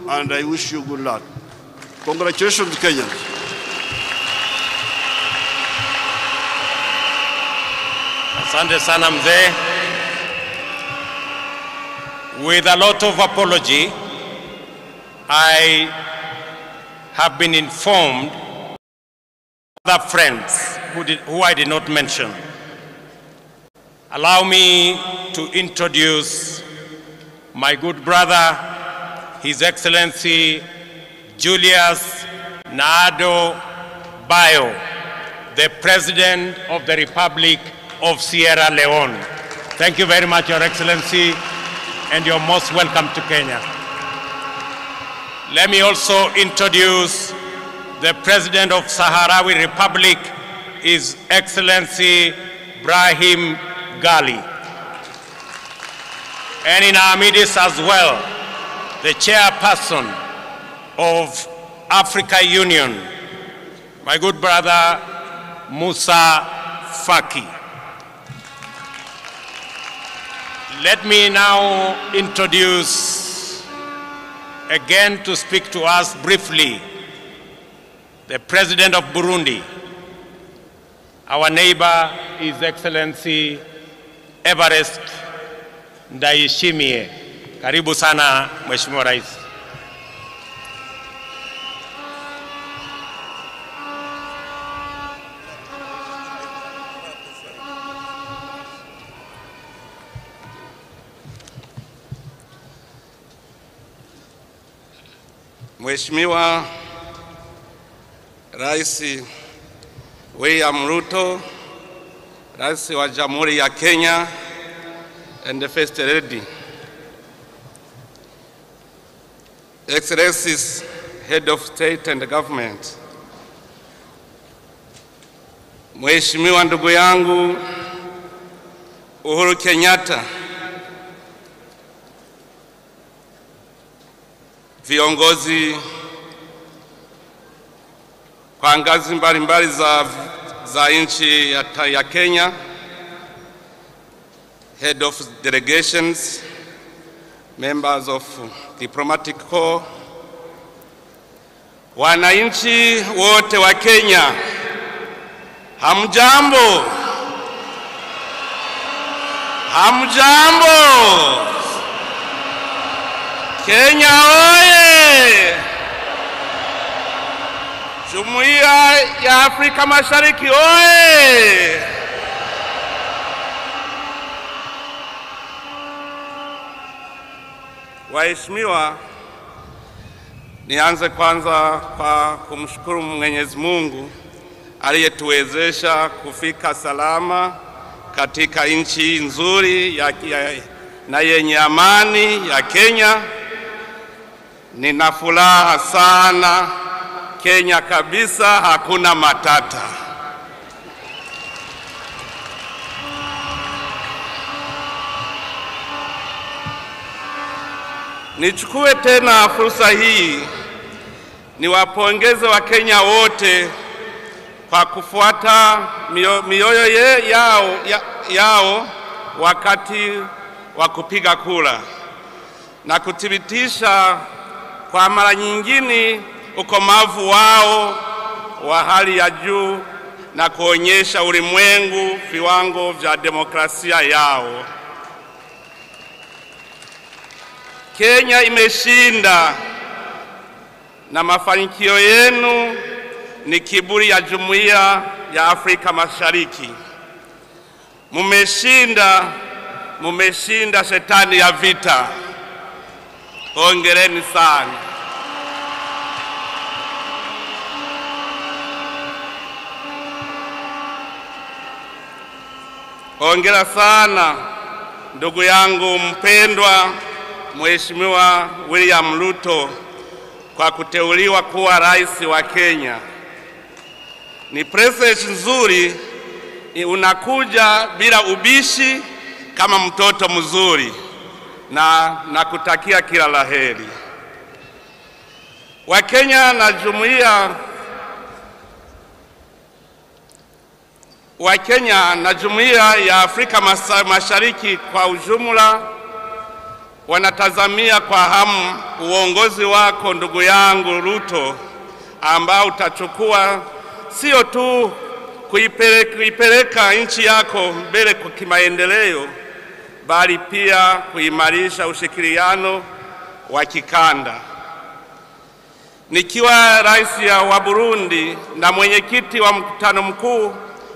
and I wish you good luck. Congratulations, Kenyans. Asante sana mzee. With a lot of apology, I have been informed other friends who I did not mention. Allow me to introduce my good brother, His Excellency Julius Naado Bio, the President of the Republic of Sierra Leone. Thank you very much, Your Excellency, and you're most welcome to Kenya. Let me also introduce the President of Sahrawi Republic, His Excellency Brahim Ghali. And in our midst as well, the chairperson of Africa Union, my good brother, Musa Faki. Let me now introduce again to speak to us briefly the President of Burundi, our neighbor, His Excellency Evariste Ndayishimiye. Karibu sana, Mheshimiwa Rais. Mheshimiwa Rais William Ruto, Rais wa Jamhuri ya Kenya, and the First Lady, Excellencies, Head of State and Government, Mheshimiwa ndugu yangu Uhuru Kenyatta, viongozi kwa ngazi mbalimbali za nchi ya Kenya, head of delegations, members of diplomatic corps, wananchi wote wa Kenya, hamjambo? Hamjambo. Kenya oye! Jumuiya ya Afrika Mashariki oye! Waheshimiwa, nianze kwanza kwa kumshukuru Mwenyezi Mungu aliyetuwezesha kufika salama katika nchi nzuri na yenye amani ya Kenya. Nina furaha sana, Kenya kabisa hakuna matata. Nichukue tena fursa hii niwapongeze Wakenya wote kwa kufuata mioyo yao wakati wa kupiga kura na kuthibitisha kwa mara nyingine ukomavu wao wa hali ya juu na kuonyesha ulimwengu viwango vya demokrasia yao. Kenya imeshinda na mafanikio yenu ni kiburi ya Jumuiya ya Afrika Mashariki. Mumeshinda shetani ya vita. Hongereni sana. Hongera sana ndugu yangu mpendwa Mheshimiwa William Ruto kwa kuteuliwa kuwa rais wa Kenya. Ni president nzuri, unakuja bila ubishi kama mtoto mzuri, na nakutakia kila laheri. Wakenya na Jumuiya ya Afrika Mashariki kwa ujumla wanatazamia kwa hamu uongozi wako ndugu yangu Ruto, ambao utachukua sio tu kuipeleka nchi yako mbele kwa kimaendeleo, bali pia kuimarisha ushirikiano wa kikanda. Nikiwa rais wa Burundi na mwenyekiti wa mkutano mkuu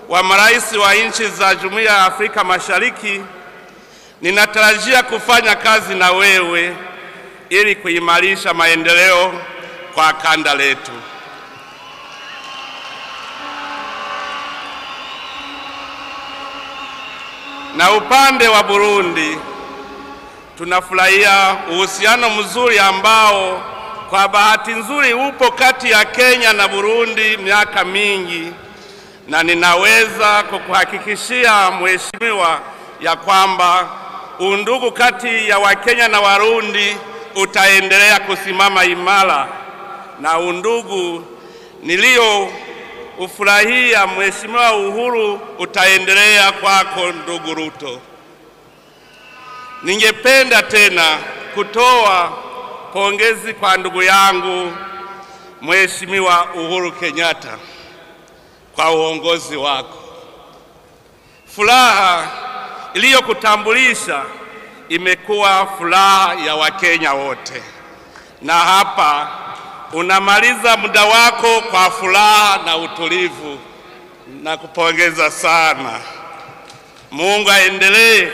wa marais wa nchi za Jumuiya ya Afrika Mashariki, ninatarajia kufanya kazi na wewe ili kuimarisha maendeleo kwa kanda letu. Na upande wa Burundi, tunafurahia uhusiano mzuri ambao kwa bahati nzuri upo kati ya Kenya na Burundi miaka mingi, na ninaweza kukuhakikishia mheshimiwa ya kwamba undugu kati ya Wakenya na Warundi utaendelea kusimama imara, na undugu nilio ufurahia Mheshimiwa Uhuru utaendelea kwako ndugu Ruto. Ningependa tena kutoa pongezi kwa ndugu yangu Mheshimiwa Uhuru Kenyatta kwa uongozi wako. Furaha iliyokutambulisha imekuwa furaha ya Wakenya wote, na hapa unamaliza muda wako kwa furaha na utulivu. Na kupongeza sana. Mungu aendelee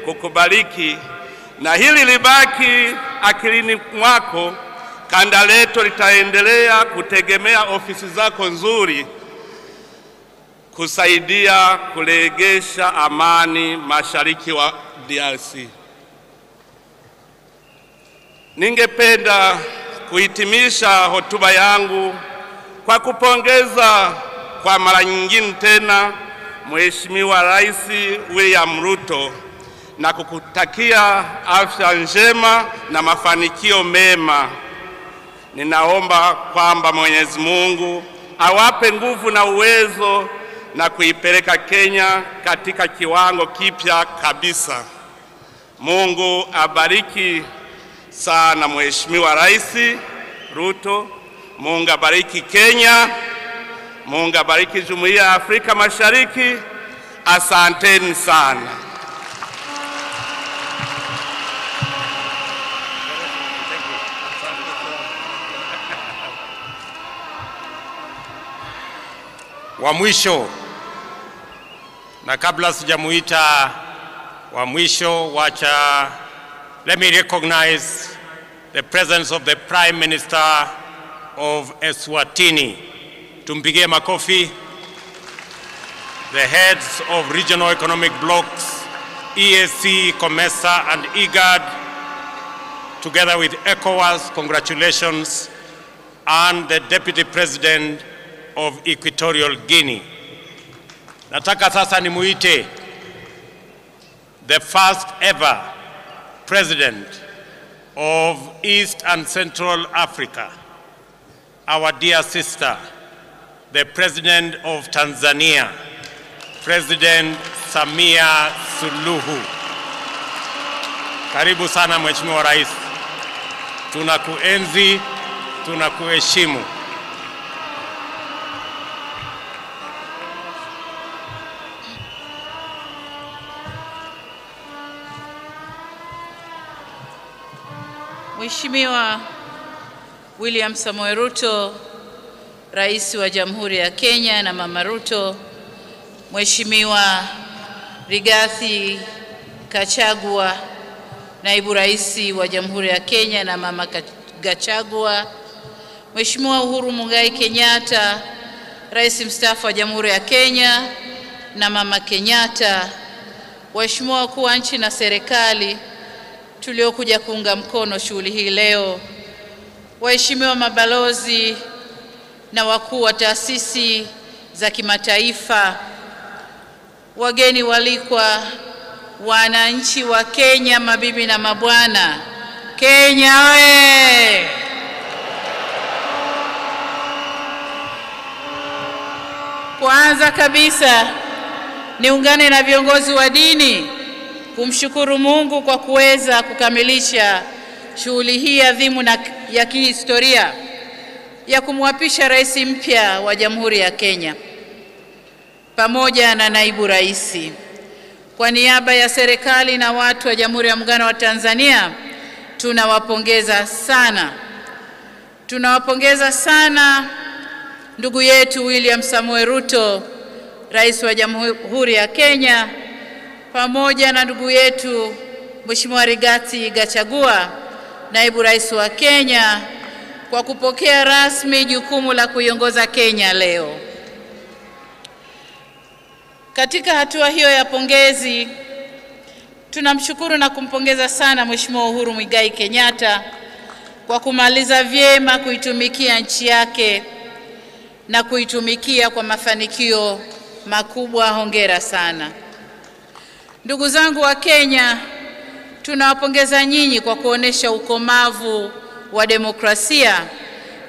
kukubariki, na hili libaki akilini mwako. Kanda letu litaendelea kutegemea ofisi zako nzuri kusaidia kurejesha amani mashariki wa DRC. Ningependa kuhitimisha hotuba yangu kwa kupongeza kwa mara nyingine tena Mheshimiwa Rais William Ruto na kukutakia afya njema na mafanikio mema. Ninaomba kwamba Mwenyezi Mungu awape nguvu na uwezo na kuipeleka Kenya katika kiwango kipya kabisa. Mungu abariki sana Mheshimiwa Rais Ruto. Mungu abariki Kenya. Mungu abariki Jumuiya ya Afrika Mashariki. Asanteni sana. Wa mwisho, na kabla sijamuita wa mwisho, wacha let me recognize the presence of the Prime Minister of Eswatini. Tumpigie makofi. The heads of regional economic blocs, EAC, COMESA, and IGAD, together with ECOWAS, congratulations, and the Deputy President of Equatorial Guinea. Nataka sasa nimuite the first ever President of East and Central Africa, our dear sister, the President of Tanzania, President Samia Suluhu. Karibu sana Mheshimiwa Rais. Tunakuenzi, tunakuheshimu. Mheshimiwa William Samoei Ruto, Rais wa Jamhuri ya Kenya na Mama Ruto, Mheshimiwa Rigathi Gachagua, Naibu Rais wa Jamhuri ya Kenya na Mama Gachagua, Mheshimiwa Uhuru Muigai Kenyatta, Rais mstaafu wa Jamhuri ya Kenya na Mama Kenyatta, waheshimiwa wakuu wa nchi na serikali tuliokuja kuunga mkono shughuli hii leo, waheshimiwa mabalozi na wakuu wa taasisi za kimataifa, wageni walikwa, wananchi wa Kenya, mabibi na mabwana, Kenya oye! Kwanza kabisa niungane na viongozi wa dini kumshukuru Mungu kwa kuweza kukamilisha shughuli hii adhimu na ya kihistoria ya kumwapisha rais mpya wa Jamhuri ya Kenya pamoja na naibu rais. Kwa niaba ya serikali na watu wa Jamhuri ya Muungano wa Tanzania, tunawapongeza sana. Tunawapongeza sana ndugu yetu William Samoei Ruto, rais wa Jamhuri ya Kenya, pamoja na ndugu yetu Mheshimiwa Rigathi Gachagua, naibu rais wa Kenya, kwa kupokea rasmi jukumu la kuiongoza Kenya leo. Katika hatua hiyo ya pongezi, tunamshukuru na kumpongeza sana Mheshimiwa Uhuru Muigai Kenyatta kwa kumaliza vyema kuitumikia nchi yake na kuitumikia kwa mafanikio makubwa. Hongera sana. Ndugu zangu wa Kenya, tunawapongeza nyinyi kwa kuonesha ukomavu wa demokrasia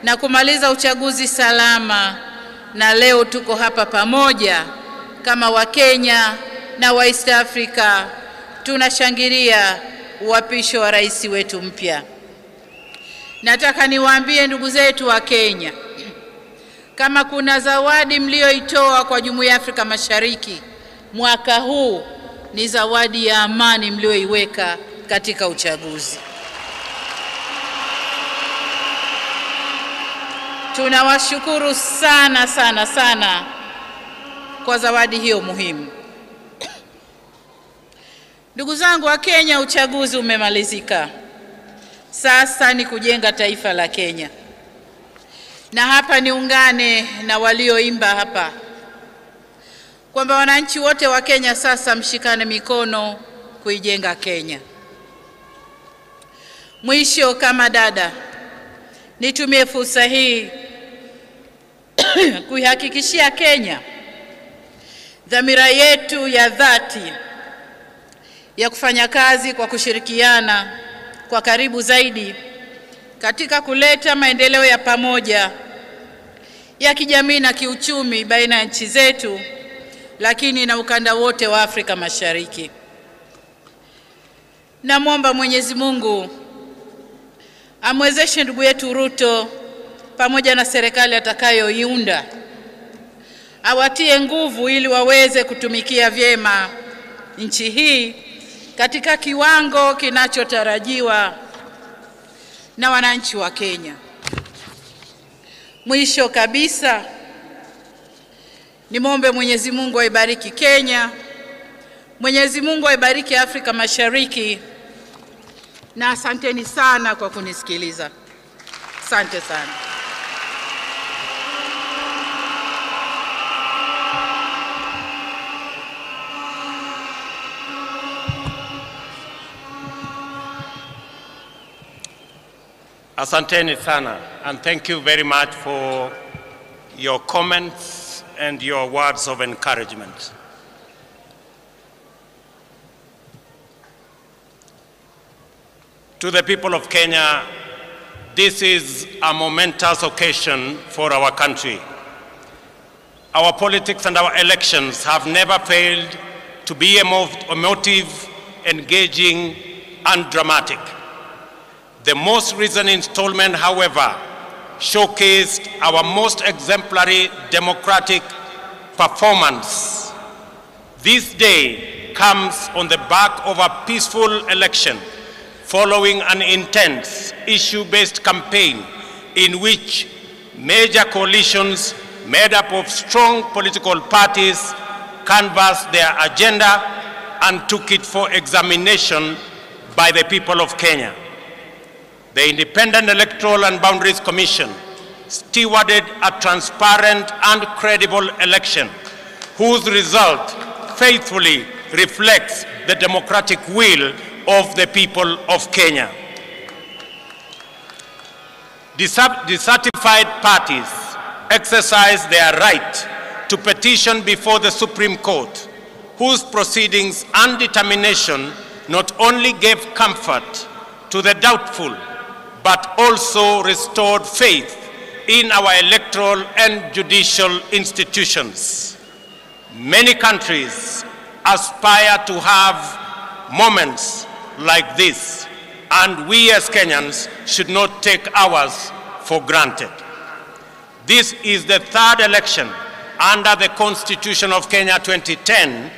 na kumaliza uchaguzi salama, na leo tuko hapa pamoja kama Wakenya na wa East Africa tunashangilia uapisho wa rais wetu mpya. Nataka niwaambie ndugu zetu wa Kenya, kama kuna zawadi mlioitoa kwa Jumuiya ya Afrika Mashariki mwaka huu, ni zawadi ya amani mlioiweka katika uchaguzi. Tunawashukuru sana sana sana kwa zawadi hiyo muhimu. Ndugu zangu wa Kenya, uchaguzi umemalizika. Sasa ni kujenga taifa la Kenya. Na hapa niungane na walioimba hapa kwamba wananchi wote wa Kenya sasa mshikane mikono kuijenga Kenya. Mwisho, kama dada, nitumie fursa hii kuihakikishia Kenya dhamira yetu ya dhati ya kufanya kazi kwa kushirikiana kwa karibu zaidi katika kuleta maendeleo ya pamoja ya kijamii na kiuchumi baina ya nchi zetu, lakini na ukanda wote wa Afrika Mashariki. Namwomba Mwenyezi Mungu amwezeshe ndugu yetu Ruto pamoja na serikali atakayoiunda, awatie nguvu ili waweze kutumikia vyema nchi hii katika kiwango kinachotarajiwa na wananchi wa Kenya. Mwisho kabisa, Nimwombe Mwenyezi Mungu aibariki Kenya, Mwenyezi Mungu aibariki Afrika Mashariki, na asanteni sana kwa kunisikiliza. Asante sana. Asanteni sana, and thank you very much for your comments and your words of encouragement. To the people of Kenya, this is a momentous occasion for our country. Our politics and our elections have never failed to be emotive, engaging, and dramatic. The most recent installment, however, showcased our most exemplary democratic performance. This day comes on the back of a peaceful election following an intense issue-based campaign in which major coalitions made up of strong political parties canvassed their agenda and took it for examination by the people of Kenya. The Independent Electoral and Boundaries Commission stewarded a transparent and credible election whose result faithfully reflects the democratic will of the people of Kenya. Dissatisfied parties exercised their right to petition before the Supreme Court, whose proceedings and determination not only gave comfort to the doubtful, but also restored faith in our electoral and judicial institutions. Many countries aspire to have moments like this, and we as Kenyans should not take ours for granted. This is the third election under the Constitution of Kenya 2010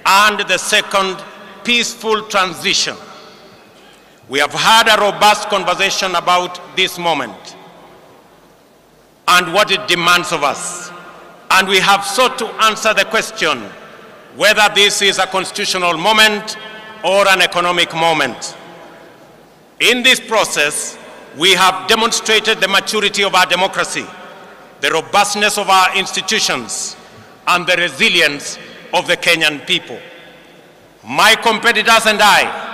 and the second peaceful transition. We have had a robust conversation about this moment and what it demands of us. And we have sought to answer the question whether this is a constitutional moment or an economic moment. In this process, we have demonstrated the maturity of our democracy, the robustness of our institutions, and the resilience of the Kenyan people. My competitors and I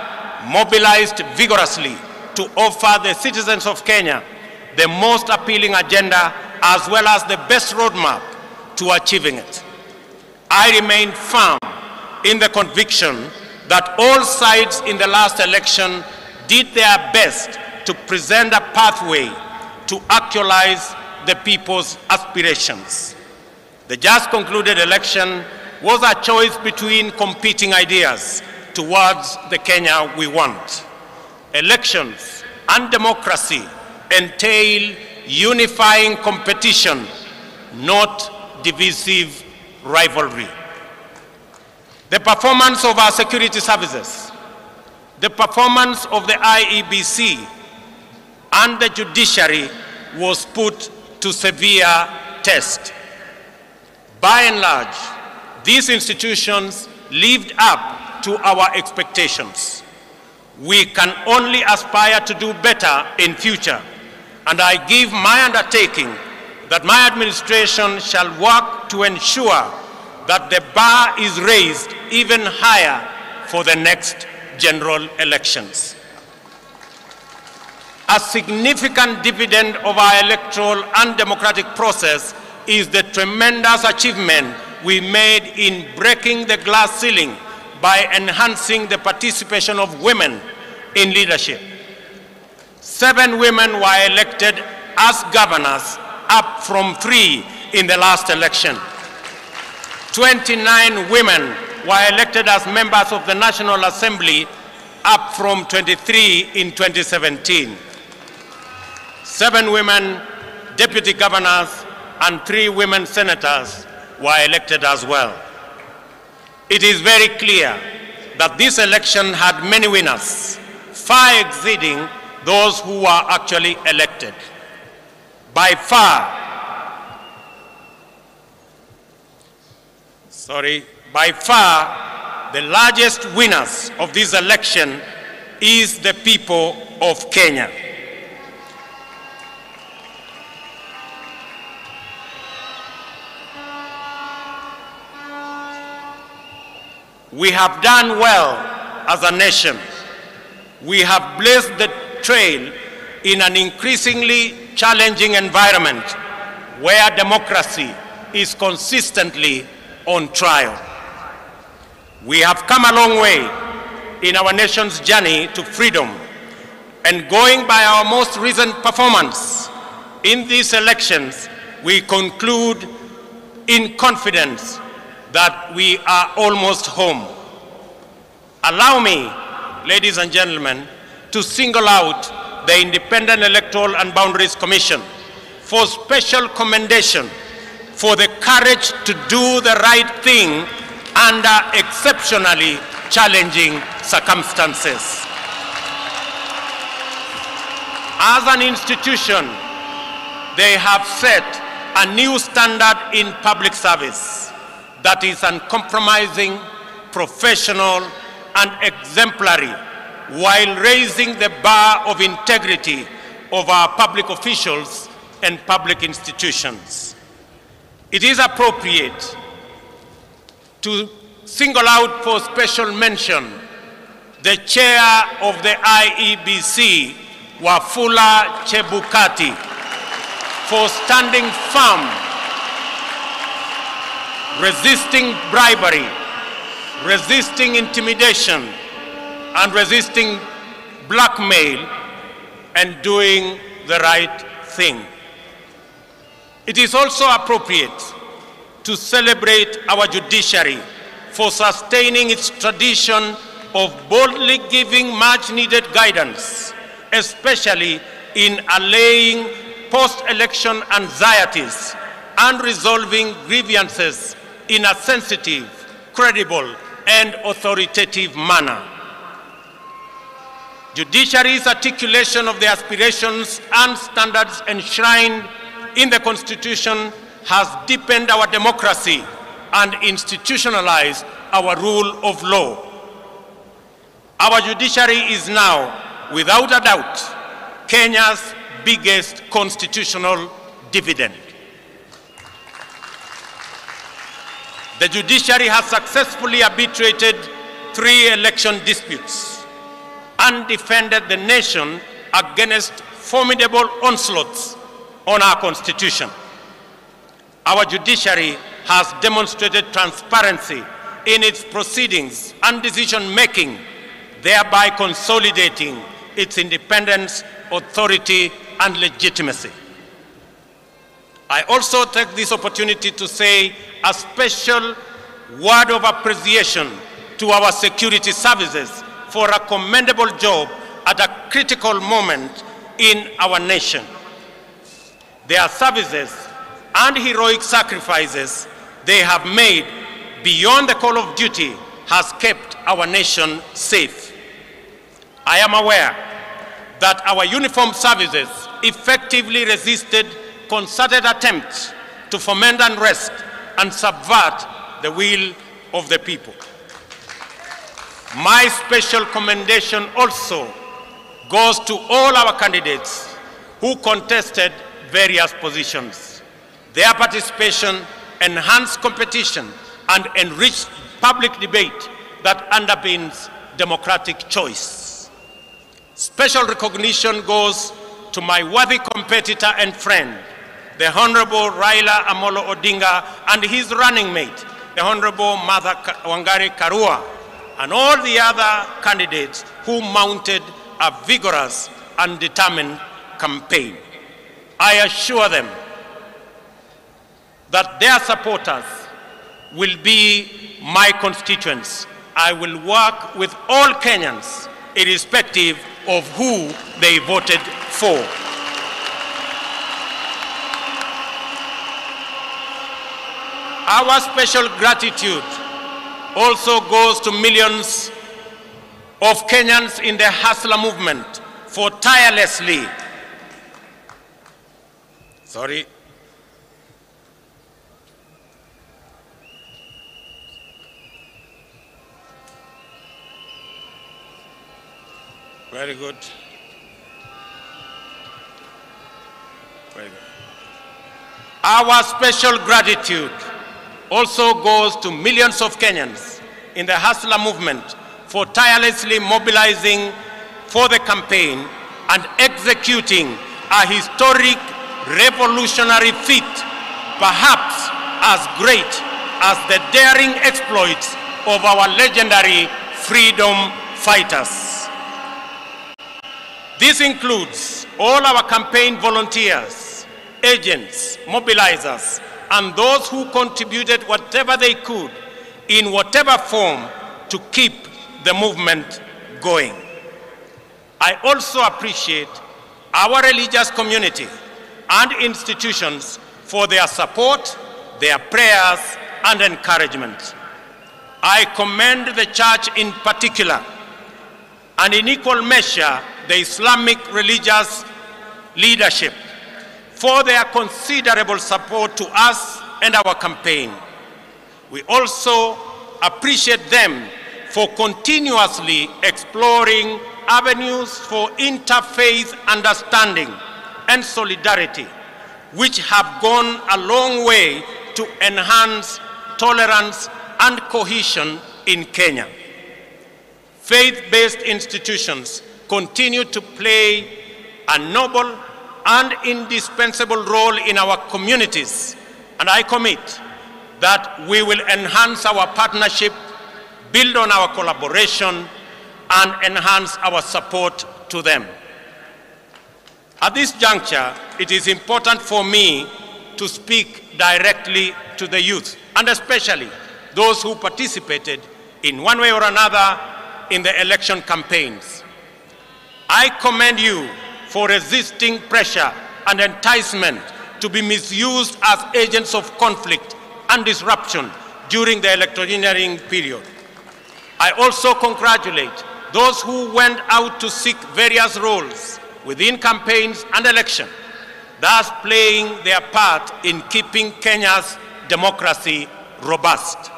mobilized vigorously to offer the citizens of Kenya the most appealing agenda as well as the best roadmap to achieving it. I remain firm in the conviction that all sides in the last election did their best to present a pathway to actualize the people's aspirations. The just concluded election was a choice between competing ideas towards the Kenya we want. Elections and democracy entail unifying competition, not divisive rivalry. The performance of our security services, the performance of the IEBC and the judiciary was put to severe test. By and large, these institutions lived up to our expectations. We can only aspire to do better in future, and I give my undertaking that my administration shall work to ensure that the bar is raised even higher for the next general elections. A significant dividend of our electoral and democratic process is the tremendous achievement we made in breaking the glass ceiling by enhancing the participation of women in leadership. 7 women were elected as governors, up from 3 in the last election. 29 women were elected as members of the National Assembly, up from 23 in 2017. 7 women deputy governors and 3 women senators were elected as well. It is very clear that this election had many winners, far exceeding those who were actually elected. By far, sorry, by far the largest winners of this election is the people of Kenya. We have done well as a nation. We have blazed the trail in an increasingly challenging environment where democracy is consistently on trial. We have come a long way in our nation's journey to freedom, and going by our most recent performance in these elections, we conclude in confidence that we are almost home. Allow me, ladies and gentlemen, to single out the Independent Electoral and Boundaries Commission for special commendation for the courage to do the right thing under exceptionally challenging circumstances. As an institution, they have set a new standard in public service that is uncompromising, professional, and exemplary, while raising the bar of integrity of our public officials and public institutions. It is appropriate to single out for special mention the chair of the IEBC, Wafula Chebukati, for standing firm, resisting bribery, resisting intimidation, and resisting blackmail, and doing the right thing. It is also appropriate to celebrate our judiciary for sustaining its tradition of boldly giving much-needed guidance, especially in allaying post-election anxieties and resolving grievances in a sensitive, credible, and authoritative manner. Judiciary's articulation of the aspirations and standards enshrined in the Constitution has deepened our democracy and institutionalized our rule of law. Our judiciary is now, without a doubt, Kenya's biggest constitutional dividend. The judiciary has successfully arbitrated 3 election disputes and defended the nation against formidable onslaughts on our Constitution. Our judiciary has demonstrated transparency in its proceedings and decision-making, thereby consolidating its independence, authority, and legitimacy. I also take this opportunity to say a special word of appreciation to our security services for a commendable job at a critical moment in our nation. Their services and heroic sacrifices they have made beyond the call of duty has kept our nation safe. I am aware that our uniformed services effectively resisted concerted attempts to foment unrest and subvert the will of the people. My special commendation also goes to all our candidates who contested various positions. Their participation enhanced competition and enriched public debate that underpins democratic choice. Special recognition goes to my worthy competitor and friend, the Honorable Raila Amolo Odinga, and his running mate, the Honorable Martha Wangari Karua, and all the other candidates who mounted a vigorous and determined campaign. I assure them that their supporters will be my constituents. I will work with all Kenyans, irrespective of who they voted for. Our special gratitude also goes to millions of Kenyans in the Hustler movement for tirelessly, Very good. Very good. Our special gratitude also goes to millions of Kenyans in the Hustler movement for tirelessly mobilizing for the campaign and executing a historic revolutionary feat, perhaps as great as the daring exploits of our legendary freedom fighters. This includes all our campaign volunteers, agents, mobilizers, and those who contributed whatever they could in whatever form to keep the movement going. I also appreciate our religious community and institutions for their support, their prayers, and encouragement. I commend the church in particular, and in equal measure, the Islamic religious leadership for their considerable support to us and our campaign. We also appreciate them for continuously exploring avenues for interfaith understanding and solidarity, which have gone a long way to enhance tolerance and cohesion in Kenya. Faith-based institutions continue to play a noble and indispensable role in our communities, and I commit that we will enhance our partnership, build on our collaboration, and enhance our support to them. At this juncture, it is important for me to speak directly to the youth, and especially those who participated in one way or another in the election campaigns. I commend you for resisting pressure and enticement to be misused as agents of conflict and disruption during the electioneering period. I also congratulate those who went out to seek various roles within campaigns and election, thus playing their part in keeping Kenya's democracy robust.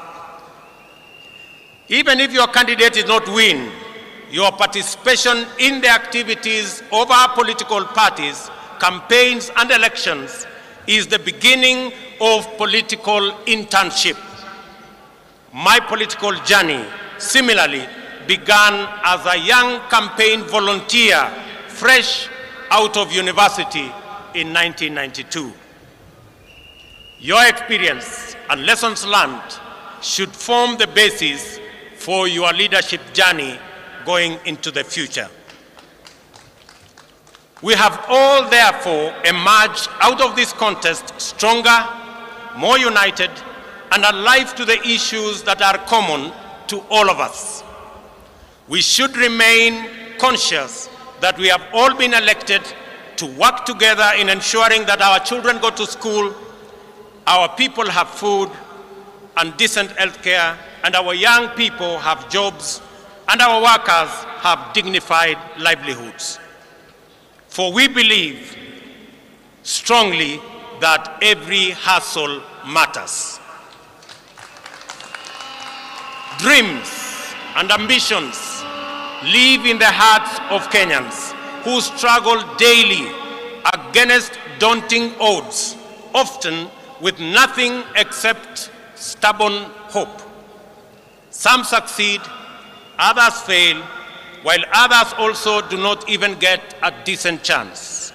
Even if your candidate did not win, your participation in the activities of our political parties, campaigns and elections is the beginning of political internship. My political journey, similarly, began as a young campaign volunteer, fresh out of university in 1992. Your experience and lessons learned should form the basis for your leadership journey going into the future. We have all therefore emerged out of this contest stronger, more united, and alive to the issues that are common to all of us. We should remain conscious that we have all been elected to work together in ensuring that our children go to school, our people have food and decent health care, and our young people have jobs, and our workers have dignified livelihoods. For we believe strongly that every hustle matters. Dreams and ambitions live in the hearts of Kenyans who struggle daily against daunting odds, often with nothing except stubborn hope. Some succeed, others fail, while others also do not even get a decent chance.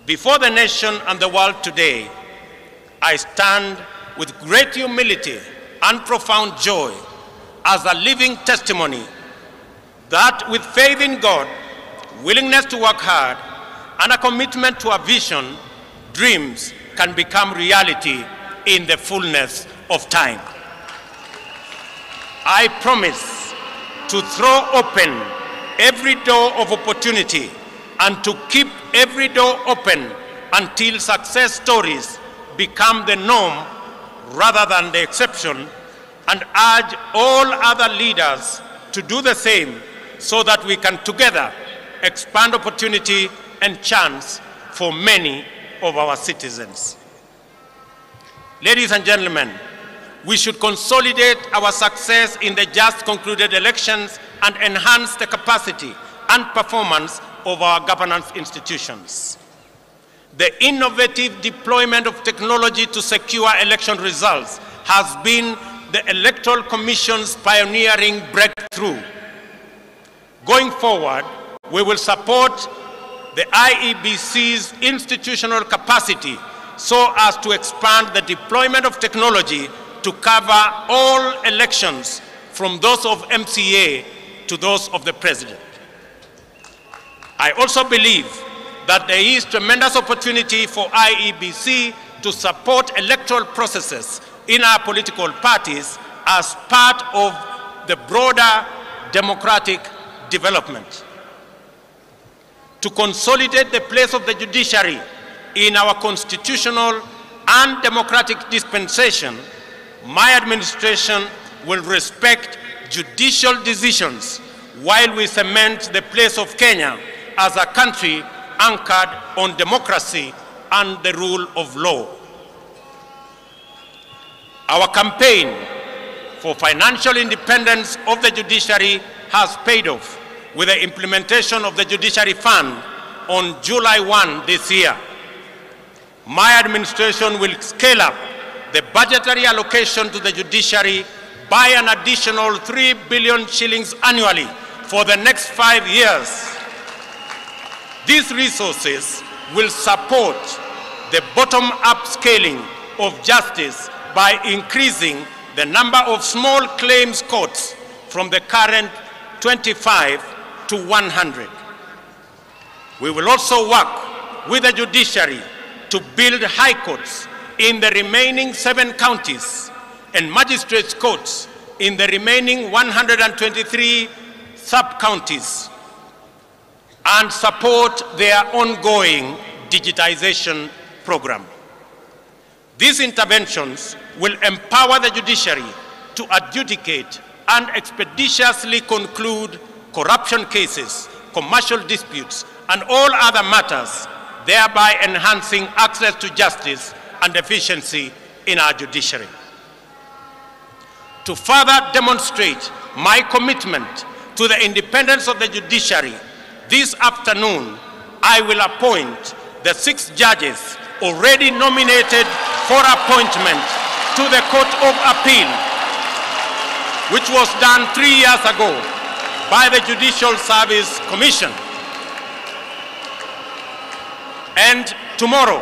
Before the nation and the world today, I stand with great humility and profound joy as a living testimony that with faith in God, willingness to work hard, and a commitment to a vision, dreams can become reality in the fullness of time. I promise to throw open every door of opportunity and to keep every door open until success stories become the norm rather than the exception, and urge all other leaders to do the same so that we can together expand opportunity and chance for many of our citizens. Ladies and gentlemen, we should consolidate our success in the just concluded elections and enhance the capacity and performance of our governance institutions. The innovative deployment of technology to secure election results has been the Electoral Commission's pioneering breakthrough. Going forward, we will support the IEBC's institutional capacity so as to expand the deployment of technology to cover all elections, from those of MCA to those of the president. I also believe that there is tremendous opportunity for IEBC to support electoral processes in our political parties as part of the broader democratic development. To consolidate the place of the judiciary in our constitutional and democratic dispensation, my administration will respect judicial decisions while we cement the place of Kenya as a country anchored on democracy and the rule of law. Our campaign for financial independence of the judiciary has paid off with the implementation of the Judiciary Fund on July 1 this year. My administration will scale up the budgetary allocation to the judiciary by an additional 3 billion shillings annually for the next 5 years. These resources will support the bottom-up scaling of justice by increasing the number of small claims courts from the current 25 to 100. We will also work with the judiciary to build high courts in the remaining 7 counties and magistrates' courts in the remaining 123 sub-counties and support their ongoing digitization program. These interventions will empower the judiciary to adjudicate and expeditiously conclude corruption cases, commercial disputes, and all other matters, thereby enhancing access to justice and efficiency in our judiciary. To further demonstrate my commitment to the independence of the judiciary, this afternoon I will appoint the 6 judges already nominated for appointment to the Court of Appeal, which was done 3 years ago by the Judicial Service Commission. And tomorrow,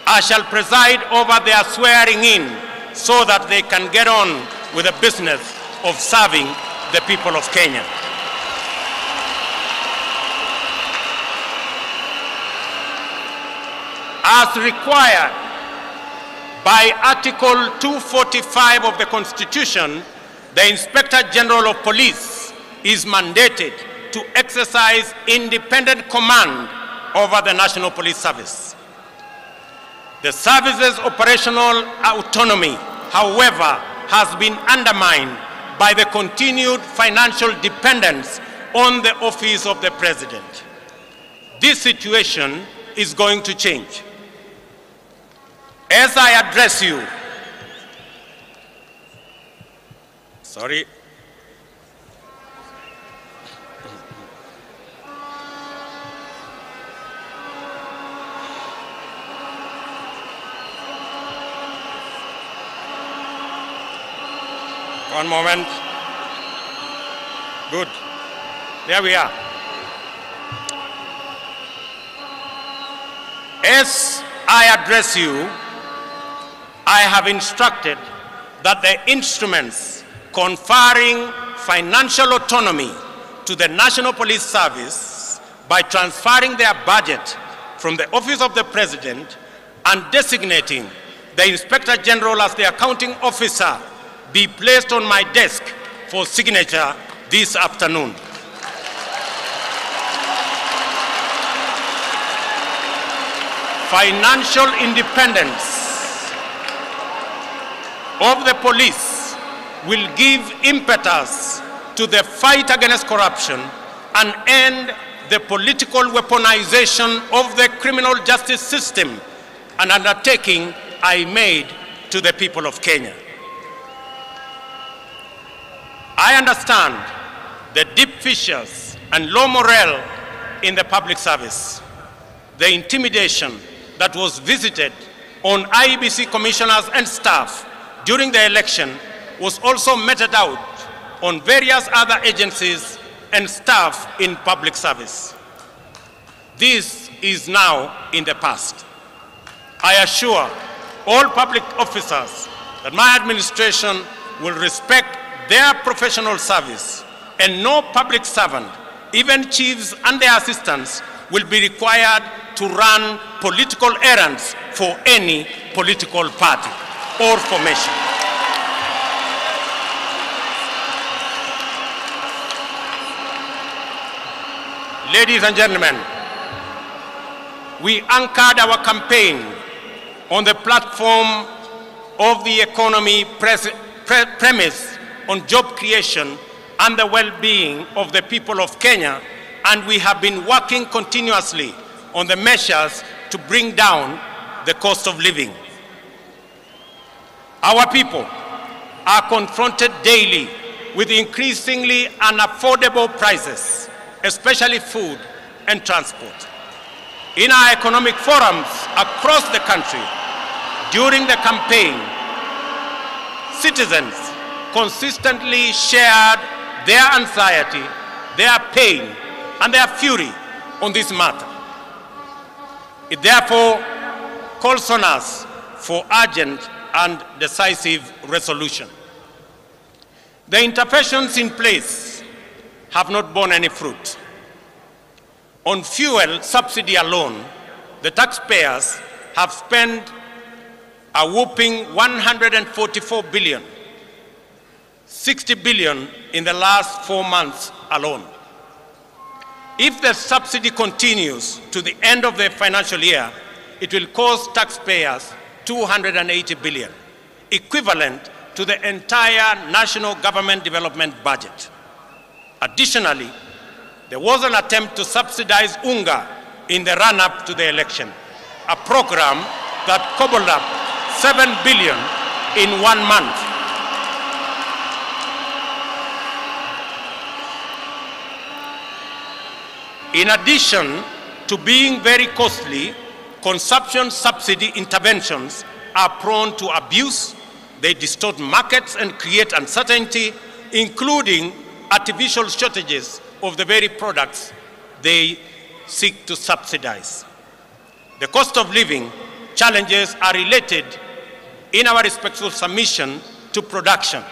I shall preside over their swearing in so that they can get on with the business of serving the people of Kenya. As required by Article 245 of the Constitution, the Inspector General of Police is mandated to exercise independent command over the National Police Service. The service's operational autonomy, however, has been undermined by the continued financial dependence on the office of the President. This situation is going to change. As I address you, sorry. One moment. Good. There we are. As I address you, I have instructed that the instruments conferring financial autonomy to the National Police Service by transferring their budget from the Office of the President and designating the Inspector General as the accounting officer be placed on my desk for signature this afternoon. Financial independence of the police will give impetus to the fight against corruption and end the political weaponization of the criminal justice system, an undertaking I made to the people of Kenya. I understand the deep fissures and low morale in the public service. The intimidation that was visited on IEBC commissioners and staff during the election was also meted out on various other agencies and staff in public service. This is now in the past. I assure all public officers that my administration will respect their professional service, and no public servant, even chiefs and their assistants, will be required to run political errands for any political party or formation. Ladies and gentlemen, we anchored our campaign on the platform of the economy premise on job creation and the well-being of the people of Kenya, and we have been working continuously on the measures to bring down the cost of living. Our people are confronted daily with increasingly unaffordable prices, especially food and transport. In our economic forums across the country, during the campaign, citizens consistently shared their anxiety, their pain, and their fury on this matter. It therefore calls on us for urgent and decisive resolution. The interventions in place have not borne any fruit. On fuel subsidy alone, the taxpayers have spent a whopping 144 billion, 60 billion in the last 4 months alone. If the subsidy continues to the end of the financial year, it will cost taxpayers 280 billion, equivalent to the entire national government development budget. Additionally, there was an attempt to subsidize UNGA in the run-up to the election, a program that cobbled up 7 billion in 1 month. In addition to being very costly, consumption subsidy interventions are prone to abuse. They distort markets and create uncertainty, including artificial shortages of the very products they seek to subsidize. The cost of living challenges are related in our respectful submission to production.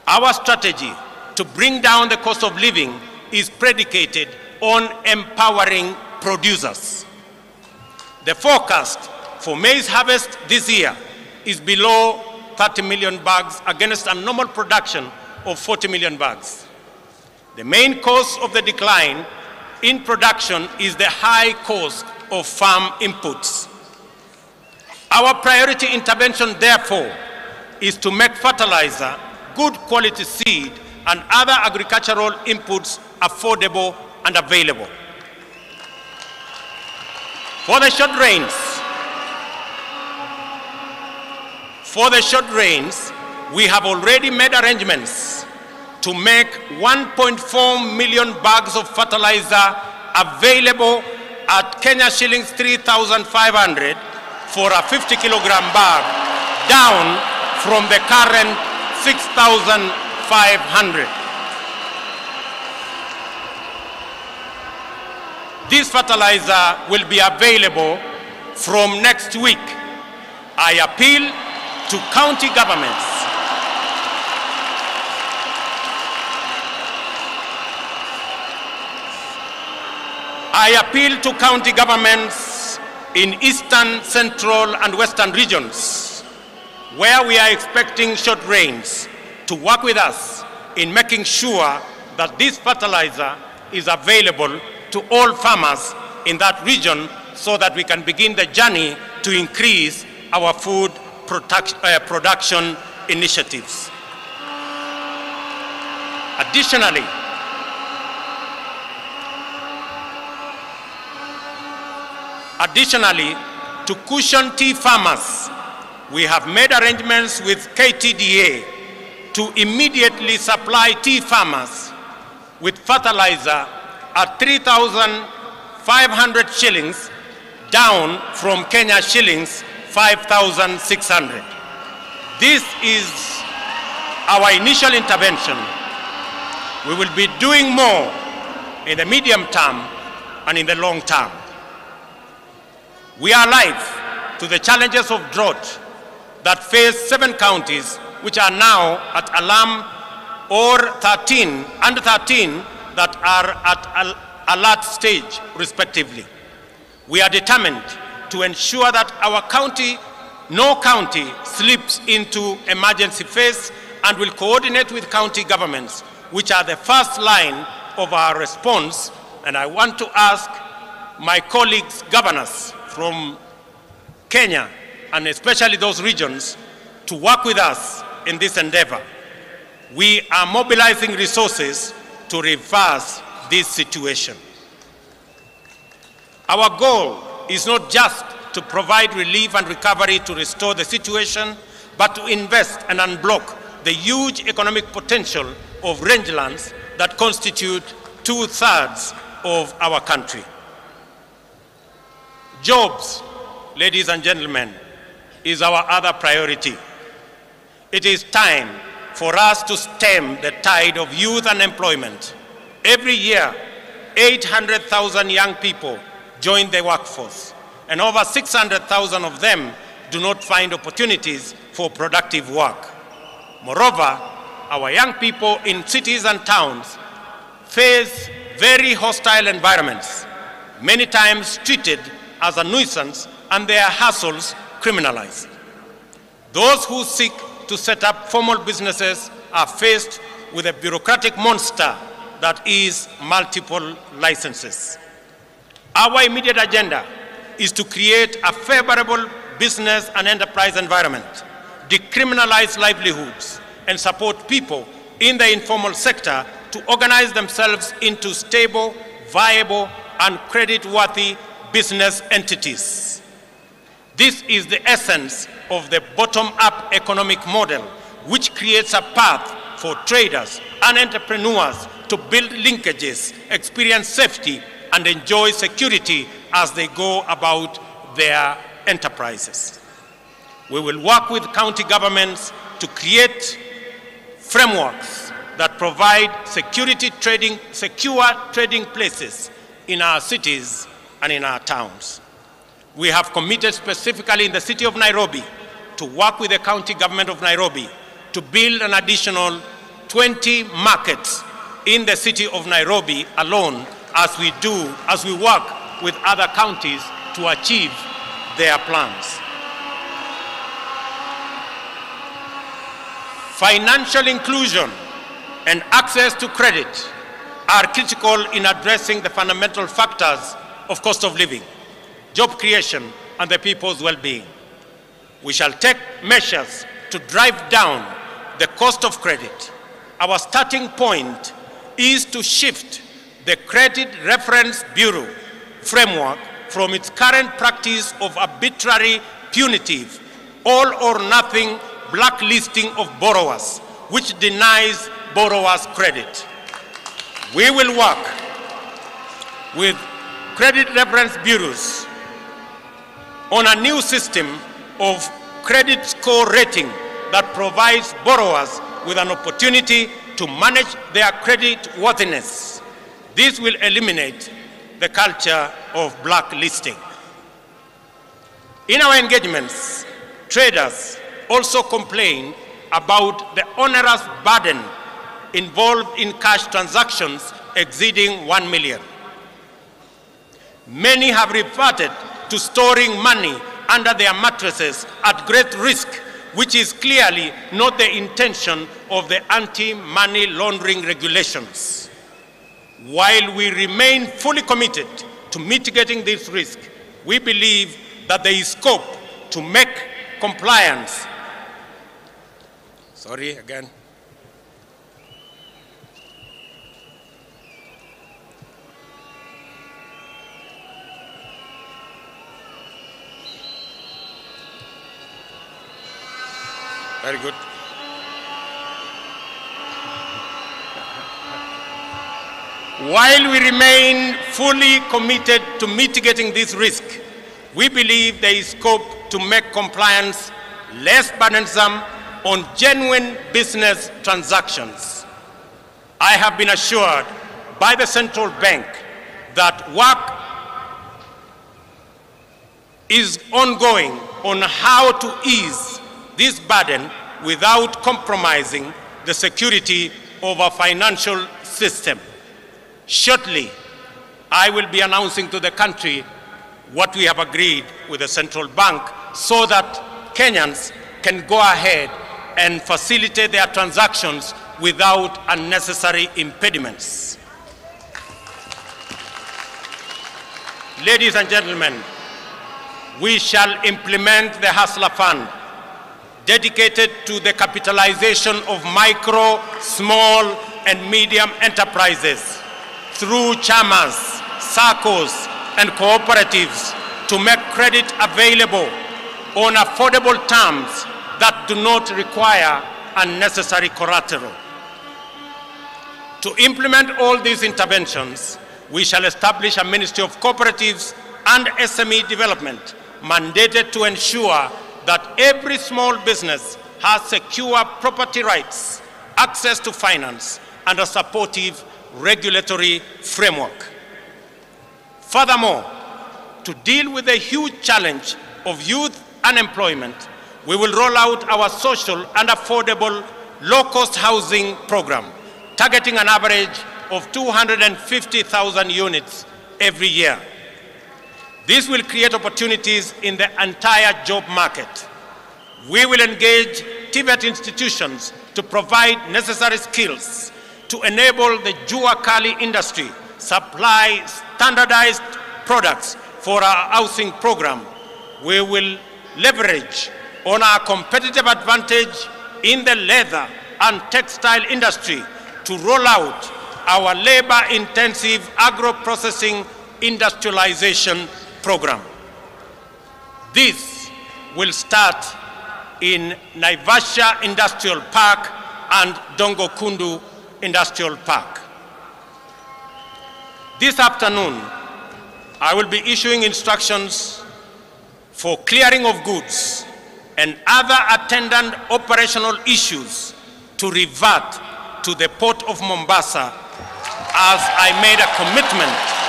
Our strategy to bring down the cost of living is predicated on empowering producers. The forecast for maize harvest this year is below 30 million bags against a normal production of 40 million bags. The main cause of the decline in production is the high cost of farm inputs. Our priority intervention, therefore, is to make fertilizer, good quality seed, and other agricultural inputs affordable and available. For the short rains, we have already made arrangements to make 1.4 million bags of fertilizer available at Kenya shillings 3,500 for a 50-kilogram bag, down from the current 6,500. This fertilizer will be available from next week. I appeal to county governments in eastern, central, and western regions, where we are expecting short rains, to work with us in making sure that this fertilizer is available to all farmers in that region so that we can begin the journey to increase our food production initiatives. Additionally, to cushion tea farmers, we have made arrangements with KTDA to immediately supply tea farmers with fertilizer at 3,500 shillings, down from Kenya shillings 5,600. This is our initial intervention. We will be doing more in the medium term and in the long term. We are alive to the challenges of drought that face 7 counties, which are now at alarm or 13 and 13 that are at alert stage, respectively. We are determined to ensure that our county, no county, slips into emergency phase, and will coordinate with county governments, which are the first line of our response. And I want to ask my colleagues, governors from Kenya, and especially those regions, to work with us in this endeavor. We are mobilizing resources to reverse this situation. Our goal is not just to provide relief and recovery to restore the situation, but to invest and unblock the huge economic potential of rangelands that constitute 2/3 of our country. Jobs, ladies and gentlemen, is our other priority. It is time for us to stem the tide of youth unemployment. Every year, 800,000 young people join the workforce, and over 600,000 of them do not find opportunities for productive work. Moreover, our young people in cities and towns face very hostile environments, many times treated as a nuisance and their hustles criminalized. Those who seek to set up formal businesses are faced with a bureaucratic monster that is multiple licenses. Our immediate agenda is to create a favorable business and enterprise environment, decriminalize livelihoods, and support people in the informal sector to organize themselves into stable, viable, and credit-worthy business entities. This is the essence of the bottom-up economic model, which creates a path for traders and entrepreneurs to build linkages, experience safety, and enjoy security as they go about their enterprises. We will work with county governments to create frameworks that provide secure trading places in our cities and in our towns. We have committed specifically in the city of Nairobi to work with the county government of Nairobi to build an additional 20 markets in the city of Nairobi alone, as we work with other counties to achieve their plans. Financial inclusion and access to credit are critical in addressing the fundamental factors of cost of living, job creation, and the people's well-being. We shall take measures to drive down the cost of credit. Our starting point is to shift the Credit Reference Bureau framework from its current practice of arbitrary, punitive, all or nothing blacklisting of borrowers, which denies borrowers credit. We will work with credit reference bureaus on a new system of credit score rating that provides borrowers with an opportunity to manage their credit worthiness. This will eliminate the culture of blacklisting. In our engagements, traders also complain about the onerous burden involved in cash transactions exceeding 1 million. Many have reverted to storing money under their mattresses at great risk, which is clearly not the intention of the anti-money laundering regulations. While we remain fully committed to mitigating this risk, we believe that there is scope to make compliance. Sorry, again. Very good. While we remain fully committed to mitigating this risk, we believe there is scope to make compliance less burdensome on genuine business transactions. I have been assured by the central bank that work is ongoing on how to ease this burden without compromising the security of our financial system. Shortly, I will be announcing to the country what we have agreed with the central bank so that Kenyans can go ahead and facilitate their transactions without unnecessary impediments. Ladies and gentlemen, we shall implement the Hustler Fund, dedicated to the capitalization of micro, small, and medium enterprises through chamas, SACCOs, and cooperatives to make credit available on affordable terms that do not require unnecessary collateral. To implement all these interventions, we shall establish a Ministry of Cooperatives and SME Development mandated to ensure that every small business has secure property rights, access to finance, and a supportive regulatory framework. Furthermore, to deal with the huge challenge of youth unemployment, we will roll out our social and affordable low-cost housing program, targeting an average of 250,000 units every year. This will create opportunities in the entire job market. We will engage TVET institutions to provide necessary skills to enable the Jua Kali industry supply standardized products for our housing program. We will leverage on our competitive advantage in the leather and textile industry to roll out our labor-intensive agro-processing industrialization program. This will start in Naivasha Industrial Park and Dongo Kundu Industrial Park. This afternoon, I will be issuing instructions for clearing of goods and other attendant operational issues to revert to the Port of Mombasa, as I made a commitment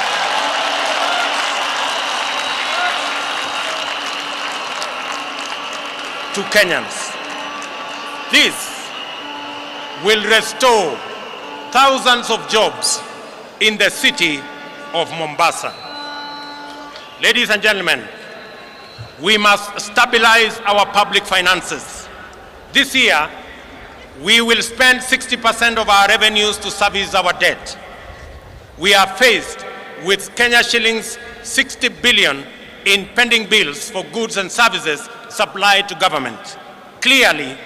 to Kenyans. This will restore thousands of jobs in the city of Mombasa. Ladies and gentlemen, we must stabilize our public finances. This year, we will spend 60% of our revenues to service our debt. We are faced with Kenya shillings 60 billion in pending bills for goods and services supplied to government. Clearly,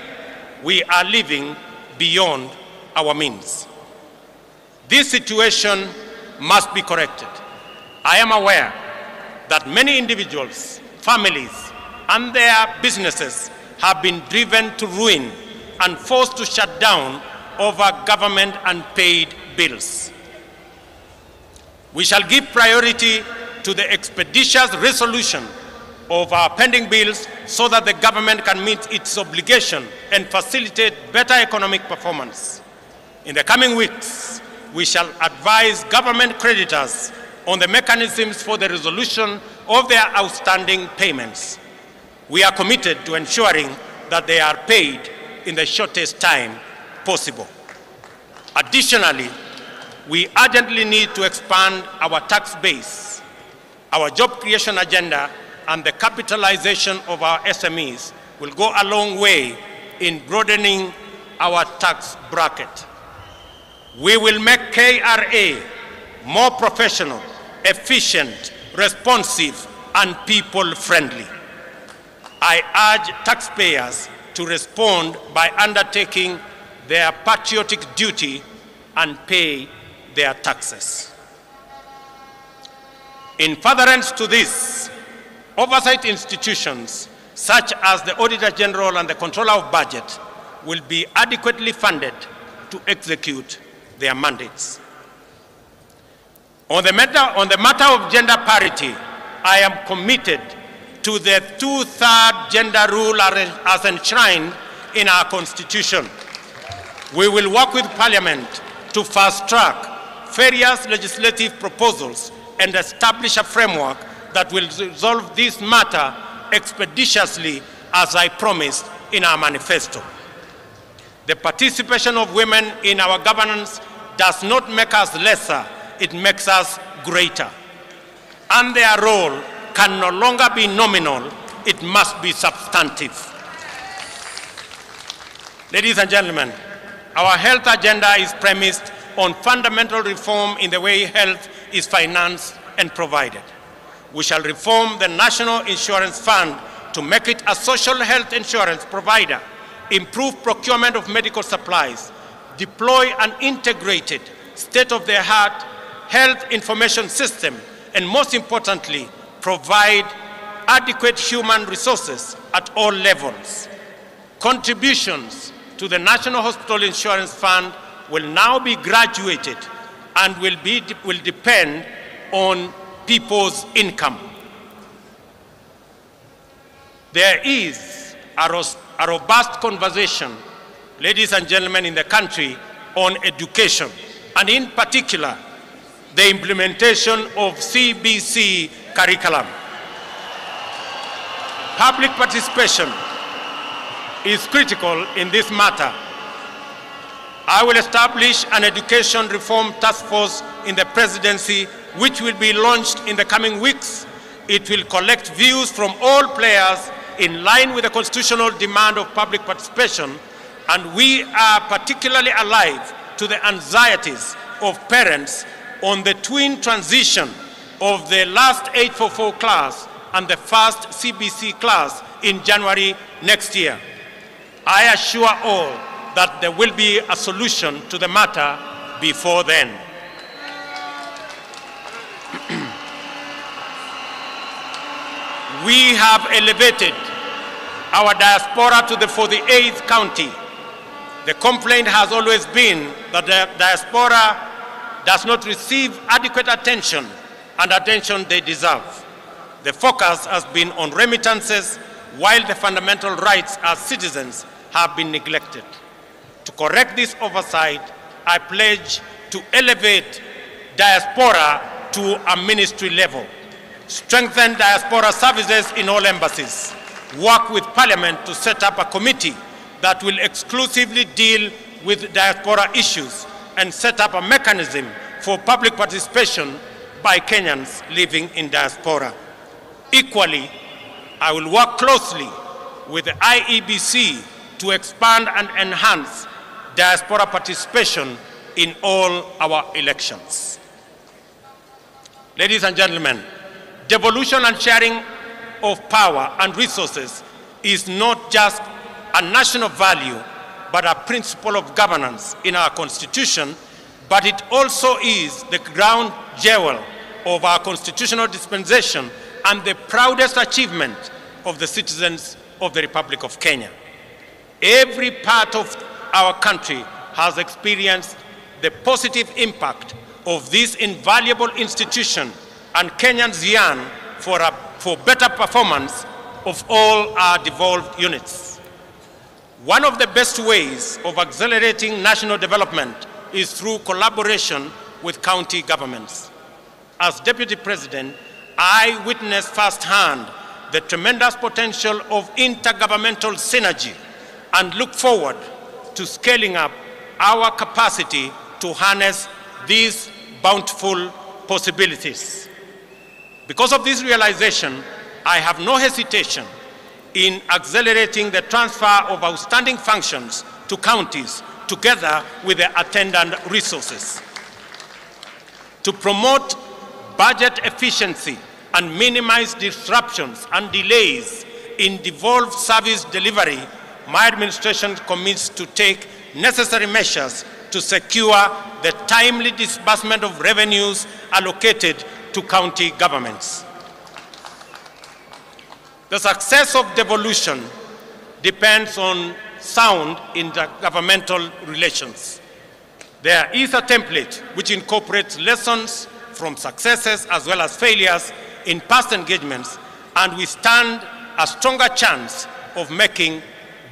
we are living beyond our means. This situation must be corrected. I am aware that many individuals, families, and their businesses have been driven to ruin and forced to shut down over government unpaid bills. We shall give priority to the expeditious resolution of our pending bills so that the government can meet its obligation and facilitate better economic performance. In the coming weeks, we shall advise government creditors on the mechanisms for the resolution of their outstanding payments. We are committed to ensuring that they are paid in the shortest time possible. Additionally, we urgently need to expand our tax base, our job creation agenda, and the capitalization of our SMEs will go a long way in broadening our tax bracket. We will make KRA more professional, efficient, responsive, and people-friendly. I urge taxpayers to respond by undertaking their patriotic duty and pay their taxes. In furtherance to this, oversight institutions such as the Auditor General and the Controller of Budget will be adequately funded to execute their mandates. On the matter of gender parity, I am committed to the two-third gender rule as enshrined in our Constitution. We will work with Parliament to fast-track various legislative proposals and establish a framework that will resolve this matter expeditiously, as I promised in our manifesto. The participation of women in our governance does not make us lesser, it makes us greater. And their role can no longer be nominal, it must be substantive. Ladies and gentlemen, our health agenda is premised on fundamental reform in the way health is financed and provided. We shall reform the National Insurance Fund to make it a social health insurance provider, improve procurement of medical supplies, deploy an integrated, state-of-the-art health information system, and most importantly, provide adequate human resources at all levels. Contributions to the National Hospital Insurance Fund will now be graduated and will depend on people's income. There is a robust conversation, ladies and gentlemen, in the country on education, and in particular, the implementation of CBC curriculum. Public participation is critical in this matter. I will establish an education reform task force in the presidency, which will be launched in the coming weeks. It will collect views from all players in line with the constitutional demand of public participation, and we are particularly alive to the anxieties of parents on the twin transition of the last 844 class and the first CBC class in January next year. I assure all that there will be a solution to the matter before then. We have elevated our diaspora to the 48th county. The complaint has always been that the diaspora does not receive adequate attention and attention they deserve. The focus has been on remittances, while the fundamental rights as citizens have been neglected. To correct this oversight, I pledge to elevate diaspora to a ministry level, strengthen diaspora services in all embassies, work with Parliament to set up a committee that will exclusively deal with diaspora issues, and set up a mechanism for public participation by Kenyans living in diaspora. Equally, I will work closely with the IEBC to expand and enhance diaspora participation in all our elections. Ladies and gentlemen, devolution and sharing of power and resources is not just a national value, but a principle of governance in our Constitution, but it also is the ground jewel of our constitutional dispensation and the proudest achievement of the citizens of the Republic of Kenya. Every part of our country has experienced the positive impact of this invaluable institution, and Kenyans yearn for better performance of all our devolved units. One of the best ways of accelerating national development is through collaboration with county governments. As Deputy President, I witnessed firsthand the tremendous potential of intergovernmental synergy and look forward to scaling up our capacity to harness these bountiful possibilities. Because of this realization, I have no hesitation in accelerating the transfer of outstanding functions to counties together with the attendant resources. To promote budget efficiency and minimize disruptions and delays in devolved service delivery, my administration commits to take necessary measures to secure the timely disbursement of revenues allocated to county governments. The success of devolution depends on sound intergovernmental relations. There is a template which incorporates lessons from successes as well as failures in past engagements, and we stand a stronger chance of making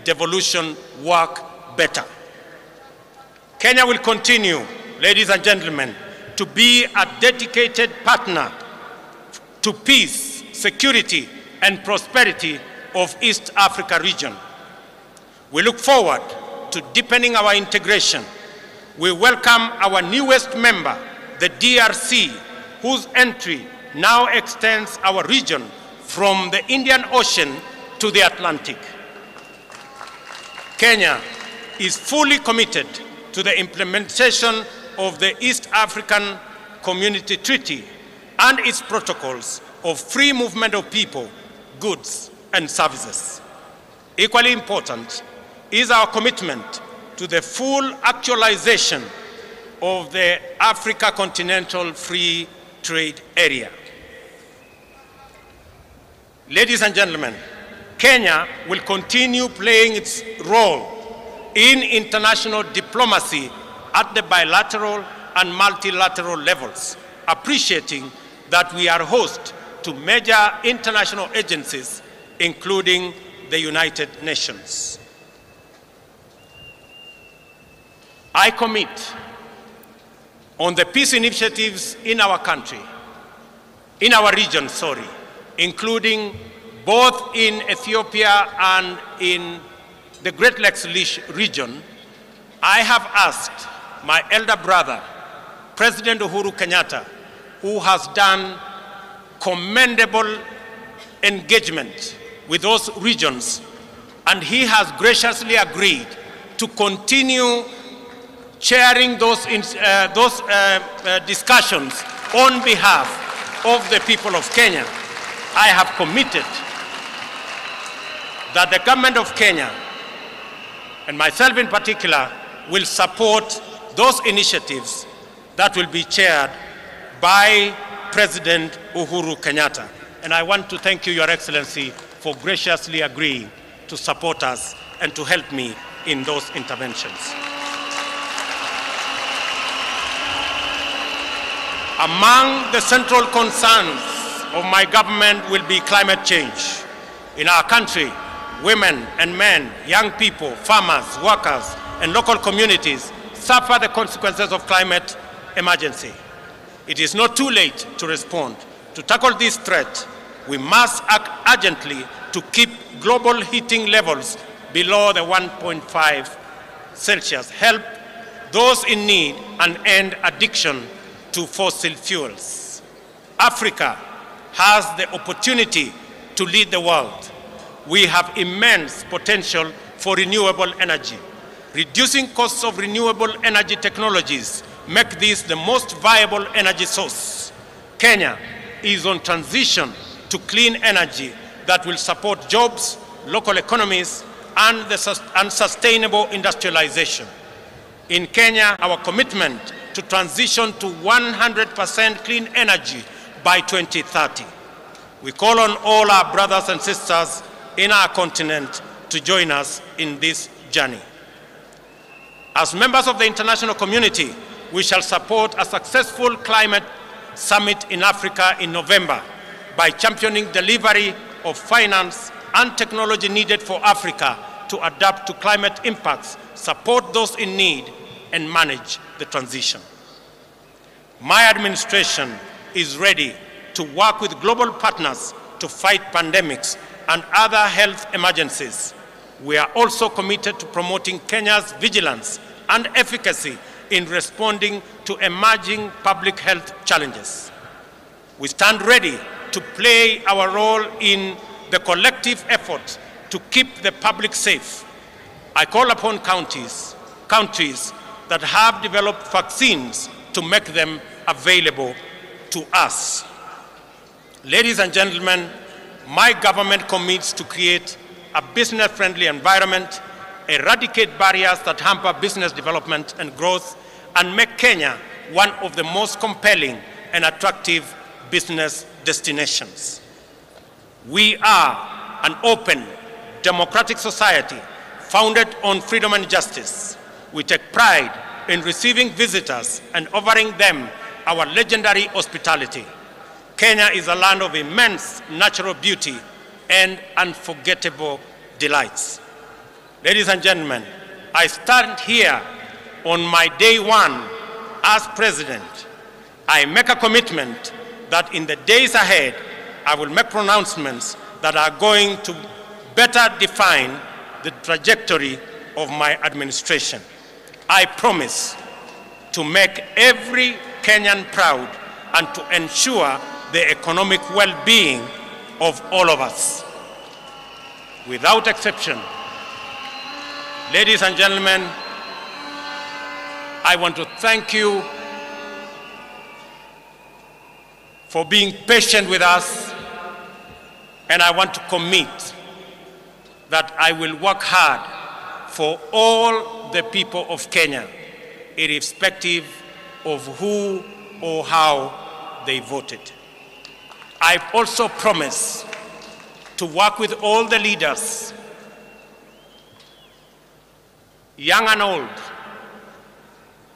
devolution work better. Kenya will continue, ladies and gentlemen, to be a dedicated partner to peace, security, and prosperity of East Africa region. We look forward to deepening our integration. We welcome our newest member, the DRC, whose entry now extends our region from the Indian Ocean to the Atlantic. Kenya is fully committed to the implementation of the East African Community Treaty and its protocols of free movement of people, goods, and services. Equally important is our commitment to the full actualization of the Africa Continental Free Trade Area. Ladies and gentlemen, Kenya will continue playing its role in international diplomacy at the bilateral and multilateral levels, appreciating that we are host to major international agencies, including the United Nations. I commit on the peace initiatives in our country, in our region, sorry, including both in Ethiopia and in the Great Lakes region. I have asked my elder brother, President Uhuru Kenyatta, who has done commendable engagement with those regions, and he has graciously agreed to continue chairing those discussions on behalf of the people of Kenya. I have committed that the government of Kenya, and myself in particular, will support those initiatives that will be chaired by President Uhuru Kenyatta. And I want to thank you, Your Excellency, for graciously agreeing to support us and to help me in those interventions. Among the central concerns of my government will be climate change. In our country, women and men, young people, farmers, workers, and local communities suffer the consequences of climate emergency. It is not too late to respond. To tackle this threat, we must act urgently to keep global heating levels below the 1.5 Celsius, help those in need, and end addiction to fossil fuels. Africa has the opportunity to lead the world. We have immense potential for renewable energy. Reducing costs of renewable energy technologies make this the most viable energy source. Kenya is on transition to clean energy that will support jobs, local economies, and sustainable industrialization. In Kenya, our commitment to transition to 100% clean energy by 2030. We call on all our brothers and sisters in our continent to join us in this journey. As members of the international community, we shall support a successful climate summit in Africa in November by championing delivery of finance and technology needed for Africa to adapt to climate impacts, support those in need, and manage the transition. My administration is ready to work with global partners to fight pandemics and other health emergencies. We are also committed to promoting Kenya's vigilance and efficacy in responding to emerging public health challenges. We stand ready to play our role in the collective effort to keep the public safe. I call upon countries that have developed vaccines to make them available to us. Ladies and gentlemen, my government commits to create a business-friendly environment, eradicate barriers that hamper business development and growth, and make Kenya one of the most compelling and attractive business destinations. We are an open, democratic society founded on freedom and justice. We take pride in receiving visitors and offering them our legendary hospitality. Kenya is a land of immense natural beauty and unforgettable delights. Ladies and gentlemen, I stand here on my day one as president. I make a commitment that in the days ahead, I will make pronouncements that are going to better define the trajectory of my administration. I promise to make every Kenyan proud and to ensure the economic well-being of all of us, without exception. Ladies and gentlemen, I want to thank you for being patient with us, and I want to commit that I will work hard for all the people of Kenya, irrespective of who or how they voted. I also promise to work with all the leaders, young and old,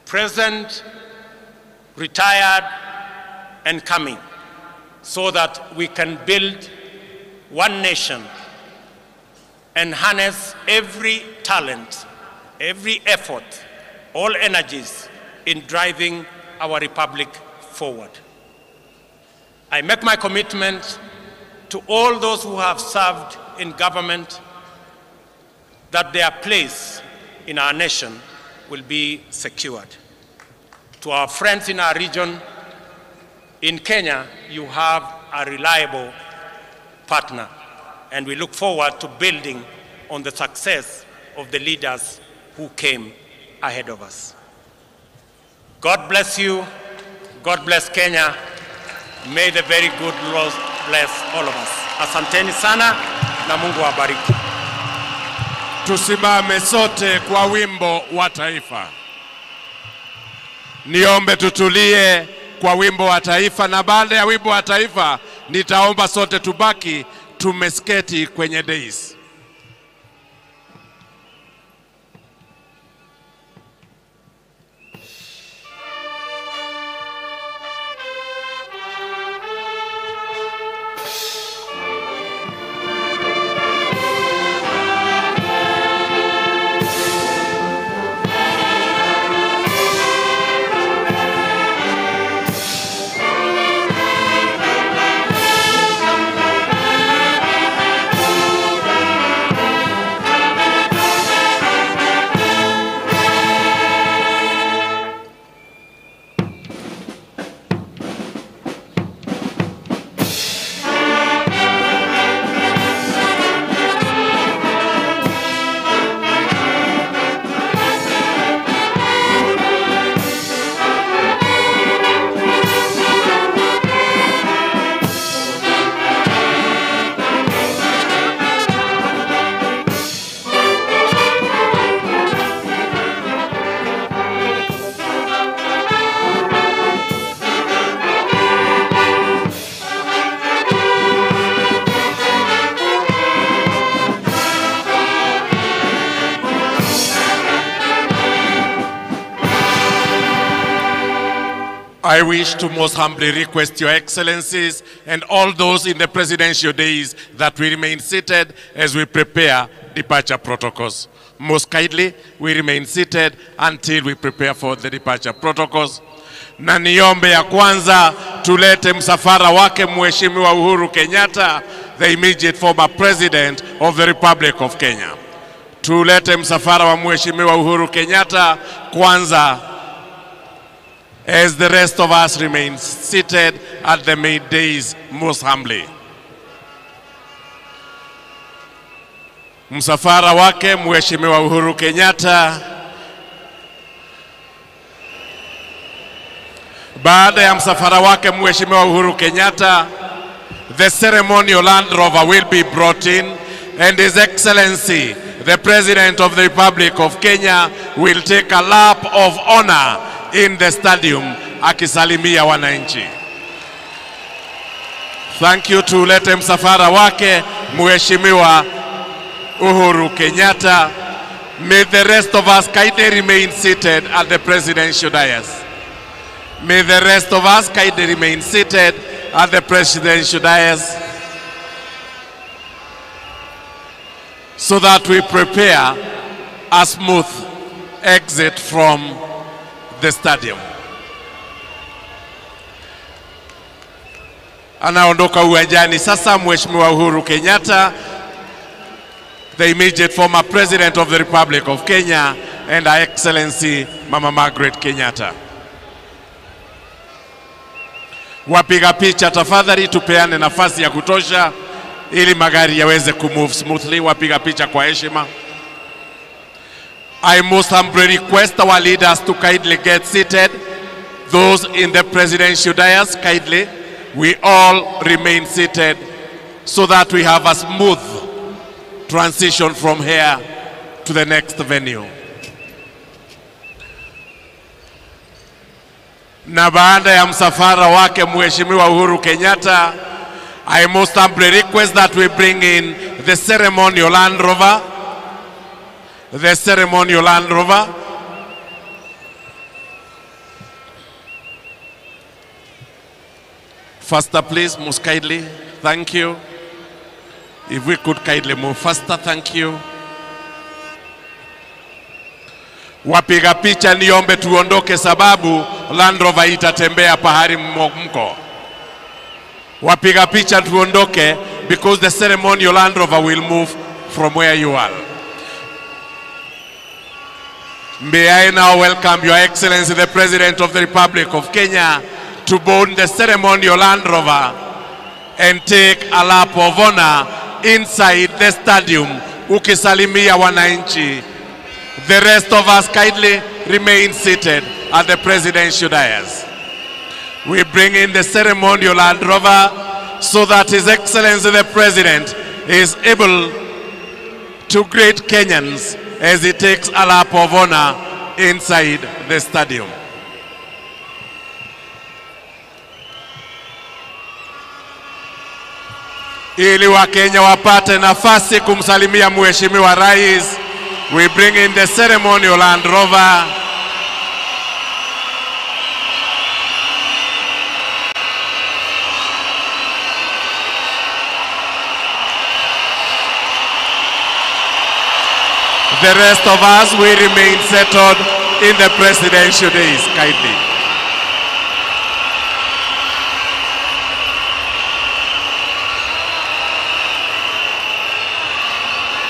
present, retired, and coming, so that we can build one nation and harness every talent, every effort, all energies in driving our republic forward. I make my commitment to all those who have served in government that their place in our nation will be secured. To our friends in our region, in Kenya, you have a reliable partner, and we look forward to building on the success of the leaders who came ahead of us. God bless you. God bless Kenya. May the very good Lord bless all of us. Asanteni sana na Mungu awabariki. Tusimame sote kwa wimbo wa taifa. Niombe tutulie kwa wimbo wa taifa, na baada ya wimbo wa taifa nitaomba sote tubaki tumesketi kwenye dais. I wish to most humbly request Your Excellencies and all those in the presidential days that we remain seated as we prepare departure protocols. Most kindly, we remain seated until we prepare for the departure protocols. Na niombe ya kwanza tulete msafara wake Mheshimiwa Uhuru Kenyatta, the immediate former president of the Republic of Kenya. Tulete msafara wa Mheshimiwa Uhuru Kenyatta kwanza, as the rest of us remain seated at the main dais most humbly. Msafara wake Mheshimiwa Uhuru Kenyatta. Baada ya msafara wake Mheshimiwa Uhuru Kenyatta, the ceremonial Land Rover will be brought in, and His Excellency, the President of the Republic of Kenya, will take a lap of honor in the stadium akisalimia wananchi. Thank you. Tulete msafara wake Mheshimiwa Uhuru Kenyatta. May the rest of us kindly remain seated at the presidential dais. May the rest of us kindly remain seated at the presidential dais so that we prepare a smooth exit from the stadium. Anaondoka uwanjani sasa Mheshimiwa Uhuru Kenyatta, the immediate former President of the Republic of Kenya, and Her Excellency Mama Margaret Kenyatta. Wapiga picha tafadhali, tupeane nafasi ya kutosha ili magari yaweze kumove smoothly. Wapiga picha kwa heshima. I most humbly request our leaders to kindly get seated. Those in the presidential dais, kindly, we all remain seated so that we have a smooth transition from here to the next venue. Na baada ya msafara wake Mheshimiwa Uhuru Kenyatta, I most humbly request that we bring in the ceremonial Land Rover. The ceremonial Land Rover. Faster, please, most kindly. Thank you. If we could kindly move faster, thank you. Wapiga picha niombe tuondoke, sababu Land Rover itatembea pahali mko. Wapiga picha tuondoke because the ceremonial Land Rover will move from where you are. May I now welcome Your Excellency the President of the Republic of Kenya to board the ceremonial Land Rover and take a lap of honor inside the stadium ukisalimia wananchi. The rest of us kindly remain seated at the presidential dais. We bring in the ceremonial Land Rover so that His Excellency the President is able to greet Kenyans as he takes a lap of honor inside the stadium. Ili Wakenya wapate nafasi kumsalimia Mheshimiwa Rais, we bring in the ceremonial Land Rover. The rest of us will remain settled in the presidential days, kindly.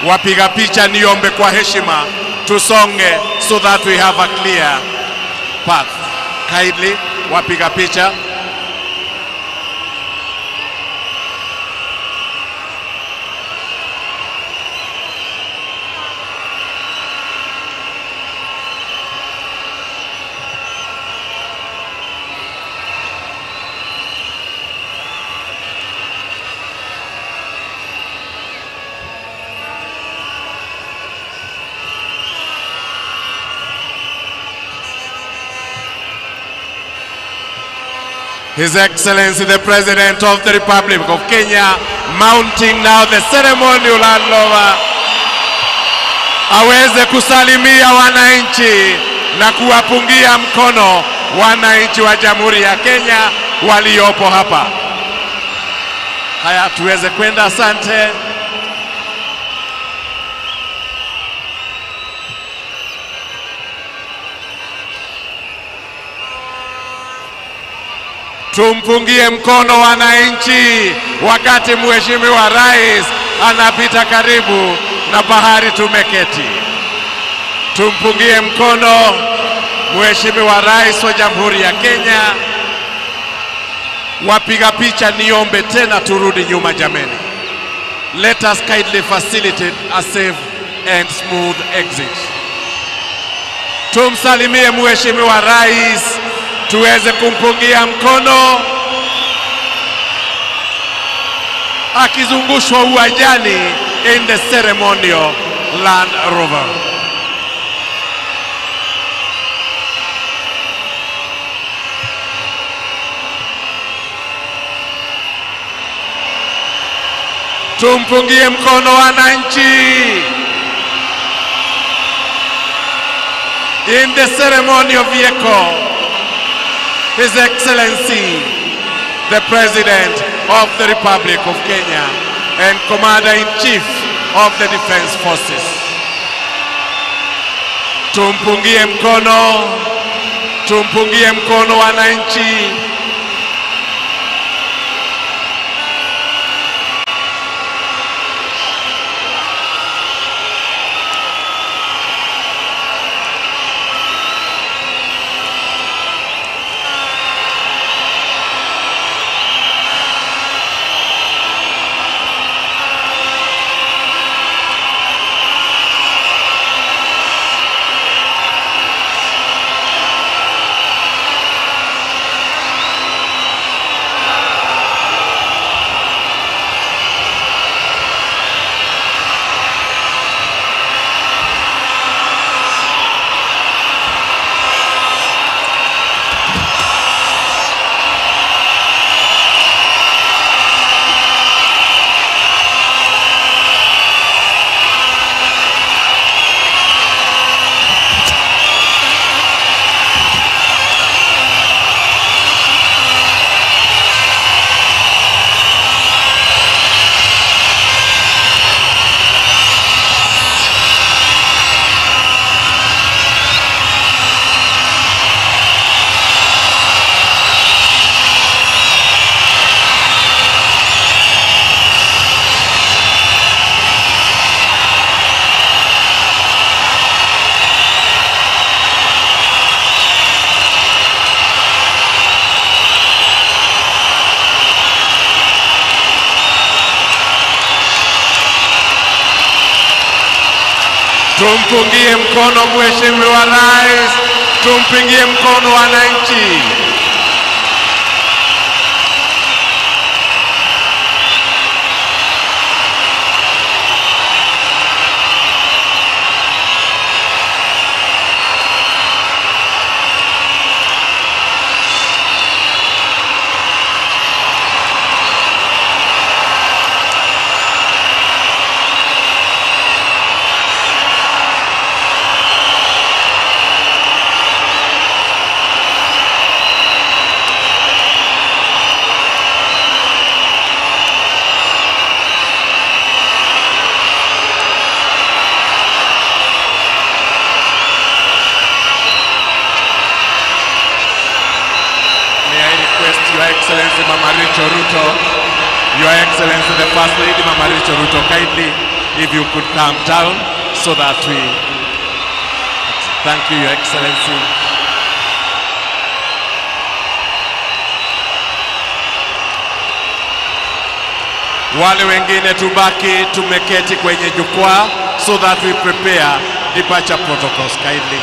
Wapiga picha niombe kwa heshima tusonge so that we have a clear path. Kindly, wapiga picha. His Excellency the President of the Republic of Kenya, mounting now the ceremonial Land Rover, aweze kusalimia wananchi na kuwapungia mkono wananchi wa Jamhuri ya Kenya waliopo hapa. Haya, tuweze kwenda, asante. Tumpungie mkono wananchi wakati Mheshimiwa Rais anapita karibu na bahari tumeketi. Tumpungie mkono Mheshimiwa Rais wa Jamhuri ya Kenya. Wapiga picha niombe tena turudi nyuma jameni. Let us kindly facilitate a safe and smooth exit. Tumsalimie Mheshimiwa Rais, tuweze kumpungia mkono akizungushwa uwanjani in the ceremonial Land Rover. Tumpungie mkono wananchi in the ceremonial vehicle. His Excellency, the President of the Republic of Kenya and Commander-in-Chief of the Defense Forces. Tumpungie mkono wananchi. Tumpungie mkono Mheshimiwa Rais, tumpungie mkono wananchi. Excellency Mama Rachel Ruto, Your Excellency the First Lady Mama Rachel Ruto, kindly if you could come down so that we... Thank you, Your Excellency. Wale wengine tubaki tumeketi kwenye jukwaa so that we prepare departure protocols kindly.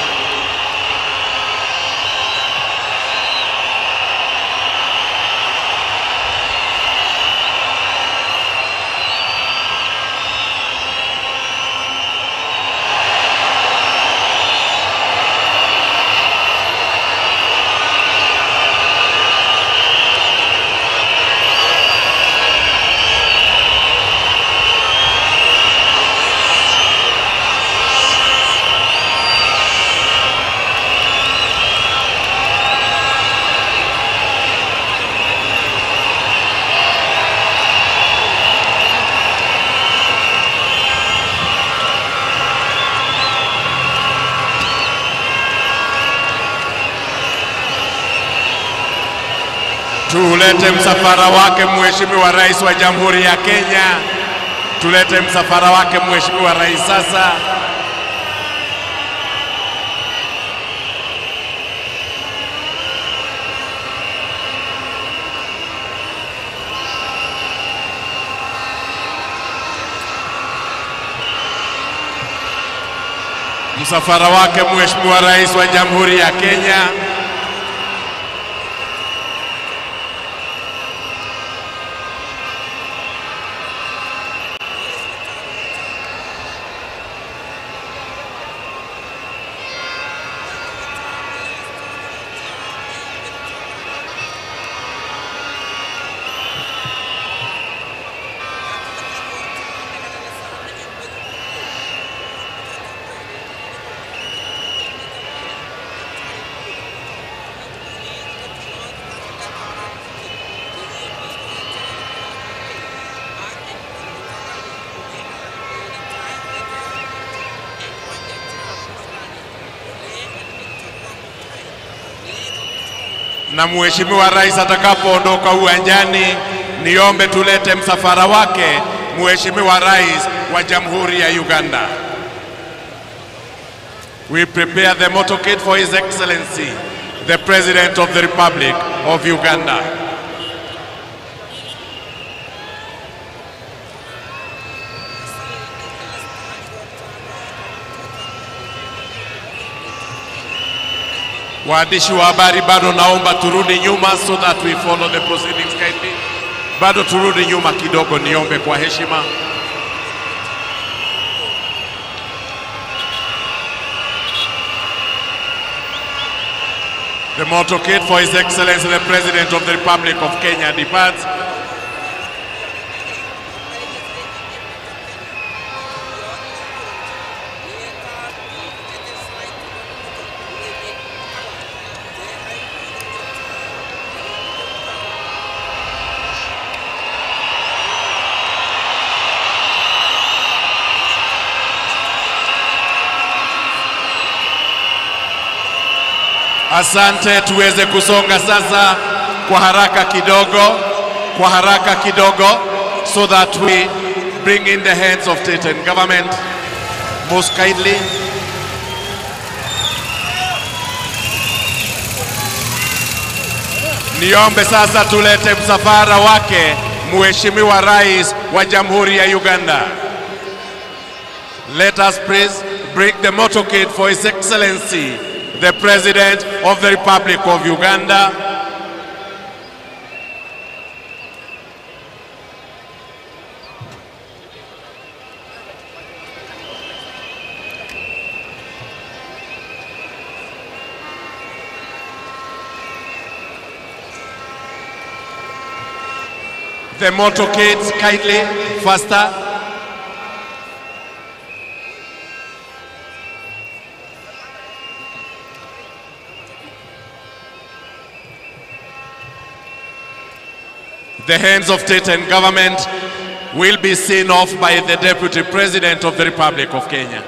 Tulete msafara wake Mheshimiwa Rais wa Jamhuri ya Kenya. Tulete msafara wake Mheshimiwa Rais sasa. Msafara wake Mheshimiwa Rais wa Jamhuri ya Kenya. Na Mheshimiwa Rais atakapoondoka uwanjani, niombe tulete msafara wake Mheshimiwa Rais wa Jamhuri ya Uganda. We prepare the motorcade for His Excellency, the President of the Republic of Uganda. Waandishi wa habari, bado naomba turudi nyuma so that we follow the proceedings kindly. Bado turudi nyuma kidogo, niombe kwa heshima. The motorcade for His Excellency the President of the Republic of Kenya departs. Asante, tuweze kusonga sasa kwa haraka kidogo, kwa haraka kidogo, so that we bring in the heads of state and government most kindly. Niombe sasa tulete msafara wake Mheshimiwa Rais wa Jamhuri ya Uganda. Let us please bring the motorcade for His Excellency the President of the Republic of Uganda. The motorcades, kindly, faster. The heads of state and government will be seen off by the Deputy President of the Republic of Kenya.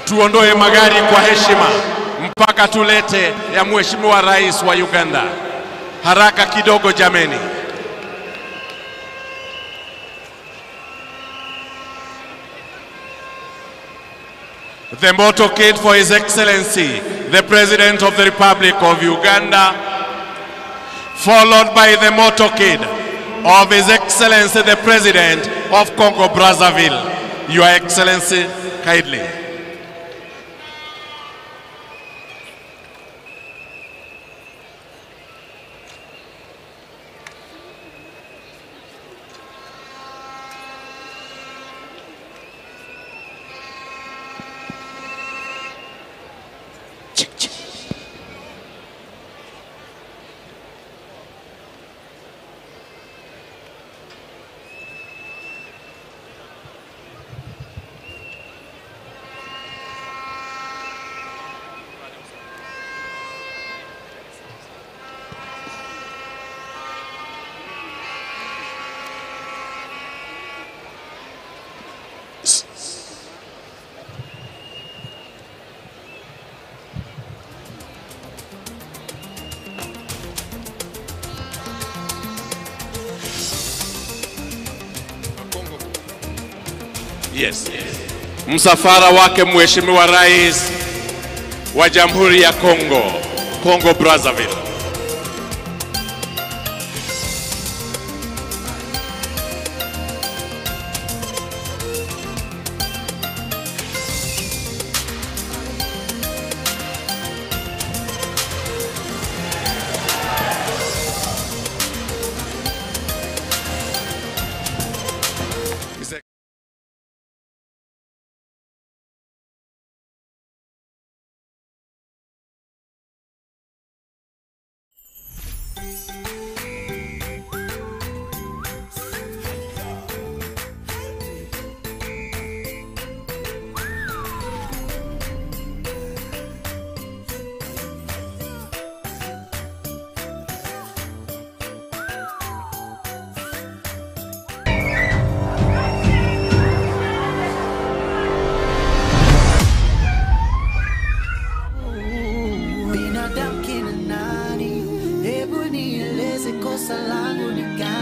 Tuondoe magari kwa heshima mpaka tulete ya Mheshimiwa Rais wa Uganda. Haraka kidogo jameni. The motorcade for His Excellency, the President of the Republic of Uganda, followed by the motorcade of His Excellency, the President of Congo Brazzaville. Your Excellency, kindly. Yes. Msafara wake Mheshimiwa Rais wa Jamhuri ya Kongo, Congo Brazzaville. Kosa langu ni gani?